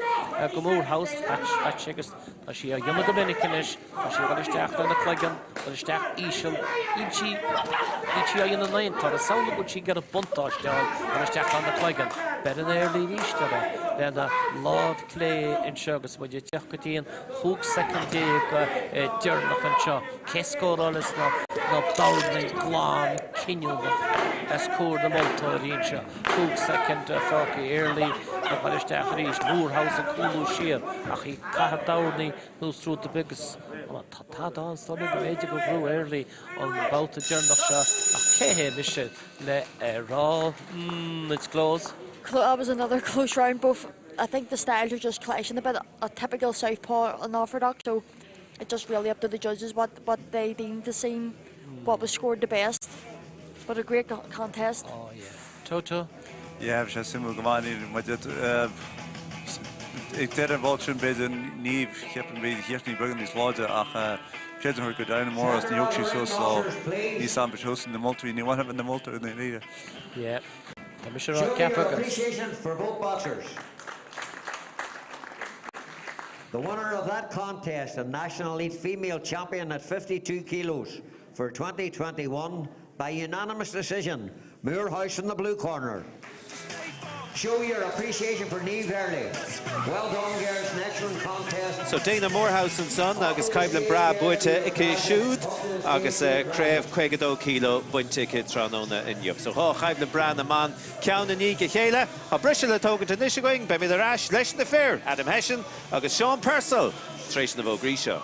go Moorhouse, chait sé agus tá sí á dhéanamh go minic anois, tá sí ag dul isteach lena cloigeann, dul isteach íseal, níl sí, níl sí á dhéanamh in aon turas, samhlaigh go bhfuil sí ag iarraidh buntáiste a fháil, dul isteach lena cloigeann. Beireann Earlaí arís uirthi lena lámh clé anseo agus muid ag teacht go dtí an 15 soicind deireanach anseo. Cé scórálas na dornálaí glan cinniúnach os comhair na moltóirí anseo. 5 soicind fágtha Earlaí ag dul isteach arís. Moorhouse ag cúlú siar ach í ag caitheamh dornálaí nós rud ar bith agus tá tada ann is dóigh liom go mb'fhéidir gur ghnóthaigh Earlaí an babhta deireanach seo ach cé hé mise le rá? Mm, it's close. That was another close round. Both, I think the styles are just clashing a bit. A typical southpaw unorthodox, so it's just really up to the judges what, what they deem to seem what was scored the best. But a great contest. Oh yeah. Toto? Yeah, bhí sé suimiúil go maith ní muid ag deireadh an bhabhta sin b'fhéidir Niamh cheapfainn bhí chríochnaigh beagán níos láidre ach creidim go Diana Moore ní thug sí suas so ní sam thuas na moltóirí ní bhainfidh na moltóirí na ríre. Yeah. Tá mise á ceapadh agus. Appreciation for both boxers. The winner of that contest and National Elite Female Champion at 52 kilos for 2021 by unanimous decision, Moorhouse in the blue corner. Show your appreciation for Niamh Early. Well done girls, an excellent contest. So Dana Moorhouse ansan agus coimhlint breá buaite aici siúd agus craobh 52 kilo bainte aici tráthnóna inniu. So dhá choimhlint breá na mban ceann i ndiaidh a chéile. Tá briseadh le tógaint anois againn. Beimid ar ais leis na fir, Adam Hession agus Sean Purcell tar éis na bhfógraí seo.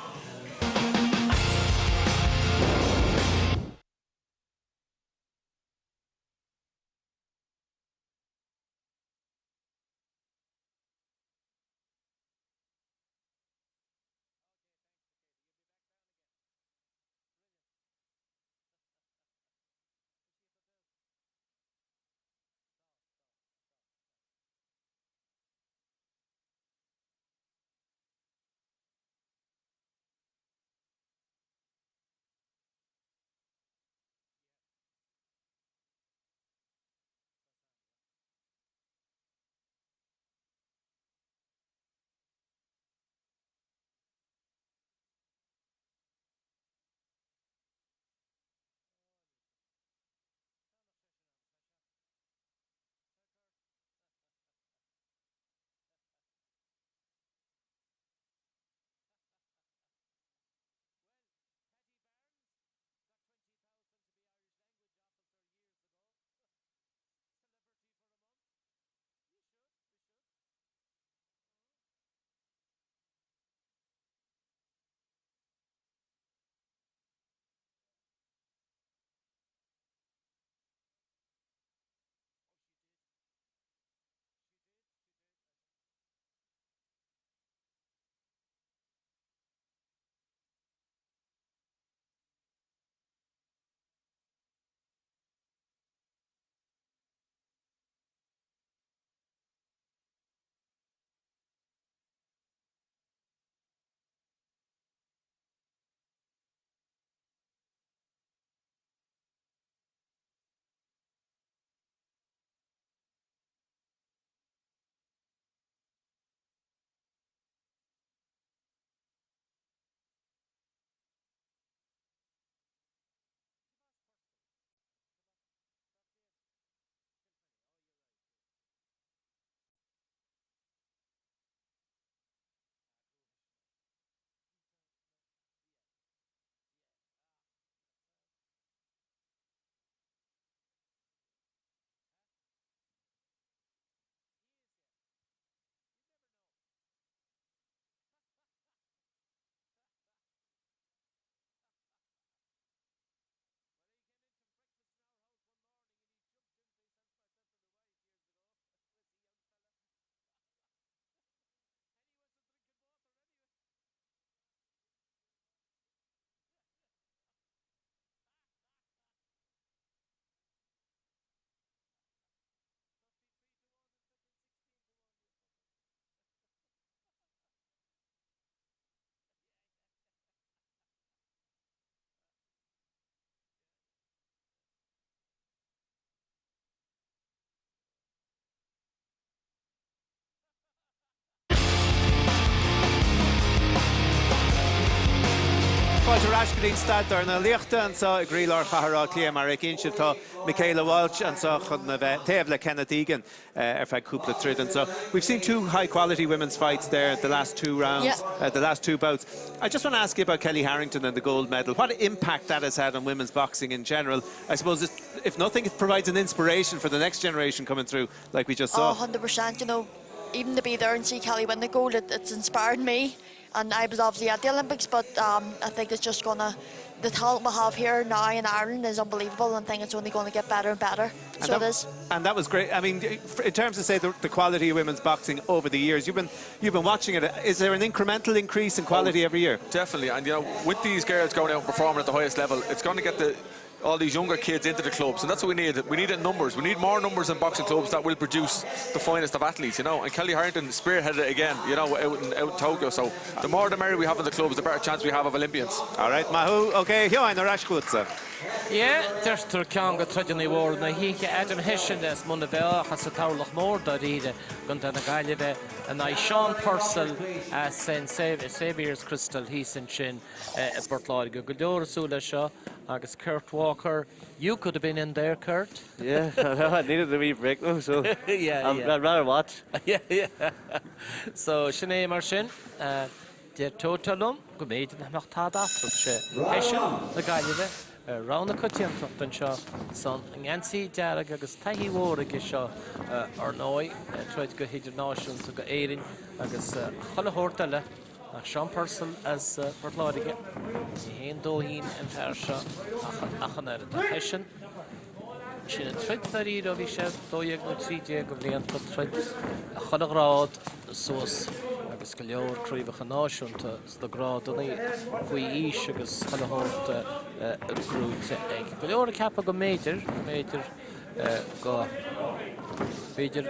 Fáilte ar ais go dtí an staid dornálaíochta anseo i gcroílár Chathair Átha Cliath. Mar a fheiceann sibh tá Michaela Walsh anseo chun a bheith taobh le Kenneth Egan ar feadh cúpla troid anseo. We've seen two high quality women's fights there, the last two rounds, yeah. uh, the last two bouts. I just want to ask you about Kelly Harrington and the gold medal. What impact that has had on women's boxing in general? I suppose it, if nothing, it provides an inspiration for the next generation coming through, like we just saw. Oh, 100%, you know, even to be there and see Kelly win the gold, it, it's inspired me and I was obviously at the Olympics, but um, I think it's just gonna, the talent we have here now in Ireland is unbelievable, and I think it's only going to get better and better. And so that, it is. And that was great. I mean, in terms of say the, the quality of women's boxing over the years, you've been you've been watching it. Is there an incremental increase in quality oh, every year? Definitely, and you know, with these girls going out and performing at the highest level, it's going to get the all these younger kids into the clubs, and that's what we need. We need it in numbers. We need more numbers in boxing clubs that will produce the finest of athletes, you know. And Kelly Harrington spearheaded it again, you know, out in, out in Tokyo. So the more the merrier we have in the clubs, the better chance we have of Olympians. All right, Mahu. Okay, Hioin ar ais chugatsa. Yeah, deirtear ceann de troideanna mhóra na hoíche, Adam Hession as Muine Mheá as an Turlach Mór dáiríre, i gContae na Gaillimhe, in aghaidh Seán Purcell as St Saviour's Crystal thíos ansin i bPort Láirge. Go leor ag súil leis seo agus Kurt Walker, you could have been in there, Kurt. Yeah, I know, I needed a wee break though, so yeah, yeah. I'd rather watch. yeah, yeah. So sin é mar sin. Deir Toto liom go mb'fhéidir nach mbeadh tada eatarthu, sé Hession na Gaillimhe ar rogha na coitiantachta anseo san ngeansaí dearg agus taithí mhór aige seo ar ndóigh, troid go hidirnáisiúnta go Éirinn agus chuile shórt eile ach Seán Purcell as Port Láirge, ní haon dóithín an fear seo ach an oiread. Ach Hession, sin ag troid dáiríre ó bhí sé 12 nó 13 de bhlianta, troid chuile ghrád suas agus go leor craobhacha náisiúnta sna grádanna faoi aois agus chuile shórt gnóite aige. Go leor ag ceapadh go mb'fhéidir, go mb'fhéidir go, b'fhéidir,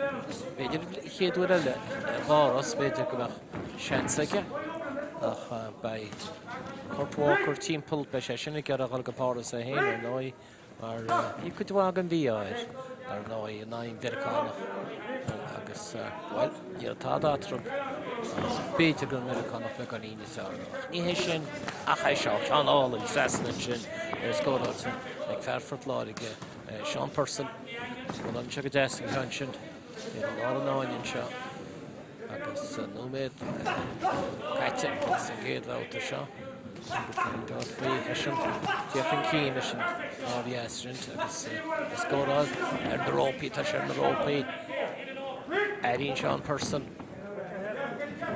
b'fhéidir an chéad uair eile i bPáras, b'fhéidir go mbeadh seans aige ach beidh Kurt Walker timpeall, beidh sé sin ag iarraidh a dhul go Páras é féin ar ndóigh. Mar bhí cuid mhaith den mhí-ádh air, ar ndóigh, in aghaidh an Mheiriceánach agus, bhuel, ní raibh tada eatarthu ach b'fhéidir go raibh an Meiriceánach beagáinín níos fearr ná. Ach ní hé sin ach é seo, ceann álainn trasna ansin scóráilte ag fear Phort Láirge, Seán Purcell. Scórálann sé go deas an ceann sin i lár an fháinne anseo. Agus nóiméad caite sa gcéad bhabhta seo agus an dart faoi Hession teacht chun cinn leis an lámh dheas roinnt agus ag scóráil ar na rópaí, tá sé ar na rópaí. Airíonn Seán Purcell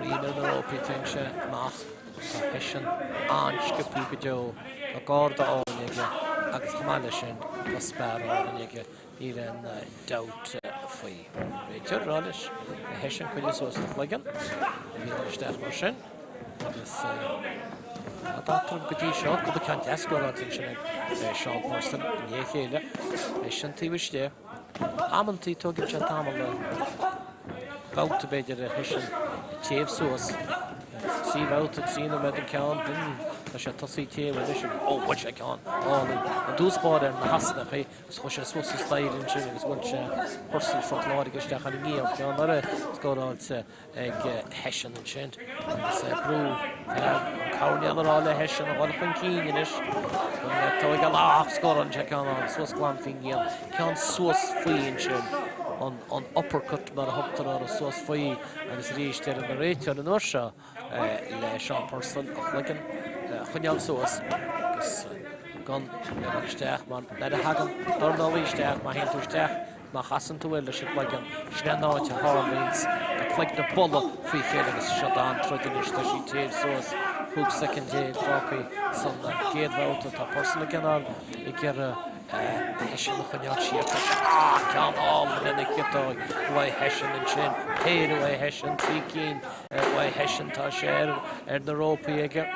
rian ar na rópaí, téann sé amach. Tá Hession an-sciobtha go deo, tá garda álainn aige agus chomh maith leis sin tá spear álainn aige. Níl aon dabht faoi. Réiteoir ag rá leis Hession coinnigh suas do chloigeann. Bhí dul isteach mar sin agus tada eatarthu go dtí seo. Cúpla ceann deas scóráilte ansin ag Seán Purcell i ndiaidh a chéile. Hession taobh istigh. Amantaí tógann sé tamall babhta b'fhéidir ar Hession téamh suas. Trí bhabhta, 3 nóiméad an ceann. Tá sé tosaithe téamh anois. Ó, bhuail sé ceann álainn. I dtús báire ar na hosnachaí. Agus chuaigh sé suas an staighre ansin agus bhuail sé Purcell Phort Láirge isteach ar an ngiall. Ceann eile scóráilte ag Hession ansin. Agus brú fear an coirnéal ag rá le Hession a dhul chun cinn anois. Tóigeáil ach scórálann sé ceann ann suas glan faoin ngiall. Ceann suas faoi ansin. An uppercut mar a thugtar orthu suas faoi agus arís deireann an réiteoir an uair seo. le Seán Purcell a chloigeann a choinneáil suas agus gan a dhul isteach mar nuair a thagann dornálaí isteach, má théann tú isteach, má chasann tú air leis an gcloigeann, sin é an áit a tharlaíonns na cloigne bualadh faoi chéile agus seo an-troid anois, tá sí ag téamh suas, 15 soicind fágtha san gcéad bhabhta, tá Purcell ag cineál ag iarraidh Hession a choinneáil siar. Tá sé, ah, ceann álainn lena chiotóig uaidh Hession ansin, péire uaidh Hession, 3 cinn Uaidh Hession tá sé ar na rópaí aige.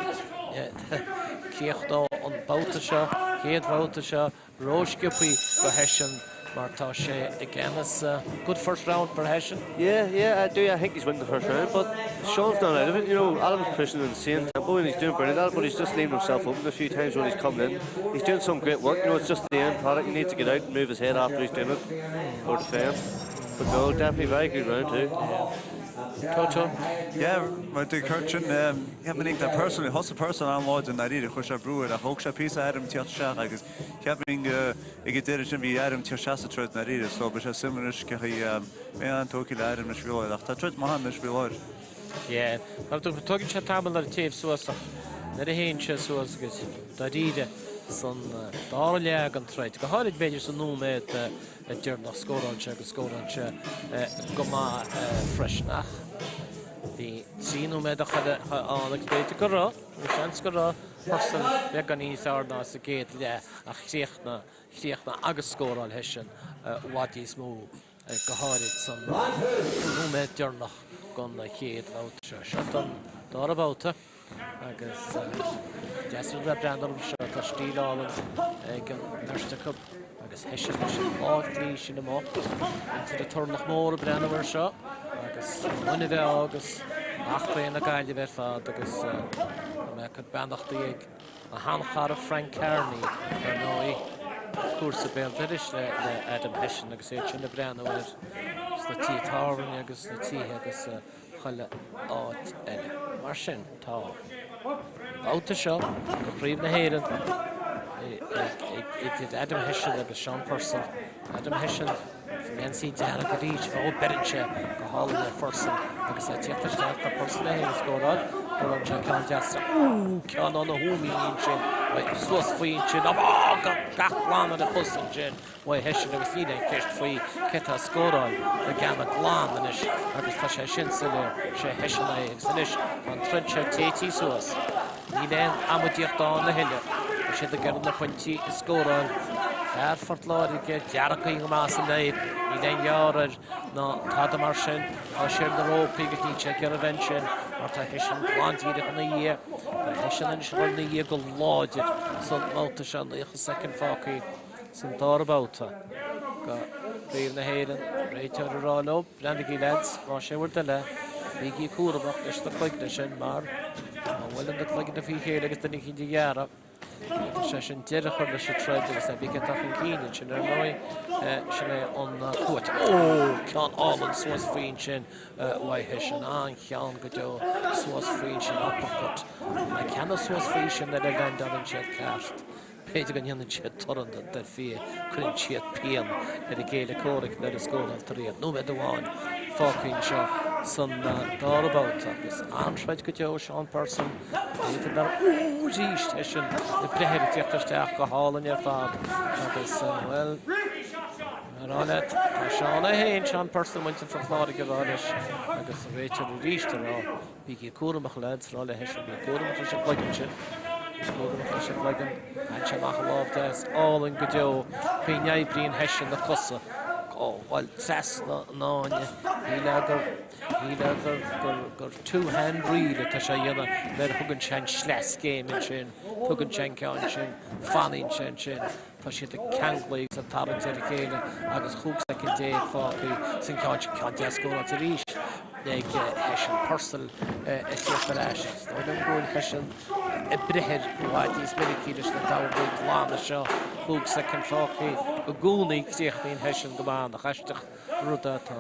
Críochnóidh an babhta seo, chéad bhabhta seo, rósciobtha do Hession mar tá sé i gceannas. Good first round for Hession. Yeah, yeah, I do. I think he's winning the first round, but Sean's not out of it. You know, Adam's pushing in the same tempo and he's doing brilliant at it, but he's just leaving himself open a few times when he's coming in. He's doing some great work. You know, it's just the end product. He needs to get out and move his head after he's doing it or defend. But no, definitely very good round too. Yeah. Toto. Yeah, mar dúirt Kurt sin, cheapfainn tá Purcell, thosaigh Purcell an-láidir i ndáiríre, chuir sé brú air ach thóg sé píosa Adam tíocht isteach agus cheapfainn ag an deireadh sin bhí Adam tíocht isteach sa troid i ndáiríre so beidh sé suimiúil anois cé chaoi a mbeidh an-tógtha le Adam anois faoi láthair ach tá troid maith ann anois faoi láthair. Yeah, mar tógann sé tamall air téamh suas ach nuair a théann sé suas agus dáiríre san dara leath den troid, go háirid b'fhéidir sa nóiméad deireanach. Scórálann sé agus scórálann sé go maith freisin ach bhí 3 nóiméad a chuile ann agus b'fhéidir go raibh, bhí seans go raibh Purcell beagán níos fearr ná sa gcéad leath ach chríochnaigh, chríochnaigh agus scóráil Hession i bhfad níos mó go háirid san nóiméad deireanach den chéad bhabhta seo. Seo don dara babhta. Agus deas rud le breathnú orthu seo, tá stíl álainn ag an mbeirt acu agus Hession leis an lámh chlí sin amuigh. Muintir an Turlach Mór ag breathnú air seo agus Muine Mheá agus Eachréidh na Gaillimhe ar fad agus tá mé ag cur beannachtaí ag mo sheanchara Frank Kearney ar ndóigh. Cúrsa béal dorais le Adam Hession agus iad sin ag breathnú air sna tithe tábhairne agus sna tithe agus chuile áit eile. Mar sin, tá an babhta seo de Chraobh na hÉireann idir Adam Hession agus Sean Purcell. Adam Hession sa ngeansaí dearg arís, ó beireann sé go hálainn ar Phurcell agus é ag tíocht isteach, tá Purcell é féin ag scóráil, cuireann sé ceann deas, Ó, ceann ó na húmaí ansin, suas faoi ansin, á, gach glan ar a chos ansin. uaidh Hession agus níl aon cheist faoi cé atá ag scóráil na gceanna glan anois agus tá sé sin soiléir, sé Hession é agus anois tá an troid seo téití suas. Níl aon amaidíocht ann a thuilleadh. Tá siad ag iarraidh na pointí a scóráil. Fear Phort Láirge dearctha go maith san aer, níl aon ghearr air ná tada mar sin. Tá sé ar na rópaí agus níl sé ag iarraidh a bheith ansin mar tá Hession glan díreach ina dhiaidh. Tá Hession anois ag dul ina dhiaidh go láidir san mbabhta seo, 90 soicind fágtha. San dara babhta de Chraobh na hÉireann, réiteoir ag rá leo, breathnaígí leaids, más é bhur dtoil é, bígí cúramach leis na cloigne sin mar má bhuaileann na cloigne faoi chéile agus duine eicínt a ghearradh, féadfaidh sé sin deireadh a chur leis an troid agus pé cé atá chun cinn ansin ar ndóigh, sin é an cuat. Ó! Ceann álainn suas faoi ansin uaidh Hession, an-cheann go deo suas faoi ansin, uppercut. Na ceanna suas faoi sin nuair a leaindeálann siad ceart. B'fhéidir go ndéanann siad torann den deirfiúr, cuireann siad pian ar a gcéile comhraic nuair a scóráiltear iad. Nóiméad amháin fágtha anseo san dara babhta agus an-troid go deo Sean Purcell, b'fhéidir nár Ó arís eisean ag breith air ag tíocht isteach go hálainn ar fad agus, bhuel, a rá leat, tá Seán é féin, Sean Purcell, muintir Phort Láirge ag rá leis agus an réiteoir arís ag rá. Bígí cúramach, lads, rá le Hession, bí cúramach leis an gcloigeann sin. Bí cúramach leis an gcloigeann. Bhain sé amach a lámh deas álainn go deo faoi n-oibríonn Hession na cosa. Ó, bhuel, trasna an fháinne. Shílfeá gur, shílfeá gur, gur, gur two-hand reel atá sé a dhéanamh nuair a thugann sé an sleaschéim ansin, tugann sé an ceann sin, fanann sé ansin. Tá siad ag ceangal agus ag tarraingt ar a chéile agus 15 soicind fágtha san ceann sin. Ceann deas scóráilte arís ag Hession. Purcell ag tíocht ar ais. Is dóigh liom go bhfuil Hession ag breith air i bhfad níos minicí leis na dornálaí glana seo. 5 soicind fágtha i gcónaí críochnaíonn Hession go maith. Nach aisteach an rud é tá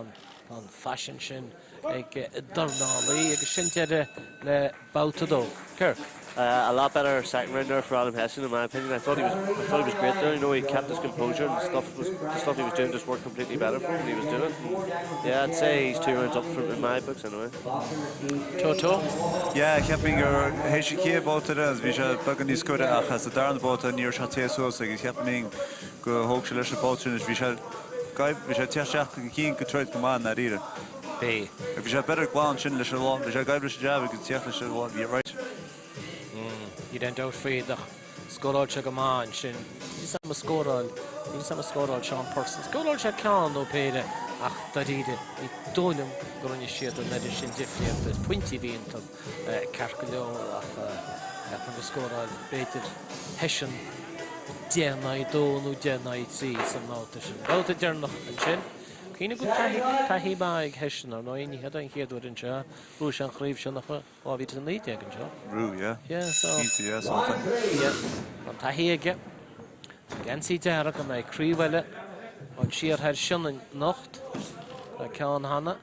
an faisean sin ag dornálaí agus sin deireadh le babhta 2. Kirk. A lot better second round there for Adam Hession in my opinion. I thought he was I thought he was great there. You know, he kept his composure and stuff was the stuff he was doing just worked completely better for him when he was doing it. And yeah, I'd say he's two rounds up from in my books anyway. Toto. Yeah, cheapfainn gur théis an chéad bhabhta de bhí sé beagán níos gaire ach sa darna babhta ní raibh sé téite suas agus cheapfainn go thóg sé leis an babhta sin bhí sé bhí sé teacht isteach chun cinn go troid go maith i ndáiríre. Bhí. Bhí sé better glan sin leis an lá, bhí sé ag oibriú leis an jab agus teacht leis an lá, bhí right. Níl aon dabht faoi ach scóráil sé go maith ansin. Níl fhios a'm ar scóráil, níl fhios a'm ar scóráil Sean Purcell. Scóráil sé ceann nó péire ach dáiríre ní dóigh liom go rinne siad an oiread sin difríochta. Is pointí a bhí iontu ceart go leor ach ceapaim go scóráil b'fhéidir Hession 10 in aghaidh 2 nó 10 in aghaidh 3 san mbabhta sin. Babhta deireanach ansin. Cuimhnigh go bhfuil taithí mhaith ag Hession, ar ndóigh, ní hé an chéad uair anseo. Bhuaigh sé an chraobh seo nach ea, 2019 anseo. Bhuaigh, yeah. Yeah, so. Cinnte, yeah, so tá. Yeah, tá an taithí aige. Geansaí dearg in aghaidh craobh eile an siar thoir Sionainn anocht. Tá ceann cheana.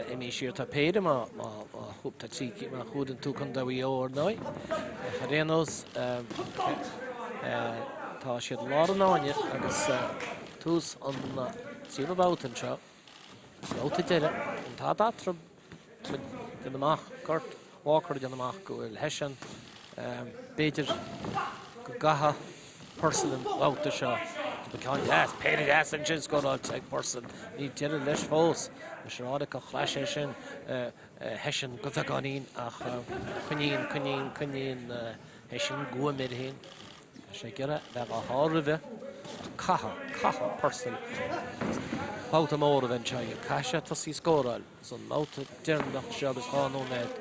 Imithe siar tá péire má tá má chomhaireann tú Contae Mhaigh Eo ar ndóigh. Ach ar aon nós tá siad lár an fháinne agus tús an tríú babhta anseo. Babhta deiridh. An t-am eatarthu déanamh amach Kurt Walker ag déanamh amach go bhfuil Hession b'fhéidir go gcaithfidh Purcell an babhta seo. Tá ceann deas, péire deas ansin scóráilte ag Purcell. Níl deireadh leis fós. Is ráinig gur chlis é sin Hession go beagáinín ach coinníonn, coinníonn, coinníonn Hession guaim air féin. Tá sé ag iarraidh bheith á shá roimhe ach caithfidh, caithfidh Purcell babhta mór a bheith anseo. Caithfidh sé tosaí scóráil san mbabhta deireanach seo agus 2 nóiméad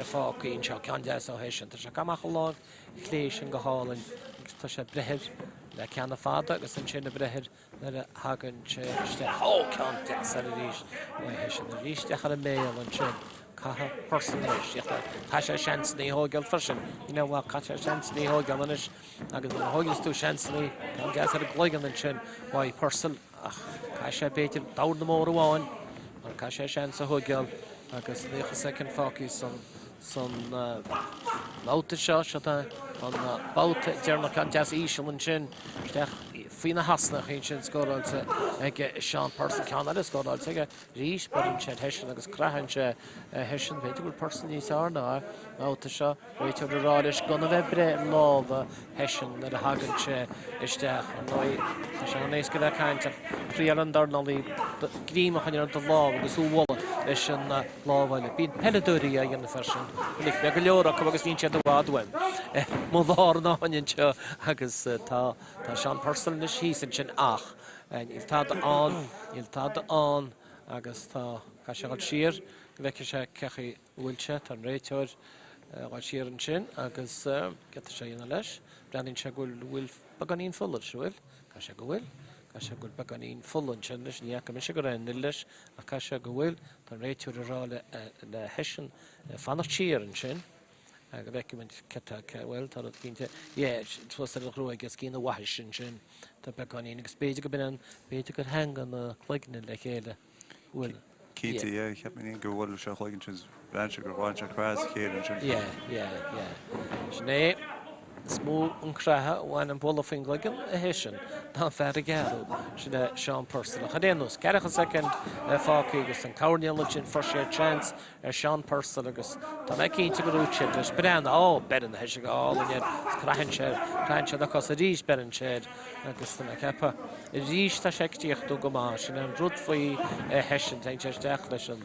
fágtha anseo. Ceann deas ó Hession. Tá sé ag caitheamh amach a láimh chlé sin go hálainn agus tá sé ag breith air le ceanna fada agus ansin ag breith air nuair a thagann sé isteach. Ó, ceann deas eile arís uaidh Hession arís isteach ar an mbéal ansin. Caithfidh Purcell anois. Caithfidh sé seansanna a thóigeáil freisin. You know what, caithfidh sé seansanna a thóigeáil anois agus nuair a thóigeanns tú seansanna, ceann deas ar an gcloigeann ansin uaidh Purcell ach caithfidh sé b'fhéidir dorn mór amháin mar caithfidh sé seans a thóigeáil agus 90 soicind fágtha san san mbabhta seo. Seo é an babhta deireanach, ceann deas íseal ansin isteach faoi na heasnacha ansin scóráilte ag Seán Purcell, ceann eile scóráilte aige. Arís, beireann sé ar Hession agus craitheann sé Hession. B'fhéidir go bhfuil Purcell níos fearr ná é an babhta seo. Réiteoir ag rá leis gan a bheith ag breith ar lámha Hession nuair a thagann sé isteach. Ar ndóigh, tá sé an-éasca a bheith ag caint ach triail an dornálaí greim a choinneáil ar do lámh agus thú a bhualadh leis an lámh eile. Bíonn peileadóirí á dhéanamh freisin. Chonaic mé go leor acu agus níl siad i bhfad uaim. Mo dhornáin anseo agus tá Seán Purcell anois thíos ansin ach Níl tada ann, níl tada ann agus tá, caithfidh sé dhul siar go bhfeicfidh sé cé chaoi a bhfuil sé, tá an réiteoir ag dhul siar ansin agus céard tá sé a dhéanamh leis? Breathnaíonn sé go bhfuil beagáinín fola leis, an bhfuil? Caithfidh sé go bhfuil, caithfidh sé go bhfuil beagáinín fola ansin leis, ní fhaca mise go raibh aon fhuil leis ach caithfidh sé go bhfuil, tá an réiteoir ag rá le Hession fanacht siar ansin. Go bhfeicfimid cad tá, bhuel, tá rud cinnte, yeah, suas ar a ghruaig os cionn a bhaithis ansin, tá beagáinín, agus b'fhéidir go b'in an, b'fhéidir gur theangaigh na cloigne le chéile, bhuel, Cinnte, yeah, cheap mé féin gur bhuail sé a chloigeann sin, bhreathnaigh sé gur bhain sé creathadh as a chéile ansin. Yeah, yeah, yeah. Sin é, is mó an creathadh a bhain an bualadh faoin gcloigeann a Hession ná an fear a gearradh, sin é Seán Purcell. Ach ar aon nós, ceathracha soicind fágtha agus an coirnéal ansin, fuair sé seans ar Seán Purcell agus tá mé cinnte gur dhúirt siad leis, Breathnaigh, ó, beireann Hession go hálainn air agus craitheann sé air, craitheann sé na cosa arís, beireann sé air agus tá mé ag ceapadh arís tá sé ag críochnú go maith, sin é an rud faoi Hession, téann sé isteach leis an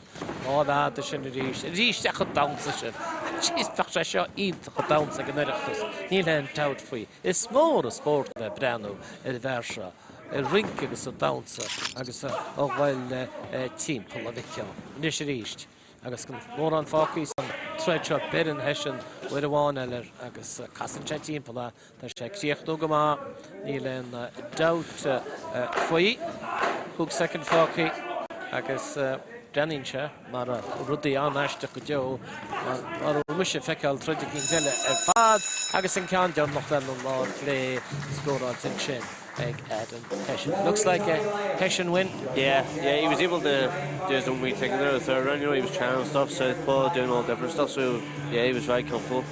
lámh fhada sin arís, arís isteach an damhsa sin, jeez bheadh sé seo iontach an damhsa ag an Oireachtas, níl aon dabht faoi, is mór an spórt a bheith ag breathnú ar an bhfear seo ag rince agus ag damhsa agus a ghoil timpeall a mhic ó. Anois arís, agus gan mórán fágtha san troid seo, beireann Hession uair amháin eile air agus casann sé timpeall é. Tá sé ag críochnú go maith, níl aon dabht faoi. 5 soicind fágtha agus breathnaíonn sé mar rudaí an-aisteach go deo mar a raibh mise ag feiceáil troid eicínt eile ar fad agus an ceann deireanach lena lámh chlé scóráilte ansin ag Adam Hession. Looks like a Hession win. Yeah, yeah, he was able to do his own wee thing there the third round, you know, he was trying stuff, southpaw, doing all different stuff, so yeah, he was very comfortable.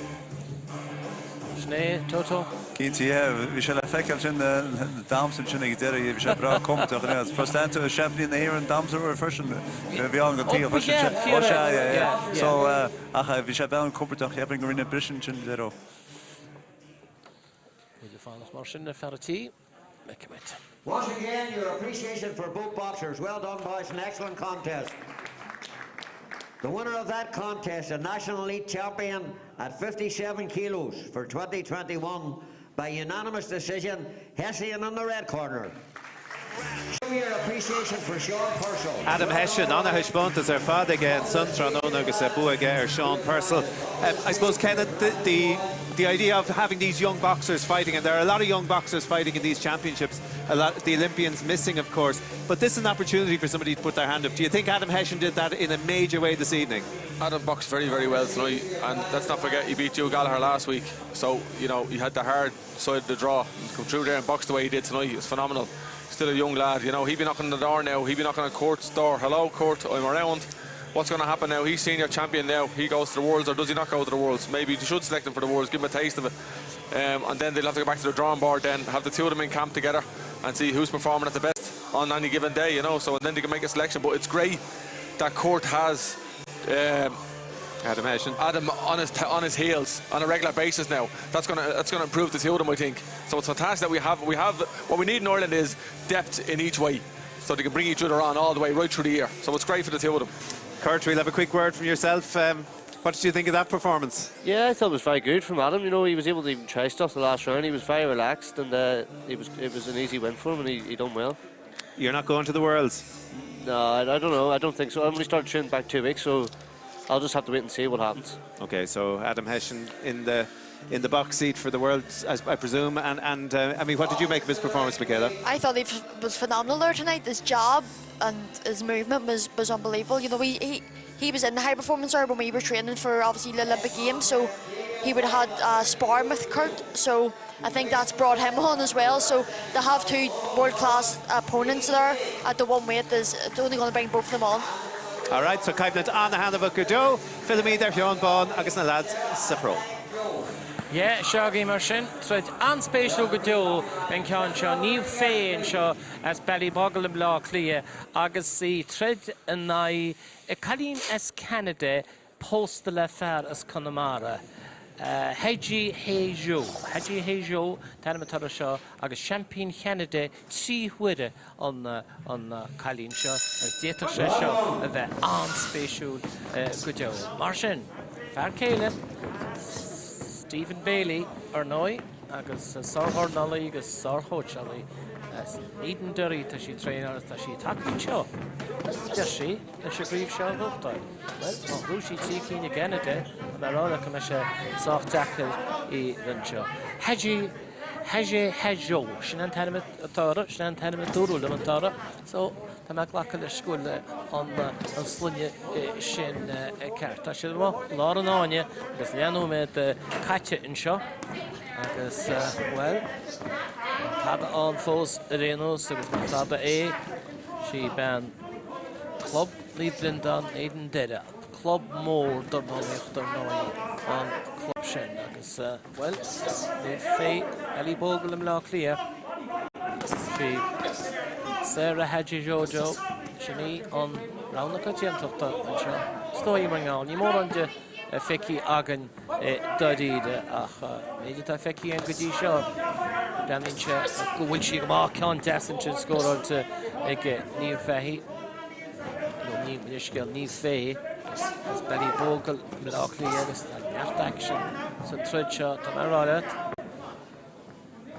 Sin é, Toto. Cinnte, yeah. Bhí sé le feiceáil sin, na damhsa ansin ag deireadh, bhí sé breá compordach in aon chor. Seaimpíní na hÉireann damhsóir freisin, bhí ann go taobh freisin. Ó sea, yeah, yeah. So, ach bhí sé breá compordach, cheapfainn go rinne briseadh ansin deireadh. B'fhéidir fanacht mar sin ar fear a tí. Feicfimid. Once again, your appreciation for both boxers. Well done, boys. An excellent contest. The winner of that contest, a national elite champion at 57 kilos for 2021 by unanimous decision, Hessian in the red corner. Show your appreciation for Sean Purcell. Adam Hession, an-thaispeántas ar fad aige ansan tráthnóna agus bua aige ar Sean Purcell. I suppose, Kenneth, the, the, the idea of having these young boxers fighting, and there are a lot of young boxers fighting in these championships, a lot the Olympians missing, of course, but this is an opportunity for somebody to put their hand up. Do you think Adam Hession did that in a major way this evening? Adam boxed very, very well tonight, and let's not forget he beat Joe Gallagher last week. So, you know, he had the hard side of the draw. He's come through there and boxed the way he did tonight. It's phenomenal. Still a young lad, you know, he'd be knocking on the door now. He'd be knocking on Court's door. Hello, Court, I'm around. What's going to happen now? He's senior champion now. He goes to the Worlds, or does he not go to the Worlds? Maybe they should select him for the Worlds, give him a taste of it. Um, and then they'll have to go back to the drawing board then, have the two of them in camp together and see who's performing at the best on any given day, you know. So and then they can make a selection. But it's great that Court has um, Adam Hession. Adam on his on his heels on a regular basis now. That's gonna that's gonna improve the two of them, I think. So it's fantastic that we have we have what we need in Ireland is depth in each way, so they can bring each other on all the way right through the year. So it's great for the two of them. Kurt, we'll have a quick word from yourself. Um, what did you think of that performance? Yeah, I thought it was very good from Adam. You know, he was able to even try stuff the last round. He was very relaxed, and uh, it was it was an easy win for him, and he, he done well. You're not going to the Worlds? No, I, I don't know. I don't think so. I'm only started training back two weeks, so I'll just have to wait and see what happens. Okay, so Adam Hession in the in the box seat for the World, as I presume. And, and uh, I mean, what did you make of his performance, Michaela? I thought he was phenomenal there tonight. His job and his movement was, was unbelievable. You know, he, he, He was in the high performance there when we were training for obviously the Olympic Games, so he would have had uh, sparring with Kurt, so I think that's brought him on as well. So to have two world-class opponents there at the one weight is it's only going to bring both of them on. All right, so coimhlint an-thaitneamhach go deo, Fillfimid ar Sheán Bán agus na leaids sa phró. Yeah, seo agaibh mar sin, troid an-spéisiúil go deo an ceann seo. Niamh Fay anseo as Ballyboghil i mBleá Cliath agus í troid in aghaidh cailín as Ceanada pósta le fear as Conamara, Haji Hajou. Haji Hajou an t-ainm atá uirthi seo agus seaimpín Cheanada 3 huaire an cailín seo agus d'fhéadfadh sé seo a bheith an-spéisiúil go deo. Mar sin, fear céile Stephen Bailey, ar ndóigh, agus sár-dhornálaí agus sár-chóitseálaí as Edenderry, tá sí ag traenáil agus tá sí tagtha anseo, deir sí, leis an gcraobh seo a bhuachtáil. Bhuel, má bhuaigh sí 3 cinn i gCeanada, tá mé ag rá leat go mbeidh sé sách deacair í anseo. Haji Haje Hajou, sin an t-ainm atá uirthi, sin an t-ainm a dúradh liom atá uirthi, so tá mé ag glacadh leis go bhfuil an sloinne sin ceart. Tá siad amuigh i lár an fháinne agus leathnóiméad caite anseo agus, bhuel, tada ann fós ar aon nós agus má tada é, sí bean Club Naomh Breandán Éadan Doire, club mór dornálaíochta ar ndóigh an club sin agus. Bhuel, Niamh Fay, Ballyboghil i mBleá Cliath. Sí Sarah Hadjigeorgiou, sin í an rogha na coitiantachta anseo. Is dóigh mar gheall, níl mórán di feicthe againn dáiríre ach an méid atá feicthe againn go dtí seo, breathnaíonn sé go bhfuil sí go maith. Ceann deas ansin scóráilte ag Niamh Fahey. Nó ní, mo leithscéal, Niamh Fay as Ballyboghil i mBleá Cliath agus tá neart aicsin sa troid seo, tá mé a rá leat.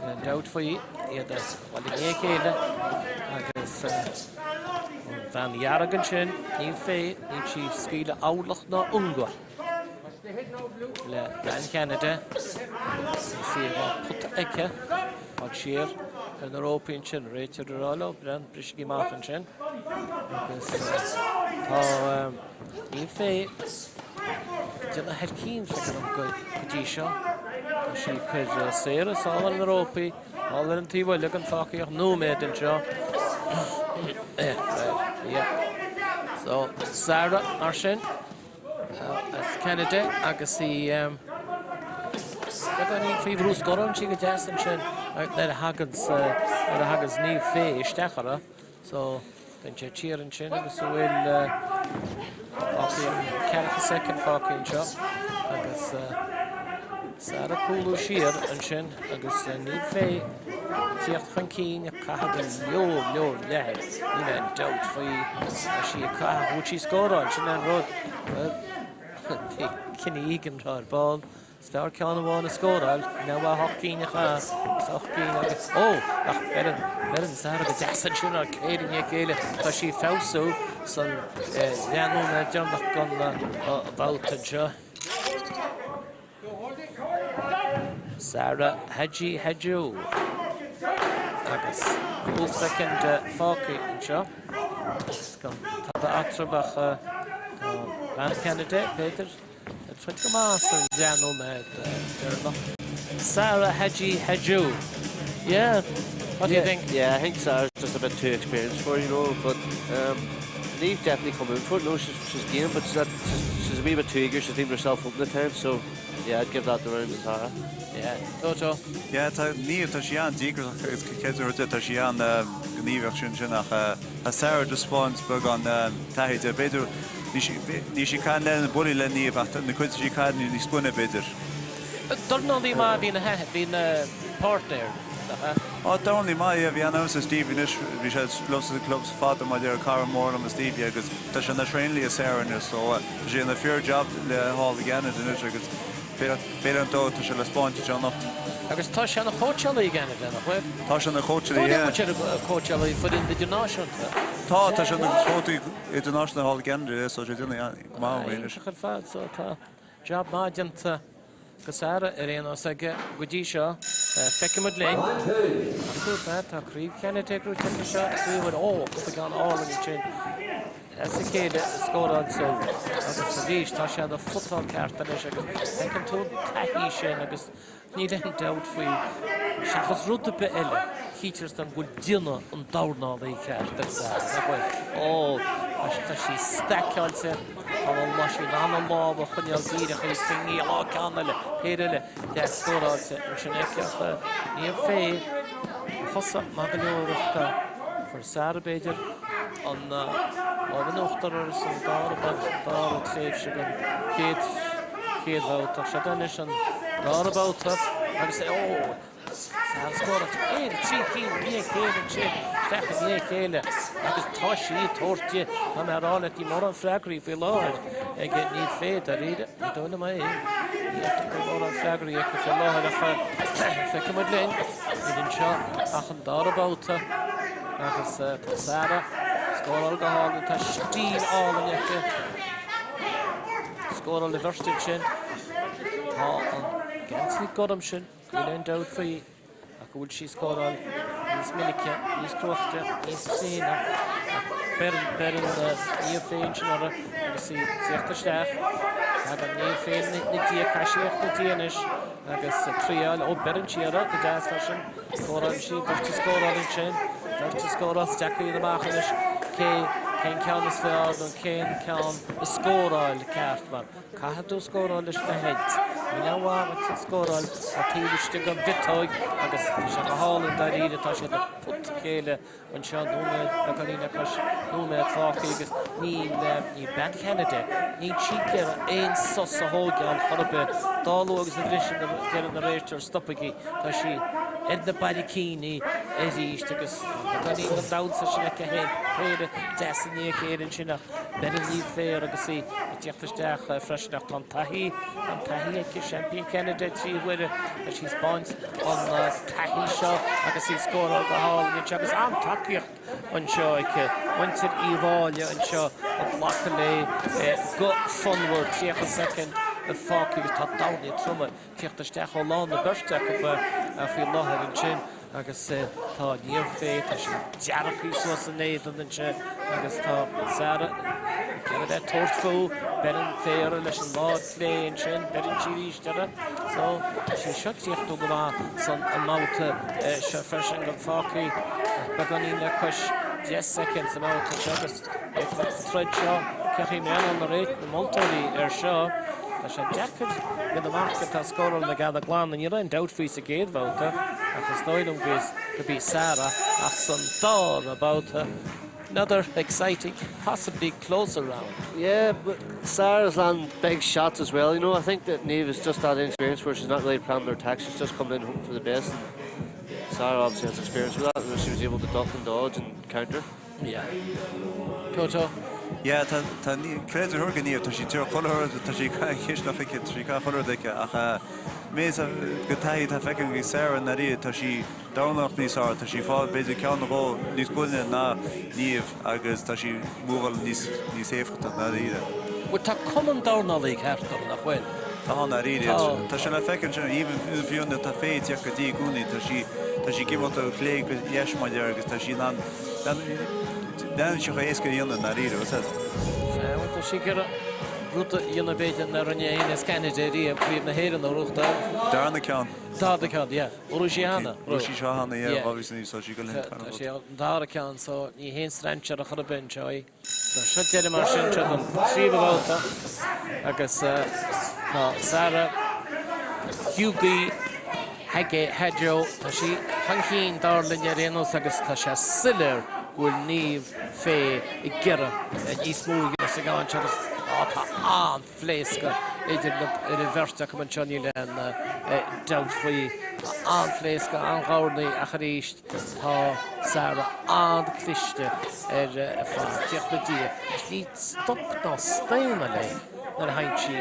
Níl aon dabht faoi, iad ag dul i ndiaidh a chéile agus an bhean dhearg ansin, Niamh Fay, níl sí ag scaoileadh orlach ná ungadh le bean Cheanada. Is í a pota aici, fág siar ar na rópaí ansin, réiteoir ag rá leo, brisigí amach ansin. Agus tá Niamh Fay ag déanamh thar cinn, feictear dom, go dtí seo. Tá sí ag cur Sarah sall ar na rópaí, thall ar an taobh eile gan fágtha ach nóiméad anseo. So, Sarah mar sin as Ceanada agus í beagáinín faoi bhrú. Scórálann sí go deas ansin nuair a thagann Niamh Fay isteach uirthi. So, bíonn sé thiar ansin agus a bhfuil fágtha, ceathracha soicind fágtha anseo agus Sarah ag cúlú siar ansin agus Niamh Fay ag tíocht chun cinn ag caitheamh go leor, leor leathair. Níl aon dabht faoi, tá sí ag caitheamh, bhfuil sí ag scóráil, sin an rud. Bhuel, bhí cinneadh éigin ar ball. Is fearr ceann amháin a scóráil ná 8 gcinn a chaitheamh agus 8 gcinn agus, ó! Ach beireann, beireann Sarah go deas ansin ar céile i ndiaidh a chéile. Tá sí ag feabhsú san leathnóiméad deireanach den bhabhta anseo. Sarah Hadjigeorgiou agus cúpla soicind fágtha anseo. Gan tada eatarthu ach tá bean Cheanada, b'fhéidir, Ag troid go maith sa leathnóiméad deireanach. Sarah Hadjigeorgiou. Yeah, what do you think? Yeah, I think Sarah's just a bit too experienced for her, you know, but um, Niamh definitely come in for it. No, she's, she's game, but she's, not, she's, she's a wee bit too eager. She's leaving herself open at times, so yeah, I'd give that the round to Sarah. Yeah, Toto. Yeah, tá Niamh, tá sí an-díograiseach agus cén rud tá sí an-ghníomhach sin sin ach tá Sarah just fáint beagán taithí di. B'fhéidir Níl sí ag caitheamh na buillí le Niamh ach na cuid sí ag caitheamh níos doimhne b'fhéidir. Dornálaí maith a bhí ina bhí ina páirtnéir, nach ea? Á, dornálaí maith, yeah. Bhí an-aithne ar Stevie anois, bhí sé liom sa club fada mar deir cara mór liom Stevie agus tá sé ina thraenálaí ag Sarah anois so tá sé ina fíor job le thall i gCeanada anois agus féile an dó tá sé le spáint anseo anocht. Agus tá sé ina chóitseálaí i gCeanada, nach bhfuil? Tá sé ina chóitseálaí, yeah. Tá sé cóitseálaí foireann idirnáisiúnta. Tá, tá sé ina chóitseálaí Idirnáisiúnta thall i gCeanada, so sé déanamh go maith anois. Iontach ar fad, so tá jab maith déanta Go Sarah ar aon nós aige go dtí seo. Feicfidh muid linn. Ach dúirt mé, tá Craobh Cheanada gnóite aici seo trí huaire. Ó, cúpla ceann álainn ansin as a chéile scóráilte agus arís tá sé ina photáil ceart anois agus feiceann tú an taithí sin agus níl aon dabht faoi seachas rud ar bith eile chítear dom go bhfuil déanamh an dornálaí ceart ar Sarah, nach bhfuil? Ó, tá sí staiceáilte. Tá an sí in ann an lámh a choinneáil díreach í ag iarraidh ceann eile, péire eile deas scóráilte ansin aici ach Niamh Fay thosaigh maith go leor ach fuair Sarah b'fhéidir an lámh in uachtar uirthi san dara dara tréimhse den chéad chéad bhabhta. Ach seo anois an dara babhta agus ó! Sarah scóráilte péire, 3 cinn i ndiaidh a chéile ansin, isteach i ndiaidh a chéile agus tá sí ag tabhairt di, tá mé a rá leat, níl mórán freagraí faoi láthair ag Niamh Fay, dáiríre, ní dóigh liom é. Ní fheictear go bhfuil mórán freagraí aici faoi láthair ach feicfidh muid linn. Níl anseo ach an dara babhta agus tá Sarah ag scóráil go hálainn, tá stíl álainn aici. Scóráil an bheirt ansin ach tá an geansaí gorm sin Níl aon dabht faoi ach go bhfuil sí ag scóráil níos minice, níos cruachte, níos cruinne ach beireann, beireann Niamh Fay ansin uirthi agus í ag tíocht isteach. Tagann Niamh Fay na diaidh, caithfidh sí ina diaidh anois agus triáil, ó beireann sí uirthi go deas freisin. Scórálann sí, beirt ag scóráil ansin, beirt ag scóráil, is deacair a dhéanamh amach anois cé, cén ceann is fearr nó cén ceann a scóráil ceart mar Caithfidh tú scóráil leis na heads. Níl aon mhaith agat scóráil ó taobh istigh den mhiotóig agus tá sé go hálainn dáiríre, tá siad ag put a chéile anseo, nóiméad, beagáinín le cois nóiméad fágtha agus níl, níl bean Cheanada, níl sí ag iarraidh aon sos a thógáil chor ar bith. Dá luath agus a bhriseann, a deireann an réiteoir stopaigí, tá sí ar na barraicíní arís agus beagáinín den damhsa sin aici féin, péire deas i ndiaidh a chéile ansin ach beireann Niamh Fay uirthi agus í ag tíocht isteach freisin ach tá an taithí, an taithí aici, seaimpín Cheanada 3 huaire, tá sí ag 'spáint an taithí seo agus í ag scóráil go hálainn anseo agus an-tacaíocht anseo aici, muintir Uíbh Fhailí anseo ag glacadh léi go fonnmhar, 30 soicind fágtha agus tá dornálaithe troma tíocht isteach ó lán na beirte acu faoi láthair ansin agus tá Niamh Fay, tá sí dearctha suas in éadan ansin agus tá Sarah ag iarraidh bheith tabhairt fúithi, beireann Fay uirthi leis an lámh clé ansin, beireann sí arís uirthi. So tá sí seo ag tíocht go maith san an mbabhta seo freisin gan fágtha ach beagáinín le cois 10 soicind sa mbabhta seo agus an troid seo, cén chaoi a mbreathnódh na réit, na moltóirí air seo. Tá sé deacair a dhéanamh amach cé atá ag scóráil ag Eanna Glan. Ní raibh aon dabht faoi sa gcéad bhabhta ach is dóigh liom gurb í Sarah ach san dara babhta another exciting, possibly closer round. Yeah, but Sarah's landing big shots as well. You know, I think that Niamh is just that inexperienced where she's not really planning her attacks. She's just coming in hoping for the best. And Sarah obviously has experience with that, and she was able to duck and dodge and counter. Yeah. Toto. Yeah, tá, tá, creid ar go Niamh, tá sí tír chuile rud, tá sí cisteach aici, tá sí gach chuile rud aici, ach mé go taithí tá feicim go Sarah ndáiríre, tá sí dornach níos fearr, tá sí fáil b'fhéidir ceann nó dhó níos glaine ná Niamh agus tá sí múbháil níos, níos éifeachtaí ndáiríre. Bhuel, tá cuma an dornálaí ceart uirthi, nach bhfuil? Tá ndáiríre. Tá. Tá sé le feiceáil ansin, even fiú nuair atá Fay ag tíocht go dtí i gcónaí, tá sí, tá sí ag imeacht ó chlé go dheis mar deir agus tá sí in ann, leanann sí chomh éasca a dhéanamh ndáiríre, what's that? Sea, bhuel, tá sí ag iarraidh rud a dhéanamh b'fhéidir nár rinne éinne as Ceanada riamh, Craobh na hÉireann a ghnóthachtáil. Darna ceann. Darna ceann, yeah. Bhuaigh sí cheana. Bhuaigh sí seo cheana, yeah, 2009, so sí go linn Tá sé an dara ceann, so ní haon strainséir a chur ar bith anseo í. So seo deireadh mar sin seo don tríú babhta agus tá Sarah Hughie Hage Hadjo, tá sí chun cinn dar linn ar aon nós agus tá sé soiléir go bhfuil Niamh Fay ag iarraidh níos mó a dhéanamh sa gceann seo agus tá an-phléascadh idir an bheirt acu anseo, níl aon dabht faoi. An-phléascadh, an-dhornaí ach arís tá Sarah an-cliste ar fad, tíocht ina diaidh agus ní stop ná staonadh léi nuair a thagann sí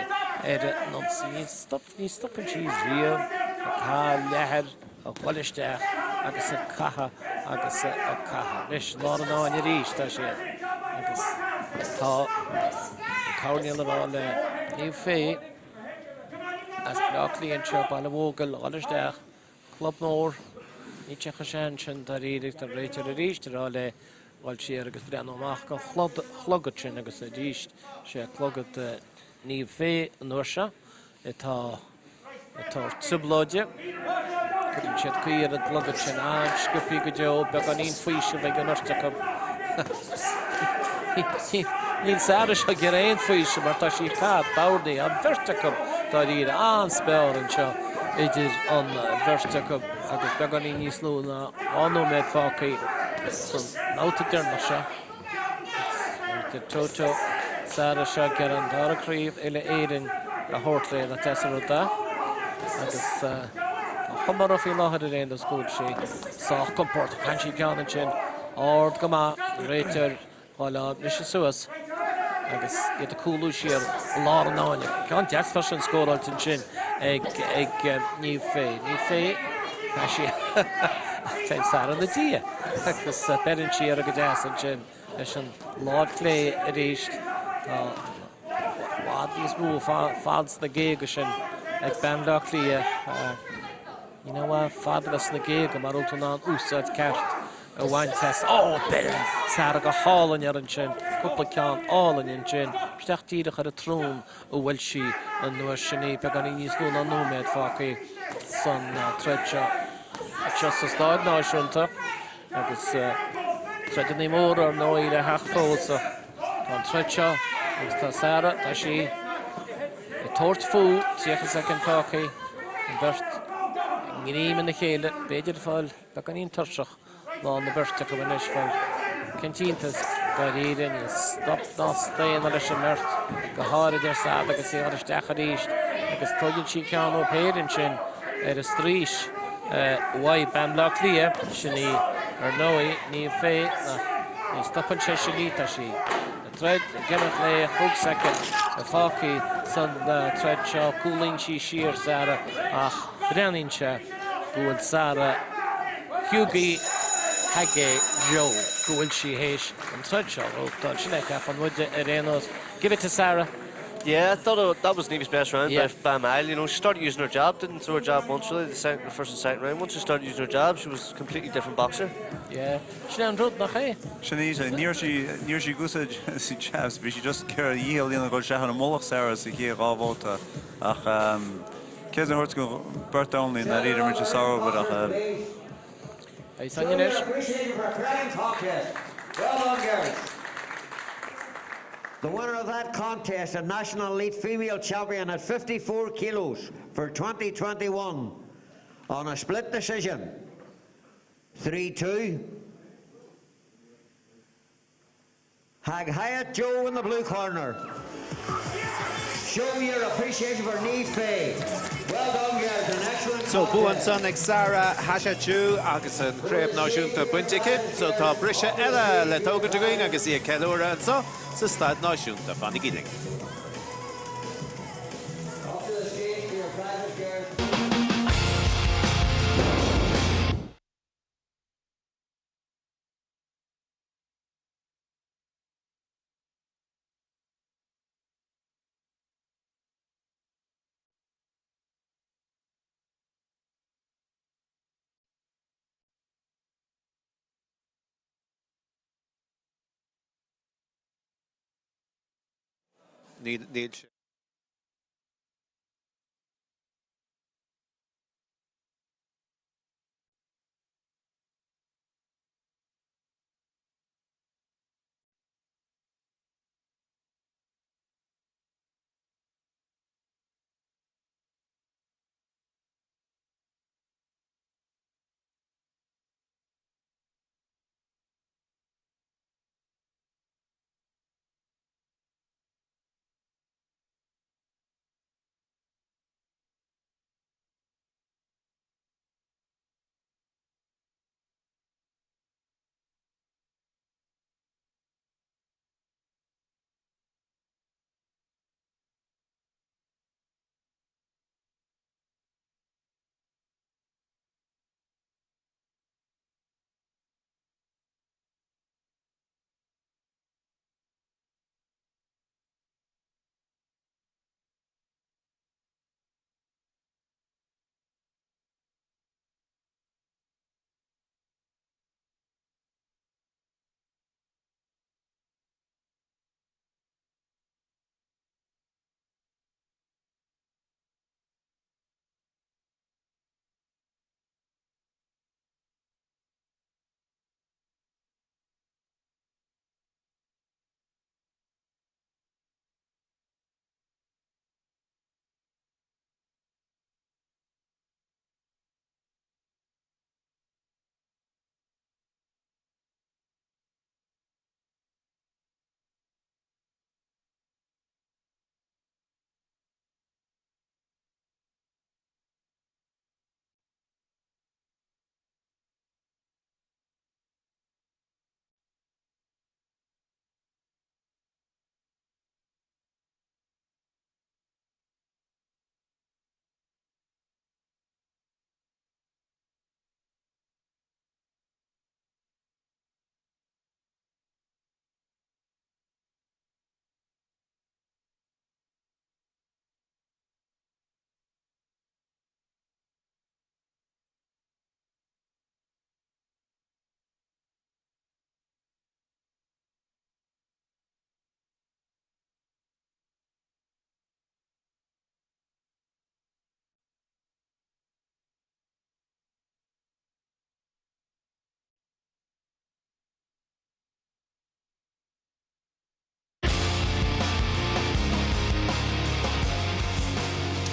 ar an ionsaí. Ní stop, ní stopann sí riamh ag caitheamh leathair, ag dhul isteach agus ag caitheamh agus ag caitheamh. Anois, lár an fháinne arís tá siad agus tá an coirnéal ag rá le Niamh Fay. as Baile Átha Cliath anseo, Baile Mhógail, a dhul isteach, club mór, ní tiocfaidh sé ansin dáiríre, tá an réiteoir arís ag rá léi dhul siar agus breathnú amach don chlogad sin agus arís sé clogad Niamh Fay an uair seo atá ag tabhairt trioblóide. Cuireann siad caoi ar an gclogad sin an-sciobthaí go deo, beagáinín faoisimh ag an mbeirt acu. Níl Sarah seo ag iarraidh aon faoiseamh mar tá sí ag caitheamh dornaí, an bheirt acu dáiríre, an-speár anseo idir an bheirt acu agus beagáinín níos lú ná 2 nóiméad fágtha san mbabhta deireanach seo. Deir Toto Sarah seo ag iarraidh an dara craobh uile-Éireann a thabhairt léi, nach deas an rud é? Agus tá an chuma uirthi faoi láthair ar aon nós go bhfuil sí sách compordach. Chaith sí ceann ansin ard go maith, an réiteoir dhá lámh briseadh suas agus iad ag cúlú siar i lár an fháinne. Ceann deas freisin scóráilte ansin ag Niamh Fay. Niamh Fay, tá sí Téann Sarah ina diaidh agus beireann sí uirthi go deas ansin leis an lámh chlé arís. Tá i bhfad níos mó fad sna géaga sin ag bean Bhaile Átha Cliath. Ní raibh fad a bheith sna géaga mura bhfuil tú in ann úsáid ceart a bhaint as. Ó, beireann Sarah go hálainn air ansin. Cúpla ceann álainn ansin. Isteach díreach ar an tsrón a bhuail sí an uair sin í. Beagáinín níos lú ná nóiméad fágtha san troid seo anseo sa Staid Náisiúnta agus troideanna móra ar ndóigh le theacht fós ach tá an troid seo agus tá Sarah, tá sí ag tabhairt fúthu, 30 soicind fágtha, an bheirt i ngreim ina chéile, b'fhéidir fáil beagáinín tuirseach lán na beirte acu anois, bhuel, cén t-iontas, dáiríre, níl stop ná staonadh leis an mbeirt, go háirid ar Sarah agus í ag dul isteach arís agus tóigeann sí ceann ó péire ansin ar an straois uaidh bean Bhaile Átha Cliath, sin í ar ndóigh, Niamh Fay, ach ní stopann sé sin í, tá sí ag troid, ag imeacht léi, 5 soicind fágtha san troid seo, cúlaíonn sí siar Sarah ach breathnaíonn sé. go bhfuil Sarah Hughie Hagé-Joe, go bhfuil sí théis an troid seo a ghnóthachtáil. Sin é a cheapann muide ar aon nós. Give it to Sarah. Yeah, I thought that was Niamh's best round by a mile. You know, she started using her jab, didn't throw her jab once really, the, second, the first and second round. Once she started using her jab, she was a completely different boxer. Yeah, sin é an rud, nach é? Sin é, ní raibh sí, ní raibh sí ag úsáid jabs, bhí sí just ag iarraidh a dhícheall a dhéanamh dul isteach ar an mullach Sarah sa chéad dhá bhabhta ach Cead a thabhairt don bheirt dornálaí i ndáiríre rinne siad sárobair ach. Beidh Sonia anois. The winner of that contest and National Elite Female Champion at 54 kilos for 2021 on a split decision 3-2 Hag Hyatt Joe in the blue corner. Show your appreciation for Niamh Fay. Well done girls, an excellent So bua ansan ag Sarah Hachachu agus an Chraobh Náisiúnta bainte aici. So tá briseadh eile le tógaint againn agus í ag ceiliúradh anso sa Staid Náisiúnta. Fanaigí linn. Up to the stage for your prizes girls. Níl, níl sé.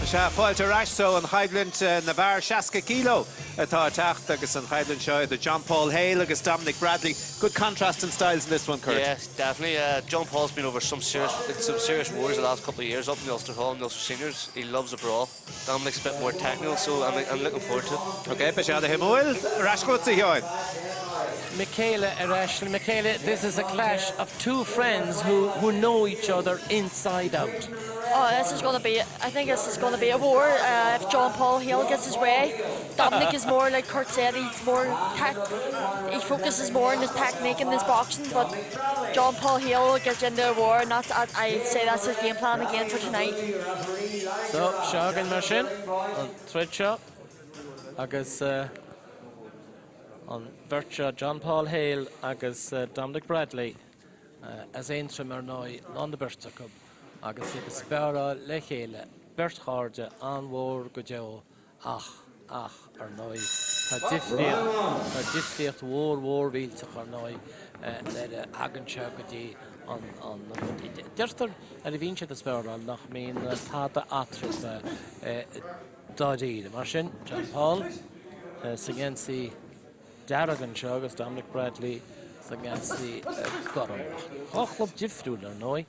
Sea, fáilte ar ais so an choimhlint na bhfear 60 kilo atá ag teacht agus an choimhlint seo idir John Paul Hale agus Dominic Bradley. Good contrast in styles in this one, Kurt. Yeah, definitely. John Paul's been over some serious, some serious wars the last couple of years up in the Ulster Hall and the Ulster Seniors. He loves a brawl. Dominic's a bit more technical, so I'm, I'm looking forward to it. Ok, beidh sé ana-shuimiúil. Ar ais chugatsa, a Sheáin. Michaela ar ais. Michaela, this is a clash of two friends who, who know each other inside out. Oh, this is going to be, I think this is going to be a war uh, if John Paul Hale gets his way. Dominic is more, like Kurt said, he's more, tech, he focuses more on his technique and his boxing, but John Paul Hale gets into a war and that's, I, I'd say that's his game plan again for tonight. So, seo againn mar sin, an troid seo, agus uh, an bheirt seo, John Paul Hale agus uh, Dominic Bradley, uh, as Aontroim ar ndóigh, lán na beirt acu, agus iad ag speáráil le chéile, beirt chairde an-mhór go deo ach, ach, ar ndóigh, tá difríocht, tá difríocht mhór mhór mhillteach ar ndóigh nuair a thagann sé go dtí an, an rud. Deirtear nuair a bhíonn siad ag speáráil nach mbíonn tada eatarthu dáiríre. Mar sin, John Paul sa ngeansaí dearg anseo agus Dominic Bradley sa ngeansaí gorm. Ach dhá chlub difriúil ar ndóigh.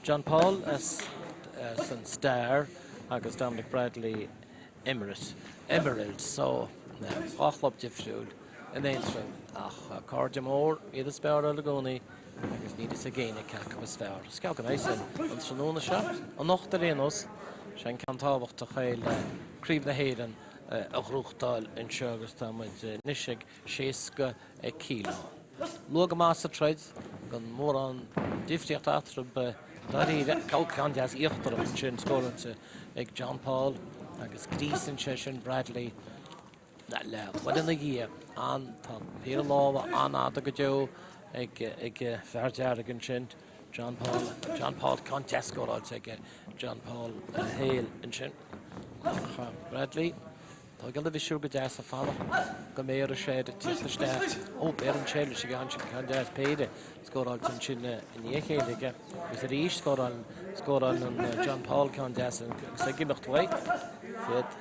John Paul as an Star agus Dominic Bradley Emirates, Emerald. So, dhá chlub difriúil in Aontroim ach cairde mór iad ag speáráil i gcónaí agus níl fhios ag éinne cé acu is fearr. Is ceann go mbeidh sin an tráthnóna seo, anocht ar aon nós. Sé an ceann tábhachtach é le Craobh na hÉireann a ghnóthachtáil anseo agus tá muid anois ag 60 kilo. Luath go maith sa troid, gan mórán difríocht eatarthu dáiríre. Ceann deas íochtarach ansin scóráilte ag John Paul agus gríosann sé sin Bradley le dhul ina dhiaidh. An, tá péire lámha an-fhada go deo ag ag fear dearg ansin, John Paul, John Paul, ceann deas scóráilte ag John Paul Hale ansin. Ach Bradley. Tá ag bisiú go deas ag fanacht go mbéarfaidh sé air tíocht isteach. Ó, beireann sé leis an gceann sin, ceann deas péire scóráilte ansin i ndiaidh a chéile aige. Agus arís scórálann, scórálann John Paul ceann deas agus ag imeacht uaidh. Iad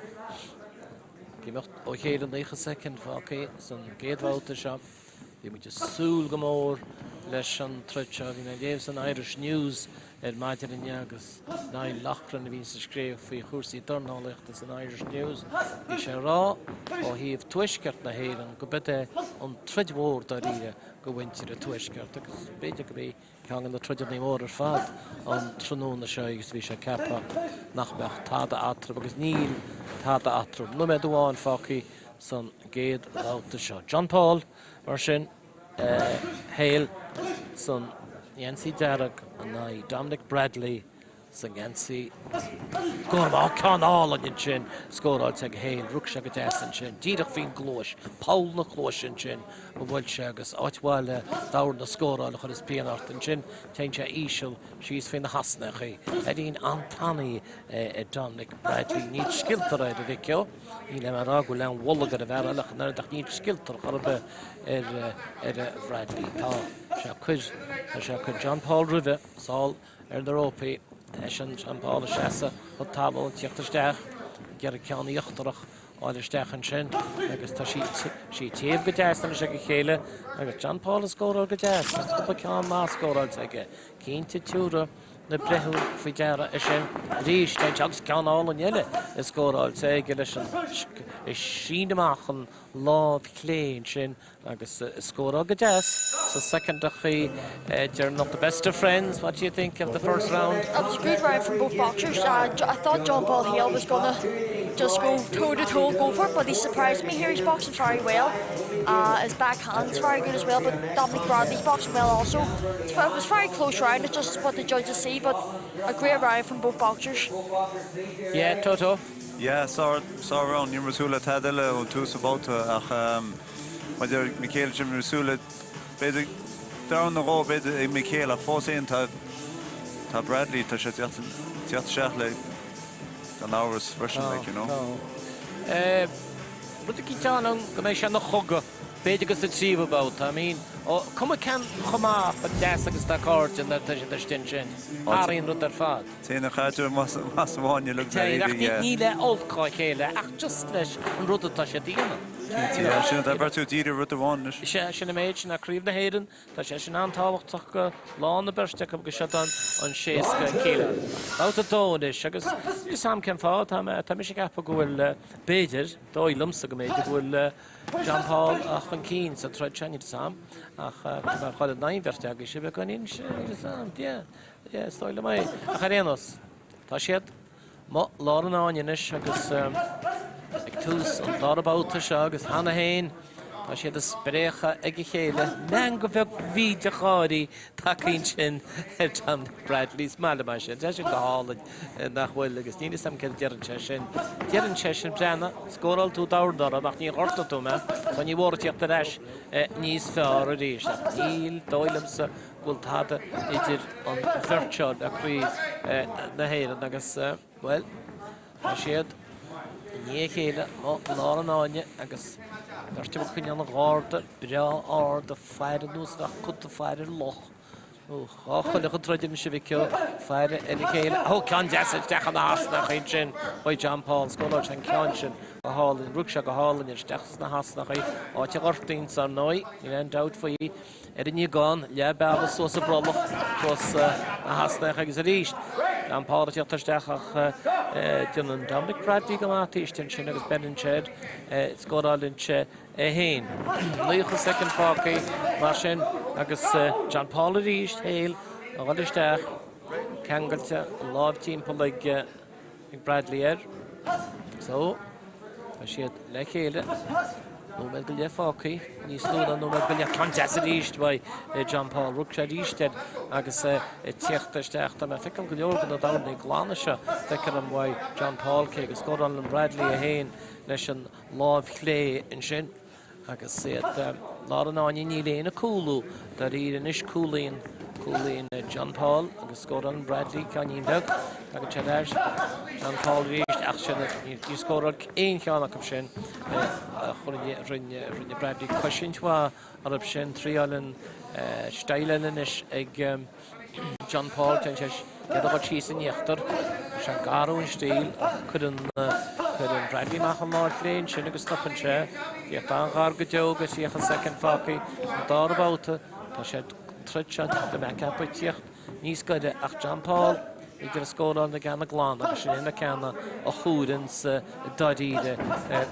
ag imeacht ó chéile 90 soicind fágtha san gcéad bhabhta seo. Bhí muid ag súil go mór leis an troid seo. Bhí mé ag léamh san Irish News ar maidin inniu agus Niall Loughran a bhíonns ag scríobh faoi chúrsaí dornálaíochta san Irish News, bhí sé ag rá ó thaobh tuaisceart na hÉireann go b'é an troid mhór dáiríre go mhuintir an tuaisceart agus b'fhéidir go b'í ceann de na troideanna móra ar fad an tráthnóna seo agus bhí sé ceaptha nach mbeadh tada eatarthu agus níl tada eatarthu. Nóiméad amháin fágtha san gcéad bhabhta seo. John Paul, mar sin, Hale san ngeansaí dearg in aghaidh Dominic Bradley sa ngeansaí gorm. Á, ceann álainn ansin scóráilte ag Hale. Rug sé go deas ansin, díreach faoin gcluais, poll na cluaise ansin a bhuail sé agus áit mhaith le dorn a scóráil a chuireas pian ort. Ansin téann sé íseal síos faoi na hosnachaí. Feairín an-tanaí é Dominic Bradley. Níl sciltar air, a mhic ó. Níl mé ag rá go bhfuil aon bholg ar an bhfear eile ach an oiread ach níl sciltar chor ar bith ar Bhradley. Tá sé ag cur, tá sé ag cur John Paul roimhe sall ar na rópaí. Eisean, John Paul, ag seasamh chun tamall, ag tíocht isteach, ag iarraidh ceann íochtarach a fháil isteach ansin agus tá sí sí taobh go deas anois ag a chéile agus John Paul ag scóráil go deas. Cúpla ceann maith scóráilte aige. Cinnte tiúrfaidh na breithiúin faoi deara é sin arís agus ceann álainn eile scóráilte aige leis an síneadh amach an lámh chlé ansin agus scóráil go deas sa soicindeachaí deireanach. The best of friends, what do you think of the first round? It was a good round from both boxers. Uh, I thought John Paul Hale was going to just go toe to toe and go for it, but he surprised me here. He's boxing very well. Uh, his backhand's very good as well, but Dominic Bradley's boxing well also. It was very close round, it's just what the judges see, but a great round from both boxers. Yeah, Toto. Yeah, sár-round. Ní raibh mé ag súil le tada eile ón tús an babhta ach maidir le Michaela sin bhí mé ag súil le b'fhéidir dorn nó dhó b'fhéidir ag Michaela ach fós féin tá tá Bradley tá sé ag tíocht isteach le gan amhras freisin like you know. Tá. Rud eicínt ann go mbeidh sé ina chogadh. B'fhéidir gur sa tríú babhta, I mean, ó, cuma cén chomh maith, chomh deas agus atá cairde nuair atá siad istigh ansin, athraíonn rud ar fad. Téann an chaidreamh as an bhfáinne uilig Téann, ach ní, ní le olc dá chéile, ach just leis an rud atá siad a dhéanamh. Cinnte, yeah, sin atá beirt ag díriú ar rud amháin anois. Sea, sin an méid, sin é Craobh na hÉireann, tá sé sin an-tábhachtach do lán na beirte acu agus seo don an 60 kilo. Babhta 2 anois, agus níl 'fhios a'm cén fáth, tá mé, tá mise ag ceapadh go bhfuil, b'fhéidir, dóigh liomsa go mb'fhéidir go bhfuil John Paul chun cinn sa troid seo, níl 'fhios a'm, ach mar chuile naoi bheirt agaibh sibh beagáinín, níl 'fhios a'm, yeah, yeah, is dóigh liom é. Ach ar aon nós, tá siad amuigh lár an fháinne anois agus ag tús an dara babhta seo agus cheana féin tá siad ag spréachadh ag a chéile, meangadh bheag bhídeach gáirí tagtha ansin ar Dominic Bradley. Is maith liom é sin. Tá sé go hálainn, nach bhfuil? Agus níl 'fhios a'm céard a deireann sé sin. Deireann sé sin, breathnaigh, scóráil tú dorn orm ach ní ghortaigh tú mé, so ní mhór tíocht ar ais níos fearr arís. Ach ní dóigh liomsa go bhfuil tada idir an bheirt seo le Craobh na hÉireann agus, bhuel, Tá siad i ndiaidh a chéile amuigh i lár an fháinne agus beirt acu ag coinneáil an gharda breá ard ag faire ar nós bheadh cat ag faire ar luch nó dhá choileach ag troid anois a mhic ó, ag faire ar a chéile. Ó, ceann deas isteach ina osnacha ansin uaidh John Paul. Scóráil sé an ceann sin go hálainn. Rug sé go hálainn air isteach sna hosnacha, áit a ghortaíonns, ar ndóigh, níl aon dabht faoi. ar an ngiogán, leath bealaigh suas an brollach, suas na hosnacha agus arís John Paul ag tíocht isteach ach déanann Dominic Bradley go maith taobh istigh ansin agus beireann sé air, scóráileann sé é féin. 90 soicind fágtha mar sin agus John Paul arís, Hale a dhul isteach, ceangailte, an lámh timpeall ag Ag Bradley air. So, tá siad le chéile. Nóiméad go leith fágtha. Níos lú ná nóiméad go leith. Ceann deas arís uaidh John Paul. Rug sé arís air agus é ag tíocht isteach. Tá mé ag feiceáil go leor de na dornaí glana seo. Feictear dom uaidh John Paul cé go scórálann Bradley é féin leis an lámh chlé ansin. Agus iad lár an fháinne níl éinne ag cúlú dáiríre anois. Cúlaíonn, cúlaíonn John Paul agus scórálann Bradley ceainnín beag. Tagann sé ar ais. John Paul arís ach sin, níor scóráil aon cheann acu sin. Rinne, rinne, rinne Bradley cosaint mhaith orthu sin. Triáileann style eile anois ag John Paul, téann sé ag dul síos in íochtar. Tá sé garbh an stíl ach cuireann cuireann Bradley amach an lámh chlé ansin agus stopann sé. Tíocht an-ghar go deo go 30 soicind fágtha san dara babhta. Tá sé troid seo go mbeadh ceaptha tíocht níos gaire ach John Paul ag iarraidh scóráil na gceanna glana agus sin é na ceanna a chomhaireanns dáiríre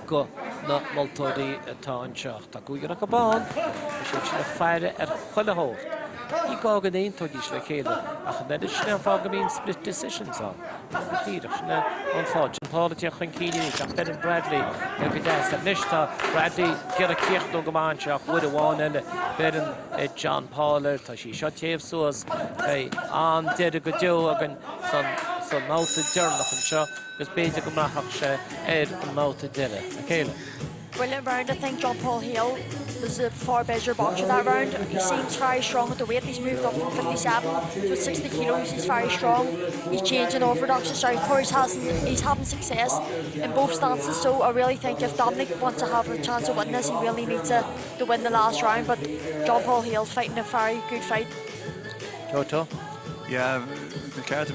go na moltóirí atá anseo. Ach tá cúigear acu ann, tá siad sin ag faire ar chuile shórt. Ní gá go n-aontóidís le chéile ach an oiread, sin é an fáth go mbíonn split decisions ann. Go díreach, sin é an fáth. John Paul ag tíocht chun cinn arís ach beireann Bradley go deas air. Anois tá Bradley ag iarraidh críochnú go maith anseo ach uair amháin eile beireann John Paul air. Tá sí seo téamh suas. Beidh an-deireadh go deo againn san mbabhta deireanach anseo. agus b'fhéidir go mbraithfeadh sé ar an mbabhta deiridh. Michaela. Brilliant round, I think John Paul Hale was the far better boxer that round. He seems very strong at the weight. He's moved up from 57 to 60 kilos. He's very strong. He's changing orthodox to southpaw. He's, hasn't, he's having success in both stances. So I really think if Dominic wants to have a chance of winning this, he really needs to, to win the last round. But John Paul Hale's fighting a very good fight. Toto. Yeah, ceart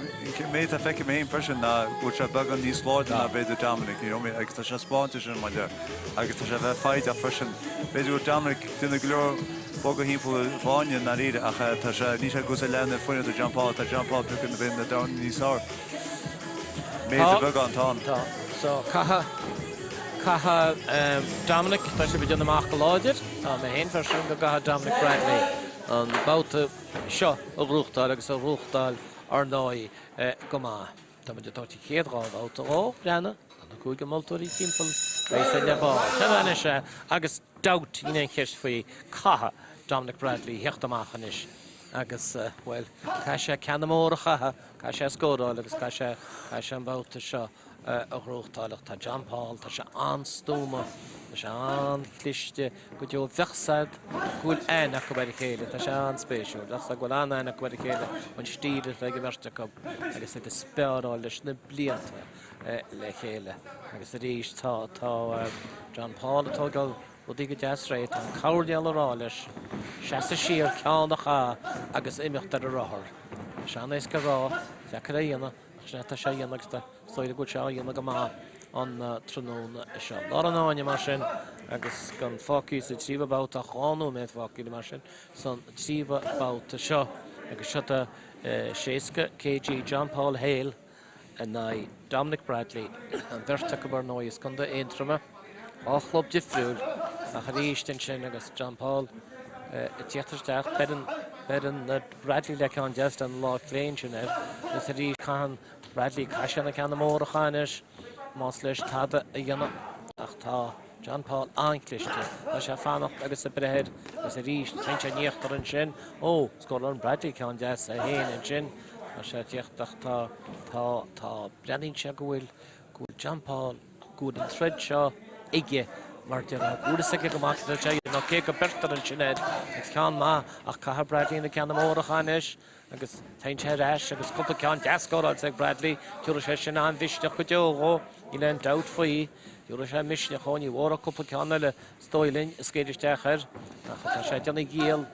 méid a feicim féin freisin ná go bhfuil sé beagán níos láidre ná b'fhéidir Dominic, you know, agus tá sé spáinte sin maidir agus tá sé bheith foighdeach freisin. B'fhéidir go bhfuil Dominic déanamh go leor bogadh thimpeall an fháinne ndáiríre ach tá sé ní sé go sa lean fuinneamh do John Paul, tá John Paul piocadh na bheith na dorn níos fearr. Méid beagán tá. Tá. So caithfidh caithfidh Dominic, tá sé ag déanamh amach go láidir, tá mé féin freisin go gcaithfidh Dominic Bradley an babhta seo a ghnóthachtáil agus a ghnóthachtáil ar ndóigh go maith. Tá muid ag tabhairt an chéad dhá bhabhta dhó, breathnaigh, tá na cúigear moltóirí timpeall réidh le ball. Sin anois é agus dabht níl aon cheist faoi caithfidh Dominic Bradley theacht amach anois agus, bhuel, caithfidh sé ceanna móra a chaitheamh, caithfidh sé scóráil agus caithfidh sé, caithfidh sé an babhta seo a ghnóthachtáil. Ach tá John Paul, tá sé an-stuama, tá sé an-chliste go deo. Bheadh 's a'd go bhfuil aithne acu ar a chéile, tá sé an-spéisiúil. Bheadh 's a'd go bhfuil an-aithne acu ar a chéile, an stíl atá ag an mbeirt acu agus iad ag speáráil leis na blianta le chéile. Agus arís tá, tá John Paul ag tógáil. Rudaí go deas réidh. Tá an cairnéal ag rá leis seasamh siar, ceann a chaitheamh agus imeacht ar a rothar. Tá sé an-éasca a rá, deacair a dhéanamh, ach sin é atá sé a dhéanamh agus tá is dóigh go bhfuil sé á dhéanamh go maith an tráthnóna seo. Lár an fháinne mar sin agus gan fágtha sa tríomhadh babhta ach 2 nóiméad fágtha mar sin san tríomhadh babhta seo agus seo do 60 kg John Paul Hale in aghaidh Dominic Bradley, an bheirt acu ar ndóigh as Contae Aontroma, dhá chlub difriúil ach arís ansin agus John Paul ag tíocht isteach, beireann, beireann Bradley le ceann deas lena lámh chlé ansin air agus arís caitheann Bradley, caithfidh sé na ceanna móra a chaitheamh anois más leis tada a dhéanamh ach tá John Paul an-chliste, tá sé ag fanacht agus ag breith air agus arís téann sé in íochtar ansin, ó, scórálann Bradley ceann deas é féin ansin. Tá sé ag tíocht ach tá, tá, tá, breathnaíonn sé go bhfuil, go bhfuil John Paul, go bhfuil an troid seo aige mar déarfá, go bhfuil fhios aige go maith cad atá sé a dhéanamh, cé go beirtear ansin air agus ceann maith ach caithfidh Bradley na ceanna móra a chaitheamh anois agus téann sé ar ais agus cúpla ceann deas scóráilte ag Bradley, tabharfaidh sé sin an-mhisneach go deo dhó, níl aon dabht faoi, tabharfaidh sé misneach dhó, ní mhór ach cúpla ceann eile is dóigh linn a scaoileadh isteach air ach tá sé ag déanamh giall.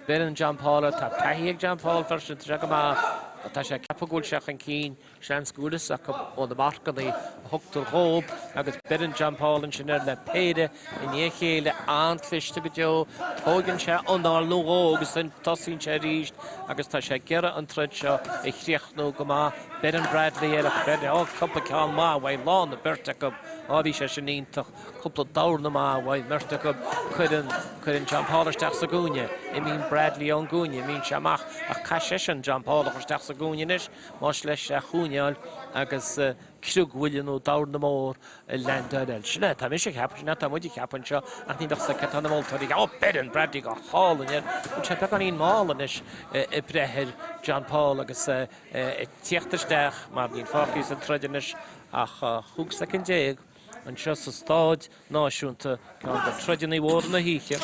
Beireann John Paul air. Tá taithí ag John Paul freisin, tá sé go maith ach tá sé ag ceapadh go bhfuil sé chun cinn. Seans go bhfuil fhios acu ó na marcanna a thugtar dhób agus beireann John Paul ansin air le péire i ndiaidh a chéile, an-chliste go deo. Tóigeann sé anáil nó dhó agus tosaíonn sé arís agus tá sé ag iarraidh an troid seo a chríochnú go maith. Beireann Bradley air ach beireann, ó, cúpla ceann maith uaidh lán na beirt acu. Á, bhí sé sin iontach. Cúpla dorn maith uaidh an mbeirt acu. Cuireann, cuireann John Paul isteach sa gcúinne. Imíonn Bradley ón gcúinne. Imíonn sé amach ach caithfidh seisean John Paul a chur isteach sa gcúinne anois más leis é a choinneáil agus criogbhuille nó dorn mór a leaindeáil air. Sin é, tá mise ag ceapadh, sin é atá muid ag ceapadh anseo ach níl a fhios ag cad tá na moltóirí. Ó, beireann Bradley go hálainn air. Bhfuil sé beagáinín mall anois ag breith ar John Paul agus ag tíocht isteach mar níl fágtha sa troid anois ach 15 soicind. Anseo sa Stáid Náisiúnta, ceann de troideanna mhóra na hoíche.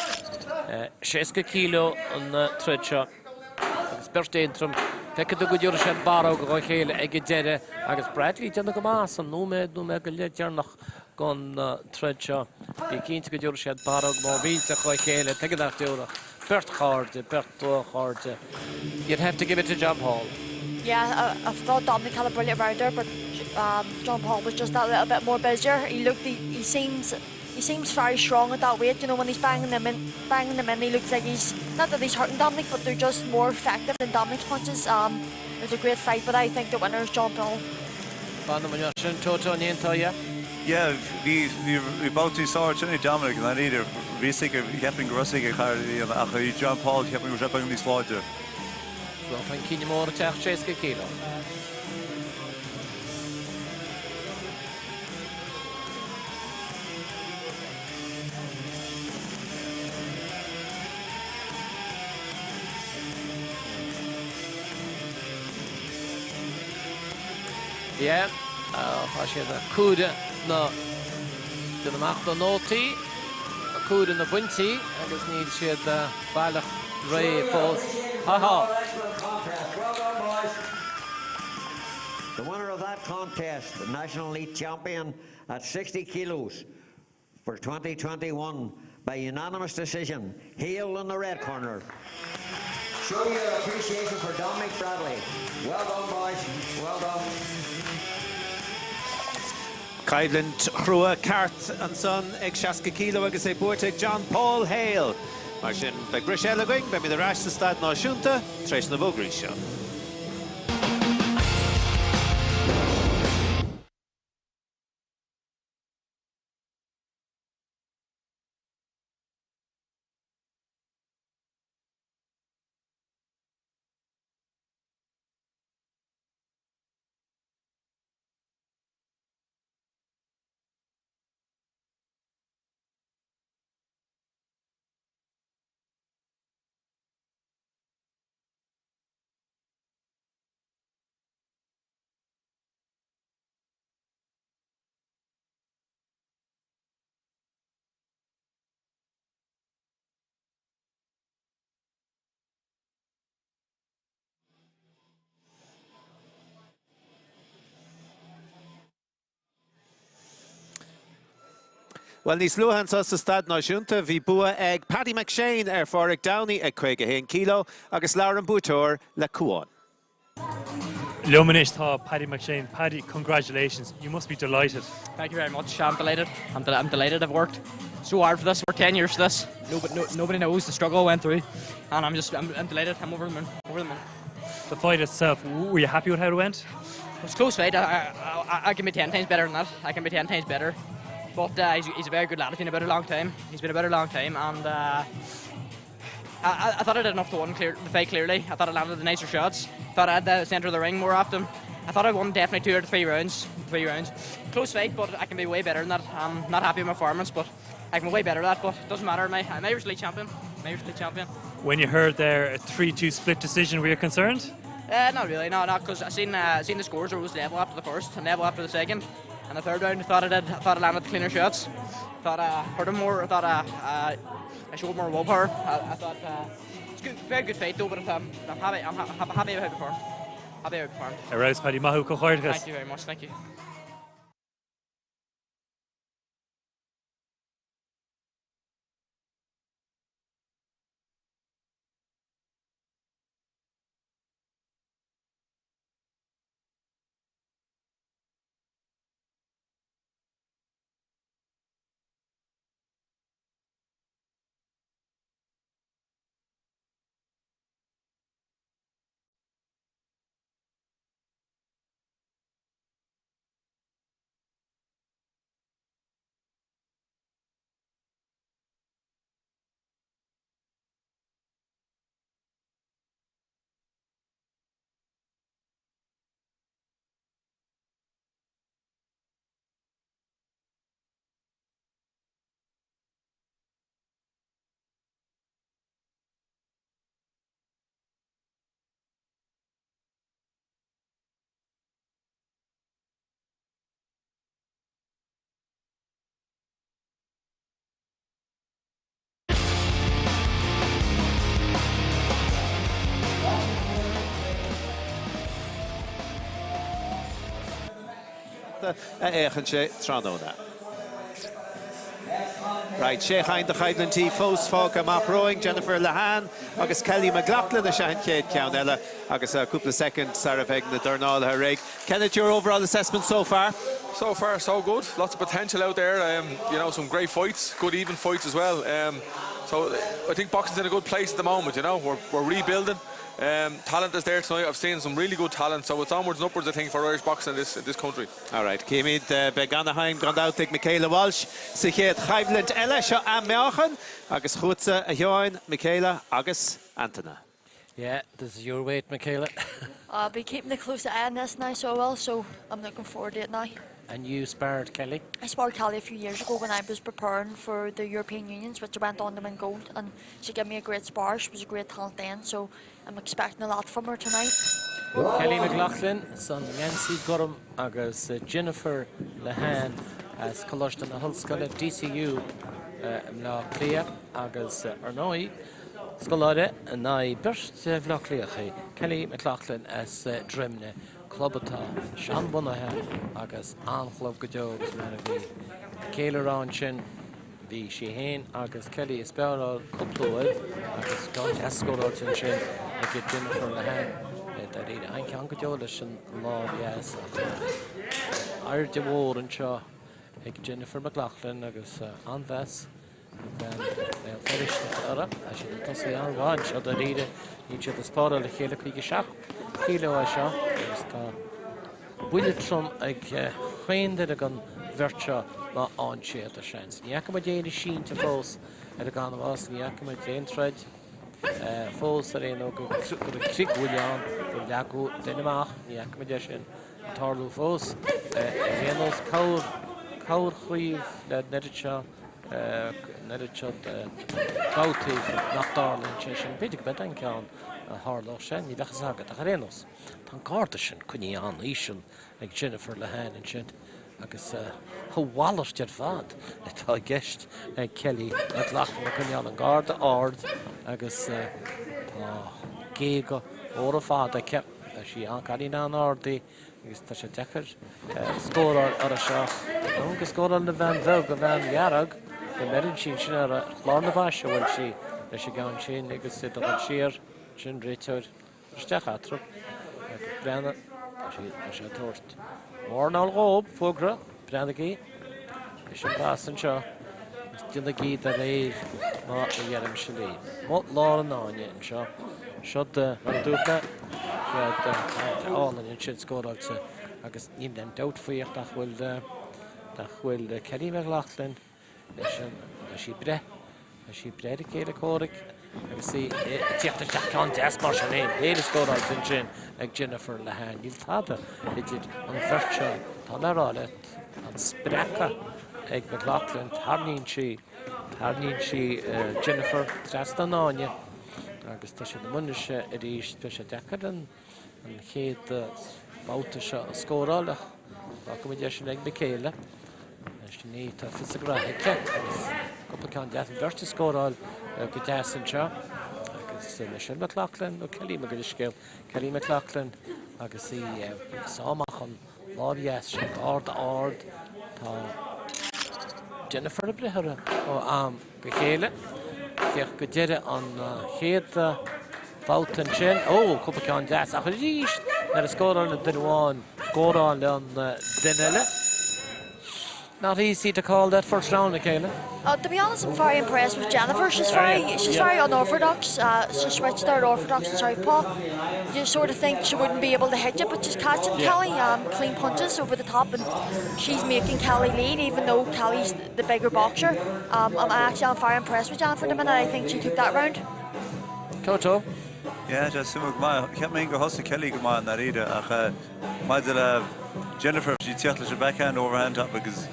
60 kg an troid seo agus beirt Aontroim. Feicfidh tú go dtabharfaidh siad barróg dá chéile ag an deireadh agus Bradley ag déanamh go maith san nóiméad, nóiméad go leith deireanach den troid seo. Bí cinnte go dtabharfaidh siad barróg mór millteach dá chéile, tuige nach dtabharfadh? Beirt chairde, beirt dlúthchairde. You'd have to give it to John Paul. Yeah, I, I thought Dominic had a brilliant round there, but um, John Paul was just that little bit more busier. He looked, he, he seems, he seems very strong at that weight. You know, when he's banging them in, banging them in, he looks like he's not that he's hurting Dominic, but they're just more effective than Dominic's punches. Um, it was a great fight, but I think the winner is John Paul. Fan sin Toto ní Yeah, bhí bhí babhtaí sáir ag Dominic na níidir bhí cheapfainn go raibh sé ach bhí John Paul cheapfainn go raibh níos láidre. So tá an cinneadh mór ag teacht 60 kg. Yeah, tá siad ag comhaireamh na déanamh amach na nótaí, ag comhaireamh na bpointí agus níl siad baileach réidh fós. Ha ha! The winner of that contest, the National Elite Champion at 60 kilos for 2021 by unanimous decision, Hale in the red corner. Show your appreciation for Dominic Bradley. Well done, boys. Well done. Coimhlint chrua ceart ansan ag 60 kg agus é buaite ag John Paul Hale. Mar sin beidh briseadh eile againn, beimid ar ais sa Staid Náisiúnta tar éis na bhfógraí seo. Bhuel, níos luaithe anseo sa Staid Náisiúnta, bhí bua ag Paddy McShane ar Pháraic Downey ag 51 kg agus labhair an buaiteoir le Cuán. Liom anois tá Paddy McShane. Paddy, congratulations. You must be delighted. Thank you very much. I'm delighted. I'm, del I'm delighted. I've worked so hard for this. Worked 10 years for this. No, but no, nobody knows the struggle I went through. And I'm just, I'm, I'm delighted. I'm over the moon. Over the moon. The fight itself, were you happy with how it went? It was a close fight. I, I, I, I can be 10 times better than that. I can be 10 times better. But uh, he's, he's a very good lad. He's been about a long time. He's been about a long time. And uh, I, I thought I did enough to win clear, the fight clearly. I thought I landed the nicer shots. Thought I had the centre of the ring more often. I thought I won definitely two out of three rounds. Three rounds. Close fight, but I can be way better than that. I'm not happy with my performance, but I can be way better at that. But it doesn't matter. My, I'm Irish League champion. I'm Irish League champion. When you heard there a 3-2 split decision, were you concerned? Uh, not really, no, not because I seen uh, seen the scores. It was level after the first and level after the second. And the third round, I thought I did. I thought I landed the cleaner shots. I thought I hurt him more. I thought I, uh, I showed more willpower. I, I thought uh, it's good, very good fight though. But I'm, I'm happy. I'm ha happy with how I performed. Happy how I performed. Ar fheabhas Paddy maith thú comhghairdeas. Thank you very much. Thank you. a fhéachann sé tráthnóna. Right, sé cheann de choimhlintí fós fágtha amach romhainn, Jennifer Lehane agus Kelly McLaughlin is ea an chéad cheann eile agus cúpla soicind sara mbeidh na dornálaithe réidh. Kenneth, your overall assessment so far? So far, so good. Lots of potential out there. Um, you know, some great fights, good even fights as well. Um, so I think boxing's in a good place at the moment. You know, we're, we're rebuilding. Um, talent is there tonight. I've seen some really good talent. So it's onwards and upwards, I think, for Irish boxing in this, in this country. All right, Címid beidh ana-shuim gan dabht ag Michaela Walsh sa chéad choimhlint eile seo am-meáchan agus chugatsa a Sheáin, Michaela agus Antaine. Yeah, this is your weight, Michaela. I'll be keeping a close eye on this now, so I will, so I'm looking forward to it now. And you sparred Kelly? I sparred Kelly a few years ago when I was preparing for the European Unions, which I went on to win gold, and she gave me a great spar. She was a great talent then, so I'm expecting a lot from her tonight. Kelly McLaughlin san ngeansaí gorm agus Jennifer Lehane as Coláiste na hOllscoile, DCU, i mBleá Cliath agus ar ndóigh, scoláire in aghaidh beirt Bhleá Cliathach í Kelly McLaughlin as Droimne, club atá seanbhunaithe agus an-chlub go deo agus mar a bhí Michaela a rá ansin, bhí sí féin agus Kelly ag speáráil cúpla uair agus ceann deas scóráilte ansin ag Jennifer Lehane dáiríre. An-cheann go deo leis an lámh dheas ach airde mhór anseo ag Jennifer McLaughlin agus an-mheas ag bean Bhéal Feirste uirthi. Tá siad ag tosaí an-mhaith anseo dáiríre. Níl siad ag spáráil a chéile 57 kilo é seo agus tá buille trom ag chaon duine den bheirt seo má fhaigheann siad a seans. Ní fhaca muid éinne sínte fós ar an gcanbhás, ní fhaca muid aon troid fós ar aon nós go raibh criogbhuille ann, gur leagadh duine amach, ní fhaca muid é sin ag tarlú fós. Ar aon nós, cabhair, cabhair chaomh le an oiread seo, an oiread seo babhtaí nach dtarlaíonn sé sin. B'fhéidir go mbeidh an ceann a tharlódh sé, ní bheadh fhios agat, ach ar aon nós, tá an garda sin coinnithe an-íseal ag Jennifer Lehane ansin agus a mhalairt ar fad atá i gceist ag Kelly McLaughlin ag coinneáil an garda ard agus tá géaga móra fada aici. Tá sí an-cailín an-ard í agus tá sé deacair scóráil uirthi seo. Nó go scórálann an bhean bheag, an bhean dhearg, go mbeireann sí ansin ar chlár na baise a bhfuil sí leis an gceann sin agus iad a dhul siar. Sin réiteoir isteach eatarthu agus breathnaigh, tá sé, tá sé ag tabhairt warnáil dhób, fógra, breathnaigí leis an bpas anseo agus déanaigí de réir mar a dheirimse libh. Amuigh lár an fháinne anseo, siod mar a dúirt mé, siod álainn ansin scóráilte agus níl aon dabht faoi ach nach bhfuil, nach bhfuil Kelly McLaughlin leis an, tá sí ag breith, tá sí ag breith ar a céile comhraic agus í ag tíocht isteach ceann deas mar sin féin, péire scóráilte ansin ag Jennifer Lehane. Níl tada idir an bheirt seo, tá mé a rá leat, an spreacadh ag McLaughlin, tarraingíonn sí, tarraingíonn sí Jennifer trasna an fháinne agus tá siad amuigh anois arís, beidh sé deacair an an chéad bhabhta seo a scóráil ach fágfaimid é sin ag Michaela. Sin í, tá fios a graithe aici agus cúpla ceann deas an bheirt ag scóráil go deas anseo agus Michelle McLaughlin nó Kelly mo leithscéal, Kelly McLaughlin agus í ag sá amach an lámh dheas sin ard ard. Tá Jennifer ag breith uirthi ó am go chéile. Féach go deireadh an chéad bhabhta ansin. Ó, cúpla ceann deas ach arís nuair a scórálann duine amháin, scórálann duine eile. Not easy to call that first round, Michaela. Uh, to be honest, I'm very impressed with Jennifer. She's very, she's very unorthodox. Uh, she switched her orthodox to southpaw. You sort of think she wouldn't be able to hit it, but she's catching yeah. Kelly um, clean punches over the top, and she's making Kelly lead, even though Kelly's the bigger boxer. Um, I'm actually I'm very impressed with Jennifer the minute. I think she took that round. Toto. Yeah, tá suimiúil go maith. Cheap mé gur thosaigh Kelly go maith i ndáiríre ach eh, maidir le Jennifer bhí sí ag tíocht leis an backhand overhand top agus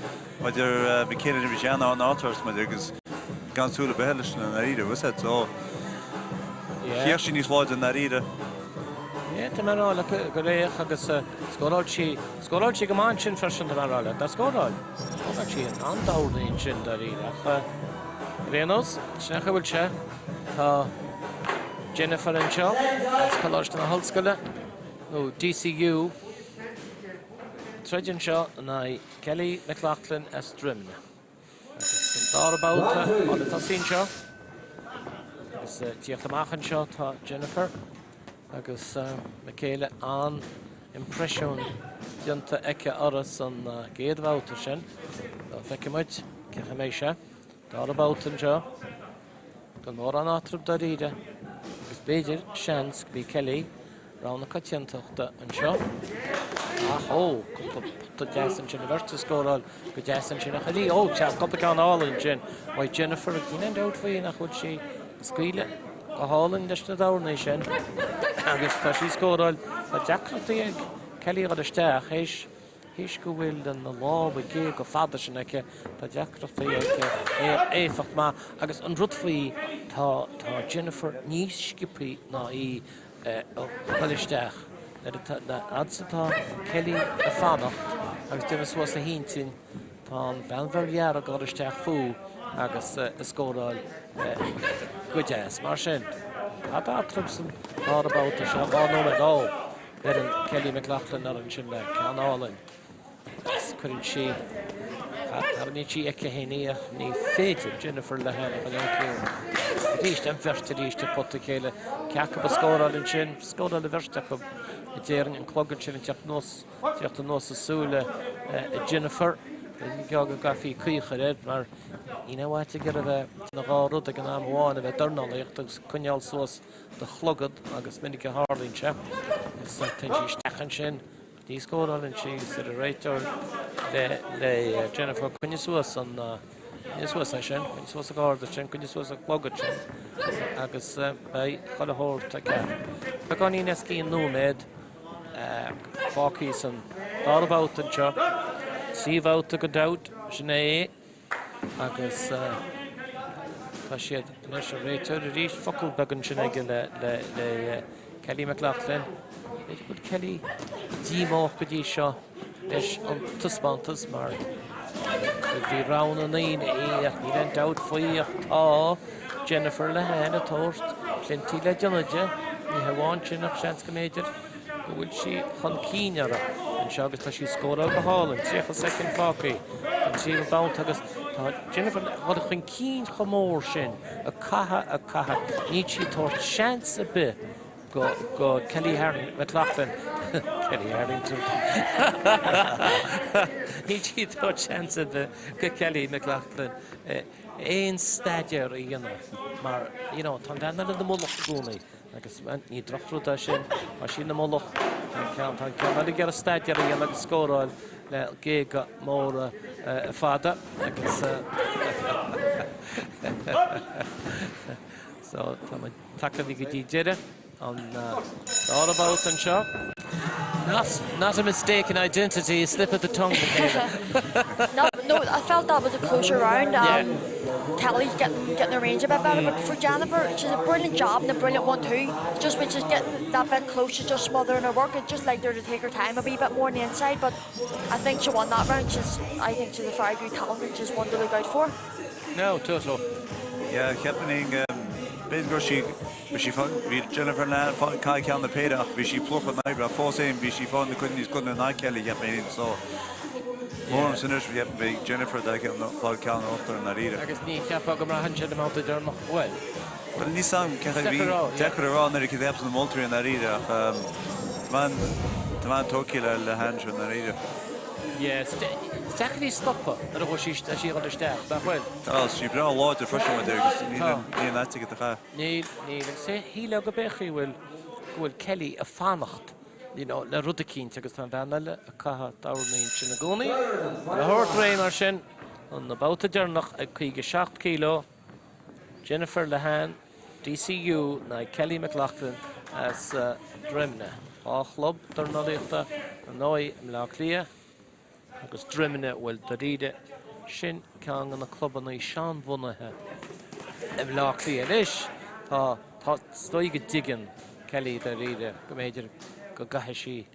maidir Michaela ní bhí sé an-átort maidir agus gan súil ar bith leis i ndáiríre was it so Yeah. Féach sí níos láidre i ndáiríre. Yeah, tá mé a rá leat go réidh agus scóráil sí, scóráil sí go maith ansin freisin tá mé a rá leat, scóráil, scóráil sí an-dorn ansin dáiríre ach ar aon nós, sin é an chaoi a bhfuil sé, tá Jennifer anseo as Coláiste na hOllscoile nó DCU ag troid anseo in aghaidh Kelly McLaughlin as Droimne. Agus an dara babhta á tosaí anseo. Agus tíocht amach anseo tá Jennifer agus Michaela an-impresiún déanta aici orthu san gcéad bhabhta sin. Feicfidh muid cén chaoi a mbeidh sé. Dara babhta anseo. Gan mórán eatarthu dáiríre agus b'fhéidir, seans, go b'í Kelly rogha na coitiantachta anseo. Ach ó, cúpla pota deas ansin, an bheirt ag scóráil go deas ansin ach arís, ó, sea, cúpla ceann álainn ansin uaidh Jennifer agus níl aon dabht faoi nach bhfuil sí ag scaoileadh go hálainn leis na dornaí sin agus tá sí ag scóráil. Tá deacrachtaí ag Kelly a dhul isteach théis Théis go bhfuil na lámha géag chomh fada sin aici, tá deacrachtaí aici aon éifeacht maith agus an rud faoi, tá, tá Jennifer níos sciobthaí ná í a dhul isteach. Nuair atá, fhad is atá Kelly ag fanacht agus déanamh suas a hintinn, tá an bhean dhearg ag dul isteach fúithi agus ag scóráil go deas. Mar sin, tada eatarthu san dara babhta seo, 2 nóiméad, ó! Beireann Kelly McLaughlin uirthi ansin le ceann álainn agus cuireann sí, tarraingíonn sí aici féin í ach ní féidir Jennifer Lehane a choinneáil ciúin. Arís, an bheirt arís ag pota a chéile, cé acu a scóráil ansin, scóráil an bheirt acu a déarfainn, an clog ansin ag teacht anuas, teacht anuas i súile Jennifer. B'fhéidir go gcaithfí caoi a chur air mar níl aon mhaith ag iarraidh a bheith ina dhá rud ag an am amháin, a bheith ag dornálaíocht agus coinneáil suas do chlogad agus minic a tharlaíonn sé is téann sí isteach ansin ach ní scórálann sí agus deir an réiteoir le le Jennifer coinnigh suas an coinnigh suas é sin, coinnigh suas an garda sin, coinnigh suas an clogad sin agus beidh chuile shórt ceart. Beagáinín os cionn nóiméad fágtha san dara babhta anseo, 3 bhabhta gan dabht, sin é. Agus tá siad anois, an réiteoir arís, focal beag ansin aige le le Kelly McLaughlin. B'fhéidir go bhfuil Kelly díomách go dtí seo leis an taispeántas mar bhí rogha na ndaoine í ach níl aon dabht faoi ach tá Jennifer Lehane ag tabhairt plenty le déanamh di. Ní hamháin sin ach seans go mb'fhéidir. go bhfuil sí chun cinn uirthi anseo agus tá sí ag scóráil go hálainn. 30 soicind fágtha don tríú babhta agus tá Jennifer ag dul chun cinn chomh mór sin, ag caitheamh, ag caitheamh. Níl sí ag tabhairt seans ar bith go go Kellie McLaughlin, Kellie Harrington, níl sí ag tabhairt seans ar bith go Kellie McLaughlin aon staidéar a dhéanamh mar you know tá an bhean eile ina mullach i gcónaí. Agus ní drochrud é sin, tá sí ina mullach, tá an ceann, tá an ceann eile ag iarraidh staidéar a dhéanamh agus scóráil le géaga móra fada agus so tá muid tagtha go dtí deireadh an dara babhta anseo. Not, not a mistake in identity, a slip of the tongue, Michaela. No, no, I felt that was a closer round. Um, yeah. Kelly getting getting her range a bit better. But for Jennifer, she's a brilliant job and a brilliant one-two. Just when she's getting that bit close, she's just smothering her work. I'd just like her to take her time a wee bit more on the inside. But I think she won that round. She's, I think she's a very good talent and she's one to look out for. No, total. Yeah, cheapfainn b'fhéidir go raibh sí bhí sí bhí Jennifer Lehane ag caitheamh ceann na péire ach bhí sí plúchta in oibre ach fós féin bhí sí fáil na cuid níos cothroime ná Kelly cheapfainn so Mórán san anois bhí bhí Jennifer ag fáil ceann uachtar i ndáiríre. Agus ní cheapfá go mbraitheann sé an mbabhta deireanach bhuel. Bhuel níl 's a'm cén chaoi bhí deacair a rá nuair a cad a cheapas na moltóirí i ndáiríre ach tá mé tá mé an-tógtha le Lehane seo i ndáiríre. Yeah, is deacair í a stopadh nuair a chuaigh sí tá sí ag dul isteach, nach bhfuil? Tá, tá sí breá láidir freisin mar deir agus níl aon áit aige do chaith. Níl, níl. Agus shílfeá go b'é chaoi bhfuil go bhfuil Kelly ag fanacht you know, le rud eicínt agus tá an bhean eile ag caitheamh dornaí ansin i gcónaí. Le thabhairt réidh mar sin, an babhta deireanach ag 57 kilo, Jennifer Lehane, DCU, in aghaidh Kelly McLaughlin as Droimne. Dhá chlub dornálaíochta ar ndóigh i mBleá Cliath agus Droimne, bhuel, dáiríre, sin ceann de na clubanna seanbhunaithe i mBleá Cliath. Anois, tá, tá, is dóigh go dtuigeann Kelly dáiríre go mb'fhéidir go gcaithfidh sí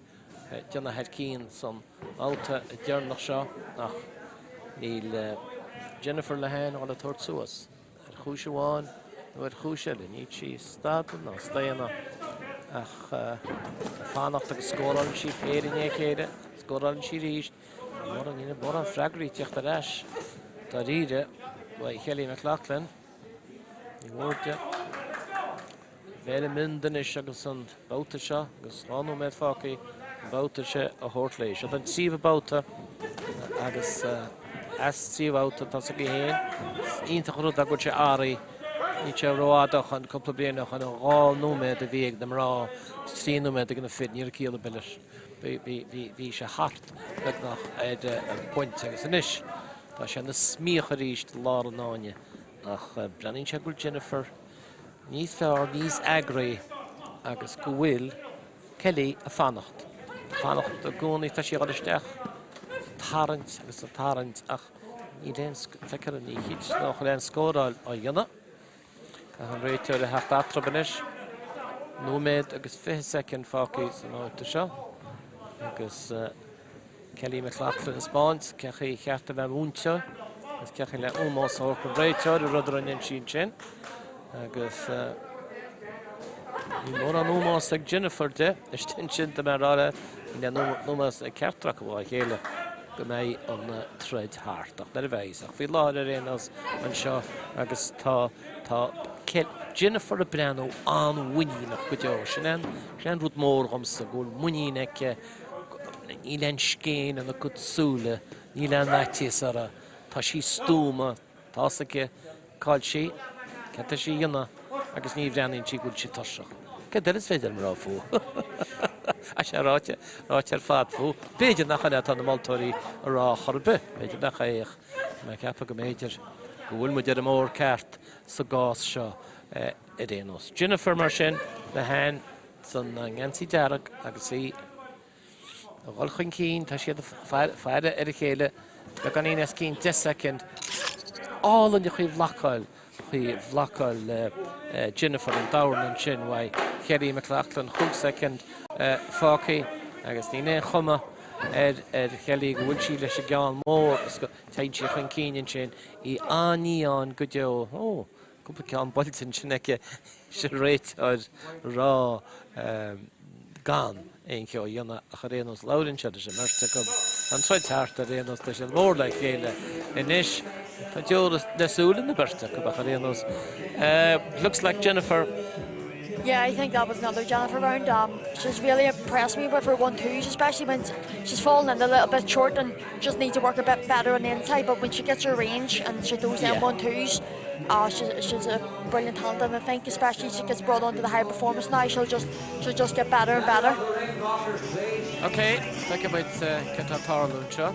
déanamh thar cionn san mbabhta deireanach seo ach níl Jennifer Lehane ag dul a tabhairt suas. Ar chúis amháin nó ar chúis eile, níl sí ag stadadh ná staonadh ach ag fanacht agus scórálann sí péire i ndiaidh a chéile, scórálann sí arís. Níl mórán freagraí ag teacht ar ais dáiríre uaidh Kelly McLaughlin. Ní mór di a bheith ar a mbind anois agus an babhta seo agus 2 nóiméad fágtha an babhta seo a thabhairt léi. Seo an tríú babhta agus as trí bhabhta tá s'aici féin. Is iontach an rud é go bhfuil sé athraithe. Níl sé rófhada ó shin, cúpla bliain ó shin, an 2 nóiméad a bhí ag na mná is 3 nóiméad ag na fir. Ní raibh ciall ar bith leis. Bhí sé thart beagnach ar an bpointe agus anois tá sé ina smíoch arís i lár an fháinne ach breathnaíonn sé go bhfuil Jennifer níos fearr, níos eagraí agus go bhfuil Kelly ag fanacht. Ag fanacht i gcónaí, tá sí ag dul isteach, ag tarraingt agus ag tarraingt ach níl aon, feictear ní chinnte nach bhfuil aon scóráil á dhéanamh. Caithfidh an réiteoir a theacht eatarthu anois. Nóiméad agus 20 soicind fágtha san mbabhta seo agus Kelly McLaughlin ag 'spáint cén chaoi cheart a bheith múinte agus cén chaoi le ómós a thabhairt don réiteoir, an rud a rinne sí ansin. Agus níl mórán ómós ag Jennifer di istigh ansin, tá mé a rá leat, níl aon ómós ag ceachtar acu dá chéile go mbeidh an troid thart. Ach nuair a bheidh, ach faoi láthair ar aon nós anseo agus tá tá Jennifer ag breathnú an-mhuiníneach go deo. Sin é an rud mór dhomsa, go bhfuil muinín aici, Níl aon scéin ina cuid súile, níl aon fhaitíos uirthi. Tá sí stuama, tá fhios aici cá'il sí, céard tá sí a dhéanamh agus ní bhreathnaíonn sí go bhfuil sí tuirseach. Céard eile is féidir liom a rá fúithi? Tá sé ráite, ráite ar fad fúithi. B'fhéidir nach in é atá na moltóirí a rá chor ar bith, b'fhéidir nach é ach tá mé ag ceapadh go mb'fhéidir go bhfuil muid ar an mbóthar ceart sa gcás seo ar aon nós. Jennifer mar sin, Lehane. San ngeansaí dearg agus í ag dul chun cinn, tá siad ag faire ar a chéile beagáinín os cionn 10 soicind. Álainn an chaoi a bhlocáil, chaoi a bhlocáil Jennifer an dorn ansin uaidh Kelly McLaughlin, chúig soicind fágtha agus níl aon chuma ar ar Kelly go bhfuil sí leis an gceann mór is go dtéann sí chun cinn ansin, í an-fhiáin go deo. Ó! Cúpla ceann buailte ansin aici is an réiteoir ag rá. gan aon cheo a dhéanamh ach ar aon nós labhraíonn siad leis an mbeirt acu. Tá an troid thart ar aon nós, tá siad mór le chéile anois. Tá deora le súile na beirt acu ach ar aon nós. Looks like Jennifer. Yeah, I think that was another Jennifer round. Um, she's really impressed me with her one-twos, especially when she's fallen in a little bit short and just needs to work a bit better on the inside. But when she gets her range and she throws them yeah. one-twos, uh, she's, she's a brilliant talent. And I think especially she gets brought onto the high performance now, she'll just she'll just get better and better. Okay, feicfidh muid cad tá ag tarlú anseo.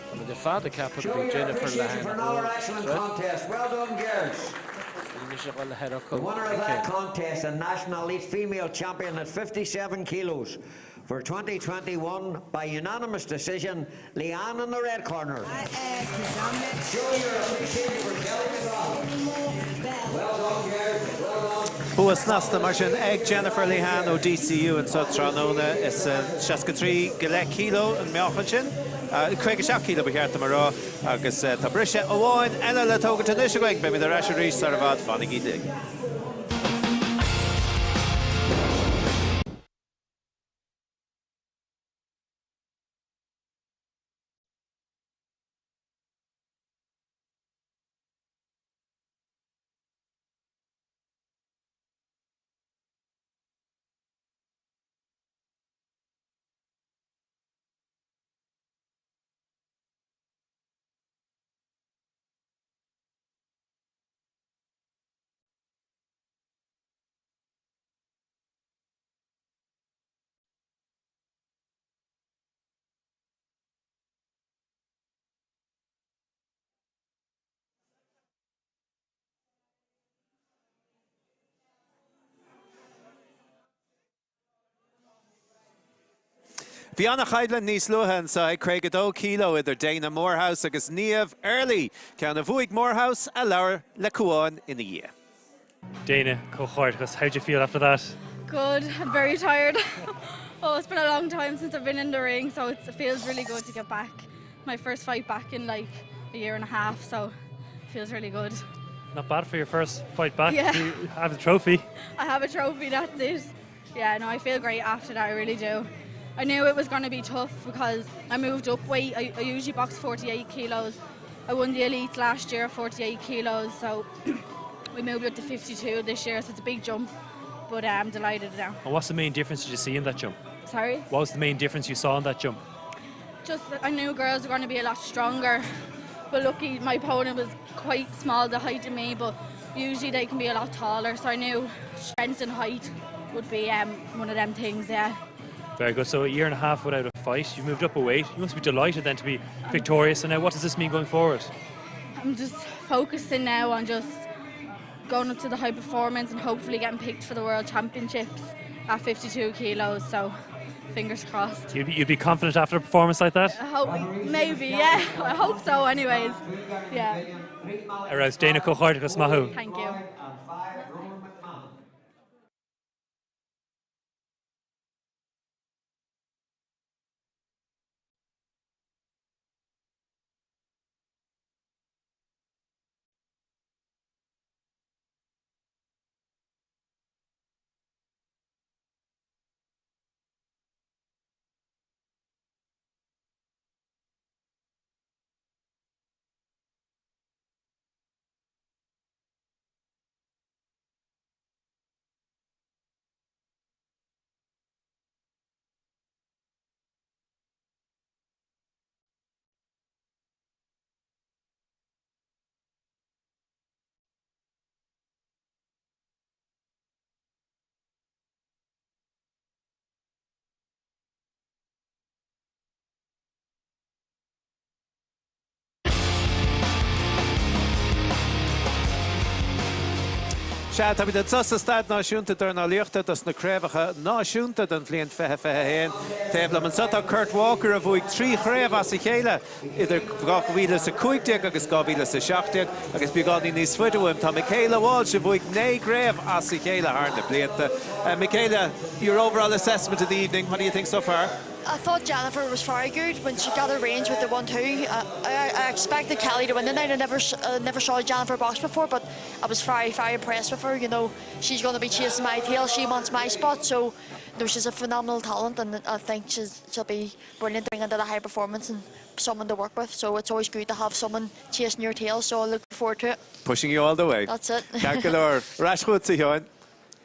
Tá muid ar fad ag ceapadh gurb í Jennifer Lehane a bhuaigh an troid. Well done, girls. Níl mise ag dul a The winner of that contest and National Elite Female Champion at 57 kilos for 2021 by unanimous decision, Leanne in the red corner. Show your appreciation for Kelly McLaughlin. Well done, girls. Well done. Bua snasta mar sin ag Jennifer Lehane ó DCU anseo tráthnóna. Is 63 go leith kilo an meáchan sin, 57 kilo ba cheart dom a rá, agus tá briseadh amháin eile le tógaint anois againn. Beimid ar ais arís sar i bhfad. Fanaigí linn. Bhí an-choimhlint níos luaithe anseo ag 52 kilo idir Dana Morehouse agus Niamh Early, ceann a bhuaigh Morehouse, a labhair le Cuán ina dhiaidh. Dana, comhghairdeachas, how do you feel after that? Good, I'm very tired. oh, it's been a long time since I've been in the ring, so it feels really good to get back. My first fight back in like a year and a half, so it feels really good. Not bad for your first fight back. Yeah. You have a trophy. I have a trophy, that's it. Yeah, no, I feel great after that, I really do. I knew it was going to be tough because I moved up weight. I, I usually box 48 kilos. I won the elite last year, 48 kilos, so we moved up to 52 this year, so it's a big jump. But uh, I'm delighted now. And what's the main difference did you see in that jump? Sorry? What was the main difference you saw in that jump? Just I knew girls were going to be a lot stronger. But lucky my opponent was quite small, the height of me, but usually they can be a lot taller. So I knew strength and height would be um, one of them things, yeah. Very good. So a year and a half without a fight, you've moved up a weight. You must be delighted then to be victorious. And now what does this mean going forward? I'm just focusing now on just going up to the high performance and hopefully getting picked for the World Championships at 52 kilos. So fingers crossed. You'd be, you'd be confident after a performance like that? I hope, maybe, yeah. I hope so anyways. Yeah. Ar fheabhas Dana comhghairdeachas maith thú. Thank you. Sea, táimid anseo sa Staid Náisiúnta Dornálaíochta dos na Craobhacha Náisiúnta don bhliain 2021. Taobh liom anseo tá Kurt Walker a bhuaigh 3 chraobh as a chéile idir 2015 agus 2017 agus beagáinín níos faide uaim tá Michaela Walsh a bhuaigh 9 gcraobh as a chéile thar na blianta. Michaela, your overall assessment of the evening, what do you think so far? I thought Jennifer was very good when she got her range with the 1-2. I, I, I expected Kelly to win tonight. I never, uh, never saw Jennifer box before, but I was very, very impressed with her. You know, she's going to be chasing my tail. She wants my spot. So, you know, she's a phenomenal talent, and I think she's, she'll be brilliant to bring into the high performance and someone to work with. So it's always good to have someone chasing your tail. So I look forward to it. Pushing you all the way. That's it. Ceart go leor. Ar ais chugat, a Sheáin.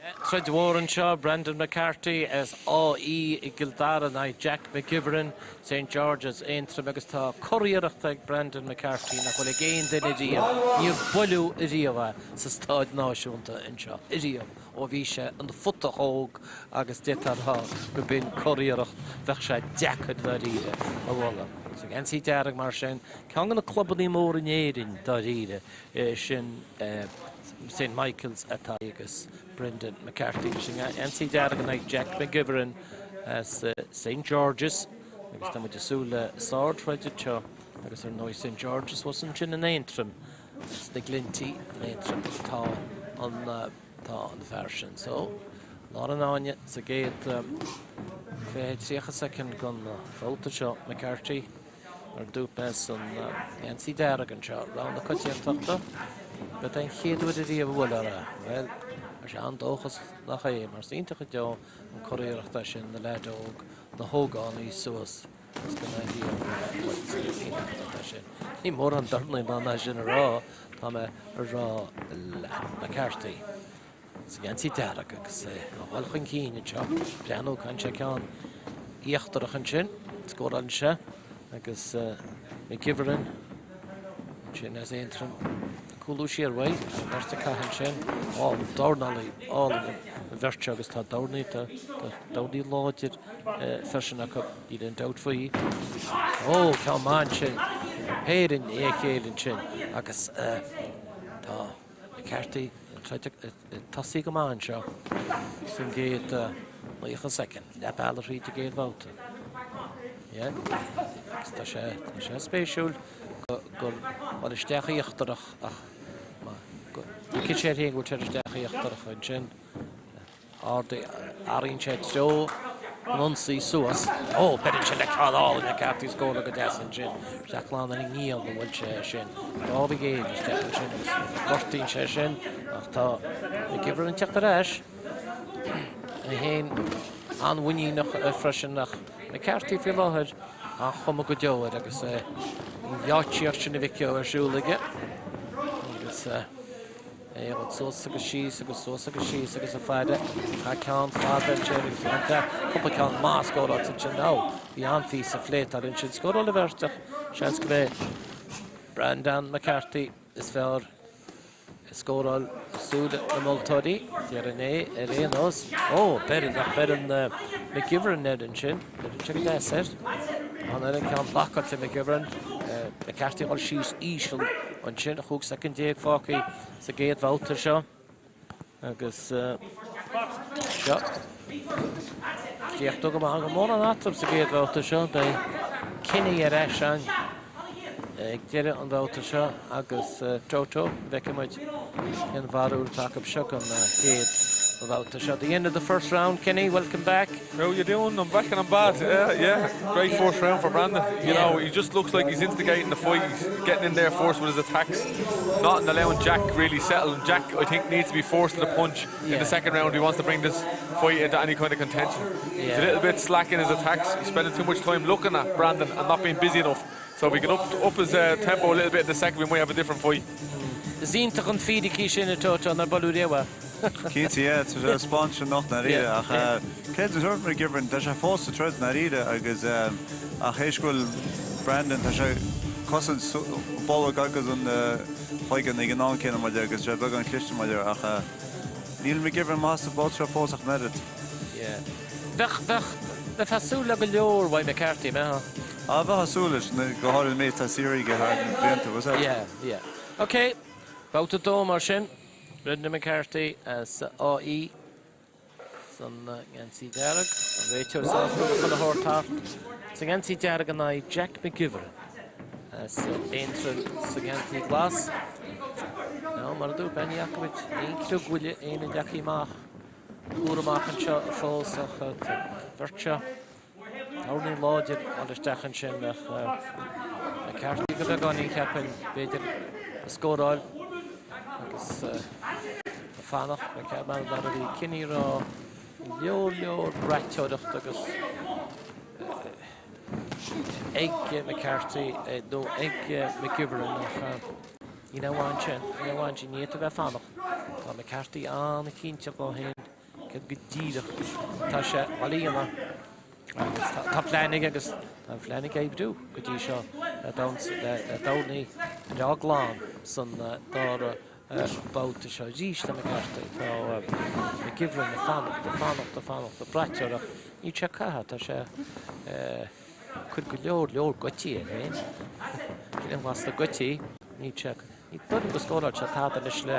Troid mhór anseo, Brendan McCarthy as Áth Í i gCill Dara in aghaidh Jack McGiverin, St George's, Aontroim agus tá curiarracht ag Brendan McCarthy nach bhfuil ag aon duine riamh, níor buaileadh ariamh é sa Staid Náisiúnta anseo, ariamh, ó bhí sé ina phutach óg agus d'fhéadfá a rá go b'in curiarracht bheadh sé deacair dáiríre a bhualadh. Sa ngeansaí dearg mar sin, ceann de na clubannaí móra in Éirinn dáiríre, sin St Michael's atá agus Brendan McCarthy leis an ngeansaí dearg in aghaidh Jack McGiverin as St George's agus tá muid ag súil le sárthroid anseo agus ar ndóigh St George's thuas ansin in Aontroim sna Glinntí in Aontroim atá an tá an fear sin. So lár an fháinne sa gcéad 20, 30 soicind den bhabhta seo McCarthy. Mar a dúirt mé san ngeansaí dearg anseo, rogha na coitiantachta. B'fhéidir an chéad uair ariamh a bhuail orthu. Bhuel, tá sé an-dóchasach nach é, mar is iontach go deo an curiarracht é sin, na leaid óg, na hógánaigh suas agus go n-éiríonn bhuel, is iontach an rud é sin. Ní mórán dornálaí in ann é sin a rá, tá mé a rá leat. McCarthy. Sa ngeansaí dearg agus é ag dul chun cinn anseo. Breathnú, caitheann sé ceann íochtarach ansin. Scórálann sé agus McGiverin ansin as Aontroim ag cúlú siar uaidh. An bheirt ag caitheamh ansin. Ó, dornálaí álainn an bheirt seo agus tá dornálaí, tá dornálaí láidir freisin acu, níl aon dabht faoi. Ó, ceann maith ansin. Péire i ndiaidh a chéile ansin agus tá McCarthy ag tosaí go maith anseo san gcéad 90 soicind, leath bealaigh thríd an gcéad bhabhta. Yeah. Agus tá sé, tá sé spéisiúil gur dhul isteach íochtarach ach go dtuigfidh sé féin go bhfuil sé isteach íochtarach ansin. Athraíonn sé treo an ionsaí suas. Ó, beireann sé le ceann álainn McCarthy scóráilte go deas ansin. Isteach glan ar an ngiall a bhuail sé é sin. Lámh a ghéill isteach ansin agus gortaíonn sé sin ach tá McGiverin ag teacht ar ais. É féin an-mhuiníneach freisin ach McCarthy faoi láthair an-chuma go deo air agus an gheáitsíocht sin a mhic ó ar siúl aige. Agus É ag dul suas agus síos agus suas agus síos agus ag faire. Tá ceann fada ansin agus tá cúpla ceann maith scóráilte ansin. Ó, bhí an-phíosa phléatáil ansin. Scóráil an bheirt ach seans go b'é Breandán McCarthy is fearr a scóráil i súile na moltóirí. Déarfainn é ar aon nós. Ó, beireann, ach beireann McGiverin air ansin. Beireann sé go deas air. Ceann eile, ceann blocáilte McGiverin. McCarthy ag dul síos íseal. Ansin, 15 soicind fágtha sa gcéad bhabhta seo agus seo críochnú go maith go mórán eatarthu sa gcéad bhabhta seo. Beidh Kenny ar ais ann ag deireadh an bhabhta seo agus Toto, feicfidh muid cén bharúil atá acu seo don chéad bhabhta seo. The end of the first round, Kenny, welcome back. How are you doing? I'm back and I'm bad. Yeah, yeah. Great first round for Brandon. You know, he just looks like he's instigating the fight. He's getting in there first with his attacks, not allowing Jack really settle. And Jack, I think, needs to be forced to the punch yeah. in the second round. He wants to bring this fight into any kind of contention. Yeah. He's a little bit slack in his attacks. He's spending too much time looking at Brandon and not being busy enough. So if we can up, up his uh, tempo a little bit in the second, we might have a different fight. Is iontach an fíricí sin a Toto nár buaileadh riamh é. Cinnte, yeah, tá sé spáint anocht ndáiríre ach creidim dúirt McGivern, tá sé fós sa troid ndáiríre agus ach théis go bhfuil Brandon, tá sé cosaint bolg agus an chloigeann ag an am céanna maidir agus sé beagán cliste maidir ach níl McGivern maith sa bhabhta seo fós ach an oiread. Yeah. Bheadh, bheadh, bheifeá ag súil le go leor uaidh McCarthy, mbeifeá? Ah, bheifeá ag súil leis, go háirithe an méid atá saothraithe aige thar na blianta, was that? Yeah, yeah. Ok, babhta 2 mar sin. Brendan McCarthy as Áth Í san ngeansaí dearg. An réiteoir sásta chun a thabhairt thart sa ngeansaí dearg in aghaidh Jack McGiverin as Aontroim sa ngeansaí glas. Nó mar a dúirt mé, ní fhaca muid aon chniogbhuille, aon a ndeachaigh amach úr amach anseo fós ach bheirt seo. Tairní láidir ag dul isteach ansin ach McCarthy go beagáinín cheapfainn b'fhéidir ag scóráil agus ag fanacht mar a bhí Kenny ag rá leor leor braiteoireacht agus ag McCarthy nó ag McGiverin ach ní amháin sin, ní amháin sin, ní fhéadfadh a bheith fanacht. Tá McCarthy an-chinnte dhó féin céard go díreach atá sé a dhéanamh agus tá plean aige agus tá an plean ag oibriú go dtí seo le dornaí breá glan san dara babhta seo arís le McCarthy. Tá McGiverin ag fanacht, ag fanacht, ag fanacht, ag braiteoireacht. Níl sé ag caitheamh, tá sé ag cur go leor leor goití air féin. Cén mhaith sna goití? Níl sé. Ní dóigh liom gur scóráil sé tada anois le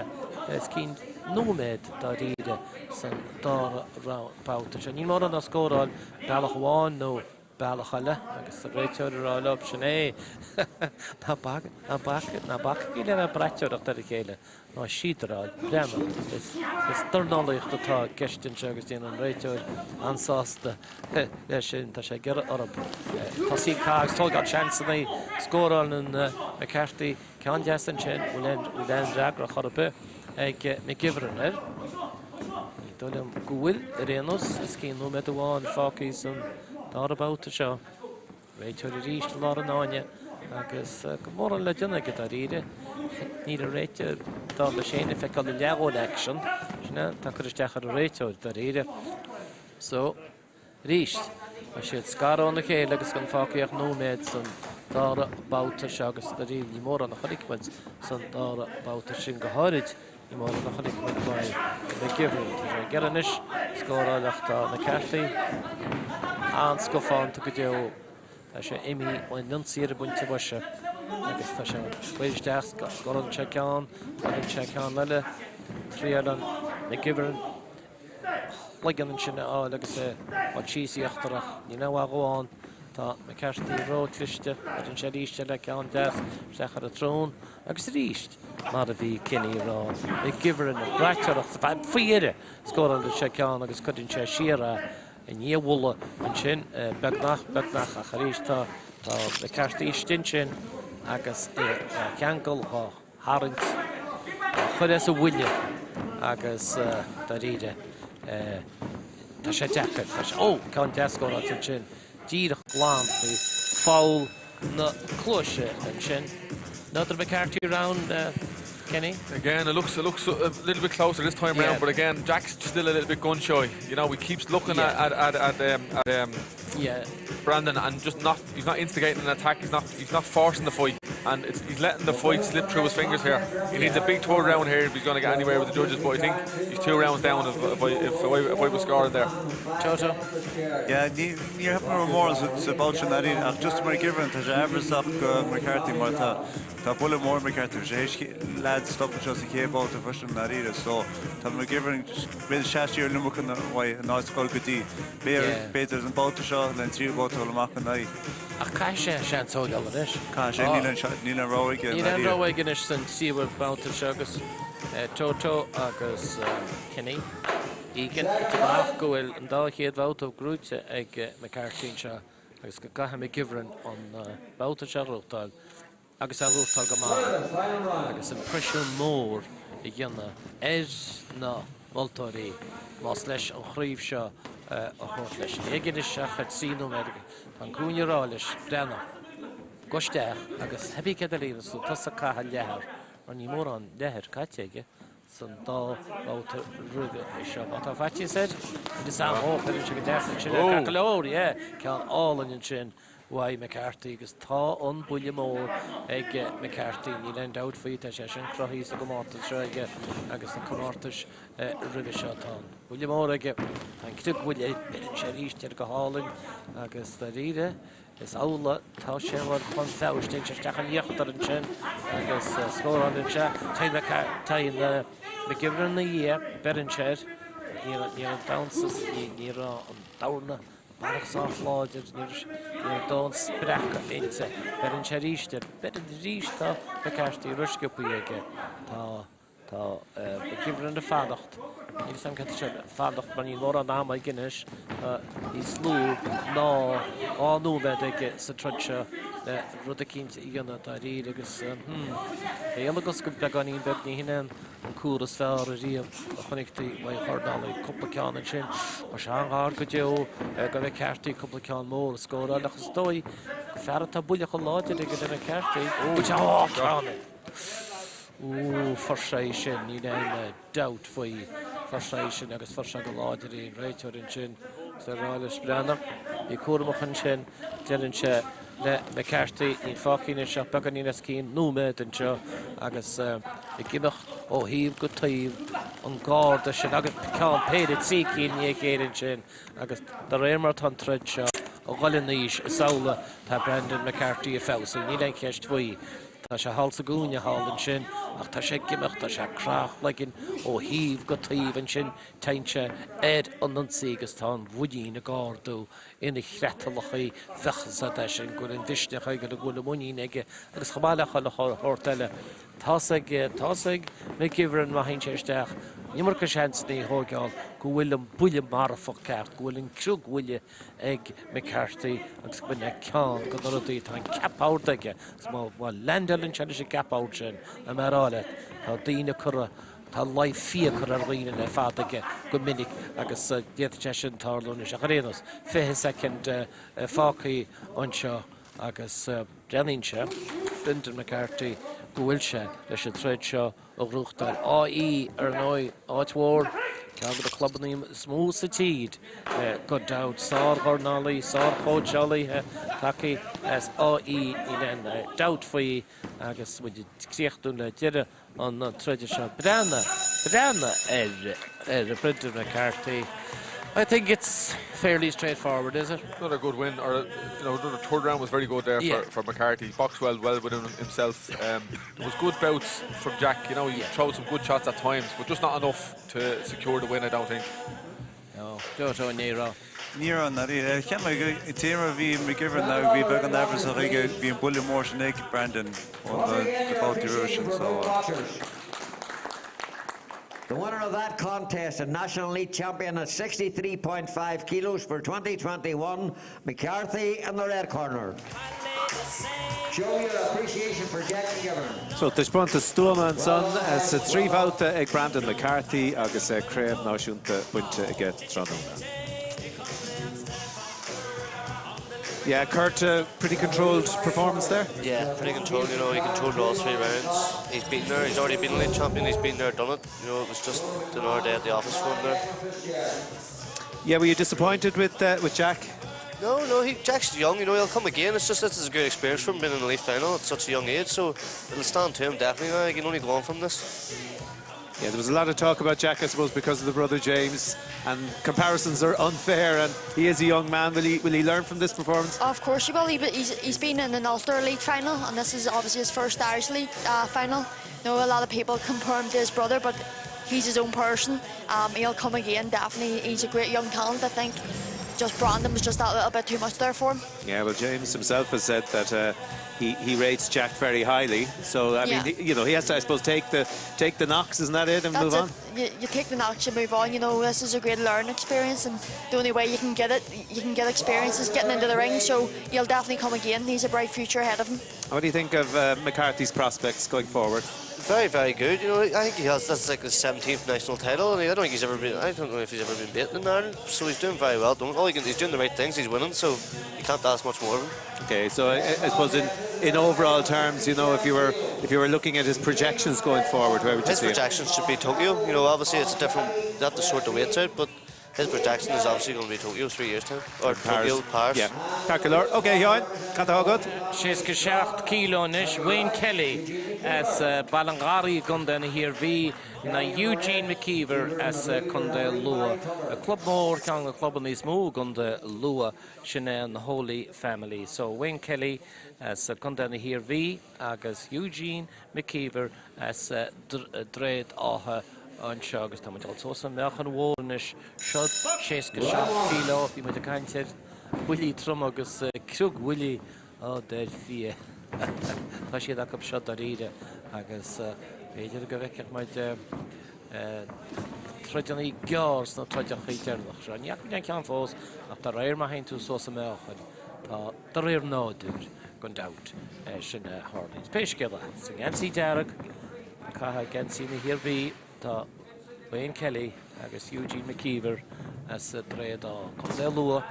os cionn nóiméad dáiríre san dara babhta seo. Níl mórán á scóráil bealach amháin nó bealach eile agus an réiteoir ag rá leo sin é. Ná bac, ná bac, ná bacaigí le bheith ag braiteoireacht ar a chéile ná síodaráil. Breathnaigh, is, is dornálaíocht atá i gceist anseo agus déanann an réiteoir an-sásta leis sin. Tá sé ag iarraidh orthu tosaí ag caitheamh agus tógáil seansanna. Scórálann McCarthy. Ceann deas ansin, bhfuil aon fhreagra chor ar bith ag McGiverin air? Ní dóigh liom go bhfuil, ar aon nós. Os cionn nóiméad amháin fágtha san dara babhta seo. Réiteoir arís i lár an fháinne agus gan mórán le déanamh aige dáiríre. Níl an réiteoir, dar leis féin, ag feiceáil a leath dhon aicsean. Sin é, tá cur isteach ar an réiteoir dáiríre. So. Arís, tá siad scartha óna chéile agus gan fágtha ach nóiméad san dara babhta seo agus dáiríre ní mórán a chonaic muid san dara babhta sin, go háirid ní mórán a chonaic muid uaidh McGiverin. Tá sé ag iarraidh anois scóráil ach tá McCarthy an-scafánta go deo. Tá sé imithe ón ionsaí ar an bpointe boise agus tá sé ag cur isteach, scórálann sé ceann, faigheann sé ceann eile, triaileann McGiverin. chloigeann ansin a fháil agus é ag dul síos íochtarach. Níl aon mhaith dhó ann. Tá McCarthy ró-chliste. Beireann sé arís eile ceann deas isteach ar an tsrón agus arís, mar a bhí Kenny ag rá, McGiverin ag braiteoireacht faoi dheireadh. Scórálann sé ceann agus cuireann sé siar é i ndiaidh a bhuille ansin, beagnach, beagnach ach arís tá McCarthy istigh ansin agus é á cheangal, á tharraingt, á chur as a bhuille agus dáiríre tá sé deacair, tá sé, ó, ceann deas scóráilte ansin, díreach glan faoi pholl na cluaise ansin. Another McCarthy round, Kenny? Again, it looks it looks a little bit closer this time yeah. round, but again, Jack's still a little bit gun shy. You know, he keeps looking yeah. at at at, at, um, at um, yeah. Brandon and just not he's not instigating an attack. He's not he's not forcing the fight and it's, he's letting the fight slip through his fingers here. He needs a big third round here if he's going to get anywhere with the judges, but I think he's two rounds down if, if, I, if, I, if I was scoring there. Toto? Yeah, ní níor cheap mé mórán sa babhta sin dáiríre ach just McGiverin tá sé amhrasach go McCarthy mar tá tá buille mór McCarthy bhí sé théis leaid stop anseo sa chéad babhta freisin dáiríre so tá McGiverin b'fhéidir sheas siar an iomarca uaidh in áit dul go dtí b'fhéidir an babhta seo le an tríú babhta dul amach in aghaidh. Ach caithfidh sé seans a thógáil anois. Caithfidh sé, níl aon rogha aige. Níl aon rogha aige anois san tríú babhta seo agus Toto agus Kenny Egan ag tabhairt amach go bhfuil an dá chéad bhabhta gnóite ag McCarthy anseo agus go gcaithfidh McGiverin an babhta seo a ghnóthachtáil. agus a ghnóthachtáil go maith agus an pressure mór a dhéanamh ar na moltóirí más leis an chraobh seo a thabhairt leis. Ní aige anois ach 3 nóiméad agus tá an cúinne ag rá leis, breathnaigh, gabh isteach agus cibé céard eile a dhéanfas tú, tosaigh ag caitheamh leathair mar níl mórán leathair caite aige san dá bhabhta roimhe seo. Má tá faitíos air, is am dhó, cuireann sé go deas ansin é, ceart go leor, yeah, ceann álainn ansin. uaidh McCarthy agus tá an buille mór ag McCarthy, níl aon dabht faoi, tá sé sin cruthaithe sa gcomórtas seo aige agus sna comórtais roimhe seo. Tá an buille mór aige, tá an criogbhuille, beireann sé arís air go hálainn agus dáiríre is amhlaidh tá sé ag dul chun feabhais. Téann sé isteach in íochtar ansin agus scórálann sé. Téann McGiverin ina dhiaidh, beireann sé air. Ní raibh an damhsa, ní raibh an dorna Bealach sách láidir, ní raibh dóthain spreacadh inti. Beireann sé arís air. Beireann arís. Tá McCarthy rósciobtha aige. Tá Tá McGiverin ag fanacht. Níl a fhios agam cad tá sé ag fanacht mar níl mórán ama aige anois. Tá níos lú ná 2 nóiméad aige sa troid seo le rud eicínt a dhéanamh dáiríre agus hmm, béal agus go beagáinín beag ní hin é an cúr is fearr ariamh a chonaic tú uaidh dhornálaí. Cúpla ceann ansin. Tá sé an-ghar go deo do McCarthy cúpla ceann mór a scóráil ach is dóigh fear atá buille chomh láidir aige le McCarthy. Ó, ceann! Ooh, fuair sé é sin, níl aon dabht faoi. Fuair sé é sin agus fuair sé go láidir é, an réiteoir ansin is é ag rá leis breathnú, bí cúramach ansin, deireann sé le McCarthy, níl fágtha anois ach beagáinín os cionn nóiméad anseo agus ag imeacht ó thaobh go taobh an garda sin agus ceann péire 3 cinn i ndiaidh a chéile ansin agus de réir mar atá an troid seo ag dul in aois is amhlaidh tá Brendan McCarthy ag feabhsú, níl aon cheist faoi. Tá sé thall sa gcúinne thall ansin ach tá sé ag imeacht, tá sé ag crá a chloiginn ó thaobh go taobh ansin, téann sé ar an ionsaí agus tá an mhuinín ag ardú ina chreatalachaí, bheadh a fhios agat é sin, go bhfuil an mhisneach aige, go bhfuil an mhuinín aige agus chomh maith le chuile shórt eile. Tá's ag, tá's ag McGiverin má théann sé isteach, an iomarca seansanna a thóigeáil, go bhfuil an buille marfach ceart, go bhfuil an criogbhuille ag McCarthy agus go b'in é ceann de na rudaí atá an ceap ard aige agus má leaindeálann sé leis an gceap ard sin, tá mé a rá leat, tá daoine curtha, tá luí fiacra ar dhaoine le fada aige go minic agus d'fhéadfadh sé sin tarlú anois. Ach ar aon nós, 20 soicind fágtha anseo agus breathnaíonn sé, Brendan McCarthy, go bhfuil sé leis an troid seo a ghnóthachtáil. AE, ar ndóigh, áit mhór, ceann de na clubanna is mó sa tír, gan dabht. Sár-dhornálaí, sár-chóitseálaithe tagtha as AE, níl aon dabht faoi agus muid ag críochnú le deireadh an troide seo. Breathnaigh, breathnaigh ar Brendan McCarthy. I think it's fairly straightforward, is it? Another good win, or you know, another third round was very good there yeah. for, for McCarthy. Boxed well, well within himself. Um, there was good bouts from Jack. You know, he yeah. throw some good shots at times, but just not enough to secure the win, I don't think. No, Joe ní raibh. Ní raibh ná Cheap mé téama bhí McGivern ná bhí beagán amhrasach aige bhí an buille mór sin ag Brandon ó na babhtaí roimhe sin so. The winner of that contest and National Elite Champion at 63.5 kilos for 2021, McCarthy in the red corner. Show your appreciation for Jack McGivern. So, taispeántas stuama ansan sa trí bhabhta ag Brandon McCarthy agus craobh náisiúnta bainte aige tráthnóna. Yeah, Kurt, a pretty controlled performance there. Yeah, pretty controlled, you know, he controlled all three rounds. He's been there, he's already been league champion, he's been there, done it. You know, it was just another day at the office for him there. Yeah, were you disappointed with uh, with Jack? No, no, he, Jack's young, you know, he'll come again. It's just this is a great experience for him being in the league final at such a young age, so it'll stand to him definitely now. He can only go on from this. Yeah, there was a lot of talk about Jack, I suppose, because of the brother James, and comparisons are unfair, and he is a young man. Will he, will he learn from this performance? Of course he will. He, he's, he's been in an Ulster League final, and this is obviously his first Irish League uh, final. You know, a lot of people compare him to his brother, but he's his own person. Um, he'll come again, definitely. He's a great young talent, I think. Just Brandon was just that little bit too much there for him. Yeah, well, James himself has said that uh, he, he rates Jack very highly. So, I yeah. mean, he, you know, he has to, I suppose, take the take the knocks, isn't that it, and That's move on? It. You, you take the knocks, you move on. You know, this is a great learning experience, and the only way you can get it, you can get experience is getting into the ring. So he'll definitely come again. He's a bright future ahead of him. What do you think of uh, McCarthy's prospects going forward? Very, very good. You know, I think he has that's like his 17th national title, and I don't think he's ever been. I don't know if he's ever been beaten in Ireland. So he's doing very well. Don't all he can, he's doing the right things. He's winning, so you can't ask much more of him. Okay, so I, I suppose in, in overall terms, you know, if you were if you were looking at his projections going forward, where would you his see His projections him? should be Tokyo. You know, obviously it's a different. They have to sort the weights out, but His projection is obviously going to be Tokyo 3 years time, or Paris. Tokyo, Paris. Yeah. Ceart go leor. Ok, Sheáin, cad atá agat? 67 kilo anois, Wayne Kelly as Baile an Gharraí i gContae na hIarmhí in aghaidh Eugene McKeever as Contae Lú. Club mór, ceann de na clubanna is mó i gContae Lú, sin é an Holy Family. So Wayne Kelly as Contae na hIarmhí agus Eugene McKeever as Droichead Átha anseo agus tá muid ag dul suas an meáchan mhór anois. Seo 67 kilo, bhí muid ag caint ar bhuillí troma agus criogbhuillí, á deir fia. Tá siad acu seo dáiríre agus B'fhéidir go bhfeicfeadh muid troideanna gearr sna troideacha deireanacha seo. Ní fhaca muid aon cheann fós ach de réir mar a théann tú suas i meáchan, tá de réir nádúir, gan dabht, sin a tharlaíonns. Pé scéal é, sa ngeansaí dearg, ag caitheamh geansaí na hIarmhí, tá Wayne Kelly agus Eugene McKeever as Droichead Átha, Contae Lú,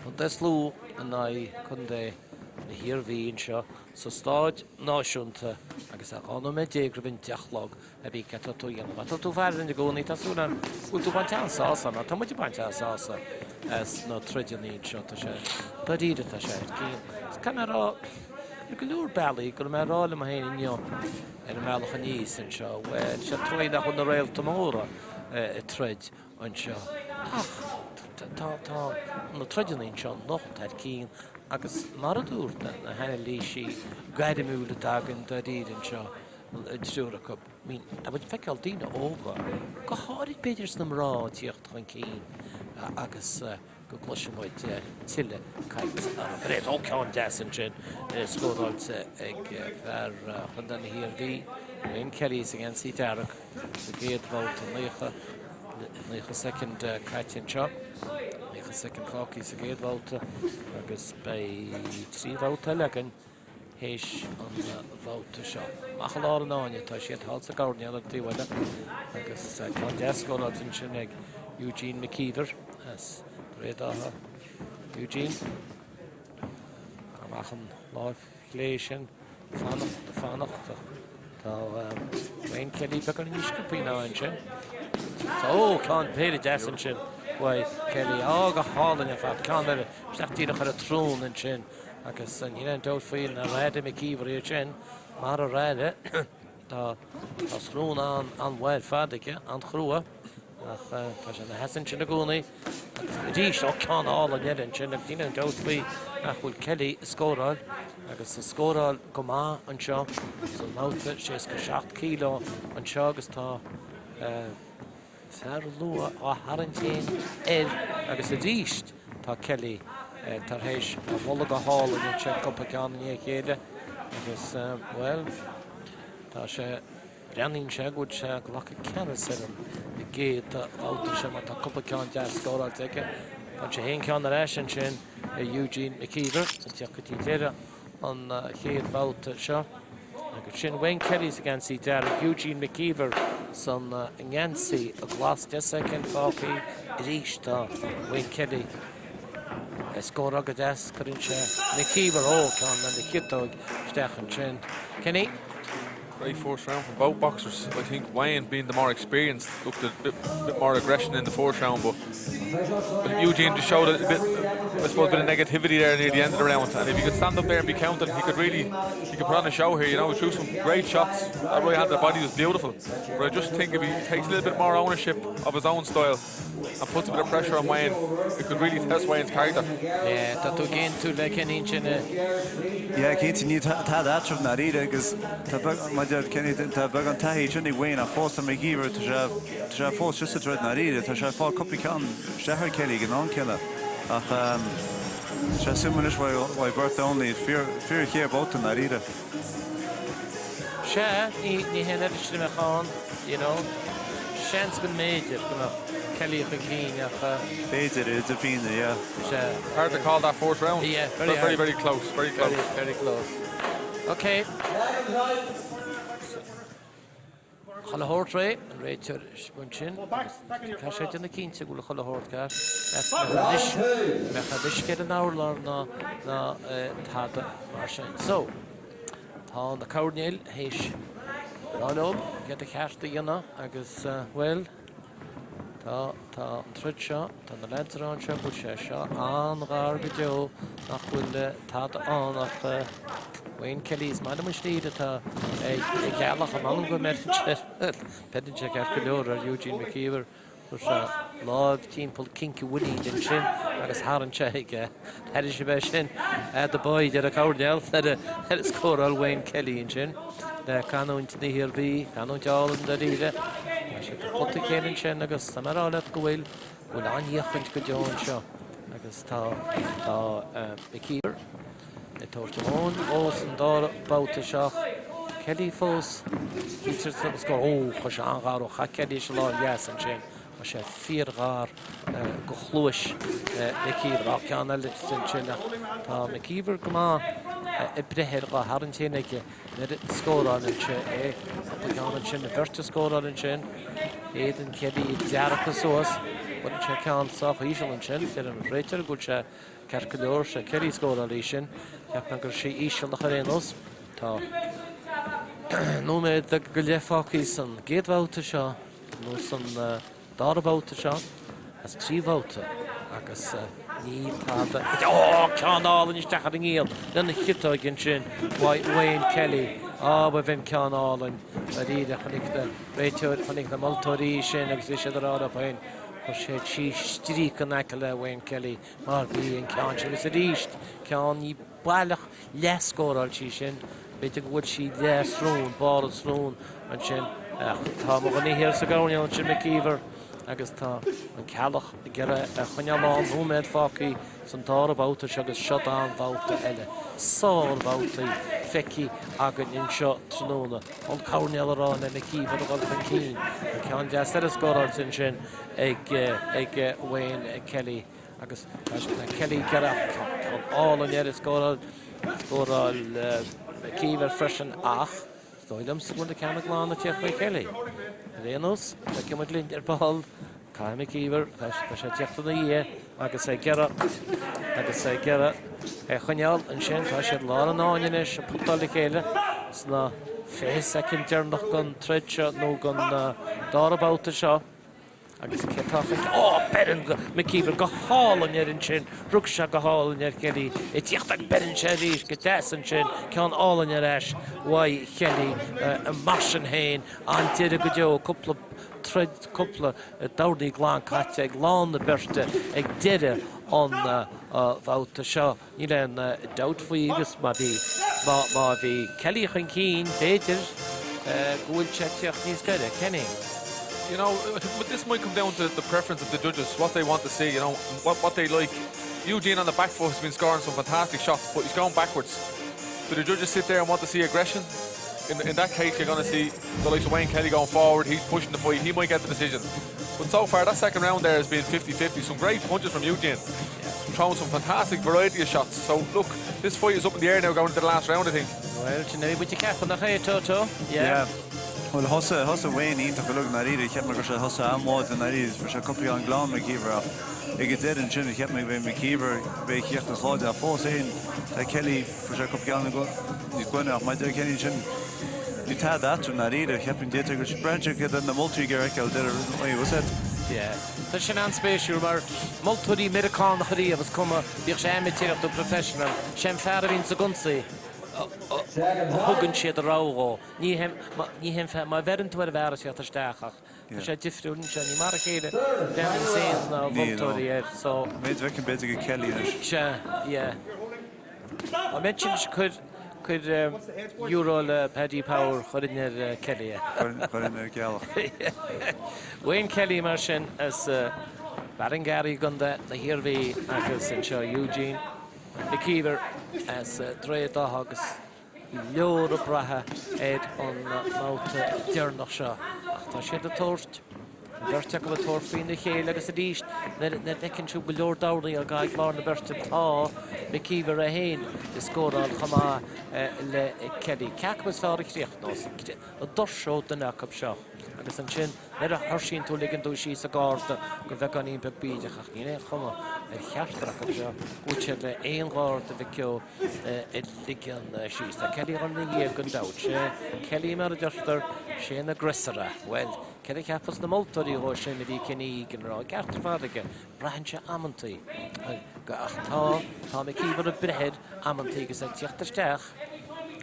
Contae is Lú in aghaidh Contae na hIarmhí anseo sa Stáid Náisiúnta agus é 12 nóiméad roimh an 10 a chlog. A bhí cad tá tú a dhéanamh? Tá tú ag faire linn i gcónaí, tá súil agam go bhfuil tú ag baint an-sásamh mar tá muid ag baint an-sásamh as na troideanna anseo, tá sé dáiríre, tá sé ar cinn. Is caithfidh mé a rá, ar go leor bealaí, go raibh mé ag rá liom féin inniu ar an mbealach aníos anseo, bhuel, sé truaí nach bhfuil na réalta móra ag troid anseo ach tá, tá na troideanna anseo anocht thar cinn agus mar a dúirt na hanailísí gairmiúla atá againn dáiríre anseo, an triúr acu. I mean, tá muid ag feiceáil daoine óga, go háirid b'fhéidir sna mná, ag tíocht chun cinn agus go gcloisfidh muid tuilleadh caint orthu. Ó, ceann deas ansin, scóráilte ag fear Chontae na hIarmhí, Wayne Kelly sa ngeansaí dearg sa gcéad bhabhta, 90, 90 soicind caite anseo, 90 soicind fágtha sa gcéad bhabhta agus beidh 3 bhabhta eile againn. théis an bhabhta seo. Amach i lár an fháinne atá siad thall sa gcoirnéal ar an taobh eile agus ceann deas scóráilte ansin ag Eugene McKeever as Droichead Átha. Eugene amach an láimh chlé sin fanacht fanacht tá Wayne Kelly beagán níos sciobthaí ná ansin. Ó ceann péire deas ansin uaidh Kelly. Á go hálainn ar fad ceann eile isteach díreach ar an tsrón ansin. Agus níl aon dabht faoi nár airigh McKeever iad sin, mar ar airigh, tá srón an-mhaith ar fad aige, an-chrua, ach tá sé ina sheasamh ansin i gcónaí. Agus arís, ó ceann álainn eile ansin, agus níl aon dabht faoi nach bhfuil Kelly ag scóráil, agus ag scóráil go maith anseo sa mbabhta 67 kilo anseo agus tá Fear Lú á tharraingt féin air agus arís tá Kelly tar éis a bholg a hálainn ansin cúpla ceann i ndiaidh a chéile agus, bhuel, tá sé, breathnaíonn sé go bhfuil sé ag glacadh ceannas ar an gcéad bhabhta seo mar tá cúpla ceann deas scóráilte aige. Fuair sé féin ceann ar ais ansin ar Eugene McKeever ag teacht go dtí deireadh an chéad bhabhta seo. Agus sin Wayne Kelly sa gheansaí dearg, Eugene McKeever san ngeansaí glas. 10 soicind fágtha arís tá Wayne Kelly ag scóráil go deas. Cuireann sé McKeever, ó, ceann lena chiotóig isteach ansin. Kenny. Great first round from both boxers. I think Wayne being the more experienced looked a bit, bit more aggression in the first round, but Eugene just showed a bit, I suppose, a bit of negativity there near the end of the round. And if he could stand up there and be counted, he could really, he could put on a show here. You know, he threw some great shots. That right hand to the body was beautiful. But I just think if he takes a little bit more ownership of his own style and puts a bit of pressure on Wayne, it could really test Wayne's character. Yeah, tá tú ag aontú le Kenny ansin. Yeah, cinnte, níl tada eatarthu i ndáiríre agus tá beag, mar a deir Kenny, tá beagán taithí ansin ag Wayne ach fós tá McKeever, tá sé, tá sé fós just sa troid i ndáiríre, tá sé ag fáil cúpla ceann isteach ar Kelly ag an am céanna ach tá sé suimiúil anois uaidh beirt Donnelly, fíor, fíor chéad babhta i ndáiríre. Sea, ní, ní haon oiread sin a bheadh ann, you know. Seans go mb'fhéidir go mbeadh Kelly chun cinn ach. B'fhéidir, idir fíona, yeah. Sea. Hard to call that fourth round. Yeah, very hard. Very, very close, very close. Very, very close. Okay. Chuile shórt réidh, an réiteoir ansin. Tá sé ag déanamh cinnte go bhfuil chuile shórt ceart. Anois, mbeadh an uisce ar an urlár ná ná tada mar sin. So, tá na coirnéil théis rá leo céard ba cheart a dhéanamh agus, bhuel, Tá, tá an troid seo, tá na leaids ag rá anseo go bhfuil sé seo an-ghar go deo, nach bhfuil tada ann ach Wayne Kelly, is maith liom an stíl atá ag Ceallach, m'anam go mbeireann sé, beireann sé ceart go leor ar Eugene McKeever, chuir sé láimh timpeall cinc a mhuiníl ansin agus tharraing sé ag, thairis a bheith sin, attaboy deir an coirnéal nuair a scóráil Wayne Kelly ansin le canúint na hIarmhí, canúint álainn dáiríre. Tá siad ag pota chéile ansin agus tá mé ag rá leat go bhfuil, go bhfuil an-fhéachaint go deo anseo agus tá, tá McKeever ag tabhairt a lóin dhó san dara babhta seo. Kelly fós, chítear sa scór, ó, chuir sé an-ghar ó chaith Kelly leis an lámh dheas ansin, tá sé fíorghar go chluais McKeever. Á, ceann eile ansin ach tá McKeever go maith ag breith air dhá tharraingt féin aige nuair a scórálann sé é. Cúpla ceann ansin, an bheirt a scóráil ansin. Aidan Kelly ag dearcadh suas, baineann sé ceann sách íseal ansin, deir an réiteoir go bhfuil sé Ceart go leor, sé Kelly a scóráil í sin. Cheap mé go raibh sí íseal ach ar aon nós, tá nóiméad go leith fágtha san gcéad bhabhta seo, nó san dara babhta seo, as 3 bhabhta, agus níl tada. Ó, ceann álainn isteach ar an ngiall lena chiotóig ansin uaidh Wayne Kelly. Á, ba bhinn ceann álainn dáiríre. Chonaic na réiteoir, chonaic na moltóirí sin agus bhí siad ag rá leo féin, Chuir sé síos stríoc in aice le Wayne Kelly mar bhí an ceann sin agus arís ceann ní baileach leath-scóráil sí sin, b'fhéidir go bhfuil sí leath-srón, barr an srón ansin ach tá mo dhuine thiar sa gcoirnéal ansin McKeever agus tá an Ceallach ag iarraidh a choinneáil ann, nóiméad fágtha san dara babhta seo agus seo an-bhabhta eile, sár-bhabhtaí feicthe againn anseo tráthnóna. An coirnéal a rá le McKeever a dhul chun cinn. An ceann deas eile scóráilte ansin ag Wayne Kelly agus tá Kelly ag iarraidh ceann álainn air a scóráil. Scóráil McKeever freisin ach is dóigh liomsa go bhfuil na ceanna glana ag tíocht faoi Kelly. Ar aon nós, feicfidh muid linn ar ball. Caithfidh McKeever, tá sé ag tíocht ina dhiaidh agus é ag iarraidh, agus é ag iarraidh é a choinneáil ansin. Tá siad lár an fháinne anois, ag putáil le chéile sna 20 soicind deireanach den troid seo nó den dara babhta seo. Agus cé atá chun, ó, beireann McKeever go hálainn air ansin, rug sé go hálainn ar Kelly ag tíocht ach beireann sé arís go deas ansin, ceann álainn ar ais uaidh Kelly mar sin féin, an-deireadh go deo, cúpla troid cúpla dornaí glan caite ag lán na beirte ag deireadh an bhabhta seo. Níl aon dabht faoi agus má bhí má bhí Kelly chun cinn, b'fhéidir go bhfuil sé ag tíocht níos gaire. Kenny. You know, this might come down to the preference of the judges, what they want to see, you know, what, what they like. Eugene on the back foot has been scoring some fantastic shots, but he's going backwards. Do the judges sit there and want to see aggression? In, in that case, you're going to see the likes of Wayne Kelly going forward. He's pushing the fight. He might get the decision. But so far, that second round there has been 50-50. Some great punches from Eugene. Yeah. Throwing some fantastic variety of shots. So look, this fight is up in the air now going into the last round, I think. Well, sin é muid ag ceapadh nach é, Toto? Yeah. Bhuel, thosaigh, thosaigh Wayne iontach uilig i ndáiríre. Cheap mé go raibh sé thosaigh an-láidir i ndáiríre. Fuair sé cúpla ceann glan McKeever ach ag an deireadh ansin cheap mé go mbeidh McKeever, beidh a theacht níos láidre ach fós féin tá Kelly, fuair sé cúpla ceann níos glaine ach maidir le Kenny ansin ní tada eatarthu i ndáiríre. Cheapfainn d'fhéadfadh go braitheann sé céard na moltóirí ag iarraidh a fheiceáil deireadh an lae, was it? Yeah. Tá sin an-spéisiúil mar moltóirí Meiriceánacha riamh is cuma bíodh sé amaitéarach nó professional, sé an fear a bhíonn sa gconsaí a thugann siad a rogha dhó. Ní ní hé an fear, má bheireann tú ar an bhfear is iad isteach ach tá sé difriúil anseo, ní mar a chéile breathnaíonn aon na moltóirí air so. Méid bhfeicim b'fhéidir go Kelly anois. Sea, yeah. An mbeidh sin cuir cuir euro le Paddy Power chuirfinn ar Kelly é. Chuirfinn ar Gealach. Wayne Kelly mar sin as Ballingarry i gContae na hIarmhí agus anseo Eugene McKeever as Droichead Átha agus leor ag brath ar an mbabhta deireanach seo ach tá siad ag tabhairt, an bheirt acu ag tabhairt faoina chéile agus arís nuair a fheiceann tú go leor dornaí á gcaitheamh ag lár na beirte tá McKeever é féin ag scóráil chomh maith le Kelly. Cé acu is fearr a chríochnós? An dtuirseoidh duine acu seo agus ansin nuair a thuirsíonn tú ligeann tú síos an garda go bheagáinín beag bídeach ach níl aon chuma ar cheachtar acu seo go bhfuil siad le aon gharda a bheith a ligean síos. Tá Kelly ag dul ina dhiaidh gan dabht. Sé Kelly mar a deirtear, sé an aggressor é. Bhuel, céard a cheapfas na moltóirí dhó sin a bhí Kenny Egan a rá? Ceart ar fad aige. Braitheann sé amantaí. Ach tá, tá McKeever ag breith air amantaí agus ag tíocht isteach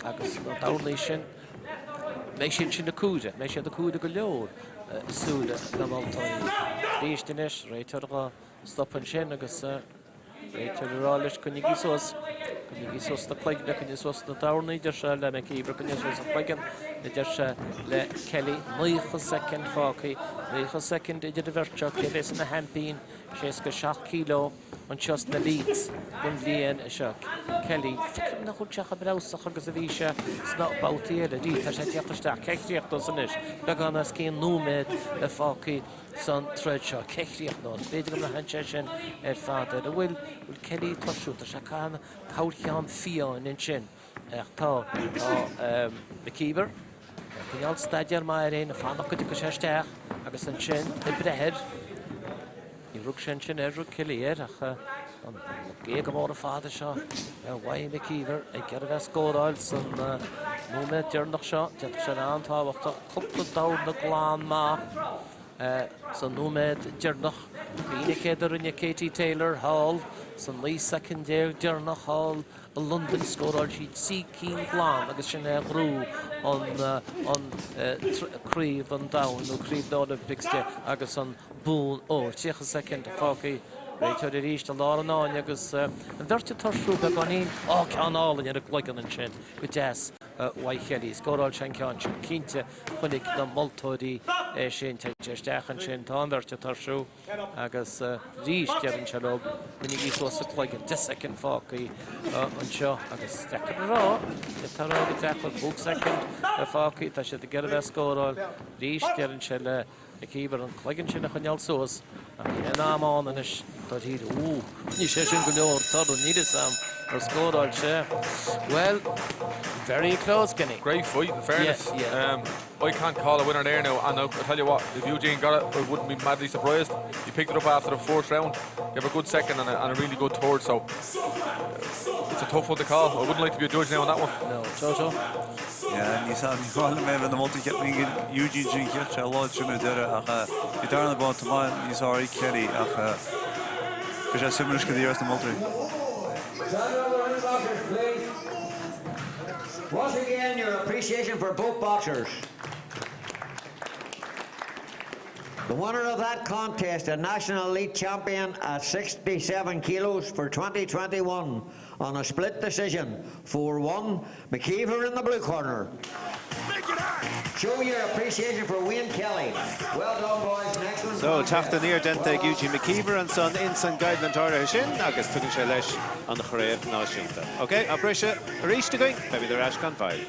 agus na dornaí sin, mbeidh siad sin ag cúire, mbeidh siad ag cúire go leor i súile na moltóirí. Arís anois, réiteoir dhá stop ansin agus. Réiteoir ag rá leis, Coinnigí suas, coinnigí suas na cloigne, coinnigh suas na dornaí, a deir sé le McKeever, coinnigh suas an cloigeann, a deir sé le Kelly. 90 soicind fágtha, 90 soicind idir an bheirt seo, cé a bheas ina sheaimpín 67 kg. anseo sna Elites don bhliain seo. Kelly, feicim nach bhfuil sé chomh breabhsach agus a bhí sé sna babhtaí eile. Arís, tá sé ag tíocht isteach. Cé chríochnós anois? Beagán os cionn nóiméad fágtha san troid seo. Cé chríochnós? B'fhéidir go mbraitheann sé sin ar fad air. An bhfuil, bhfuil Kelly ag tuirsiú? Tá sé ag caitheamh corrcheann fiáin ansin. Ach tá, tá McKeever ag coinneáil staidéar maith air fhéin, ag fanacht go dtiocfaidh sé isteach agus ansin ag breith air. Níor rug sé ansin air, rug Kelly air ach an géaga móra fada seo ar mhaidhm McKeever ag iarraidh a bheith ag scóráil san nóiméad deireanach seo. D'fhéadfadh sé a bheith an-tábhachtach. Cúpla dorn glan maith sa nóiméad deireanach. Cuimhnigh céard a rinne Katie Taylor thall san 19 soicind deireanach thall i Londain. Scóráil sí 3 cinn glan agus sin é a ghnóthaigh an Craobh an Domhain nó Craobh na Olympics di agus an bonn óir. 30 soicind fágtha. Réiteoir arís i lár an fháinne agus an bheirt ag tuirsiú beagáinín. Á, ceann álainn ar an gcloigeann ansin. Go deas uaidh Kelly. Scóráil sé an ceann sin. Cinnte, chonaic na moltóirí é sin. Téann sé isteach ansin. Tá an bheirt ag tuirsiú agus arís deireann sé leo, coinnigí suas an cloigeann. 10 soicind fágtha anseo agus deacair a rá. D'fhéadfá a rá go deacair. 5 soicind fágtha. Tá siad ag iarraidh a bheith ag scóráil. Arís deireann sé le McKeever an cloigeann sin a choinneáil suas ach níl aon am ann anois dáiríre. Ooh, rinne sé sin go leor torann, níl fhios a'm ar scóráil sé. Well, very close, Kenny. Great fight in fairness. Yeah, yeah. I can't call a winner there now and I tell you what, if Eugene got it, I wouldn't be madly surprised. He picked it up after the fourth round, gave a good second and a, and a really good third, so it's a tough one to call. I wouldn't like to be a judge now on that one. No, Toto. Yeah, ní ní maith liom é bheith ina moltóir cheapfainn gur Eugene sin cheart sé láidir sin ar deireadh ach bhí darna babhta maith níos fearr ag Kelly ach bhí sé suimiúil go dtí na moltóirí. Once again, your appreciation for both boxers. The winner of that contest, a national elite champion at 67 kilos for 2021 on a split decision, 4-1, McKeever in the blue corner. Show your appreciation for Wayne Kelly. Well done, boys. Next one. So, teacht aniar déanta ag Eugene McKeever ansan insan gcoimhlint áirithe sin agus tugann sé leis an chraobh náisiúnta. Ok, tá briseadh arís againn, beimid ar ais gan mhoill.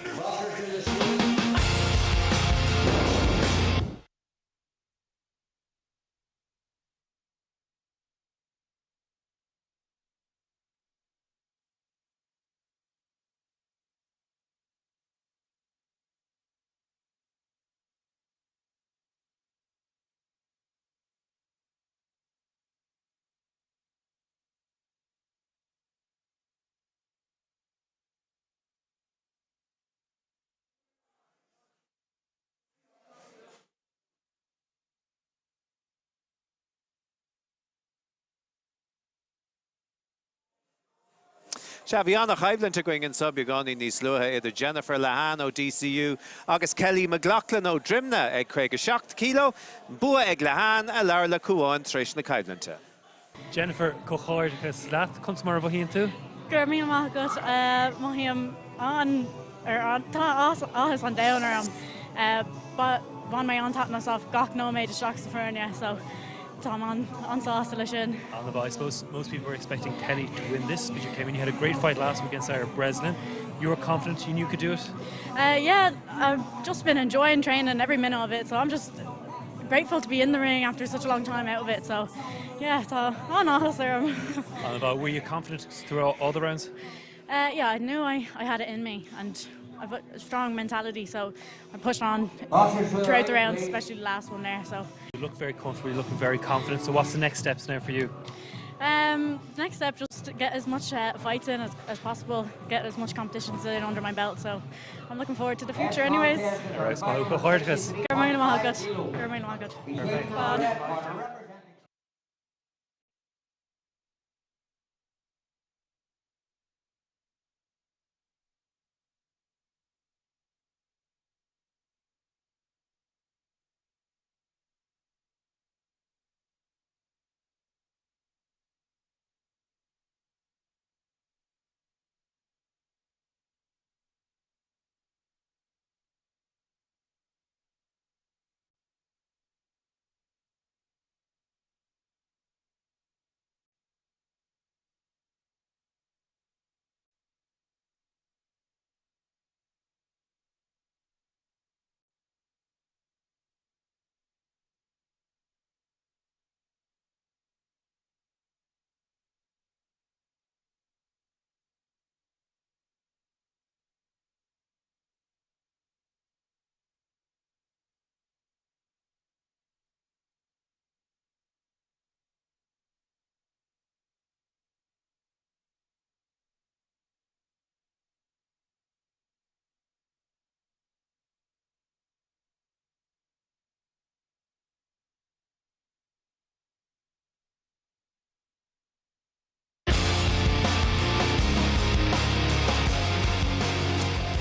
Sea, bhí an-choimhlint againn anseo beagáinín níos luaithe idir Jennifer Lehane ó DCU agus Kelly McLaughlin ó Droimne ag 57 kilo. Bua ag Lehane a labhair le Cuán tar éis na coimhlinte. Jennifer, comhghairdeachas leat. Conas mar a mhothaíonn tú? Go raibh míle maith agat. Mothaím an ar tá áthas an domhain orm. Bhain mé an-taitneamh as gach nóiméad isteach sa fáinne so táim an-sásta leis sin. An-mhaith. I suppose most people were expecting Kelly to win this, but you came in, you had a great fight last week against Sarah Breslin. You were confident you knew you could do it? Yeah, I've just been enjoying training every minute of it, so I'm just grateful to be in the ring after such a long time out of it. So yeah, tá an-áthas orm. An-mhaith. Were you confident throughout all the rounds? Yeah, I knew I had it in me and I've a strong mentality, so I pushed on throughout the rounds, especially the last one there. So you look very comfortable, you're looking very confident. So what's the next steps now for you? The next step, just to get as much fights in as possible, get as much competitions in under my belt. So I'm looking forward to the future anyways. All right, comhghairdeachas. Go raibh míle maith agat. Go raibh míle maith agat. Slán.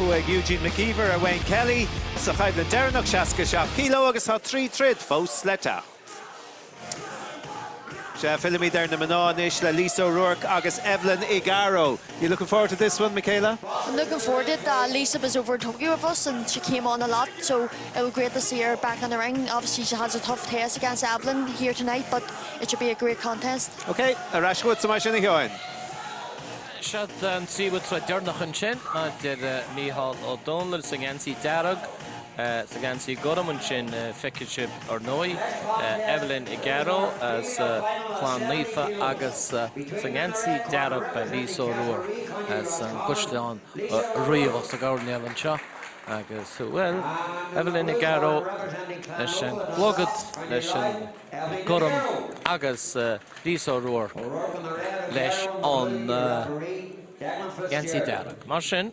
bua ag Eugene McKeever ar Wayne Kelly sa choimhlint deireanach, 67 kg, agus tá 3 troid fós le teacht. Sea, fillimid ar na mná anois le Lisa O'Rourke agus Evelyn Igaro. You looking forward to this one, Michaela? I'm looking forward to it. Uh, Lisa was over in Tokyo with us and she came on a lot, so it was great to see her back in the ring. Obviously, she has a tough test against Evelyn here tonight, but it should be a great contest. Ok, ar ais chugatsa mar sin a Sheáin. Seod an tríú troid deireanach ansin idir Mícheál Ó Domhnaill sa ngeansaí dearg, sa ngeansaí gorm ansin feicfidh sibh ar ndóigh Evelyn Igaro as Clann Naofa agus sa ngeansaí dearg beidh Lisa O'Rourke as an gCaisleán Riabhach sa gcoirnéal anseo agus, bhuel, Evelyn Igaro leis an gclogad, leis an gorm agus Lisa O'Rourke leis an ngeansaí dearg. Mar sin,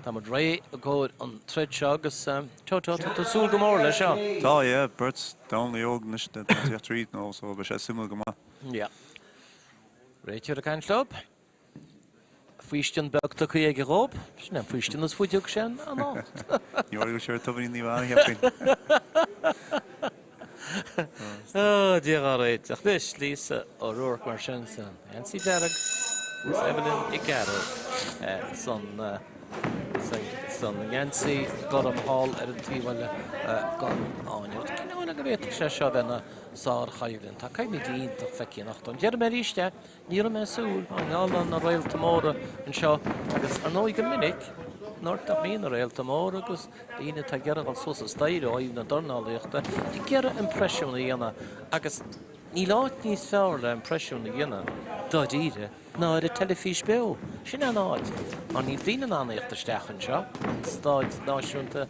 tá muid réidh i gcomhair an troid seo agus Toto, tá tú ag súil go mór leis seo. Tá, yeah, beirt dornálaí óg anois atá ag teacht tríd nó so beidh sé suimiúil go maith. Yeah. Réiteoir ag caint leo. Faoistin beag tugtha aige dhób. Sin é an faoistin is faide a thug sé anocht. Ní bhfuil sé ar tubainín Naomh Anna, cheapfainn. Ó, Dia dhá réiteach. Anois, Lisa O'Rourke mar sin san ngeansaí dearg agus Evelyn Igaro san san ngeansaí gorm thall ar an taobh eile den fháinne. Cineál go bhféadfadh sé seo a bheith ina sárchoimhlint. Tá coimhlint iontach feicthe anocht. Déarfaidh mé arís é, Ní raibh mé ag súil, mar gheall ar na réalta móra anseo agus ar ndóigh go minic nuair nach mbíonn na réalta móra agus daoine atá ag iarraidh dul suas an staighre ó thaobh na dornálaíochta ag iarraidh impreisiún a dhéanamh agus níl áit níos fearr le impreisiún a dhéanamh dáiríre ná ar an teilifís beo. Sin é an áit mar níl daoine in ann a thíocht isteach anseo, an staid náisiúnta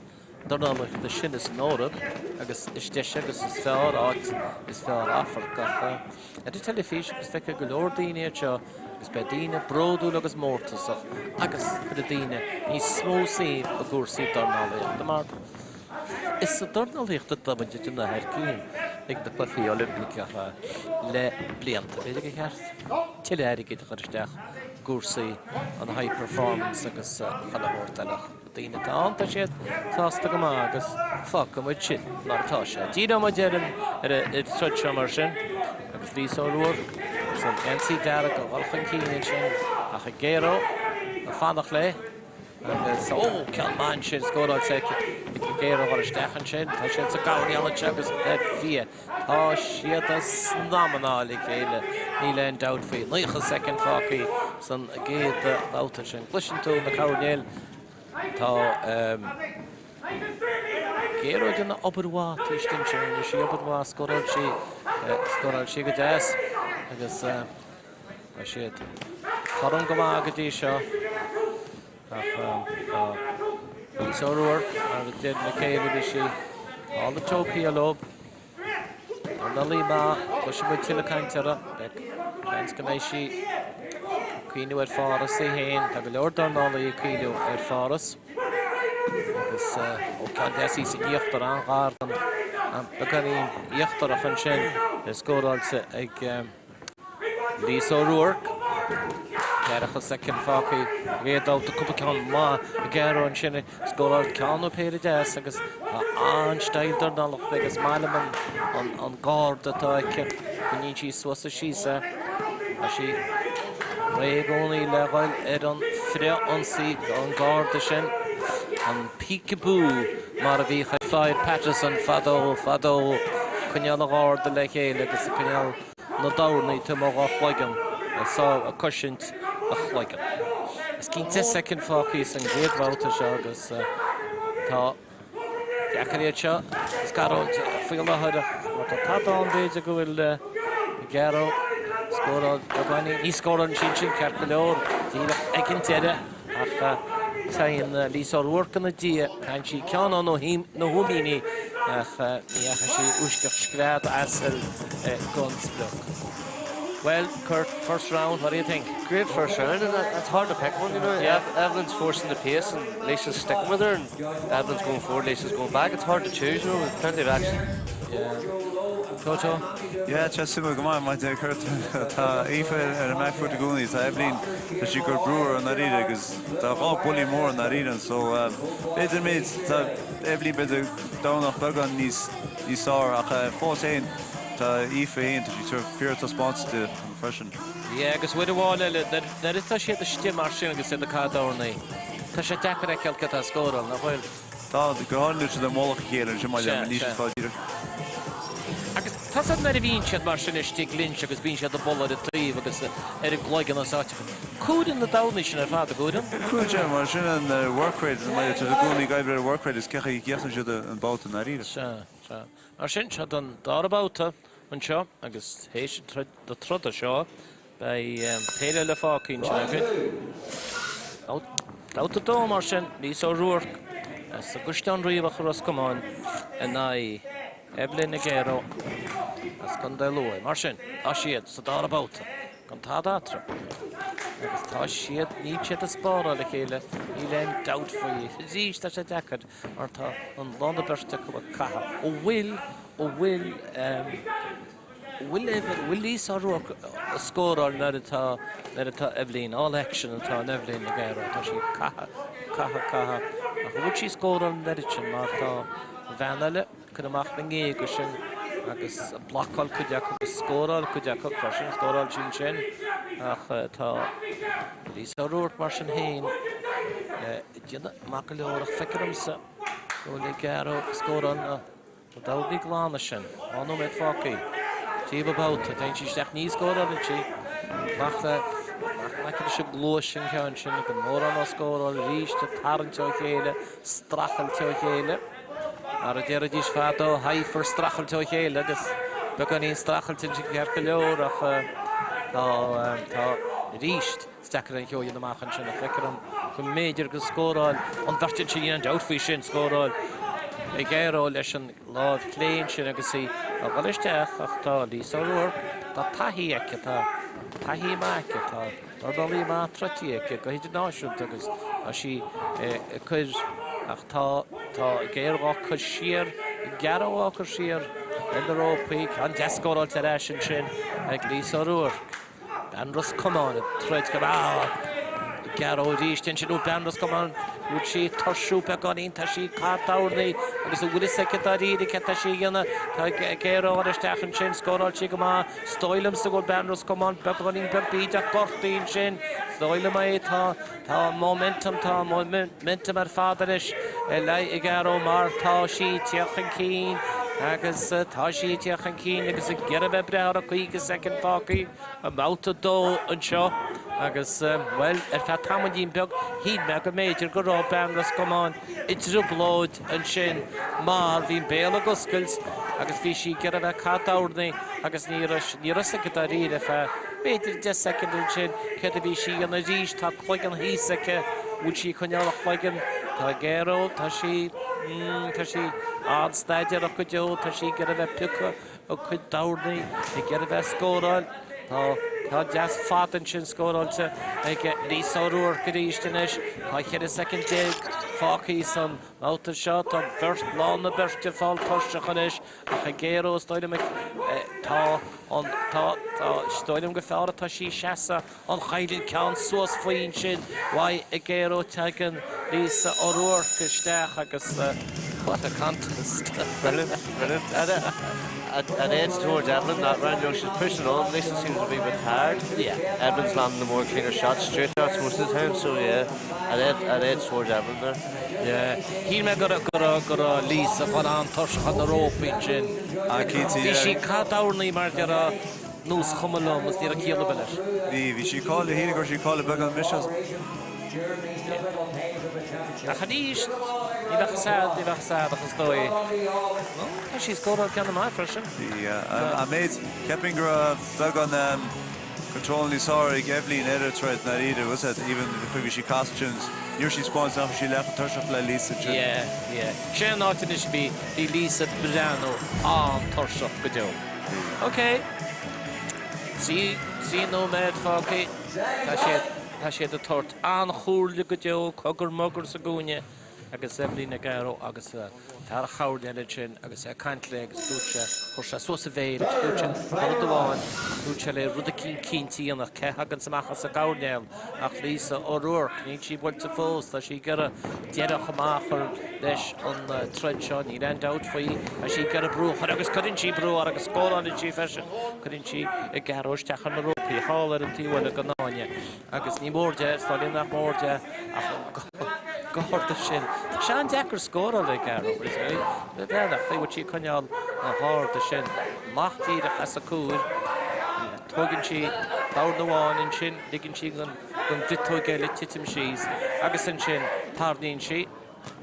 dornálaíochta is sine san Eoraip agus is deise agus is fearr áit is fearr amharc ach ar an teilifís agus feicfidh go leor daoine iad seo agus beidh daoine bródúil agus mórtasach agus cuirfidh daoine níos mó suim i gcúrsaí dornálaíochta mar is sa dornálaíocht atá muid ag déanamh thar cinn ag na Cluichí Oilimpeacha le blianta. B'fhéidir gur cheart tuilleadh airgid a chur isteach i gcúrsaí an high performance agus chuile shórt eile. Daoine atá ann, tá siad sásta go maith agus fágfaidh muid sin mar atá sé. Díreoidh muid ar an ar an troid seo mar sin agus Lisa O'Rourke san geansaí dearg ag dul chun cinn ansin ach Igero ag fanacht léi agus ó ceann maith ansin scóráilte ag Igero ag dul isteach ansin. Tá siad sa gcoirnéal anseo agus a fhia. Tá siad ag snaidhmeanáil a chéile, níl aon dabht faoi. 90 soicind fágtha san gcéad bhabhta sin. Cloiseann tú na coirnéil. Tá Igero ag déanamh obair mhaith taobh istigh ansin. Rinne sí obair mhaith, scóráil sí, scóráil sí go deas agus tá siad cothrom go maith go dtí seo. Ach tá Lisa O'Rourke, mar a deir Michaela, bhí sí thall i Tokyo leo. Dornálaí maith, cloisfidh muid tuilleadh cainte uirthi. Beidh seans go mbeidh sí ag cuimhniú ar Pháras í féin. Tá go leor dornálaí ag cuimhniú ar Pháras. Agus ó ceann deas í san íochtar, an-ghar don beagáinín íochtarach ansin, scóráilte ag Lisa O'Rourke. Ceathracha soicind fágtha sa gcéad bhabhta cúpla ceann maith ag Igero ansin. Scóráil ceann nó péire deas agus tá an-style dornálaíochta aici. Is maith liom an gard atá aici. Coinníonn sí suas is síos é. Tá sí réidh i gcónaí le dhul ar an frith-ionsaí, an garda sin, an peekaboo mar a bhíodh ag Floyd Patterson fadó, fadó. Coinneáil an gharda le chéile agus coinneáil na dornaí taobh amuigh dhá chloigeann, ag cosaint a chloigeann. Is cinnte soicind fágtha san gcéad bhabhta seo agus tá deacair iad seo a scarúint faoi láthair ach má tá tada ann b'fhéidir go bhfuil Igero scóráil beagáinín, ní scórálann sí ansin ceart go leor, díreach ag an deireadh ach téann Lisa O'Rourke ina diaidh, caitheann sí ceann ó na húimíní ach ní dheachaigh sí uisceach scread asail don sprioc. Well, Kurt, first round, what do you think? Great first round, and it's hard to pick one, you know. Yeah. Evelyn's forcing the pace and Lisa's sticking with her, and Evelyn's going forward, Lisa's going back. It's hard to choose, you know, with plenty of action. Yeah. Toto? Yeah, tá suimiúil go maith, maidir le Kurt. Tá Aoife ar an back foot i gcónaí, tá Eibhlín, tá sí ag cur brú uirthi i ndáiríre agus tá dhá bully mór i ndáiríre so b'fhéidir méid, tá Eibhlín b'fhéidir Domhnach beagán níos níos fearr ach fós féin tá Aoife féin, tá sí ag tabhairt fíor-taispeántas di freisin. Yeah, agus uair amháin eile, nuair atá siad istigh mar sin agus iad ag caitheamh dornaí, tá sé deacair a fheiceáil cé atá ag scóráil, nach bhfuil? Tá, go háirithe nuair atá siad i mullach a chéile ansin maille, mar níl siad fá díreach. Agus tá a fhios agat nuair a bhíonn siad mar sin istigh linn agus bíonn siad ag bualadh ar an taobh agus ar an gcloigeann is áiteacha. Cúireann na dornaí sin ar fad, an gcúireann? Cúireann sé, mar sin an work rate, maille, tá siad i gcónaí ag oibriú ar work rate is cé chaoi a gcríochnaíonn siad an babhta i ndáiríre. Sea, sea. Mar sin, seo don dara babhta anseo agus théis na troda seo, Beidh péire eile fágtha ansin againn. Babhta 2 mar sin, Lisa O'Rourke as an gCaisleán Riabhach i Ros Comáin in aghaidh Evelyn Aguero as Contae Lú. Mar sin, tá siad sa dara babhta gan tada eatarthu agus tá siad, níl siad ag spáráil a chéile, níl aon dabht faoi. Arís, tá sé deacair mar tá an lán na beirte acu ag caitheamh. An bhfuil, an bhfuil, Bhfuil Lisa O'Rourke ag scóráil nuair atá nuair atá Eibhlín, all action atá in Eibhlín Aguero, tá sí ag caitheamh, caitheamh, caitheamh, ach an bhfuil sí ag scóráil an oiread sin mar tá an bhean eile ag cur amach na ngéaga sin agus ag blocáil cuid acu agus scóráil cuid acu freisin, scóráil sí ansin ach tá Lisa O'Rourke mar sin féin ag déanamh maith go leor ach feictear domsa go bhfuil Aguero ag scóráil na Na dornaí glana sin. 2 nóiméad fágtha. Tríú babhta. Téann sí isteach. Ní scórálann sí. Amach le amach in aice leis an gcluais an ceann sin. Gan mórán á scóráil arís. Ag tarraingt ó chéile. Streachailt ó chéile. Mar a déarfaidís fadó, haithfear streachailt ó chéile agus beagáinín streachailt ansin ceart go leor ach tá tá arís. Is deacair an cheo a dhéanamh amach ansin ach feictear dom go mb'fhéidir gur scóráil an bheirt ansin, níl aon dabht faoi sin, scóráil Aguero leis an láimh chlé ansin agus í ag dul isteach ach tá Lisa O'Rourke, tá taithí aici, tá taithí maith aici, tá dornálaí maith troidte aici go hidirnáisiúnta agus tá sí ag cur ach tá tá Aguero á cur siar, Aguero á cur siar ar na rópaí, ceann deas scóráilte ar ais ansin ag Lisa O'Rourke. Bean Ros Comáin ag troid go maith. Aguero arís ansin ó Bean Ros Comáin. Bhfuil sí ag tuirsiú beagáinín, tá sí ag caitheamh dornaí agus an bhfuil fhios aici dáiríre céard tá sí a dhéanamh. Tá Aguero ag dul isteach ansin, scóráil sí go maith. Is dóigh liomsa go bhfuil Bean Ros Comáin beagáinín beag bídeach gortaithe ansin. Is dóigh liom é. Tá tá momentum, tá momentum ar fad anois i leith Aguero mar tá sí ag tíocht chun cinn agus tá sí ag tíocht chun cinn agus ag iarraidh bheith breith orthu 50 soicind fágtha i mbabhta 2 anseo agus, bhuel, ar feadh tamaillín beag shíl mé go mb'fhéidir go raibh bean Ros Comáin i dtrioblóid ansin mar bhí an béal ag oscailt agus bhí sí ag iarraidh bheith ag caitheamh dornaí agus ní raibh ní raibh fhios aici dáiríre ar feadh b'fhéidir 10 soicind ansin céard a bhí sí a dhéanamh arís tá cloigeann thíos aici bhfuil sí ag coinneáil a chloigeann tá Aguero tá sí mm tá sí an-staidéarach go deo tá sí ag iarraidh bheith piocadh a cuid dornaí ag iarraidh bheith ag scóráil. Tá ceann deas fada ansin scóráilte ag Lisa O'Rourke arís anois. Tá 14 soicind fágtha san mbabhta seo. Tá beirt, lán na beirte ag fáil tuirseach anois ach Aguero is dóigh liom tá an tá tá is dóigh liom gur fearr atá sí ag seasamh an chailín ceann suas faoi ansin uaidh Aguero tagann Lisa O'Rourke isteach agus what a contest. Brilliant, brilliant. And uh, an edge towards Evelyn that round, you know, she's pushing on. Lisa seems to be a bit tired. Yeah. Evelyn's landing the more cleaner shots, straight shots most of the time, so yeah, an edge, an edge towards Evelyn there. Yeah. Shíl mé go raibh go raibh go raibh Lisa ag fáil an-tuirseach ar na rópaí ansin. Ah, cinnte, Bhí yeah. sí ag caitheamh dornaí mar déarfá nós chuma liom is ní raibh ciall ar bith leis. Bhí, bhí sí cáilithe, shíl go raibh sí cáilithe beagán mise. Ach arís, ní bheadh fhios a'd, ní bheadh fhios a'd ach is dóigh, nó tá sí ag scóráil ceann maith freisin. Bhí, an méid, cheapfainn go raibh beagán control níos fearr ag Eibhlín ar an troid ndáiríre, was it, even bhí sí casta sin, ní raibh sí spáint nach raibh sí leath chomh tuirseach le Lisa sin. Yeah, yeah. Sé an áit anois a bhí, bhí Lisa ag breathnú an-tuirseach go deo. Ok. 3 nóiméad fágtha. Tá siad, tá siad ag tabhairt an-chomhairle go deo, cogar mogar sa gcúinne. agus Eibhlín Garrow agus fear a choirnéil ansin agus é ag caint léi agus dúirt sé, chuir sé suas a mhéir agus dúirt sé, tá rud amháin, dúirt sé léi rud eicínt cinnte a dhéanamh, cé thaganns amach as an gcoirnéal ach Lisa O'Rourke, níl sí buailte fós, tá sí ag iarraidh deireadh chomh maith a chur leis an troid seo, níl aon dabht faoi, tá sí ag iarraidh brú a chur agus cuireann sí brú uirthi agus scórálann sí freisin, cuireann sí Garrow isteach ar na rópaí thall ar an taobh eile den fháinne. Agus ní mór di, is dóigh liom nach mór di, ach an garda sin. Tá sé an-deacair scóráil ar Garrow, mar is é bealach, bhfuil sí ag coinneáil an gharda sin amach díreach as a cúir. Tógann sí dorn amháin ansin, ligeann sí don mhiotóg eile titim síos agus ansin tarraingíonn sí.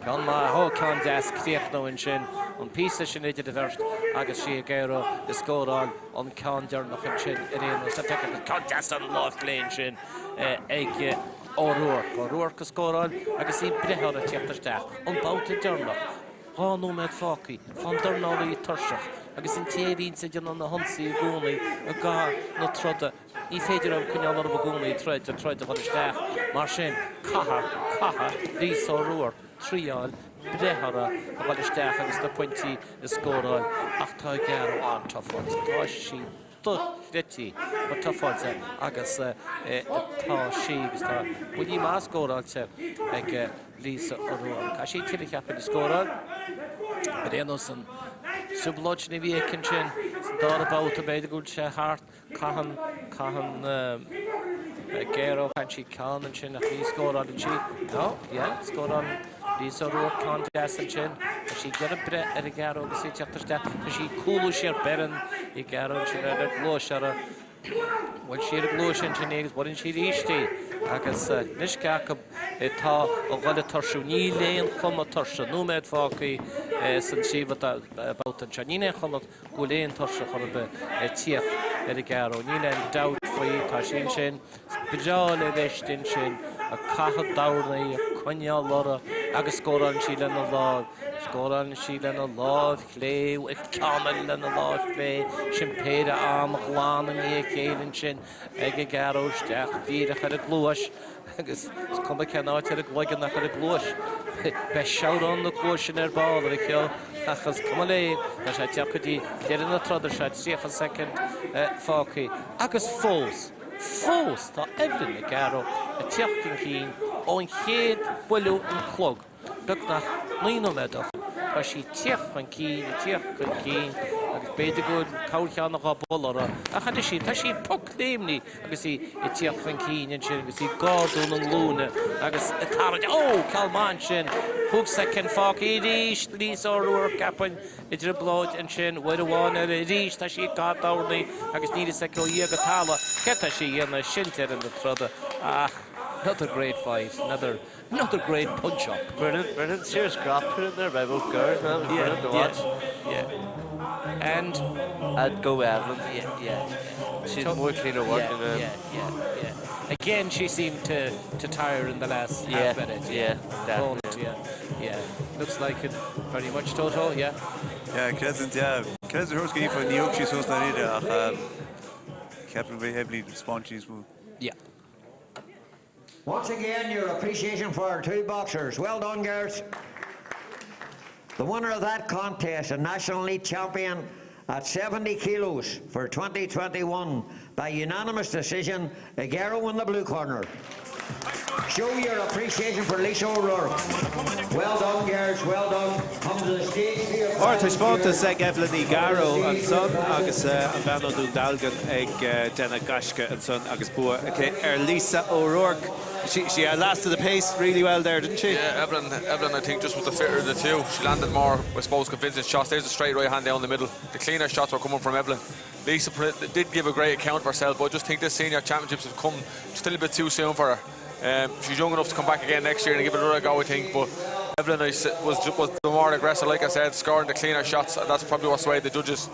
Ceann maith, ó, ceann deas, críochnú ansin, an píosa sin idir an bheirt agus sí ag iarraidh scóráil an ceann deireanach ansin ar aon nós. Agus ceann deas an lámh chlé ansin ag O'Rourke. O'Rourke ag scóráil agus í breithe uirthi tíocht isteach. An babhta deireanach, 2 nóiméad fágtha, fán dornálaí tuirseach agus an té a bhíonns ag déanamh na hionsaí i gcónaí i gcaitheamh na troda. Ní féidir leo coinneáil orthu i gcónaí troid, ag troid a dhul isteach. Mar sin, caithfidh, caithfidh Lisa O'Rourke triáil breith orthu a dhul isteach agus na pointí a scóráil ach tá Garrow an-tufáilte. Tá sí dochreidte chomh tufáilte agus atá sí agus tá buillí maith scóráilte ag Lisa O'Rourke. Caithfidh sí tuilleadh cheapfainn a scóráil. Ar aon nós an trioblóid sin a bhí aici ansin sa dara babhta b'fhéidir go bhfuil sé thart. Caitheann, caitheann Garrow, caitheann sí ceann ansin ach ní scórálann sí. No, yeah, scórálann Lisa O'Rourke ceann deas ansin. Tá sí ag iarraidh breith ar Garrow agus í ag teacht isteach. Tá sí ag cúlú siar, beireann í Garrow ansin ar an gcluais uirthi. Bhuail sí ar an gcluais ansin í agus buaileann sí arís í. Agus anois cé acu atá ag dul ag tuirsiú. Níl aon chuma tuirse. Nóiméad fágtha san tríú babhta anseo. Níl aon chuma go bhfuil aon tuirse chor ar bith ag tíocht ar Garrow. Níl aon dabht faoi, tá sí ansin, is breá léi bheith ansin, ag caitheamh dornaí, ag coinneáil uirthi agus scórálann sí lena lámh, scórálann sí lena lámh chlé, ceann eile lena lámh chlé, sin péire an-ghlan i ndiaidh a chéile ansin ag Garrow isteach díreach ar an gcluais. Agus is cuma cén áit ar an gcloigeann ach ar an gcluais. Beidh seabhrán na cluaise sin ar ball ar a cheo ach is cuma léi, tá sé ag teacht go dtí deireadh na troda seo, 30 soicind fágtha agus fós, fós tá Evelyn Garrow ag teacht chun cinn ón chéad buaileadh an clog. Beagnach 9 nóiméad ó shin. Tá sí ag tíocht chun cinn, ag tíocht chun cinn agus b'fhéidir go bhfuil corrcheann nó dhó bualadh uirthi ach anois í, tá sí pocléimní agus í ag tíocht chun cinn ansin agus í ag ardú na nglúine agus ag tarraingt, ó, ceann maith ansin, 5 soicind fágtha arís, Lisa O'Rourke, ceapaim, i dtrioblóid ansin, uair amháin eile arís, tá sí ag caitheamh dornaí agus níl fhios aici ó Dhia go talamh céard tá sí a dhéanamh, sin deireadh na troda ach another great fight, another. Another great punch up. Brilliant, brilliant. Serious scrap put in there by both girls, man. It was brilliant to watch. Yeah, And I'd go with Evelyn. Yeah, yeah. She's more cleaner work yeah, than um, Yeah, yeah, yeah. Again, she seemed to, to tire in the last yeah, half minute. Yeah, definitely. Yeah, yeah. Looks like it very much, Toto, yeah. Yeah, Crescent, yeah. Crescent Horse Ní thug sí suas na ríide ach ceapaim bhí Evelyn spáin níos mó. Yeah. Once again, your appreciation for our two boxers. Well done, girls. The winner of that contest, a National League champion at 70 kilos for 2021 by unanimous decision, Agero in the blue corner. Show your appreciation for Lisa O'Rourke. Well done, girls, well done. Come to the stage for your Ardtaispeántas ag Evelyn Ní Ghearbhuigh ansan agus an bhean ó Dún Dealgan ag déanamh gaisce ansan agus bua aici ar Lisa O'Rourke. She, she lasted the pace really well there, didn't she? Yeah, Evelyn, Evelyn, I think, just was the fitter of the two. She landed more, I suppose, convincing shots. There's a straight right hand down the middle. The cleaner shots were coming from Evelyn. Lisa did give a great account of herself, but I just think this senior championships have come just a little bit too soon for her. Um, she's young enough to come back again next year and give it another go, I think. But Evelyn was, was the more aggressive, like I said, scoring the cleaner shots. And that's probably what swayed the judges.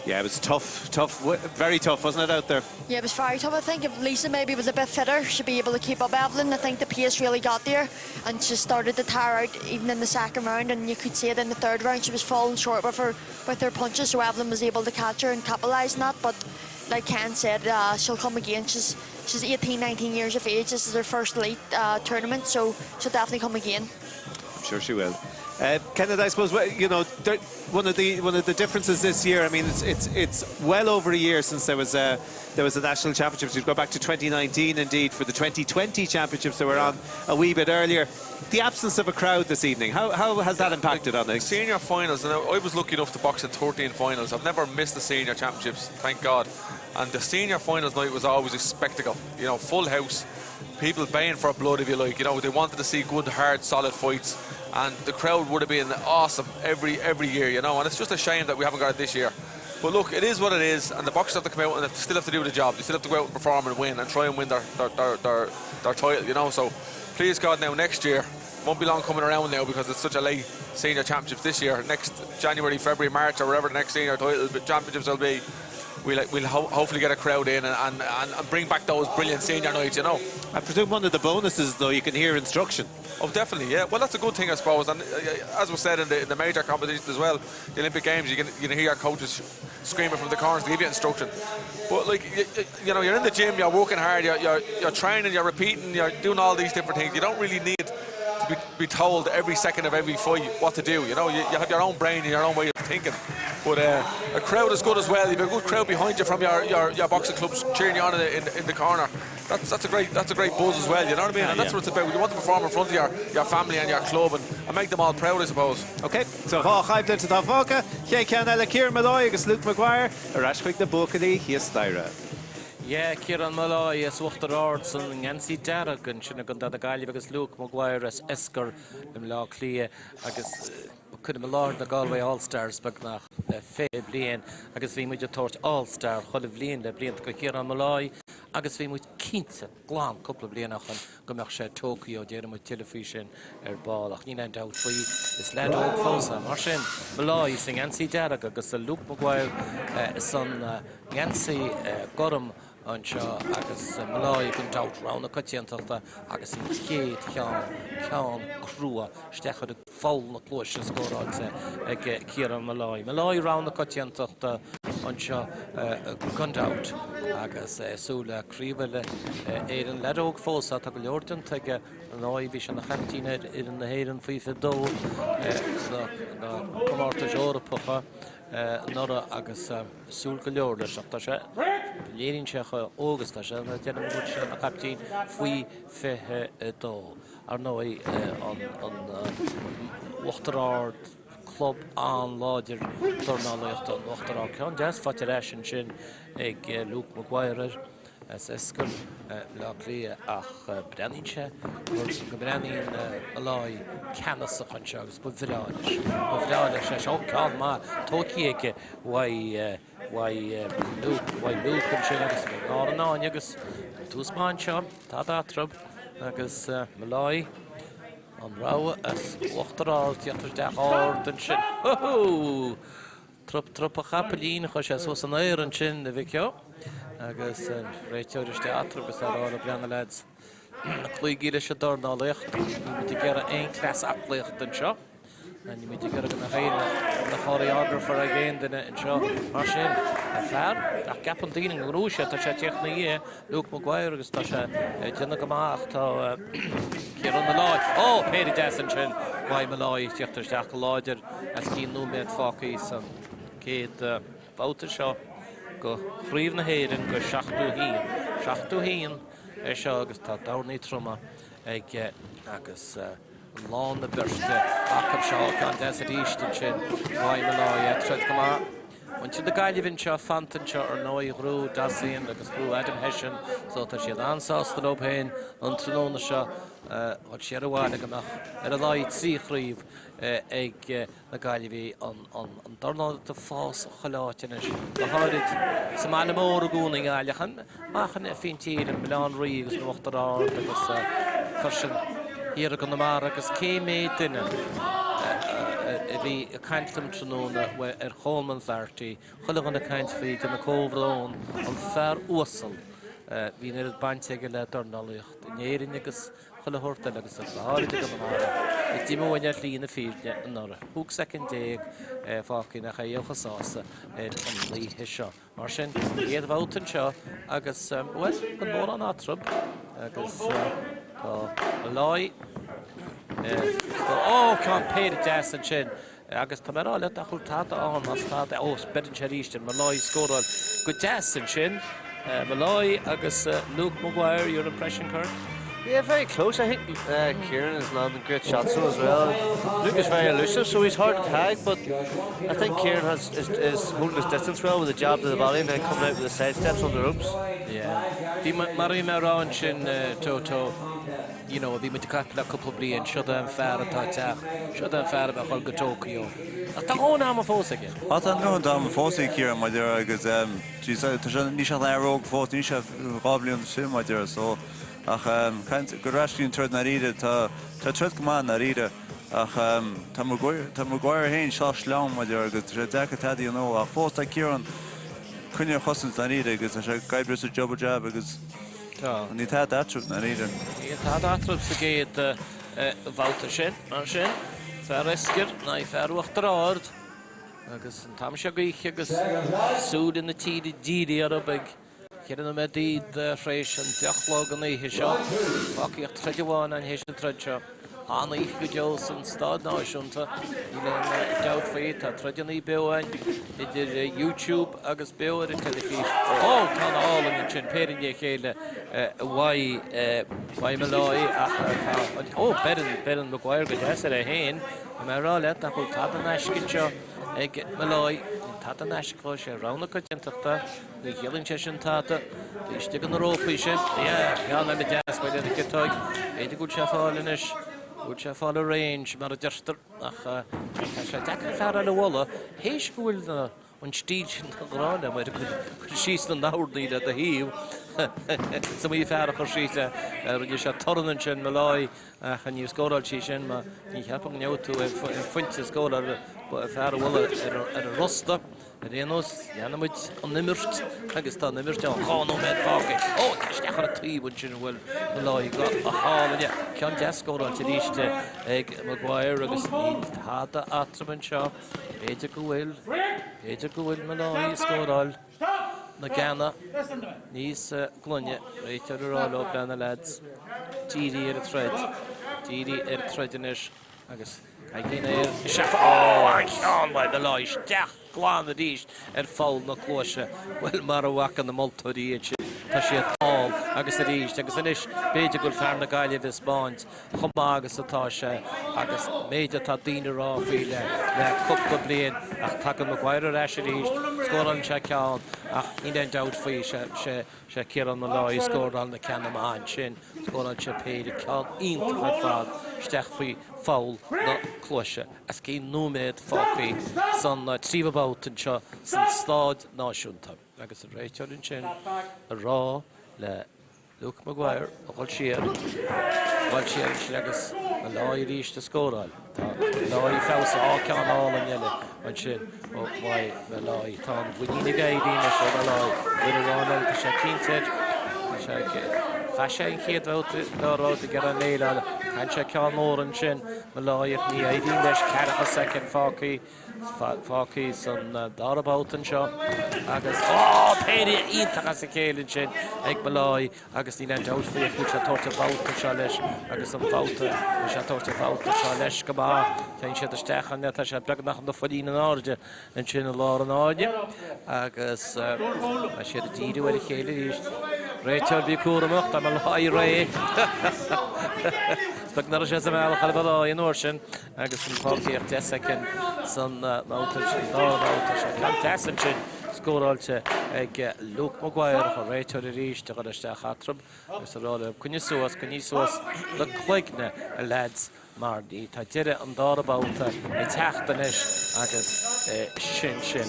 Yeah, it was tough, tough, very tough, wasn't it, out there? Yeah, it was very tough. I think if Lisa maybe was a bit fitter, she'd be able to keep up Evelyn. I think the pace really got there and she started to tire out even in the second round and you could see it in the third round. She was falling short with her with her punches, so Evelyn was able to catch her and capitalise on that. But like Ken said, uh, she'll come again. She's she's 18, 19 years of age. This is her first elite uh, tournament, so she'll definitely come again. sure she will. Uh, Kenneth, I suppose you know one of the one of the differences this year. I mean, it's it's it's well over a year since there was a there was a national championships. You'd go back to 2019, indeed, for the 2020 championships that were on a wee bit earlier. The absence of a crowd this evening, how, how has that impacted on things? Senior finals, and I was lucky enough to box in 13 finals. I've never missed the senior championships, thank God. And the senior finals night was always a spectacle. You know, full house, people baying for blood, if you like. You know, they wanted to see good, hard, solid fights. And the crowd would have been awesome every every year, you know. And it's just a shame that we haven't got it this year. But look, it is what it is, and the boxers have to come out and they still have to do the job. They still have to go out and perform and win and try and win their their, their, their, their title, you know. So please God, now next year, won't be long coming around now because it's such a late senior championships this year. Next January, February, March, or wherever the next senior title championships will be, we'll, we'll ho hopefully get a crowd in and, and, and, bring back those brilliant senior nights, you know. I presume one of the bonuses, though, you can hear instruction. Oh, definitely, yeah. Well, that's a good thing, I suppose. And uh, as was said in the, in the major competitions as well, the Olympic Games, you can, you can hear your coaches screaming from the corners to give you instruction. But, like, you, you know, you're in the gym, you're working hard, you're, you're, you're training, you're repeating, you're doing all these different things. You don't really need to be, be told every second of every fight what to do. You know, you, you have your own brain and your own way of thinking. But uh, a crowd is good as well. You've a good crowd behind you from your, your, your boxing clubs cheering you on in the, in, in the corner. That's, that's a great that's a great buzz as well, you know what I mean? And that's what it's about. You want to perform in front of your, your family and your club and, and make them all proud, I suppose. Ok, so dhá choimhlint atá fágtha, chéad cheann eile Ciarán Molloy agus Luke Maguire ar ais chuig na buachaillí thíos staighre. Yeah, Ciarán Molloy as Uachtar Ard san ngeansaí dearg ansin i gContae na Gaillimhe agus Luke Maguire as Esker i mBleá Cliath agus cuirim i láthair na Galway All Stars beagnach le 20 bliain agus bhí muid ag tabhairt All Star chuile bhliain le blianta go Ciarán Molloy agus bhí muid cinnte glan cúpla bliain ó shoin go mbeadh sé Tokyo, déarfaidh muid tuilleadh faoi sin ar ball ach níl aon dabht faoi, is leaid óg fós é. Mar sin, Molloy sa ngeansaí dearg agus Luke Maguire san ngeansaí gorm anseo agus Molloy gan dabht rogha na coitiantachta agus an chéad cheann, ceann crua isteach ar pholl na cluaise scóráilte ag Ciarán Molloy. Molloy rogha na coitiantachta anseo gan dabht agus é ag súil le Craobh uile Éireann. Leaid óg fós é, tá go leor déanta aige ar ndóigh, bhí sé ina chaiptín ar fhoireann na hÉireann faoi 22 sna comórtais Eorpacha anuraidh agus súil go leor leis ach tá sé, léiríonn sé chomh óg is atá sé nuair a deirim go bhfuil sé ina chaiptín faoi 22. Ar ndóigh, an Uachtar Ard, club an-láidir dornálaíochta an Uachtar Ard. Ceann deas faighte ar ais ansin ag Luke Maguire as Esker, Bleá Cliath ach breathnaíonn sé go mbreathnaíonn Molloy ceannasach anseo agus ba bhreá leis, ba bhreá leis é seo. Ceann maith tógtha aige uaidh uaidh Luke, uaidh Luke ansin agus an Áine agus tús maith anseo, tada eatarthu agus Molloy an rogha as Uachtar Ard, teacht isteach ard ansin. Hú! Trup trup a chapaillín, chuir sé suas san aer ansin, a mhic ó. Agus an réiteoir isteach eatarthu agus á rá leo breathnaigh lads, cloígí leis an dornálaíocht, níl muid ag iarraidh aon cleas aclaíochta anseo. Níl muid ag iarraidh go mbeadh éinne ina choreographer ag aon duine anseo. Mar sin, an fear nach gceapann daoine go ngnóthóidh sé, tá sé ag tíocht ina dhiaidh, Luke Maguire, agus tá sé ag déanamh go maith ach tá Ciarán Molloy, ó, péire deas ansin uaidh Molloy ag tíocht isteach go láidir as cinn nóiméad fágtha san chéad bhabhta seo go Chraobh na hÉireann go 71. 71 é seo agus tá dornaí troma ag agus lán na beirte acu seo. Ceann deas arís ansin uaidh Molloy ag troid go maith. Muintir na Gaillimhe anseo fanta anseo ar ndóigh, ghnóthaigh Dawson agus ghnóthaigh Adam Hession so tá siad an-sásta leo féin an tráthnóna seo. Dhul siar abhaile go mbeadh ar a laghad 3 chraobh ag na Gaillimhigh. An dornálaíocht ag fás chuile áit anois, go háirid sa mbaile mór i gcónaí i nGaillimh, amach faoin tír, in Baile Átha an Rí agus in Uachtar Ard agus freisin thiar i gConamara agus cé méad duine a bhí ag caint liom tráthnóna ar Cholman Flaherty, chuile dhuine ag caint faoi, déanamh comhbhrón, an fear uasal, bhí an oiread bainte aige le dornálaíocht in Éirinn agus chuile shórt eile agus go háirid i gConamara, a d'imigh uainn ar shlí na fírinne anuraidh. 15 soicind fágtha nach é chomh sásta ar an oíche seo. Mar sin, chéad bhabhta anseo agus, bhuel, gan mórán eatarthu agus tá Molloy. Ó, ceann péire deas ansin agus tá mé ag rá leat nach bhfuil tada ann as tada. Ó, beireann sé arís ar Molloy scóráil go deas ansin. Molloy agus Luke Maguire, your impression, Kirk? Yeah, very close. I think uh, Kieran is landing great shots though as well. Luke is very elusive, so he's hard to tag, but I think Kieran has, is, is holding his distance well with a jab to the body and then coming out with the side steps on the ropes. Yeah. Bhí mar a bhí mé ag rá ansin, Toto, you know, bhí muid ag caint le cúpla bliain, siod é an fear atá ag teacht, siod é an fear a bheidh ag dul go Tokyo. Ach tá a dhóthain ama fós aige. Tá a dhóthain ama fós ag Kieran, mar a déarfá, agus tá sé, níl sé róóg fós, níl sé 2 bhliain is fiche, mar a déarfá, so ach caint go raibh an troid i ndáiríre, tá tá troid go maith i ndáiríre ach tá Maguire tá Maguire féin sách sleamhain, mar a déarfá, agus tá sé deacair tada a dhéanamh ach fós tá Kieran coinne a chosaint i ndáiríre agus tá sé ag oibriú sa double jab agus Tá. Níl tada eatarthu i ndáiríre. Níl tada eatarthu sa gcéad bhabhta sin. Mar sin, fear Eiscir in aghaidh fear Uachtar Ard agus an t-am seo d'oíche agus súile na tíre dírithe orthu ag 14 nóiméad tar éis an 10 a chlog an oíche seo. Fágtha ach troid amháin ann théis an troid seo. An-oíche go deo san Stáid Náisiúnta, níl aon dabht faoi. Tá troideanna beo ann idir YouTube agus beo ar an teilifís. Ó, ceann álainn ansin, péire i ndiaidh a chéile uaidh Molloy ach tá an, ó, beireann, beireann Maguire go deas air é féin. Tá mé ag rá leat nach bhfuil tada in aisce anseo ag Molloy. Níl tada in aisce, sé rogha na coitiantachta. Ní chiallaíonn sé sin tada. Taobh istigh de na rópaí sin. Yeah, ceann eile deas buille ar an gciotóig. B'fhéidir go bhfuil sé ag fáil anois, go bhfuil sé ag fáil a range, mar a deirtear, ach tá sé deacair an fear eile a bhualadh théis go bhfuil na, an stíl sin de ghrá liom ar cur síos na ndornálaí le do thaobh. Is iomaí fear a chur síos le, rinne sé torann ansin, Molloy, ach níor scóráil sí sin mar ní cheapaim go ngeobhaidh tú aon phointe scóráil fear a bhualadh ar an rosta. Ar aon nós, leanfaidh muid an imirt agus tá an imirt ann. 2 nóiméad fágtha. Ó, isteach ar an taobh ansin a bhuail Molloy go hálainn. Ceann deas scóráilte arís ag Maguire agus níl tada eatarthu anseo. B'fhéidir go bhfuil, b'fhéidir go bhfuil Molloy ag scóráil na gceanna níos glaine. Réiteoir ag rá leo, breathnaigh lads, dírigh ar an troid, dírigh ar an troid anois. Agus caidé air isteach. Ó, an ceann uaidh Molloy isteach glan arís ar pholl na cluaise. Bhuel, mara bhfaca na moltóirí ansin, tá siad thall agus arís. Agus anois, b'fhéidir go bhfuil fear na Gaillimhe ag 'spáint chomh maith agus atá sé agus méid atá daoine a rá faoi le le cúpla bliain. Ach tagann Maguire ar ais arís, scórálann sé ceann ach níl aon dabht faoi, sé sé sé Ciarán Molloy a scóráil na ceanna maithe ansin. Scóráil sé péire ceann iontach ar fad isteach faoi pholl na cluaise. Os cionn nóiméad fágtha san tríú babhta anseo san Stáid Náisiúnta. Agus an réiteoir ansin ag rá le Luke Maguire a dhul siar, a dhul siar ansin agus Molloy arís ag scóráil. Tá Molloy feabhsaithe, á ceann álainn eile ansin ó Molloy. Tá an mhuinín ag éirí anois ó Molloy. Uair amháin eile tá sé cinnte air. Tá sé ag, chaith sé an chéad bhabhta, dara babhta ag iarraidh déileáil. Chaith sé ceann mór ansin Molloy ach ní éiríonn leis ceathracha soicind fágtha, fágtha san dara babhta anseo agus, á, péire iontach as a chéile ansin ag Molloy. Agus níl aon dabht faoi ach go bhfuil sé ag tabhairt an bhabhta seo leis agus an babhta, bhfuil sé ag tabhairt an bhabhta seo leis go maith. Téann siad isteach ann, tá sé beagnach ina phoillín in airde ansin i lár an airne agus tá siad ag díriú ar a chéile arís. Réiteoir, bí cúramach, tá Molloy réidh. Is beag nach raibh sé sa mbealach ar Mholloy an uair sin agus an fágtha ach 10 soicind san mbabhta sin, dara babhta seo. Ceann deas ansin. Scóráilte ag Luke Maguire, an réiteoir arís a dhul isteach eatarthu agus a rá leo coinnigh suas, coinnigh suas na cloigne, a leaids, mar ní tá deireadh an dara babhta ag teacht anois agus sin sin.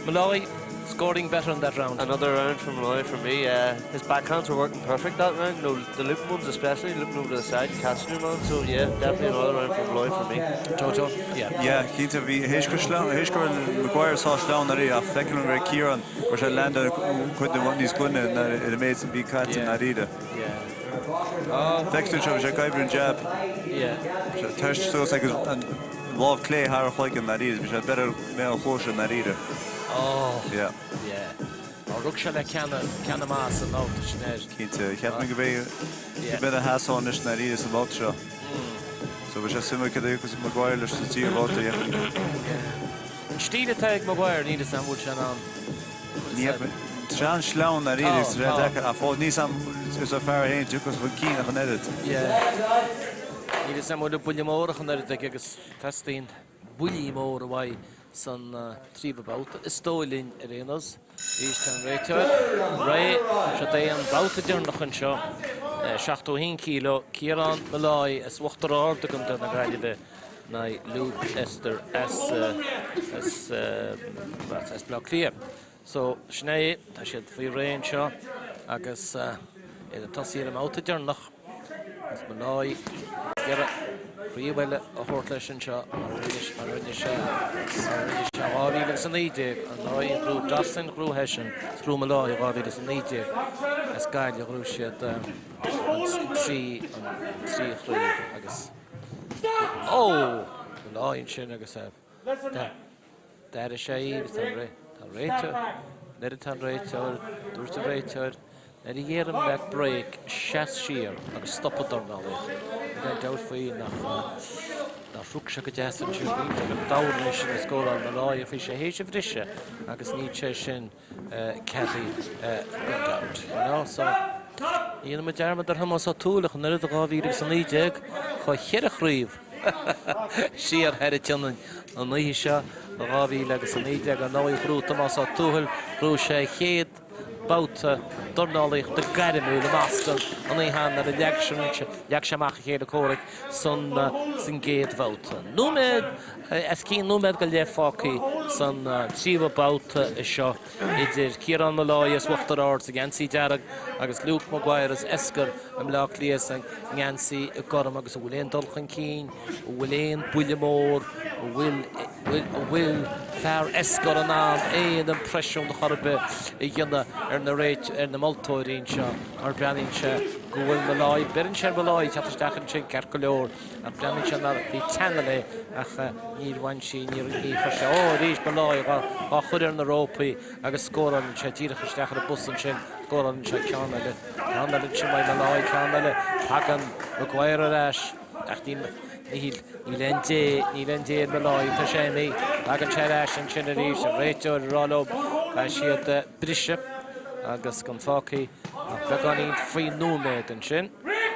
Molloy scoring better in that round. Another round from Molloy for me. His backhands were working perfect that round, no, the looping ones especially, looping over to the side and catching your man. So yeah, definitely another round from Molloy for me. Toto, yeah. Yeah, cinnte, bhí théis gur sleamhain, théis go raibh Maguire sách sleamhain anuraidh ach feicim go raibh Ciarán, go raibh sé leanda cuid de níos glaine ná ar an méid a bhí caite i ndáiríre. Feictear anseo, bhí sé ag oibriú an jab. Bhí sé ag suas agus an lámh clé thar a chloigeann i ndáiríre, bhí sé ag beireadh ar béal a chluaise i ndáiríre. Oh, Yeah. yeah. Ó, rug sé le ceanna, ceanna maith san mbabhta sin air. Cinnte, cheap mé go mbeidh, go mbeidh a sheasamh anois i ndáiríre sa mbabhta seo. So bheadh sé suimiúil céard a thiocfas Maguire leis sa tríú babhta a dhéanamh. An stíl atá ag Maguire, níl 'fhios a'm an bhfuil sé in ann. Ní hea, tá sé an-sleamhain dáiríre agus tá sé deacair ach fós níl 'fhios a'm is an fear é féin a thiocfas chun cinn ach an oiread. Yeah. Níl 'fhios a'm an bhfuil buille mór ach an oiread aige agus teastaíonn buillí móra uaidh san tríú babhta. Is dóigh linn ar aon nós. Arís tá an réiteoir réidh. Seo é an babhta deireanach anseo. 71 kg, Ciarán Molloy as Uachtar Ard i gContae na Gaillimhe in aghaidh Luke Ester as as as Baile Átha Cliath. So, sin é, tá siad faoi réir anseo agus iad ag tosaí ar an mbabhta deireanach. Agus Molloy ag iarraidh craobh eile a thabhairt leis anseo mar a rinne sé mar a rinne sé 2019, ar ndóigh, ghnóthaigh Dawson, ghnóthaigh eisean, is ghnóthaigh Molloy 2019 as Gaillimh, ghnóthaigh siad an trí an trí chraobh agus ó! Molloy ansin agus D'airigh sé í agus tá an réiteoir, nuair atá an réiteoir, dúirt an réiteoir, nuair a dheirim leat break, seas siar agus stop an dornálaíocht. Níl aon dabht faoi nach nár rug sé go deas ansin. Bhí an dorn leis ina scóráil Molloy ach bhí sé théis a bhriseadh agus níl sé sin ceadaithe gan dabht. You know, so ní dhéanfaidh muid dearmad ar Thomás Ó Tuathail ach an oiread i 2019, chuaigh cheithre chraobh siar thar an tSionainn an oíche seo i 2019. Ar ndóigh, ghnóthaigh Tomás Ó Tuathail, ghnóthaigh sé a chéad babhta dornálaíochta gairmiúil i mBoston an oíche ann nuair a leag sé, leag sé amach a chéile comhraic san san gcéad bhabhta. Nóiméad, os cionn nóiméad go leith fágtha san tríú babhta seo idir Ciarán Molloy as Uachtar Ard sa ngeansaí dearg agus Luke Maguire as Esker i mBleá Cliath sa ngeansaí gorm agus an bhfuil aon dul chun cinn, an bhfuil aon buille mór, an bhfuil, an bhfuil fear Esker in ann aon impresiún chor ar bith a dhéanamh ar na réit, ar na moltóirí anseo mar breathnaíonn sé go bhfuil Molloy, beireann sé ar Molloy teacht isteach ansin ceart go leor ach breathnaíonn sé mar bhí teannadh léi ach níor bhain sí, níor, ní chuir sé, ó arís Molloy dhá chur ar na rópaí agus scórálann sé díreach isteach ar an bpus ansin, scórálann sé ceann eile, ceann eile ansin uaidh Molloy, ceann eile, tagann Maguire ar ais ach ní, níl, níl aon dé, níl aon dé ar Molloy, tá sé imithe, tagann sé ar ais ansin arís, an réiteoir ag rá leo, caithfidh siad briseadh agus gan fágtha ach beagáinín faoi nóiméad ansin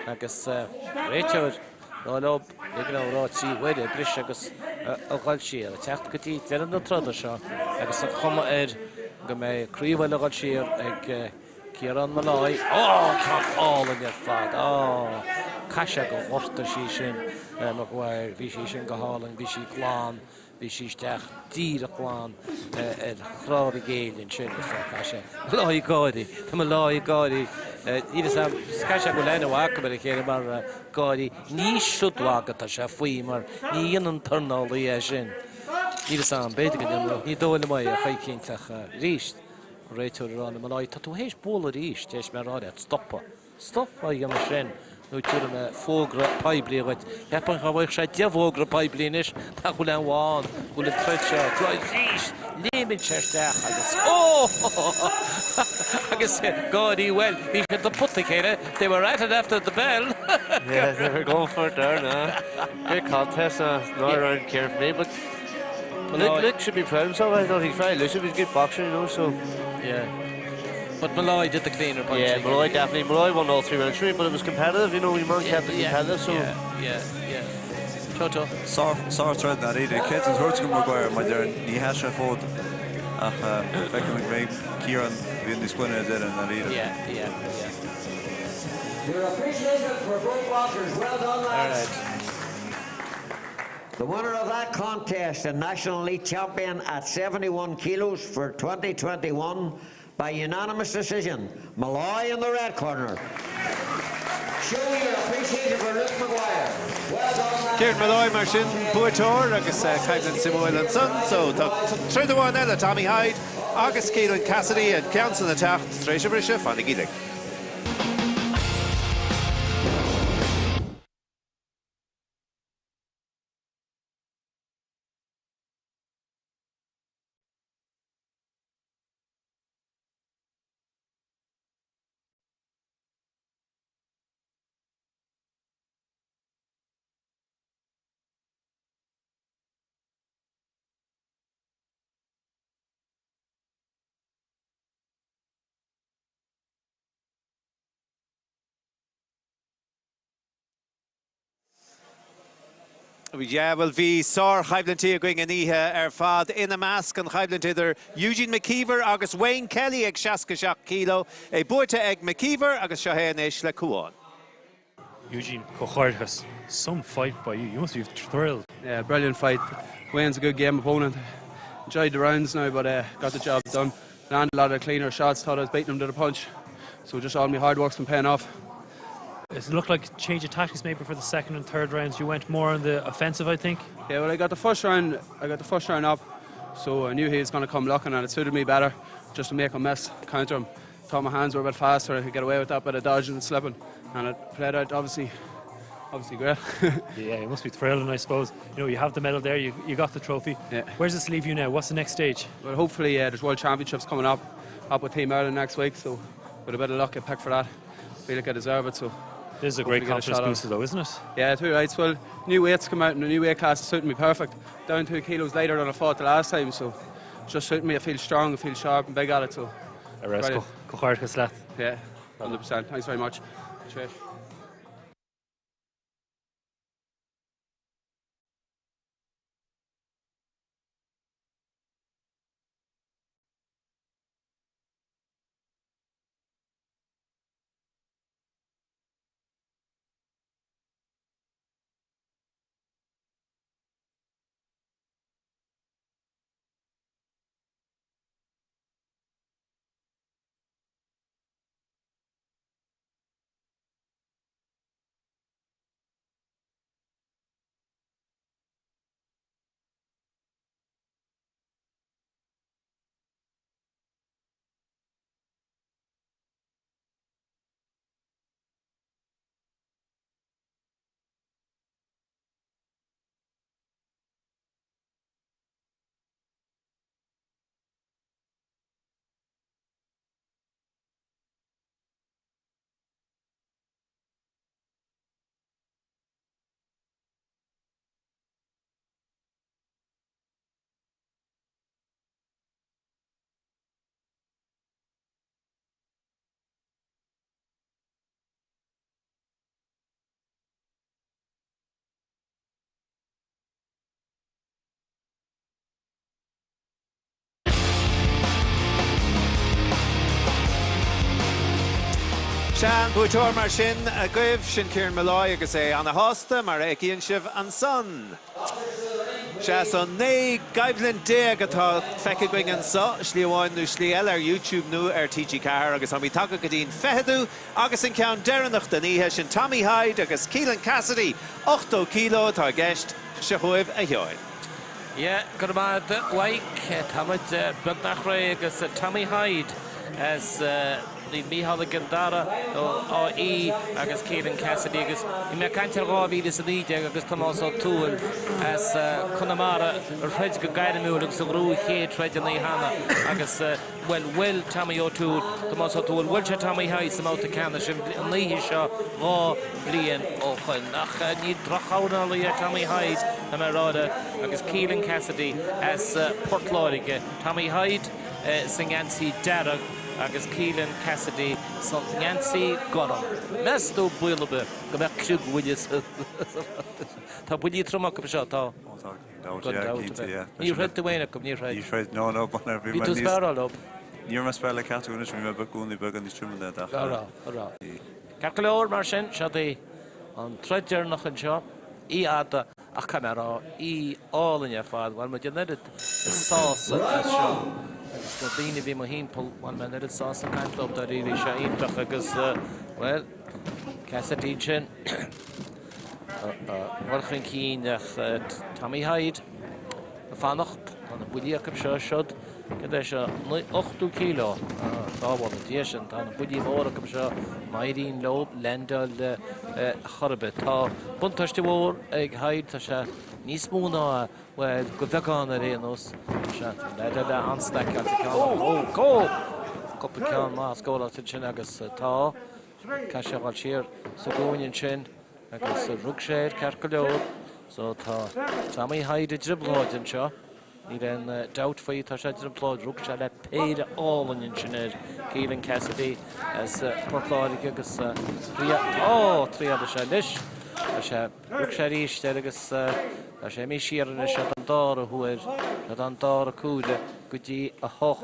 agus réiteoir ag rá leo, ag rá 3 huaire briseadh agus a dhul siar, ag teacht go dtí deireadh na troda seo agus an chuma air go mbeidh craobh eile a dhul siar ag Ciarán Molloy. Ó, ceann álainn ar fad. Ó, caithfidh sé gur ghortaigh sí sin Maguire. Bhí sí sin go hálainn, bhí sí glan. Bhí sí isteach díreach glan ar chrár a ghéill ansin is tá caithfidh sé Molloy ag gáirí. Tá Molloy ag gáirí. Níl fhios a'm, caithfidh sé go bhfuil aithne mhaith acu ar a chéile mar gáirí. Ní seod mhagadh atá sé faoi mar ní dhéanann tornálaí é sin. Níl fhios a'm, b'fhéidir go ndéanann, ní dóigh liom é a choimhchínt ach arís, an réiteoir ag rá le Molloy, tá tú théis bualadh arís, théis mé a rá leat stopadh. Stop á dhéanamh sin nó tabharfaidh mé fógra poiblí dhuit. Cheapfainn dhá bhfaigheadh sé 10 bhfógra poiblí anois nach bhfuil aon mhaith ann, go bhfuil an troid seo arís, léimeann sé isteach agus ó! Agus gáirí, bhuel, bhí siad ag pota a chéile, they were at it after the bell. Yeah, they were going for it there now. Great contest, another round Ciarán for me, but Luke, Luke should be proud of himself. I thought he's very elusive, he's a good boxer, you know, so. Yeah. But Molloy did the cleaner punching. Yeah, Molloy definitely. Molloy won all three rounds for me, but it was competitive, you know, your man kept it competitive, so. Yeah, yeah, yeah. Toto. Sár-troid dáiríre. Cead a thabhairt go Maguire mar deir ní sheas sé fód ach feicim go mbeidh Ciarán bhíonn níos glaine ar deireadh dáiríre. Yeah, yeah, yeah. Your appreciation for both boxers. Well done, lads. All right. The winner of that contest, the National Elite Champion at 71 kilos for 2021 by unanimous decision, Molloy in the red corner. Show your appreciation for Luke Maguire. Well done, lads. Ciarán Molloy mar sin buaiteoir agus coimhlint suimiúil ansan. So tá troid amháin eile, Tommy Hyde agus Keelan Cassidy, an ceann san ag teacht tar éis an bhriseadh, fanaigí linn. Yeah, bhuel bhí sár-choimhlintí againn an oíche ar fad, ina measc an choimhlint idir Eugene McKeever agus Wayne Kelly ag 67 kilo, é buaite ag McKeever agus seo é anois le Cuán. Eugene, comhghairdeachas, some fight by you, you must be thrilled. Yeah, brilliant fight. Wayne's a good game opponent. Enjoyed the rounds now, but uh, got the job done. Landed a lot of cleaner shots, thought I was beating him to the punch. So just all my hard work's been paying off. It looked like change of tactics maybe for the second and third rounds. You went more on the offensive, I think. Yeah, well, I got the first round. I got the first round up, so I knew he was going to come looking, and it suited me better just to make a mess, counter him. Thought my hands were a bit faster, I could get away with that bit of dodging and slipping, and it played out obviously obviously great. yeah, you must be thrilled, and I suppose you know you have the medal there. You you got the trophy. Yeah. Where's this leave you now? What's the next stage? Well, hopefully uh, there's World Championships coming up up with Team Ireland next week, so with a bit of luck, I pick for that. Feel like I deserve it, so. This is a great confidence booster, though, isn't it? Yeah, too right. Well, new weights come out and the new weight class is suiting me perfect. Down two kilos lighter than I fought the last time, so just suiting me. I feel strong, I feel sharp and big at it, so. Comhghairdeachas leat. Yeah, 100%. Thanks very much. Cheers. Sea, an buaiteoir mar sin agaibh, sin Kieran Molloy agus é ana-shásta, mar a fheicíonn sibh ansan. Sea, so 19 gcoimhlint atá feicthe againn anso, slí amháin nó slí eile, ar YouTube nó ar TG4 agus táimid tagtha go dtí'n 20ú agus an ceann deireanach den oíche, sin Tommy Hyde agus Keelan Cassidy, 80 kg atá i gceist, seo chugaibh a Sheáin. Yeah, go raibh maith agat a Mhaidhc. Tá muid beagnach réidh agus Tommy Hyde as Naomh Mícheál i gCill Dara ó Áth Í agus Keelan Cassidy agus bhí mé ag caint ar 2019 agus Tomás Ó Tuathail as Conamara a throid go gairmiúil agus a ghnóthaigh a chéad troid an oíche cheana agus bhuel, bhuail Tommy O'Toole, Tomás Ó Tuathail, bhuail sé Tommy Hyde sa mbabhta ceannais an oíche seo 2 bhliain ó shoin. Ach ní drochdhornálaí é Tommy Hyde, tá mé a rá leat, agus Keelan Cassidy as Port Láirge. Tommy Hyde sa ngeansaí dearg agus Keelan Cassidy sa ngeansaí gorm. Meas tú baol ar bith go mbeadh criogbhuille sa. Tá buillí troma acu seo, tá. Gan dabht, yeah. Níor throid tú aon acu, níor throid. Níor throid, no, no, but bhí mé níos. Bhí tú sparáil leo. Ní raibh mé sparáil le ceathrar anois, bhí mé beagán beagán níos troime ná ach. An raibh, an raibh. Ceart go leor, mar sin, seo í an troid deireanach anseo, í fhada ach caithfidh mé a rá, í álainn ar fad, bhain muid an oiread sásamh as seo agus na daoine a bhí mo thimpeall, bhain mé an oiread sásamh caint leo, dáiríre, bhí sé iontach agus, bhuel, Cassidy ansin. Dul chun cinn ach Tommy Hyde ag fanacht. Tá na buillí acu seo siod. Cad é seo? 80 kilo. Sábhála Dia sinn. Tá na buillí móra acu seo. Má éiríonn leo leaindeáil chor ar bith. Tá buntáiste mhór ag Hyde. Tá sé níos mó ná, bhuel, de bheagán ar aon nós. Sea, tá an leaid eile an-staiceáilte. Ceann, ó, cúpla ceann maith scóráilte ansin agus tá. Caithfidh sé a dhul siar sa gcúinne ansin agus rug sé air ceart go leor. So tá Tommy Hyde i dtrioblóid anseo. Níl aon dabht faoi, tá sé i dtrioblóid. Rug sé le péire álainn ansin ar Keelan Cassidy as Port Láirge agus ó, triailfidh sé anois. Tá sé, rug sé arís air agus tá sé imithe siar anois don dara huair, don dara cuaire go dtí 8.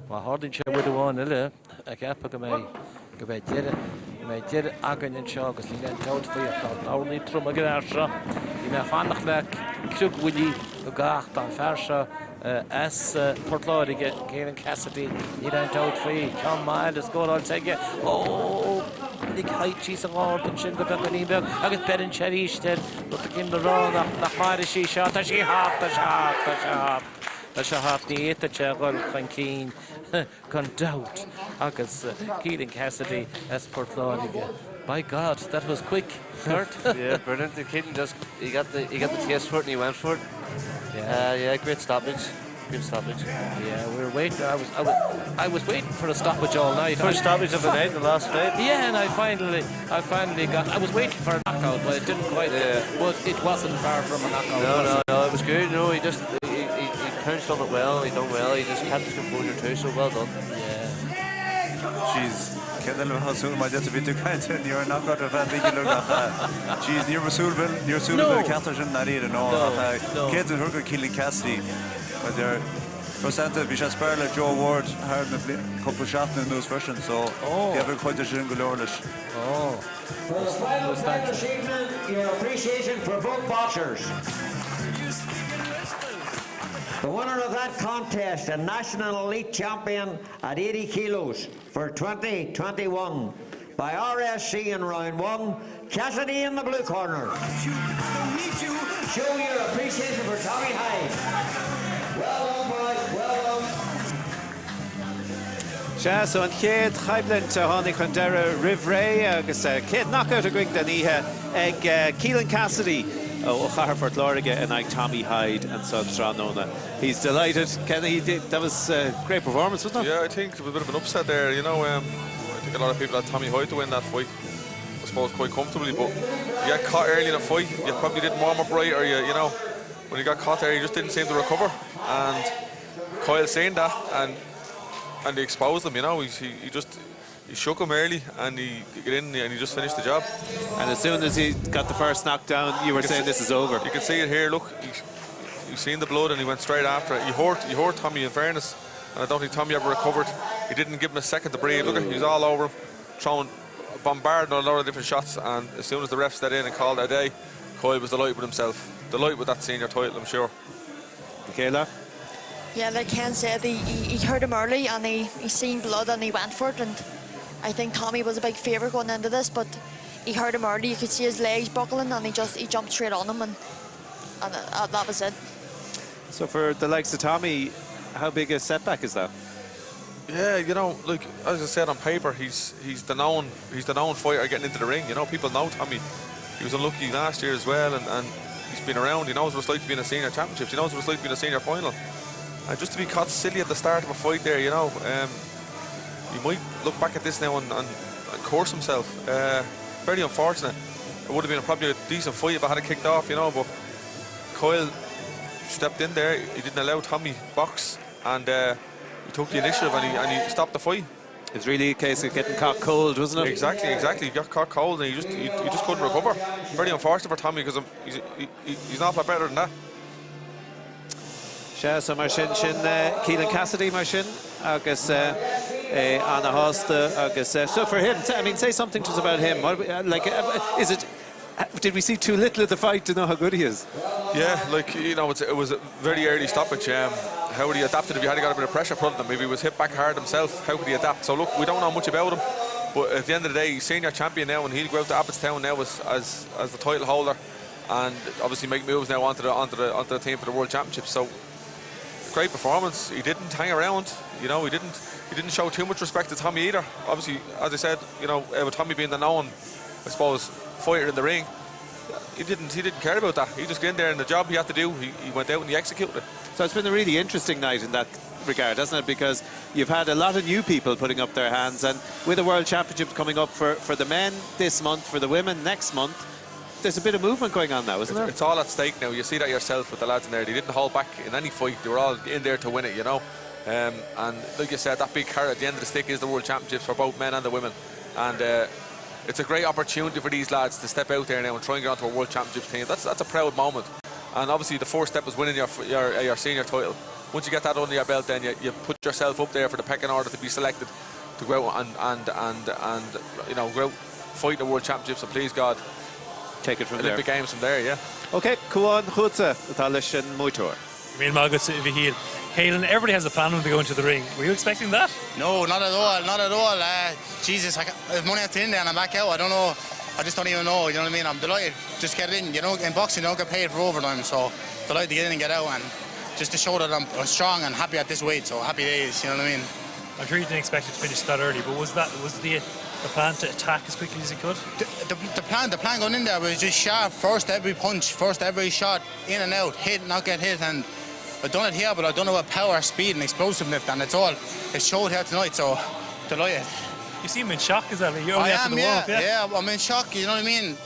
Má tharlaíonn sé uair amháin eile, ag ceapadh go mbeidh, go mbeidh deireadh, go mbeidh deireadh againn anseo agus níl aon dabht faoi ach tá dornaí trom ag an fhear seo. Bhí mé ag fanacht le criogbhuillí go gach tá an fear seo as Port Láirge, Keelan Cassidy, níl aon dabht faoi, ceann maith eile scóráilte aige. Ó! Lig Hyde síos an gárd ansin go beagáinín beag agus beireann sé arís air, rud éigin le rá nach nach mairfidh sí seo, tá sí thart, tá sé thart, tá sé thart, tá sé thart, ní fhéadfadh sé a dhul chun cinn gan dabht agus Keelan Cassidy as Port Láirge. By God, that was quick, Kurt. yeah, brilliant. The Keelan just he got the he got the taste for it and he went for it. Yeah, uh, yeah, great stoppage. Good stoppage. Yeah, we were waiting. I was I was I was waiting for a stoppage all night. First stoppage of the night, the last fight. Yeah, and I finally I finally got. I was waiting for a knockout, but it didn't quite. Yeah. But it wasn't far from a knockout. No, no, no, it was good. No, he just he, he, he pounced on it well. He done well. He just kept his composure too. So well done. Yeah. Jeez, cén eile a súil má bhí tú caint ní raibh knockout ar feadh bhí ach Jeez, ní raibh súil ní raibh súil go ceachtar sin dáiríre nó ach céad an thur Keelan Cassidy Prosanta bhí sé spar le Joe Ward thar na cúpla seachtain anuas freisin, so gheibh chuid sin go leor leis. Oh. For the final fight this evening, your appreciation for both boxers. The winner of that contest, a national elite champion at 80 kilos for 2021 by RSC in round one, Cassidy in the blue corner. Show your appreciation for Tommy Hyde. Well done, boys, well done. Sea, so an chéad choimhlint a tháinig chun deireadh roimh ré agus céad knockout againn den oíche ag Keelan Cassidy ó chathair Phort Láirge in aghaidh Tommy Hyde anso tráthnóna. He's delighted. Kenny, that was a great performance, wasn't it? Yeah, I think there was a bit of an upset there, you know. Um, I think a lot of people had Tommy Hyde to win that fight. I suppose quite comfortably, but you got caught early in a fight. You probably didn't warm up right, or you, you know, when you got caught there, you just didn't seem to recover. And Kyle seen that, and and he exposed him. You know, he, he, he just he shook him early, and he got in and he just finished the job. And as soon as he got the first knockdown, you were you saying this is over. You can see it here. Look, he, he's seen the blood, and he went straight after it. He hurt, he hurt Tommy in fairness, and I don't think Tommy ever recovered. He didn't give him a second to breathe. Look, he's all over him, throwing, bombarding a lot of different shots. And as soon as the ref stepped in and called that day, Coyle was delighted with himself. Delighted with that senior title, I'm sure. Michaela? Yeah, like Ken said, he, he, he hurt him early and he, he seen blood and he went for it. And I think Tommy was a big favourite going into this, but he hurt him early. You could see his legs buckling and he just he jumped straight on him and, and uh, that was it. So for the likes of Tommy, how big a setback is that? Yeah, you know, like as I said on paper, he's he's the known he's the known fighter getting into the ring. You know, people know Tommy. He was unlucky last year as well, and, and he's been around. He knows what it's like to be in a senior championships. He knows what it's like to be in a senior final. And just to be caught silly at the start of a fight there, you know, um, he might look back at this now and, and, and curse himself. Uh, very unfortunate. It would have been probably a decent fight if I had it kicked off, you know, but Coyle stepped in there. He didn't allow Tommy box and uh, he took the initiative and he, and he stopped the fight. It's really a case of getting caught cold, wasn't it? Exactly, exactly. He got caught cold and he just he, he just couldn't recover. Very unfortunate for Tommy because he's, he, he's not a lot better than that. Sea, so mar sin sin uh, Keelan Cassidy mar sin agus uh, é an-shásta agus uh, so for him, I mean, say something to us about him. What, uh, like, uh, is it did we see too little of the fight to know how good he is? Yeah, like, you know, it's, it was a very early stoppage. Um, how would he adapted if he had got a bit of pressure put on him? If he was hit back hard himself, how could he adapt? So look, we don't know much about him. But at the end of the day, he's senior champion now, and he'll go out to Abbottstown now as, as, as the title holder, and obviously make moves now onto the onto the onto the team for the World Championships. So great performance. He didn't hang around. You know, he didn't he didn't show too much respect to Tommy either. Obviously, as I said, you know, eh, with Tommy being the known, I suppose, fighter in the ring, he didn't he didn't care about that. He just got in there and the job he had to do, he, he went out and he executed it. So it's been a really interesting night in that regard, hasn't it? Because you've had a lot of new people putting up their hands, and with the World Championships coming up for, for the men this month, for the women next month, there's a bit of movement going on now, isn't it's, there? It's all at stake now. You see that yourself with the lads in there. They didn't hold back in any fight. They were all in there to win it, you know. Um, and like you said, that big carrot at the end of the stick is the World Championships for both men and the women. And uh, It's a great opportunity for these lads to step out there now and try and get onto a World Championships team. That's that's a proud moment. And obviously the first step is winning your your, your senior title. Once you get that under your belt, then you, you put yourself up there for the pecking order to be selected to go out and and and and you know go out fight the World Championships and please God take it from Olympic there. Games from there, yeah. Okay, Cuán chugatsa atá leis an mbuaiteoir. Míle maith agat, a Mhichíl. Kealan, everybody has a plan when they go into the ring. Were you expecting that? No, not at all, not at all. Uh, Jesus, I if money had to in there and I'm back out, I don't know. I just don't even know, you know what I mean? I'm delighted. Just get in, you know, in boxing you don't get paid for overtime, so delighted to get in and get out and just to show that I'm, I'm strong and happy at this weight, so happy days, you know what I mean? I'm sure you didn't expect it to finish that early, but was that was the the plan to attack as quickly as you could? The, the, the plan the plan going in there was just sharp, first every punch, first every shot, in and out, hit, not get hit, and I've done it here, but I've done it with power, speed, and explosiveness, and it's all it showed here tonight, so delighted. You seem in shock as well. You're only I after am, the yeah, warm-up, yeah? yeah, I'm in shock, you know what I mean?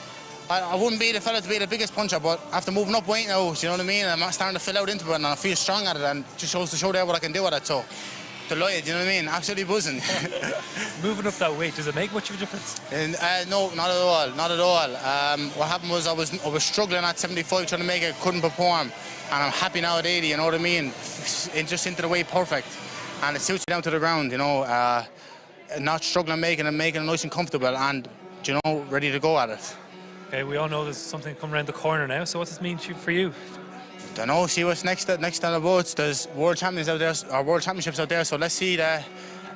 I, I wouldn't be the fella to be the biggest puncher, but after moving up weight now, you know what I mean? I'm starting to fill out into it, and I feel strong at it, and just shows to show there what I can do with it, so delighted, you know what I mean? Absolutely buzzing. Moving up that weight, does it make much of a difference? And, uh, no, not at all, not at all. Um, what happened was I was I was struggling at 75 trying to make it, couldn't perform, and I'm happy now at 80, you know what I mean? It just into the weight perfect, and it suits you down to the ground, you know. Uh, not struggling making it, making it nice and comfortable, and you know, ready to go at it. Okay, we all know there's something coming around the corner now, so what's this mean for you? Don't know, see what's next next on the boards. There's world champions out there, or world championships out there, so let's see the,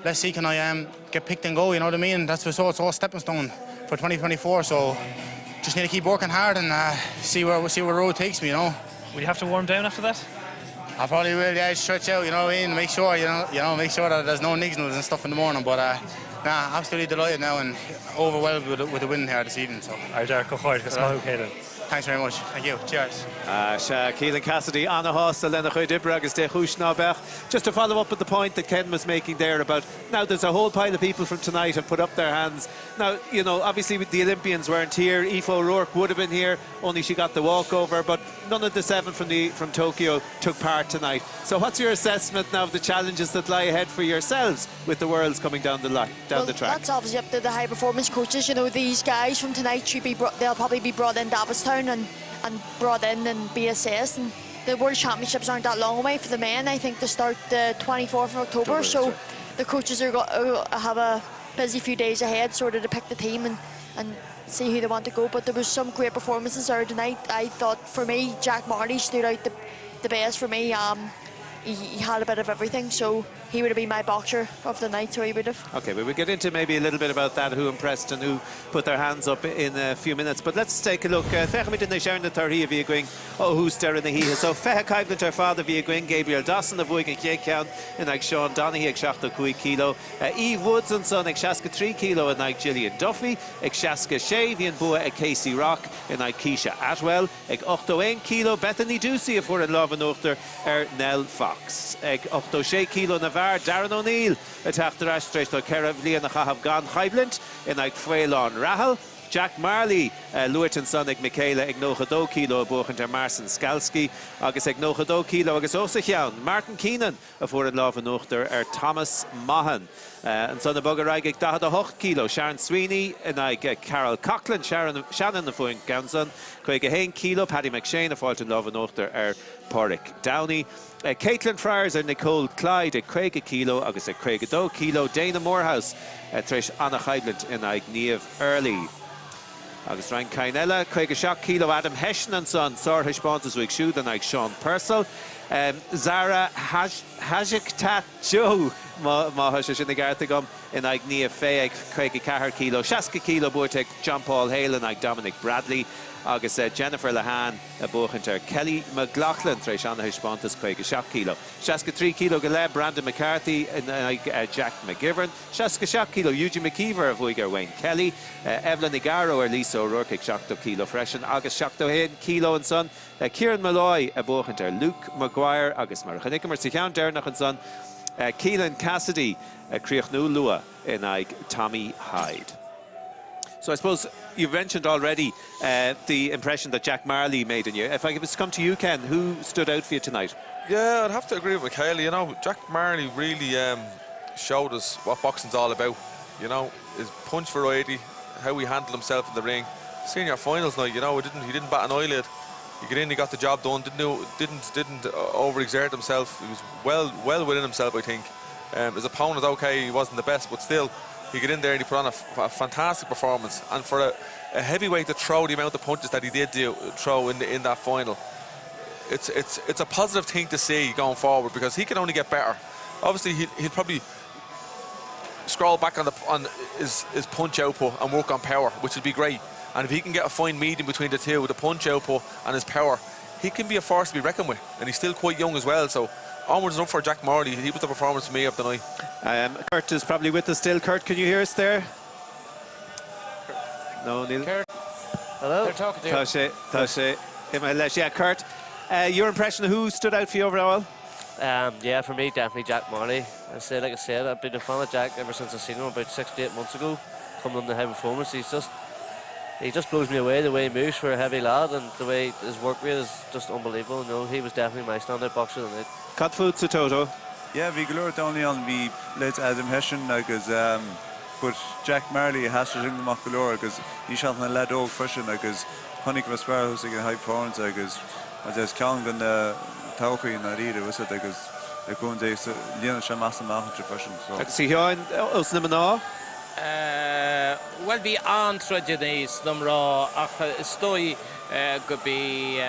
let's see can I um, get picked and go, you know what I mean? That's what's all, it's all stepping stone for 2024, so just need to keep working hard and uh, see where see where the road takes me, you know. Will you have to warm down after that? I probably will, yeah, stretch out, you know what I mean? Make sure, you know, you know, make sure that there's no niggles and stuff in the morning, but uh, nah, absolutely delighted now and overwhelmed with, with the win here this evening. So. Ar dear Kealan. Thanks very much. Thank you. Cheers. Sea, Kealan Cassidy ana-shásta lena chuid oibre agus dé chúis ná beadh. Just to follow up with the point that Ken was making there about now there's a whole pile of people from tonight have put up their hands. Now, you know, obviously the Olympians weren't here. Aoife O'Rourke would have been here, only she got the walkover, but none of the seven from the from Tokyo took part tonight. So what's your assessment now of the challenges that lie ahead for yourselves with the worlds coming down the line, down well, the track? That's obviously up to the high performance coaches. You know, these guys from tonight should be brought, they'll probably be brought in Davistown and and brought in and be assessed. And the World Championships aren't that long away for the men. I think they start the 24th of October, October so the coaches are got, uh, have a busy few days ahead, sort of to pick the team and and see who they want to go. But there was some great performances there tonight. I thought for me, Jack Marley stood out the the best for me. Um, he, he had a bit of everything, so he would have been my boxer of the night, so he would have. Okay, we will get into maybe a little bit about that, who impressed and who put their hands up in a few minutes. But let's take a look. Uh, Féachaimid anois ar na torthaí a bhí againn ó thús deireadh na hoíche. So 20 coimhlint ar fad a bhí againn, Gabriel Dossen a bhuaigh an chéad cheann in aghaidh Sean Donaghy ag 75 kilo. Uh, Eve Woods ansan ag 63 kilo in aghaidh Gillian Duffy ag 66 bhí an bua ag Casey Rock in aghaidh Keisha Atwell ag 81 kilo Bethany Ducey a fuair an lámh in uachtar ar Nell Fox. Ag 86 kilo na bhfear, Darren O'Neill ag teacht ar ais tar éis dó 4 bhliain a chaitheamh gan choimhlint in aghaidh Faolán Rahill. Jack Marley luaite ansan ag Michaela ag 92 kilo ag buachaint ar Marcin Skalski agus ag 92 kilo agus os a chionn, Martin Keenan a fuair an lámh in uachtar ar Thomas Maughan. Ansan ag bogadh ar aghaidh ag 48 kilo, Sharon Sweeney in aghaidh Carol Coughlan, Shannon a bhuaigh an ceann san, 51 kilo, Paddy McShane ag fáilt an lámh in uachtar ar Pádraig Downey. Caitlin Friars ar Nicole Clyde ag 50 kilo agus ag 52 kilo, Dana Morehouse tar éis an-choimhlint in aghaidh Niamh Early. Agus roinnt cinn eile, 57 kilo Adam Hession ansan, sárthaispeántas uaidh siúd in aghaidh Sean Purcell. Zara Hajiktat-Joe, má tá sé sin i gceart agam, in aghaidh Niamh Fay ag 54 kilo. 60 kilo buaite ag John Paul Hale in aghaidh Dominic Bradley. Agus Jennifer Lehane ag buachaint ar Kelly McLaughlin tar éis an-thaispeántas 57 kilo. 63 kilo go leith, Brandon McCarthy in aghaidh Jack McGivern. 67 kilo, Eugene McKeever a bhuaigh ar Wayne Kelly. Evelyn Igaro ar Lisa O'Rourke ag 70 kilo freisin. Agus 71 kilo ansan, Kieran Molloy ag buachaint ar Luke Maguire agus mar a chonaiceamar sa cheann deireanach ansan, Keelan Cassidy ag críochnú luath in aghaidh Tommy Hyde. So I suppose you've mentioned already uh, the impression that Jack Marley made on you. If I could come to you, Ken, who stood out for you tonight? Yeah, I'd have to agree with Michaela. You know, Jack Marley really um, showed us what boxing's all about. You know, his punch variety, how he handled himself in the ring. Senior finals night, you know, he didn't he didn't bat an eyelid. He got in, he got the job done, didn't do, didn't didn't overexert himself. He was well well within himself, I think. Um, his opponent, okay, he wasn't the best, but still, he got in there and he put on a, a fantastic performance. And for a, a heavyweight to throw the amount of punches that he did do, throw in, the, in that final, it's, it's, it's a positive thing to see going forward because he can only get better. Obviously, he, he'll probably scroll back on the on his, his punch output and work on power, which would be great. And if he can get a fine medium between the two, with the punch output and his power, he can be a force to be reckoned with. And he's still quite young as well, so onwards and up for Jack Marley. He was the performance for me of the night. Um, Kurt is probably with us still. Kurt, can you hear us there? No, Neil. Kurt. Hello. They're talking to you. Tá sé, tá sé imithe leis. Yeah, Kurt, uh, your impression of who stood out for you overall? Um, yeah, for me, definitely Jack Marley. I say, like I said, I've been a fan of Jack ever since I seen him about six to eight months ago, coming on the high performance. He's just he just blows me away the way he moves for a heavy lad and the way his work rate is just unbelievable. You know, he was definitely my standout boxer tonight. Cad fútsa Toto? Yeah, bhí go leor dornálaí ann, bhí leithéid Adam Hession agus um, but Jack Marley a sheas sin amach go leor agus níl sé ach ina leaid óg freisin agus chonaic mé spar thuas ag an High Performance agus is ceann den todhchaí i ndáiríre bhfuil a fhios agat agus le cúnamh Dé líonfaidh sé meas amach anseo freisin. So. Agus a Sheáin, os na mná? Bhuel, bhí an-troideanna sna mná ach is dóigh go b'í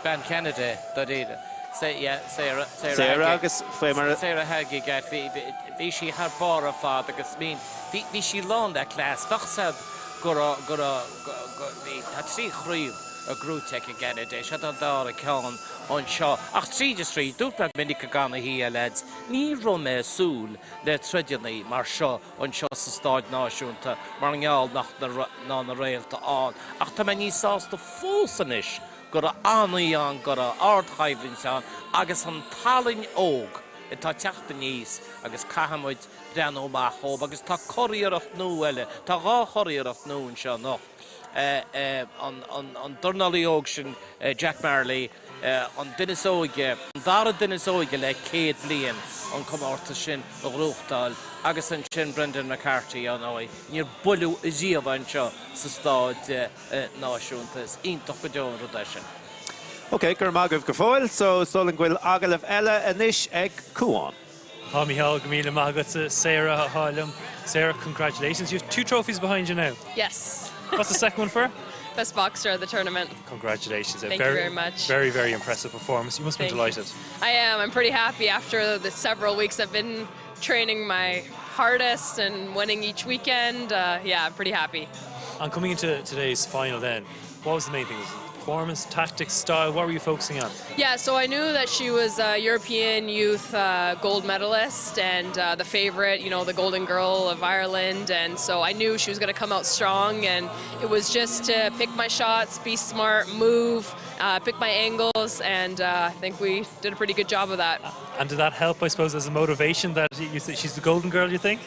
bean Cheanada dáiríre, Sarah Sarah agus faoi mar a. Sarah Haghighat, bhí sí thar barr ar fad agus I mean bhí sí lán le cleas. Bheadh a fhios agat go raibh, go raibh, go, bhí, tá trí chraobh gnóthaithe aici i gCeanada, seo an dara ceann anseo. Ach tríd is tríd, dúirt mé go minic i gConaiche, lads, ní raibh mé ag súil le troideanna mar seo anseo sa Stáid Náisiúnta mar ngeall nach ná na réalta ann ach tá mé níos sásta fós anois go raibh an-aoi ann, go raibh ardchoimhlint ann agus an tallann óg atá ag teacht aníos agus caithfidh muid breathnú amach dhóibh agus tá curiarracht nua eile, tá dhá churiarracht nua anseo anocht, an dornálaí óg sin Jack Marley, an duine is óige, an dara duine is óige le 100 bliain an comórtas sin a ghnóthachtáil agus ansin Brendan McCarthy, ar ndóigh, níor buaileadh riamh anseo sa Stáid Náisiúnta. Is iontach go deo an rud é sin. Ok, go raibh maith agaibh go fóill. So, is dóigh liom go bhfuil agallamh eile anois ag Cuán. Tá Micheál, go míle maith agat Sarah atá liom. Sarah, congratulations. You have two trophies behind you now. Yes. What's the second one for? Best boxer of the tournament. Congratulations. Thank very, you very much. Very, very impressive performance. You must be delighted. I am. I'm pretty happy after the several weeks I've been training my hardest and winning each weekend. Uh, yeah, I'm pretty happy. And coming into today's final then, what was the main thing? Performance, tactics, style, what were you focusing on? Yeah, so I knew that she was a European youth uh, gold medalist and uh, the favorite, you know, the golden girl of Ireland. And so I knew she was going to come out strong. And it was just to pick my shots, be smart, move, uh, pick my angles. And uh, I think we did a pretty good job of that. And did that help, I suppose, as a motivation that you she's the golden girl, you think?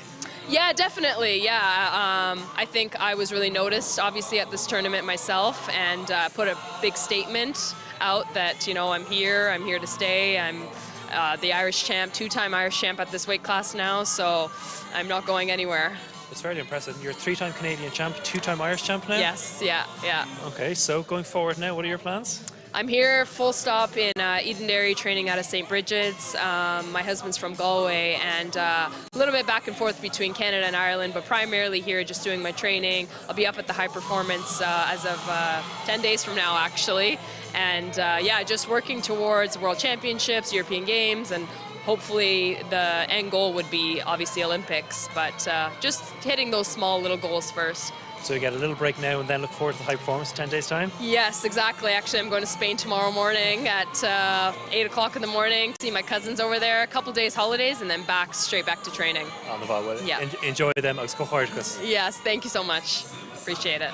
Yeah, definitely. Yeah, um, I think I was really noticed, obviously, at this tournament myself and uh, put a big statement out that, you know, I'm here, I'm here to stay, I'm uh, the Irish champ, two-time Irish champ at this weight class now, so I'm not going anywhere. It's fairly impressive. You're a three-time Canadian champ, two-time Irish champ now? Yes, yeah, yeah. Okay, so going forward now, what are your plans? I'm here full stop in uh, Edenderry training out of St. Bridget's. Um, my husband's from Galway and uh, a little bit back and forth between Canada and Ireland, but primarily here just doing my training. I'll be up at the high performance uh, as of uh, 10 days from now actually. And uh, yeah, just working towards World Championships, European Games, and hopefully the end goal would be obviously Olympics, but uh, just hitting those small little goals first. So you get a little break now and then look forward to the high performance 10 days time? Yes, exactly. Actually, I'm going to Spain tomorrow morning at uh, 8 o'clock in the morning, see my cousins over there, a couple days holidays, and then back straight back to training. On the well, yeah. En enjoy them agus comhghairdeas. Yes, thank you so much. Appreciate it.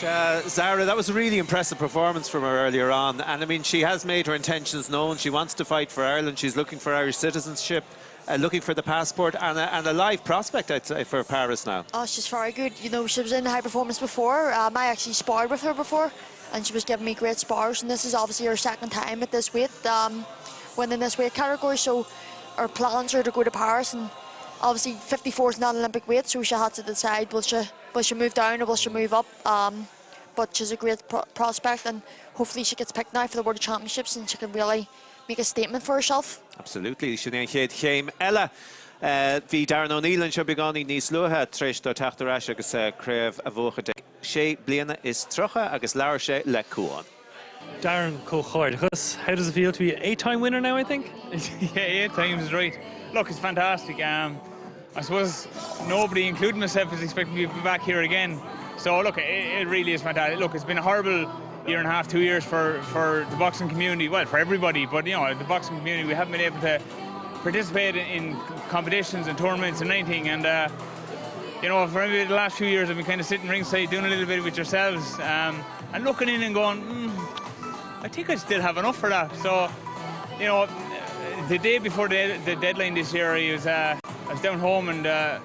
Uh, Zara, that was a really impressive performance from her earlier on. And I mean, she has made her intentions known. She wants to fight for Ireland. She's looking for Irish citizenship, uh, looking for the passport and a, and a live prospect, I'd say, for Paris now. Oh, she's very good. You know, she was in high performance before. Um, I actually sparred with her before and she was giving me great spars. And this is obviously her second time at this weight, um, winning this weight category. So her plans are to go to Paris and obviously 54 is not Olympic weight, so she had to decide will she Will she move down or will she move up? Um, but she's a great pro prospect and hopefully she gets picked now for the World Championships and she can really make a statement for herself. Absolutely, sin é an chéad chéim eile. Bhí Darren O'Neill anseo beagáinín níos luaithe tar éis dó teacht ar ais agus craobh a bhuachan ag sé bliana is 30 agus labhair sé le Cuán. Darren, comhghairdeachas. How does it feel to be an eight-time winner now, I think? yeah, eight times is right. Look, it's fantastic. Um, I suppose nobody, including myself, is expecting me to be back here again. So look, it, it really is fantastic. Look, it's been a horrible year and a half, two years for, for the boxing community, well, for everybody, but you know, the boxing community, we haven't been able to participate in, in competitions and tournaments and anything. And, uh, you know, for maybe the last few years, I've been kind of sitting ringside doing a little bit with yourselves um, and looking in and going, mm, I think I still have enough for that. So, you know, the day before the, the deadline this year, I was, uh, I was down home and uh,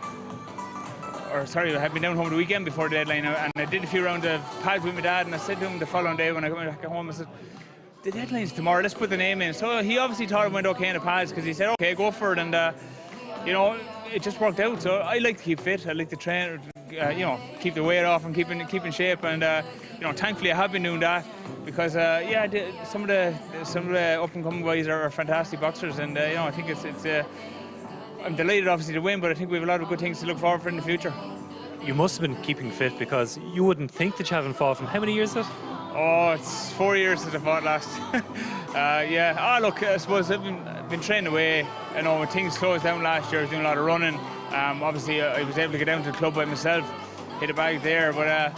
or sorry, I had been down home the weekend before the deadline and I did a few rounds of pads with my dad and I said to him the following day when I went back home, I said, the deadline's tomorrow, let's put the name in. So he obviously thought it went okay in the pads because he said, okay, go for it. And, uh, you know, it just worked out. So I like to keep fit. I like to train, uh, you know, keep the weight off and keep in, keep in shape. And, uh, you know, thankfully I have been doing that because, uh, yeah, the, some of the some of the up-and-coming guys are, are fantastic boxers. And, uh, you know, I think it's, it's uh, I'm delighted obviously to win, but I think we have a lot of good things to look forward for in the future. You must have been keeping fit because you wouldn't think that you haven't fought from how many years is it? Oh, it's four years since I fought last. uh, yeah, ah, look, I suppose I've been, been training away. You know, when things closed down last year, I was doing a lot of running. Um, obviously, I was able to get down to the club by myself, hit a bag there. But uh,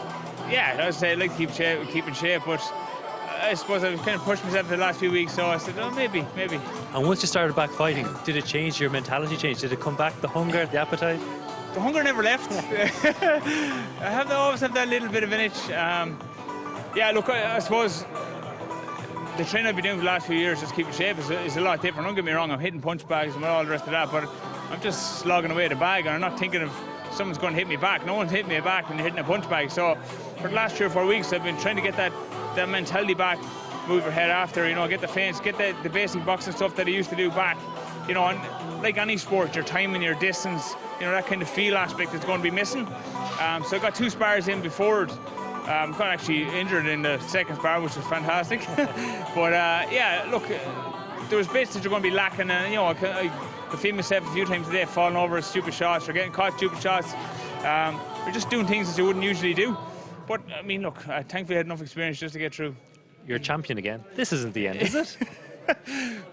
yeah, I would say I like to keep shape, keep in shape, but I suppose I was kind of pushed myself the last few weeks, so I said, oh, maybe, maybe. And once you started back fighting, did it change your mentality change? Did it come back, the hunger, the appetite? The hunger never left. I have to always have that little bit of an itch. Um, yeah, look, I, I suppose the training I've been doing for the last few years, just keeping shape, is, is a lot different. Don't get me wrong, I'm hitting punch bags and all the rest of that, but I'm just slogging away the bag and I'm not thinking of someone's going to hit me back. No one's hitting me back when you're hitting a punch bag. So for the last three or four weeks, I've been trying to get that, that mentality back, move your head after, you know, get the feints, get the, the basic boxing stuff that I used to do back. You know, and like any sport, your time and your distance, you know, that kind of feel aspect is going to be missing. Um, so I got two spars in before it. Um, got actually injured in the second spar, which was fantastic. but uh, yeah, look, there was bits that you're going to be lacking, and you know, I, I, I feel myself a few times today falling over stupid shots or getting caught stupid shots. Um, you're just doing things that you wouldn't usually do. But I mean, look, I thankfully had enough experience just to get through. You're a champion again. This isn't the end, is it?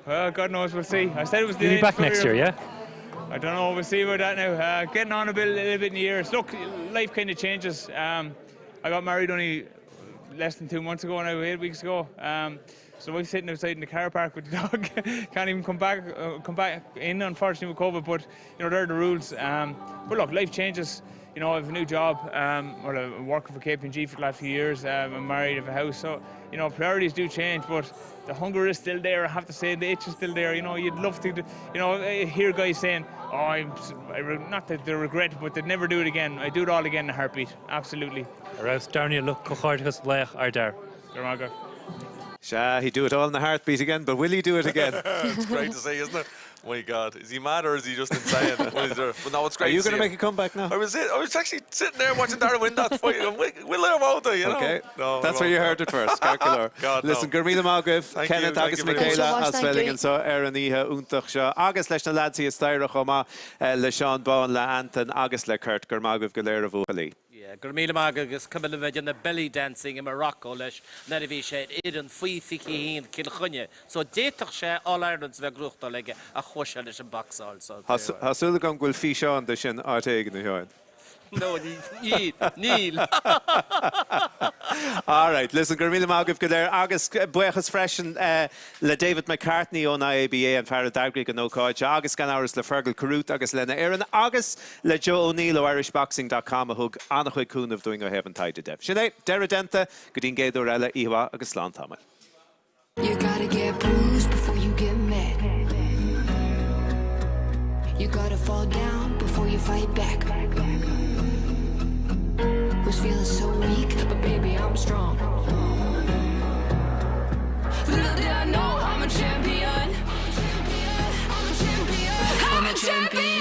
well, God knows, we'll see. I said it was the You'll end be back next year, yeah? I don't know, we'll see about that now. Uh, getting on a bit, a little bit in the years. Look, life kind of changes. Um, I got married only less than two months ago now, eight weeks ago. Um, so we're sitting outside in the car park with the dog. Can't even come back, uh, come back in, unfortunately, with COVID. But you know, there are the rules. Um, but look, life changes. You know, I have a new job. Um, well, I'm working for KPMG for the last few years. Um, I'm married, I have a house. So, you know, priorities do change, but the hunger is still there. I have to say, the itch is still there. You know, you'd love to, you know, hear guys saying, oh, I'm, I re not that they regret, but they'd never do it again. I do it all again in a heartbeat. Absolutely. Arás Darnia look comhghairdeachas laoch ár dtear. Go raibh maith agat. Sea, he'd do it all in a heartbeat again, but will he do it again? It's great to see, isn't it? My God, is he mad or is he just insane? But no, it's great Are you going to make a comeback now? I was it, I was actually sitting there watching Darren win that fight. Will I won't I, you know? Okay. No, That's where you heard it first. Ceart God, Listen, no. go raibh míle maith agaibh, Thank you, Kenneth thank agus you very much. Michaela Thank as you. bheith linn anseo ar an oíche iontach seo agus leis na lads thíos staighre chomh maith le Seán Bán, le Antain agus le Kurt. Go raibh maith agaibh go léir a bhuachaillí. Yeah, go raibh míle maith agat agus cuimhin liom bheith ag déanamh belly dancing i Morocco leis nuair a bhí sé ar fhoireann faoi 21 Cill Chainnigh so d'fhéadfadh sé All Irelands a bheith gnóthachtáil aige ach chuaigh sé leis an bocsáil so Tá súil agam go bhfuil físeán de sin áit éigin, a Sheáin. No, níl, níl. Alright, listen, go raibh míle maith agaibh go léir agus buíochas freisin le David McCartney ón IABA, an fear a d'eagraigh an ócáid seo, agus gan amhras le Fergal Carruth agus lena fhoireann agus le Joe O'Neill ó Irishboxing dot com a thug an-chuid cúnaimh dúinn ó thaobh an taighde de. Sin é, deireadh déanta, go dtí an gcéad uair eile, oíche mhaith agus slán tamaill. You gotta get bruised before you get mad. You gotta fall down before you fight back. Was feeling so weak, but baby I'm strong. Little did I know I'm a champion. I'm a champion. I'm a champion.